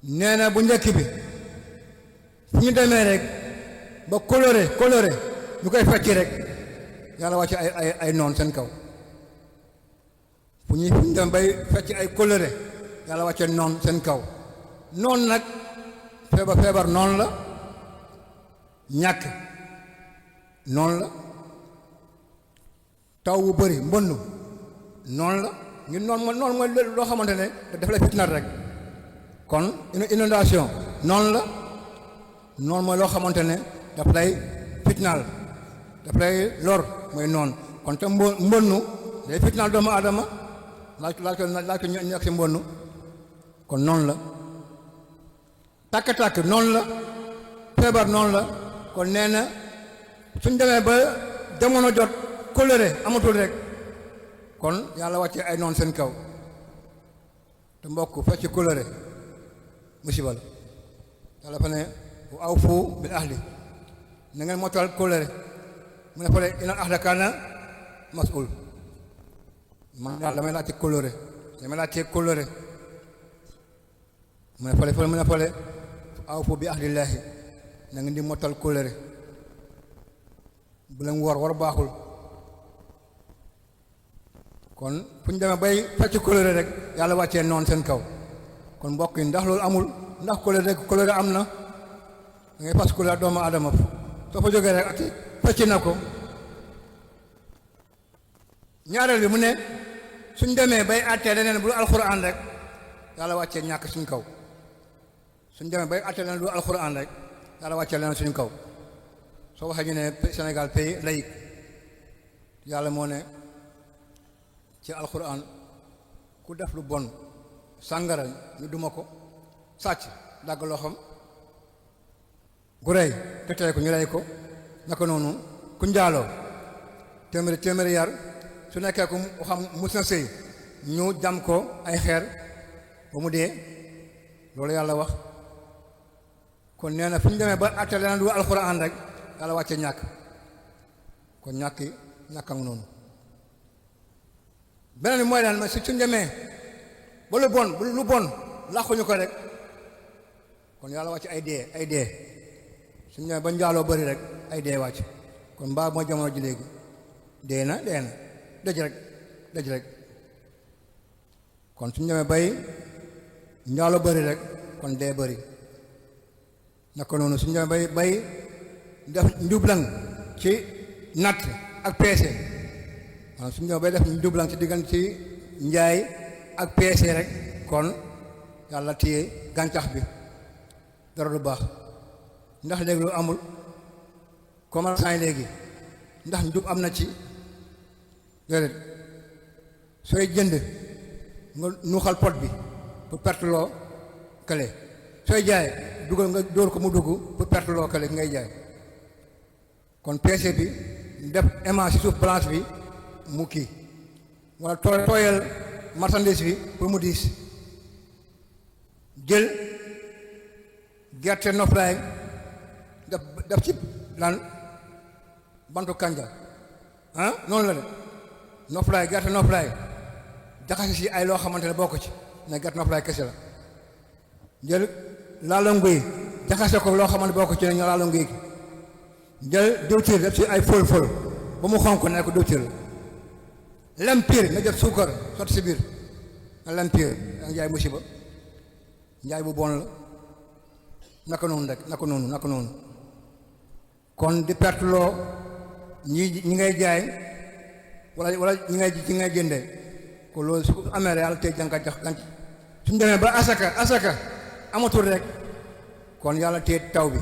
nee na bu njëkk bi fu ñu demee rek ba coloré ñu koy fecc rek yàlla wàcc ay noon seen kaw fu ñu dem bay fecc ay coloré yàlla wàcce noon seen kaw noon nag feebar noonu la ñàkk noonu la taw bu bëri mbënn noonu la ngir noonu mooy loo xamante ne daf lay fitnaat rek kon inondation noonu la noonu mooy loo xamante ne daf lay fitnaal daf lay lor mooy noonu kon te mbënnu day fitnaal doomu aadama laaj ko ñu ak si mbënnu kon noonu la tàkk-tàkk noonu la feebar noonu la kon nee na suñ demee ba jamono jot coloré amatul rek kon yàlla wàcce ay noon seen kaw te mbokk fecc coloré musiba la yàlla fa ne bu aw fu bil ahdi na ngeen motal coloré mu ne fale inal ahda kaana mas'ul man daal damay laajte coloré mu ne fale aw fu bi ahdillaahi na ngeen di motal coloré bu leen war baaxul kon fu ñu demee bay fecc coloré rek yàlla wàccee noonu seen kaw kon mbokk yi ndax loolu amul ndax coloré am na da ngay fas coloré doomu aadama soo fa jógee rek ak fecc na ko ñaareel bi mu ne suñ demee bay àttee leneen bu alxuraan rek yàlla wàccee ñàkk suñ kaw suñ demee bay àttee leneen bu alxuraan rek yàlla wàccee leneen suñ kaw soo waxee ñu ne Sénégal pays laïque yàlla moo ne ci alxuraan ku def lu bon sàngara ñu duma ko sàcc dagg loxoom gu rey te tey ko ñu rey ko naka noonu ku njaaloo téeméeri yar su nekkee ko xam mus na sëy ñu jam ko ay xeer ba mu dee loolu yàlla wax kon nee na fu ñu demee ba àtte leneen du alxuraan rek yàlla wàcce ñàkk kon ñàkkam noonu beneen bi mooy daan ma suñ demee ba lu bon làquñu ko rek kon yàlla wàcc ay dee suñ demee ba njaaloo bëri rek ay dee wàcc kon mbaa mooy jamono ji léegi dee na dëj rek kon suñ demee bay njaaloo bëri rek kon dee bëri naka noonu suñ demee bay def njublang ci natt ak peese waaw suñu ñëw bay def njublang ci diggante ci njaay ak peese rek kon yàlla téye gàncax bi dara du baax ndax léegi lu amul commerçant yi léegi ndax njub am na ci déedéet sooy jënd nga nuuxal pot bi pour perte loo kële sooy jaay dugal nga dóor ko mu dugg pour perte loo kële ngay jaay kon peese bi def aimant ci suuf balance bi mu kii wala tooyal marchandise bi pour mu diis jël gerte noflaay def ci lan bantu kanja ah noonu la de noflaay gerte noflaay jaxase si ay loo xamante ne bokk ci ne gerte noflaay kese la jël laalo nguy jaxase ko loo xamante bokk ci ne ñu laalo nguy jël diwtiir def ci ay fol ba mu xonk ne ko diwtiir la lempire nga jël suukar sotti si biir nga lempire da nga jaay musiba njaay bu bon la naka noonu rek naka noonu kon di perte loo ñi ngay jaay wala ñi ngay jëndee ko loolu su amee yàlla tey jànka jax ganc suñu demee ba asaka amatul rek kon yàlla tey taw bi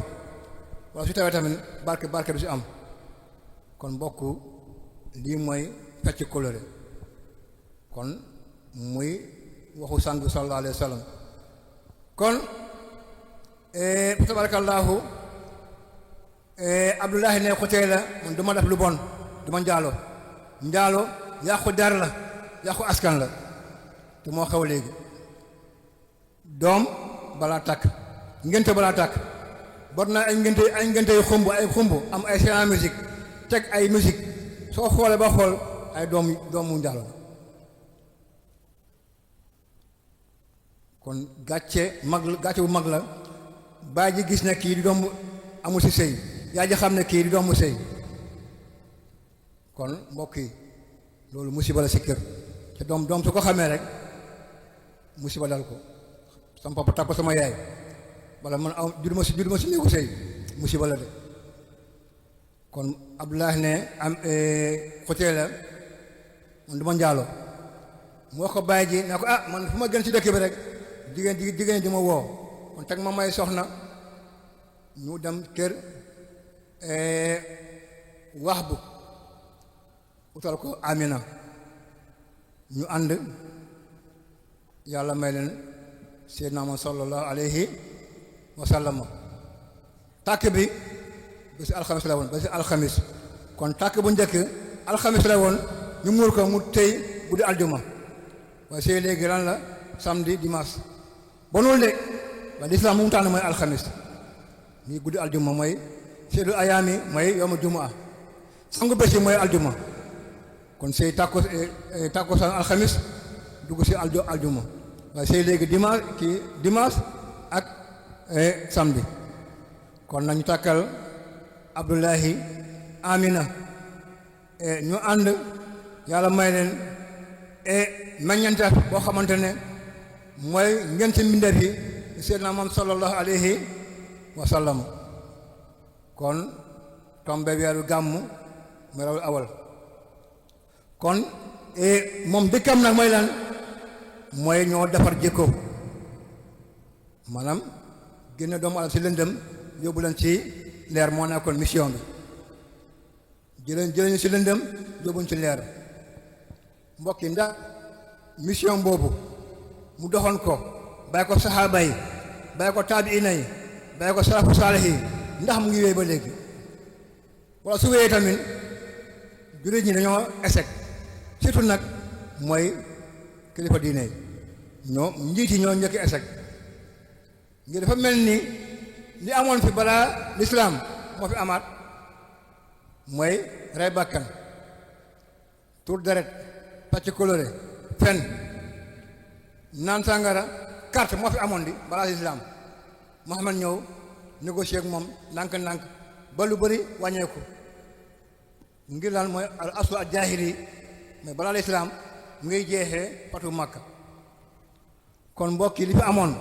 wala su tawee tamit barke du si am kon mbokk lii mooy fecc coloré kon muy waxu sang sallallahu alayhi wa sallam kon tabarakallahu Abdullahi ne xutee la man du ma def lu bon du ma njaalo yàqu der la yàqu askan la te moo xew léegi doom balaa takk ngénte balaa takk bor na ay ngénte yu xumb am ay séance musique teg ay musique soo xoolee ba xool ay doomu njaalo la kon gàcce bu mag la baay ji gis ne kii di doom amul si sëy yaa ji xam ne kii di doomu sëy kon mbokk yi loolu musiba la si kër te doom su ko xamee rek musiba dal ko sama papa takk ko sama yaay wala man juduma si néegu sëy musiba la de kon Abdoulaye ne am xotee la man du ma njaaloo mu wax ko baay ji ne ko man fu ma gën si dëkk bi rek jigéen di ma woo kon teg ma may soxna ñu dem kër wax bu utal ko Amina ñu ànd yàlla may leen Seydina Muhammad sallallahu alayhi wa sallam tàkk bi bési alxamis la woon bési alxamis kon tàkk bu njëkk alxamis la woon ñu muur ko mu tey guddi aljuma waaye see léegi lan la samedi dimanche bonul de waaye lislaam mu tànn mooy alxamis nii guddi aljuma mooy seydul ayaami mooy yowmu jumaa sangu bés yi mooy aljuma kon sey tàkko san alxamis dugg si aljuma waaye sey léegi dimanche ak samedi kon nañu tàkkal Abdullahi Amina ñu ànd yàlla may leen meññante boo xamante ne mooy ngeen ci mbindeef yi seydina Muhammad sallallahu alayhi wa sallam kon tombe weeru gàmmu mu rawul awal kon moom dëkkam nag mooy lan mooy ñoo defar jikko maanaam génne doomu aadama ci lëndëm yóbbu leen ci leer moo nekkoon mission bi jëleen ci lëndëm yóbbuñ ci leer mbokk yi ndax mission boobu mu doxoon ko bàyyi ko saxaaba yi bàyyi ko taabiina yi bàyyi ko salafu saalih yi ndax mu ngi wéy ba léegi wala su wéyee tamit jullit ñi dañoo échec surtout nag mooy kilifa diine yi ñoo njiit yi ñoo njëkk échec ngir dafa mel ni li amoon fi balaa lislaam moo fi amaat mooy rey bàkkan tur deret pàcc coloré fen naan sàngara carte moo fi amoon di balaa lislaam Muhammad ñëw négocier ak moom ndànk-ndànk ba lu bëri wàññeeku ngir lan mooy al aslu al jaahili mais balaa lislaam mu ngay jeexee fatu Makka kon mbokk yi li fi amoon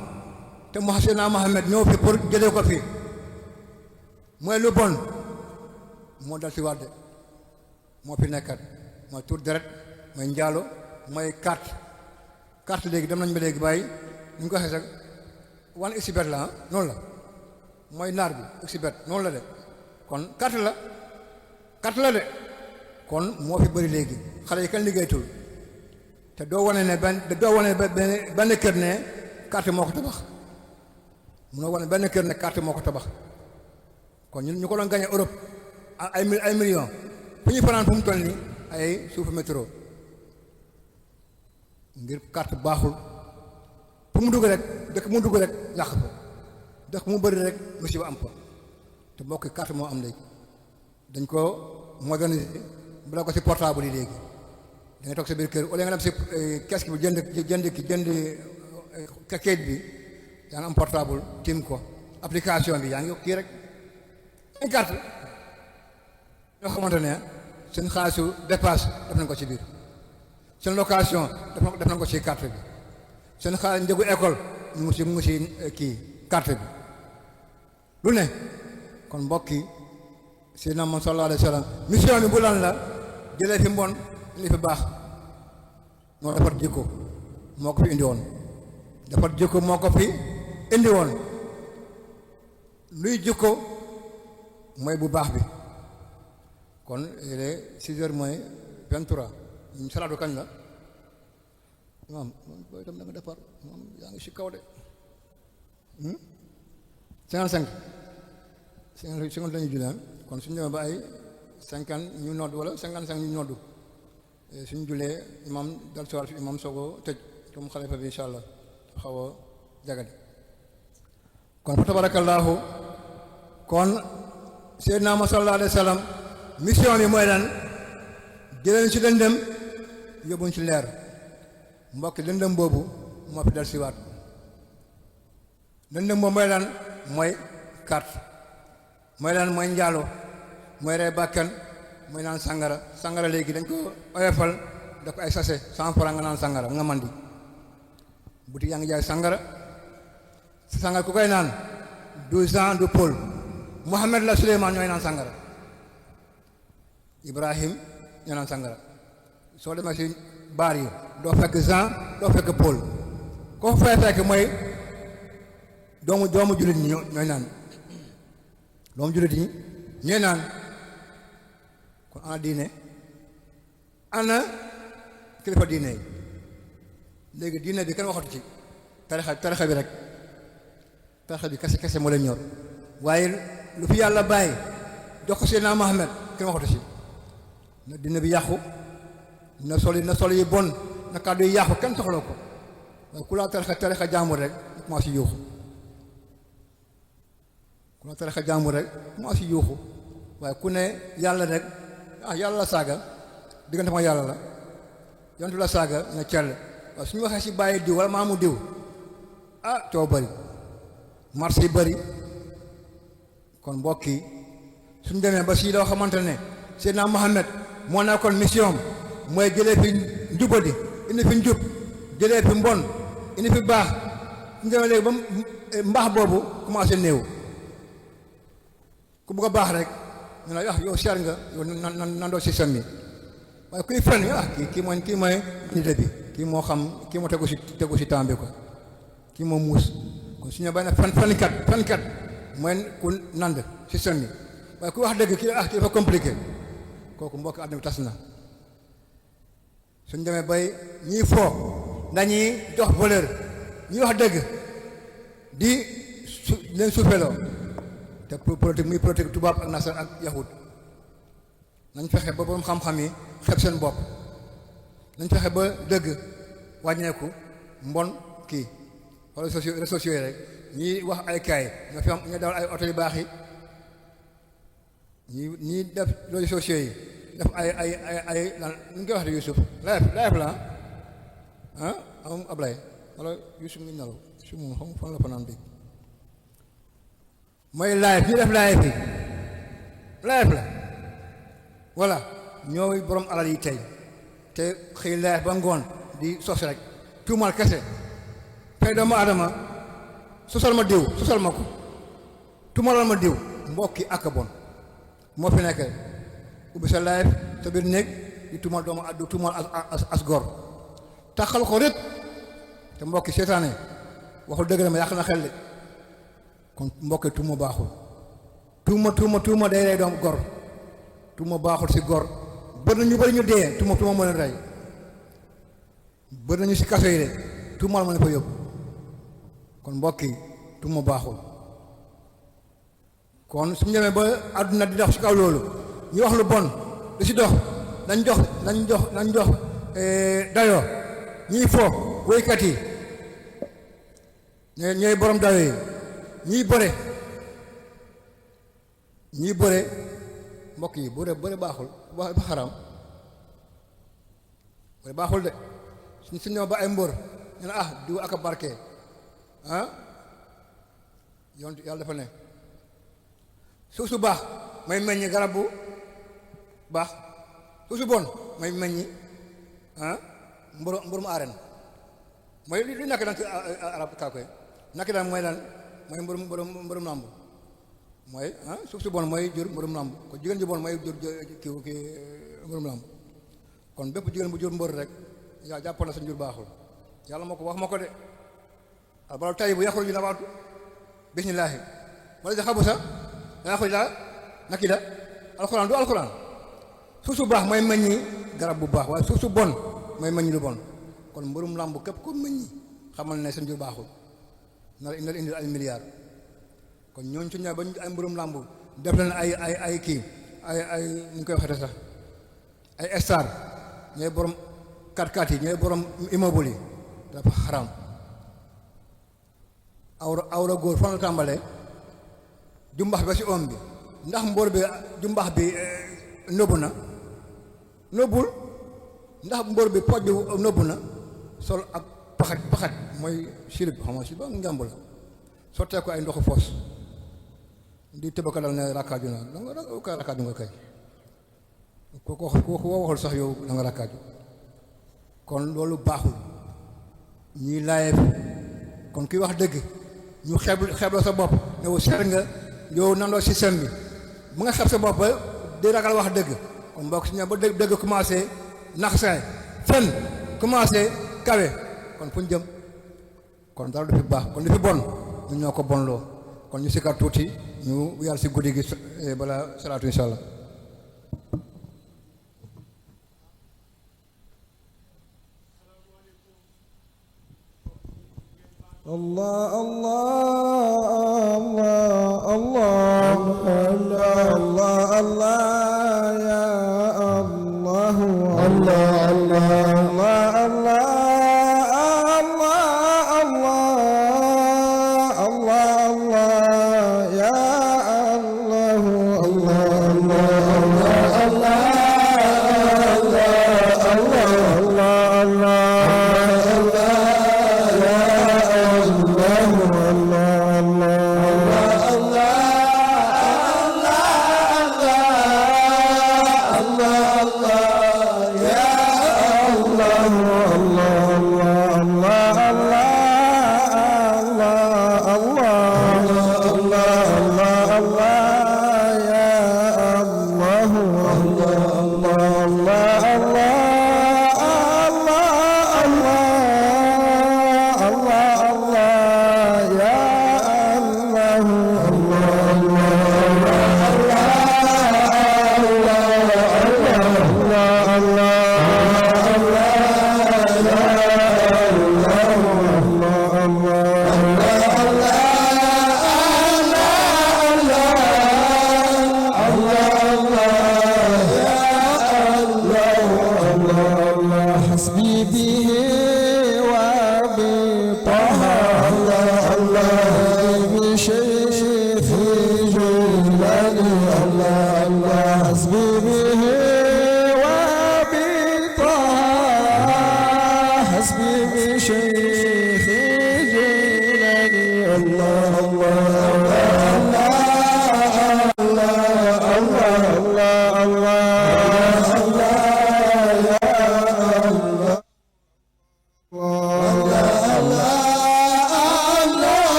te Seydina Muhammad ñëw fi pour jëlee ko fi mooy lu bon moo dal si wàdde moo fi nekkat mooy tur deret mooy njaalo mooy carte léegi dem nañ ba léegi bàyyi ñu ko waxee sax wan exhibit la noonu la mooy naar bi exhibit noonu la de kon carte la de kon moo fi bëri léegi xale yi kenn liggéeytul te doo wane benn kër ne carte moo ko tabax munoo wane benn kër ne carte moo ko tabax kon ñu ko doon gagné Europe ay millions fu ñuy fanaan fu mu toll nii ay suufu métro ngir carte baaxul fu mu dugg rek dëkk mu dugg rek yàq fa dëkk mu bëri rek musiba am fa te mbokk carte moo am léegi dañ ko moderniser bu la ko ci portable yi léegi da ngay toog sa biir kër wala nga dem si casque bi jënd kayit bi yaa ngi am portable tim ko application bi yaa ngi kii rek ay carte ñoo xamante ne seen xaalisu dépasse def nañ ko ci biir seen location def nañ ko ci carte bi seen xaalis njëgu école mu ngi ci kii carte bi lu ne kon mbokk yi Seydina Muhammad sallallahu alayhi wa sallam mission bi bu lan la jëlee fi mbon li fi baax moo defar jikko moo ko fi indi woon defar jikko moo ko fi indi woon luy jikko mooy bu baax bi kon il est 6h moins 23 ñu salaatu kañ la maam booy dem da nga defar moom yaa ngi si kaw de 55 lañu jullee kon suñu demee ba ay 50 ñu nodd wala 55 ñu noddu suñu jullee imam dal si war fi imam soog a tëj comme xalifa bi incha allah xaw a jagadi kon fa tabarakallahu kon Seydina Muhammad sallallahu alayhi wa sallam mission bi mooy lan jëleen ci lëndëm yóbbuñ ci leer mbokki lëndëm boobu moo fi dal si waat lëndëm boobu mooy lan mooy carte mooy lan mooy njaalo mooy rey bàkkan mooy naan sangara léegi dañ ko oyofal da ko ay sachet 100 francs nga naan sangara nga mandi buti yaa ngi jaay sangara ku koy naan du Jean du Paul Mohamed la Souleymane ñooy naan sangara Ibrahim ñoo naan sangara soo demee si baar yi doo fekk Jean doo fekk Paul koo fay fekk mooy doomu jullit ñi ñooy naan doomu jullit ñi ñooy naan kon ana diine ana kilifa diine yi léegi diine bi kenn waxatu ci tarixa bi rek tarixa bi kese moo leen ñor waaye lu fi yàlla bàyyi jox ko Seydina Muhammad kenn waxatu ci na diine bi yàqu na sol yi bon na kàddu yi yàqu kenn soxla ko waaye ku laa tarixa jàmbur rek commencé yuuxu waaye ku ne yàlla rek yàlla la saaga diggante ma yàlla la yontu la saaga na cell waaye suñu waxee si bàyyi diw wala maamu diw coow bëri marché yi bëri kon mbokk yi suñu demee ba si loo xamante ne Seydina Muhammad moo nekkoon mission mooy jëlee fi njubadi indi fi njub jëlee fi mbon indi fi baax suñu demee léegi ba mbaax boobu commencé néew ku bëgg a baax rek ñu ne yow seer nga yow nandoo système bi waaye kuy fen kii mooy nit bi kii moo xam kii moo tegu si temps bi ko kii moo muus kon su ñu bay na fenkat mooy ku nand système bi waaye ku wax dëgg kii dafa compliqué kooku mbokk àdduna bi tas na suñ demee bay ñiy foo dañuy jox valeur ñuy wax dëgg di leen suufeloo te politique muy politique tubaab ak nasar ak yahud nañ fexe ba borom xam-xam yi xeb seen bopp nañ fexe ba dëgg wàññeeku mbon kii wala réseaux sociaux yi rek ñii wax ay kaay ñoo fi am ñoo dawal ay oto yu baax yi ñii def réseaux sociaux yi def ay lan nu ñu koy wax de Youssouf live la am Ablaye wala Youssouf ngi nelaw su moom xam fan la fanaan bi mooy live ñu def live la voilà ñooy borom alal yi tey te xëy live ba ngoon di sos rek tuumal kese tey doomu adama sosal ma diw sosal ma ko tuumalal ma diw mbokki ak bon moo fi nekk ubbi sa live sa biir néeg di tuumal doomu du tuumal as gor taxal ko rek te mbokki seetaane waxul dëgg la ma yàq na xel de kon mbokki tuuma baaxul tuuma day rey doom gor tuuma baaxul si gor bëri na ñu bëri ñu dee tuuma moo leen rey bëri nañu si kaso yi de tuumal ma leen fa yóbbu kon mbokki tuuma baaxul kon suñu demee ba àdduna di dox si kaw loolu ñu wax lu bon di si dox nañ jox dayoo ñiy fo woykat yi ñooy borom dayoo yi ñiy bëre mbokk yi bëre baaxul ba xaram bëre baaxul de suñ ñëw ba ay mbër ñu ne du ak a barke yoon yàlla dafa ne suuf su baax may meññi garab bu baax suuf su bon may meññi mburum arène mooy li nakk daan ci arab kaakoy nakk daan mooy lan mooy mburum lamb mooy suuf su bon mooy jur mburum lamb ko jigéen ji bon mooy jur kii mburum lamb kon bépp jigéen bu jur mbër rek yaa jàppal na sa njur baaxul yàlla moo ko wax ma ko de albalaw tay bu yaxruju nabaatu bismillaahi wala ja xabu sa danaa ko daa naki da alxuraan du alxuraan suuf su baax mooy meññi garab bu baax waaye suuf su bon mooy meññi lu bon kon mbërum làmb képp ko meññi xamal ne sa njur baaxul nar indil ay milliards kon ñooñu su ñëwee ba ñu ay mbërum làmb def leen ay kii ay ñu koy waxee sax ay star ñooy borom 4x4 yi ñooy borom immeuble yi dafa xaram awra góor fan la tàmbalee jumbax ba ci om bi ndax mbóor bi jumbax bi nëbbu na nëbbul ndax mbóor bi poj bi nëbbu na sol ak paxat mooy sirib xam nga si ba njàmb la sottee ko ay ndoxu foos di tëbaka dal ne rakkaaju na danga rakkaaju nga kay ko waxul sax yow da nga rakkaaju kon loolu baaxul ñii laayee kon kuy wax dëgg ñu xeebloo sa bopp ne wu seet nga yow nandoo système bi bu nga xeeb sa bopp ba di ragal wax dëgg kon mbokk si ñoom ba dëgg commencé nax saay fen commencé kawe kon fu ñu jëm kon dara du fi baax kon du fi bon ñu ñoo ko bonloo kon ñu sikkat tuuti ñu yàlla si guddi gi bala salaatu insha allah Allah Allah Allah Allah Allah Allah ya Allah Allah Allah Allah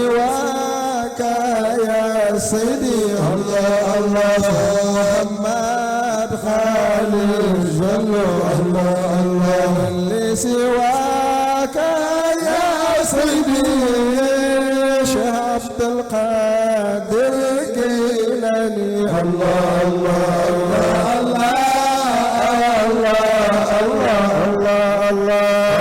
سواك يا سيدي الله الله محمد خالد الله الله من سواك يا سيدي شيخ عبد القادر الجيلاني الله الله الله الله الله الله الله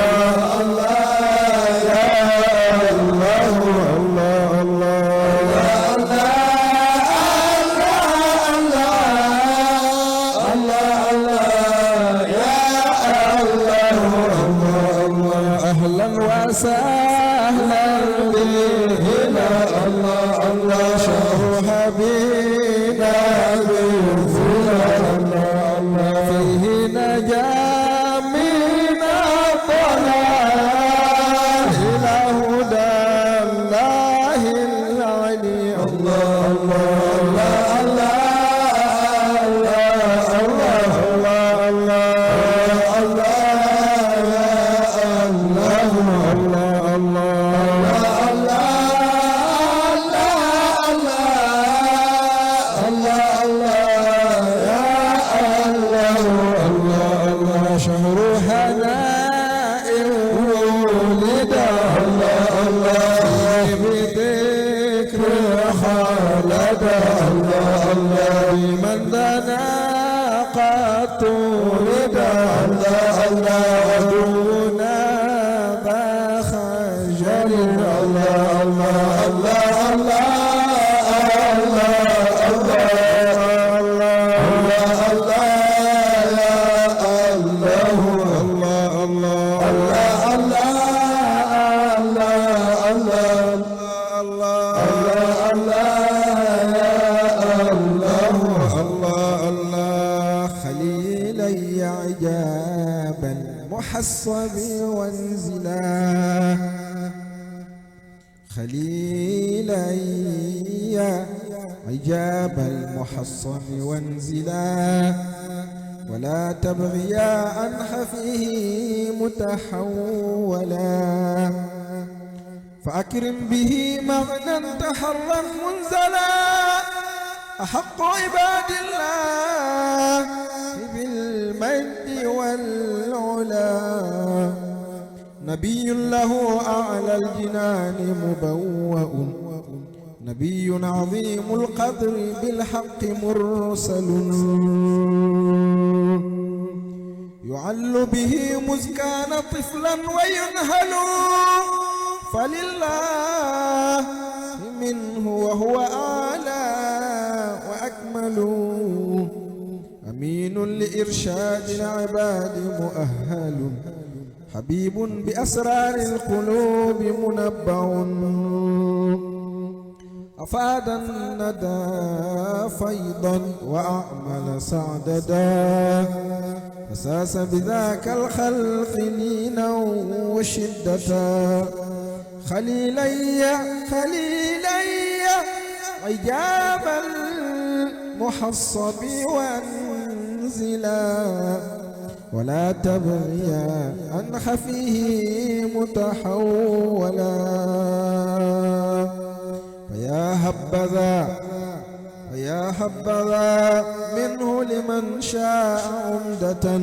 سهلا بنا الله الله شهر حبيبنا الله الله فيه نجا من الضلال إلى هدى الله العلي الله الله الله الله الله من ذنا قد تولد الله الله دون ذا خجل الله الله الله محصب وانزلا خليلي عجاب المحصن وانزلا ولا تبغيا عن حفيه متحولا فأكرم به مغنى تحرا منزلا أحق عباد الله بالمجد والعلا نبي له أعلى الجنان مبوأ نبي عظيم القدر بالحق مرسل يعل به مذ كان طفلا وينهل فلله منه وهو أعلى وأكمل أمين لإرشاد العباد مؤهل حبيب بأسرار القلوب منبع أفاد الندى فيضا وأعمل سعددا فساس بذاك الخلق لينا وشدة خليلي خليلي عجاب المحصب وانزلا ولا تبغيا عن خفيه متحولا فيا حبذا منه لمن شاء عمدة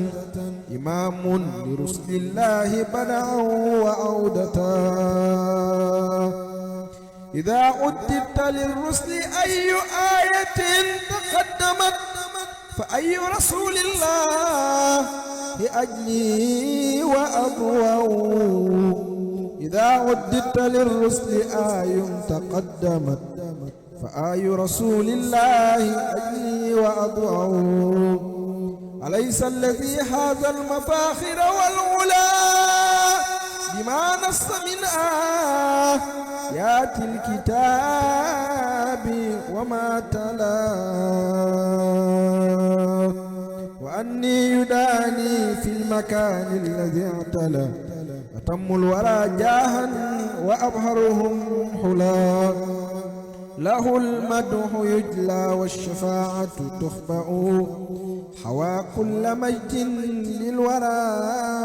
إمام لرسل الله بدعا وعودة إذا عددت للرسل أي آية تقدمت فأي رسول الله لأجلي وأضوى إذا عددت للرسل آي تقدمت فآي رسول الله أجلي وأضوى أليس الذي هذا المفاخر والعلا بما نص من آيات الكتاب وما تلا وأني يداني في المكان الذي اعتلى أتم الورى جاها وأبهرهم حلا له المدح يجلى والشفاعة تخبأ حوى كل مجد للورى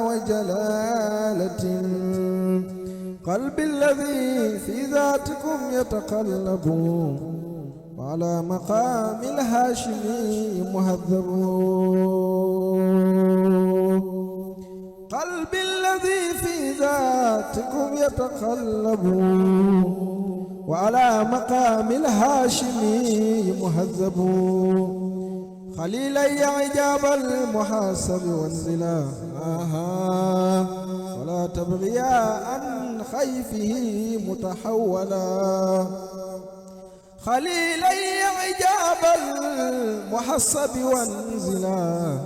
وجلالة قلبي الذي في ذاتكم يتقلب وعلى مقام الهاشمي مهذب قلبي الذي في ذاتكم يتقلب وعلى مقام الهاشمي مهذب خليلي عجاب المحاسب وانزلا ولا تبغيا عن خيفه متحولا خليلي عجاب المحسب وانزلا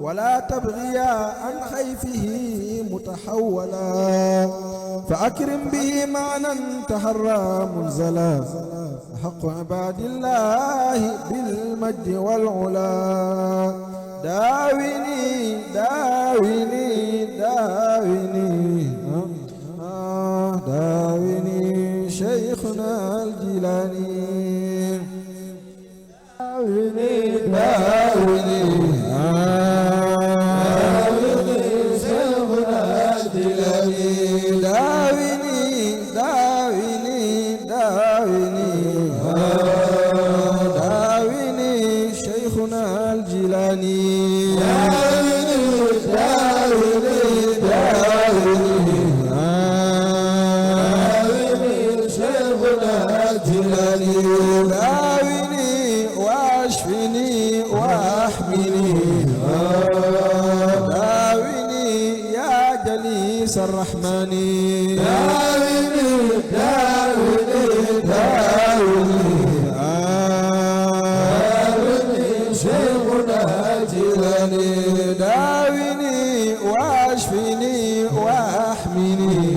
ولا تبغيا عن خيفه متحولا فأكرم به معنى تحرى منزلا حق عباد الله بالمجد والعلا داويني داويني داويني داويني شيخنا الجيلاني داويني داويني شيخنا الجيلاني داويني داويني داويني داويني شيخنا الجيلاني داويني داويني داويني داويني واشفني واحمني داويني يا جليس الرحمن داويني داويني داويني داويني شيخنا الجيلاني داويني واشفني واحمني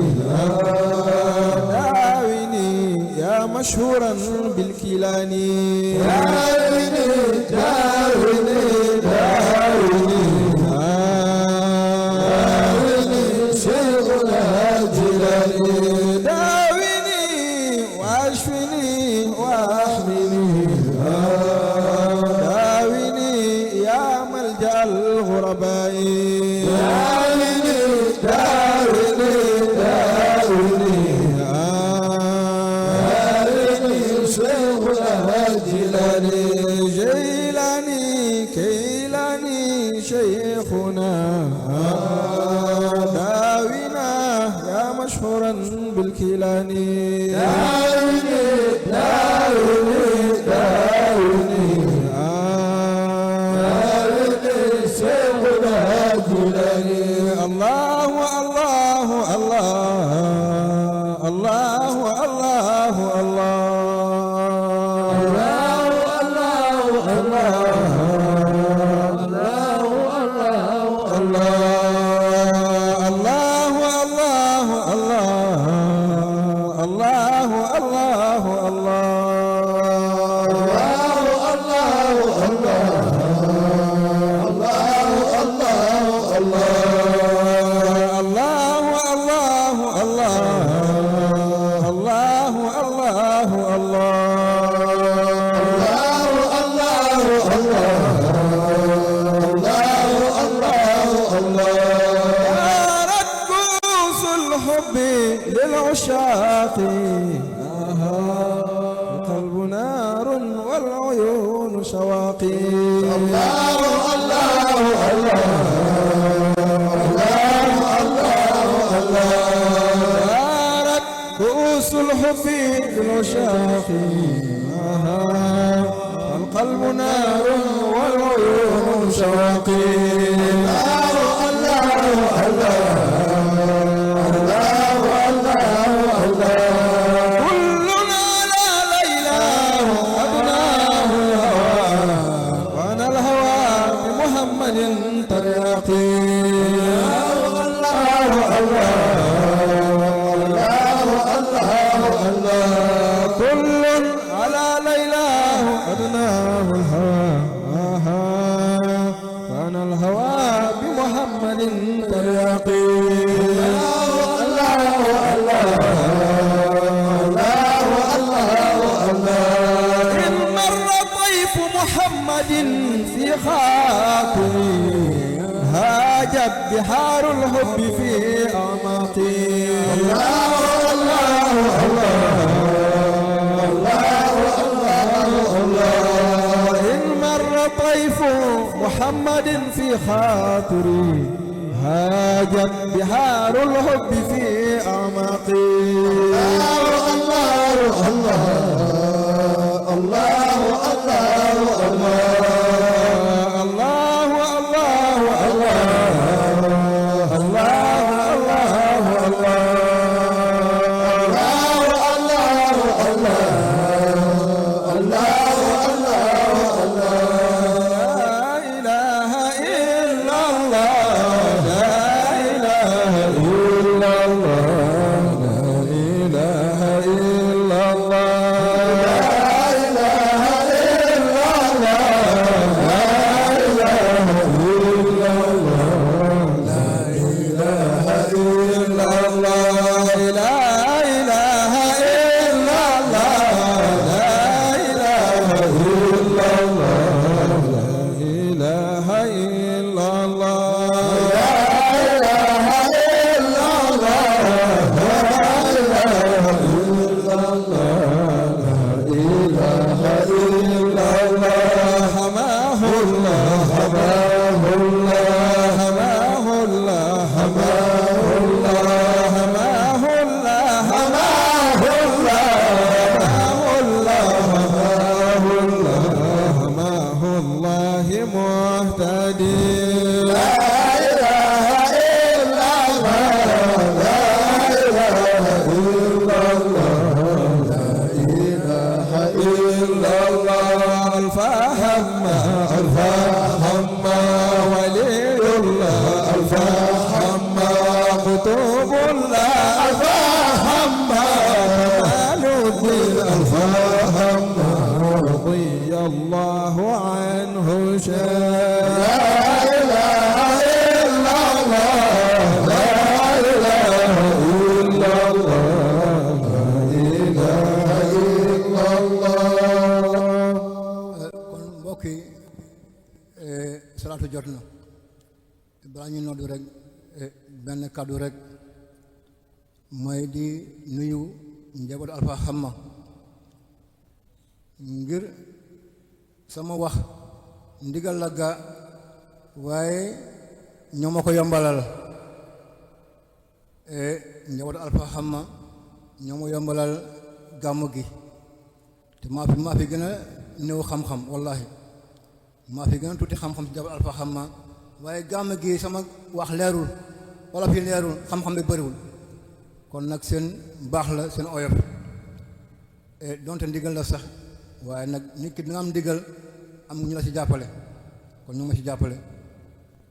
مشهورا بالكيلاني داويني داويني داويني داويني شيخنا الجيلاني داويني واشفني واحمني داويني يا ملجأ الغرباء داويني داويني داويني جيلاني كيلاني شيخنا داوينا يا مشهورا بالكيلاني داويني داويني داويني داويني شيخنا الجيلاني الله الله الله الله الله الله للعشاق القلب نار والعيون شواقي الله الله الله الله الله دارت كؤوس الحب للعشاق القلب نار والعيون شواقي الله الله الله في خاطري هاجت بحار الحب في أعماقي إن مر طيف محمد في خاطري هاجت بحار الحب في أعماقي. salaatu jot na balaa ñu noddu rek benn kàddu rek mooy di nuyu njabootu Alpha Hamma ngir sama wax ndigal la ga waaye ñoo ma ko yombalal njabootu Alpha Hamma ñoo ma yombalal gàmmu gi te maa fi gën a néew xam-xam wallahi maa fi gën a tuuti xam-xam ci njabootu Alpha Hamma waaye gàmmu gi sama wax leerul wala fi leerul xam-xam bi bëriwul kon nag seen baax la seen oyof donte ndigal la sax waaye nag nit ki dina am ndigal am ñu la ci jàppale kon ñu ma ci jàppale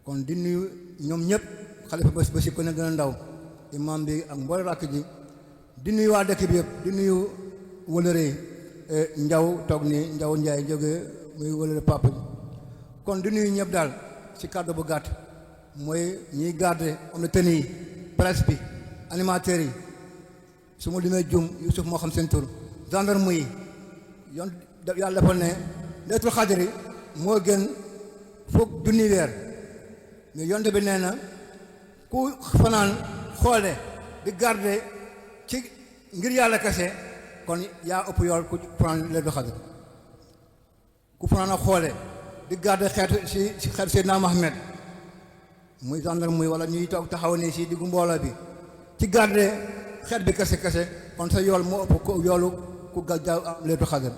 kon di nuyu ñoom ñëpp xalifa ba si ko ne gën a ndaw imam bi ak mboole rakk ji di nuyu waa dëkk bi yëpp di nuyu wëlëre njaw toog ni njaw njaay jóge muy wëlëre papa ji kon di nuyu ñëpp daal ci kàddu bu gàtt mooy ñiy garde am na tenue yi presse bi animateurs yi su ma limee jum Youssouf moo xam seen tur gendarme yi yoon yàlla dafa ne Laylatul Qadri moo gën foog junni weer mais yonte bi nee na ku fanaan xoole di garde ci ngir yàlla kese kon yaa ëpp yool ku fanaan Laylatul Qadri ku fanaan a xoole di garde xeetu si xeetu Seydina Mohamed muy gendarme muy wala ñuy toog taxaw ne si diggu mbooloo bi ci garde xeet bi kese kon sa yool moo ëpp ko yoolu ku gàjjaaw am Laylatul Qadr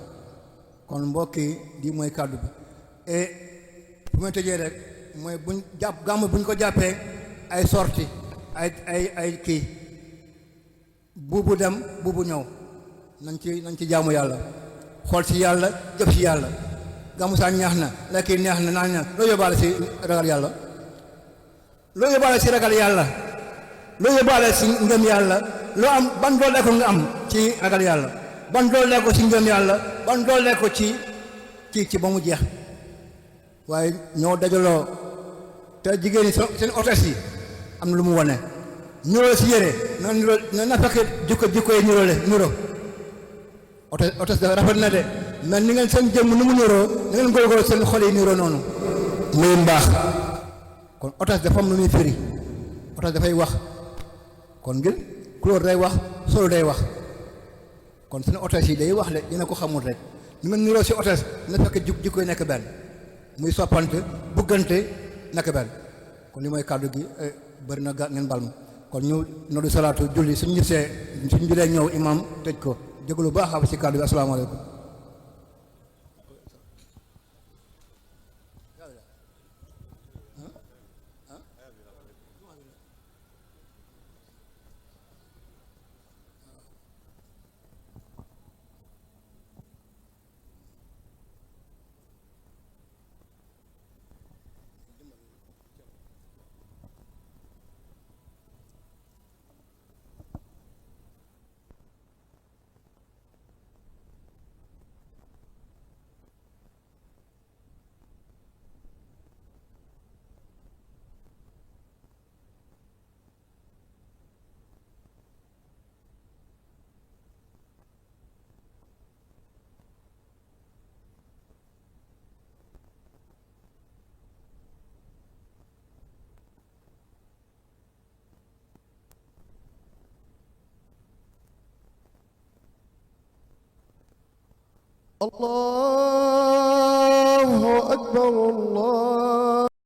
kon mbokk yi di mooy kàddu bi et bu may tëjee rek mooy buñ jàpp gàmm buñ ko jàppee ay sorti ay kii buubu dem buubu ñëw nañ ci jaamu yàlla xool ci yàlla jëf ci yàlla gàmmu saa ñaax na lekk yi neex na naan na loo yóbbaale si ragal yàlla loo yóbbaale si ragal yàlla loo yóbbaale si ngëm yàlla loo am ban doole ko nga am ci ragal yàlla ban doole ko ci ngëm yàlla ban doole ko ci ba mu jeex waaye ñoo dajaloo te jigéen ñi seen hôtesse yi am na lu mu wane ñuroo si yére na fekk jikko yi nuroo hôtesse dafa rafet na de mais ni ngeen seen jëmm nu mu nuroo ni ngeen góorgóorlu seen xol yi nuroo noonu muy mbaax kon hôtesse dafa am lu muy firi hôtesse dafay wax kon ngir couleur day wax solo day wax kon suñu hôtesse yi day wax le dina ko xamul rek ñu nga niroo si hôtesse na fekk jikkoy nekk benn muy soppante buggante nekk benn kon li mooy kàddu gi bëri na ga ngeen bal ma kon ñu noddu salaatu julli suñu julee ñëw imam tëj ko jégalu baax a ci kàddu bi asalaamaaleykum. الله أكبر الله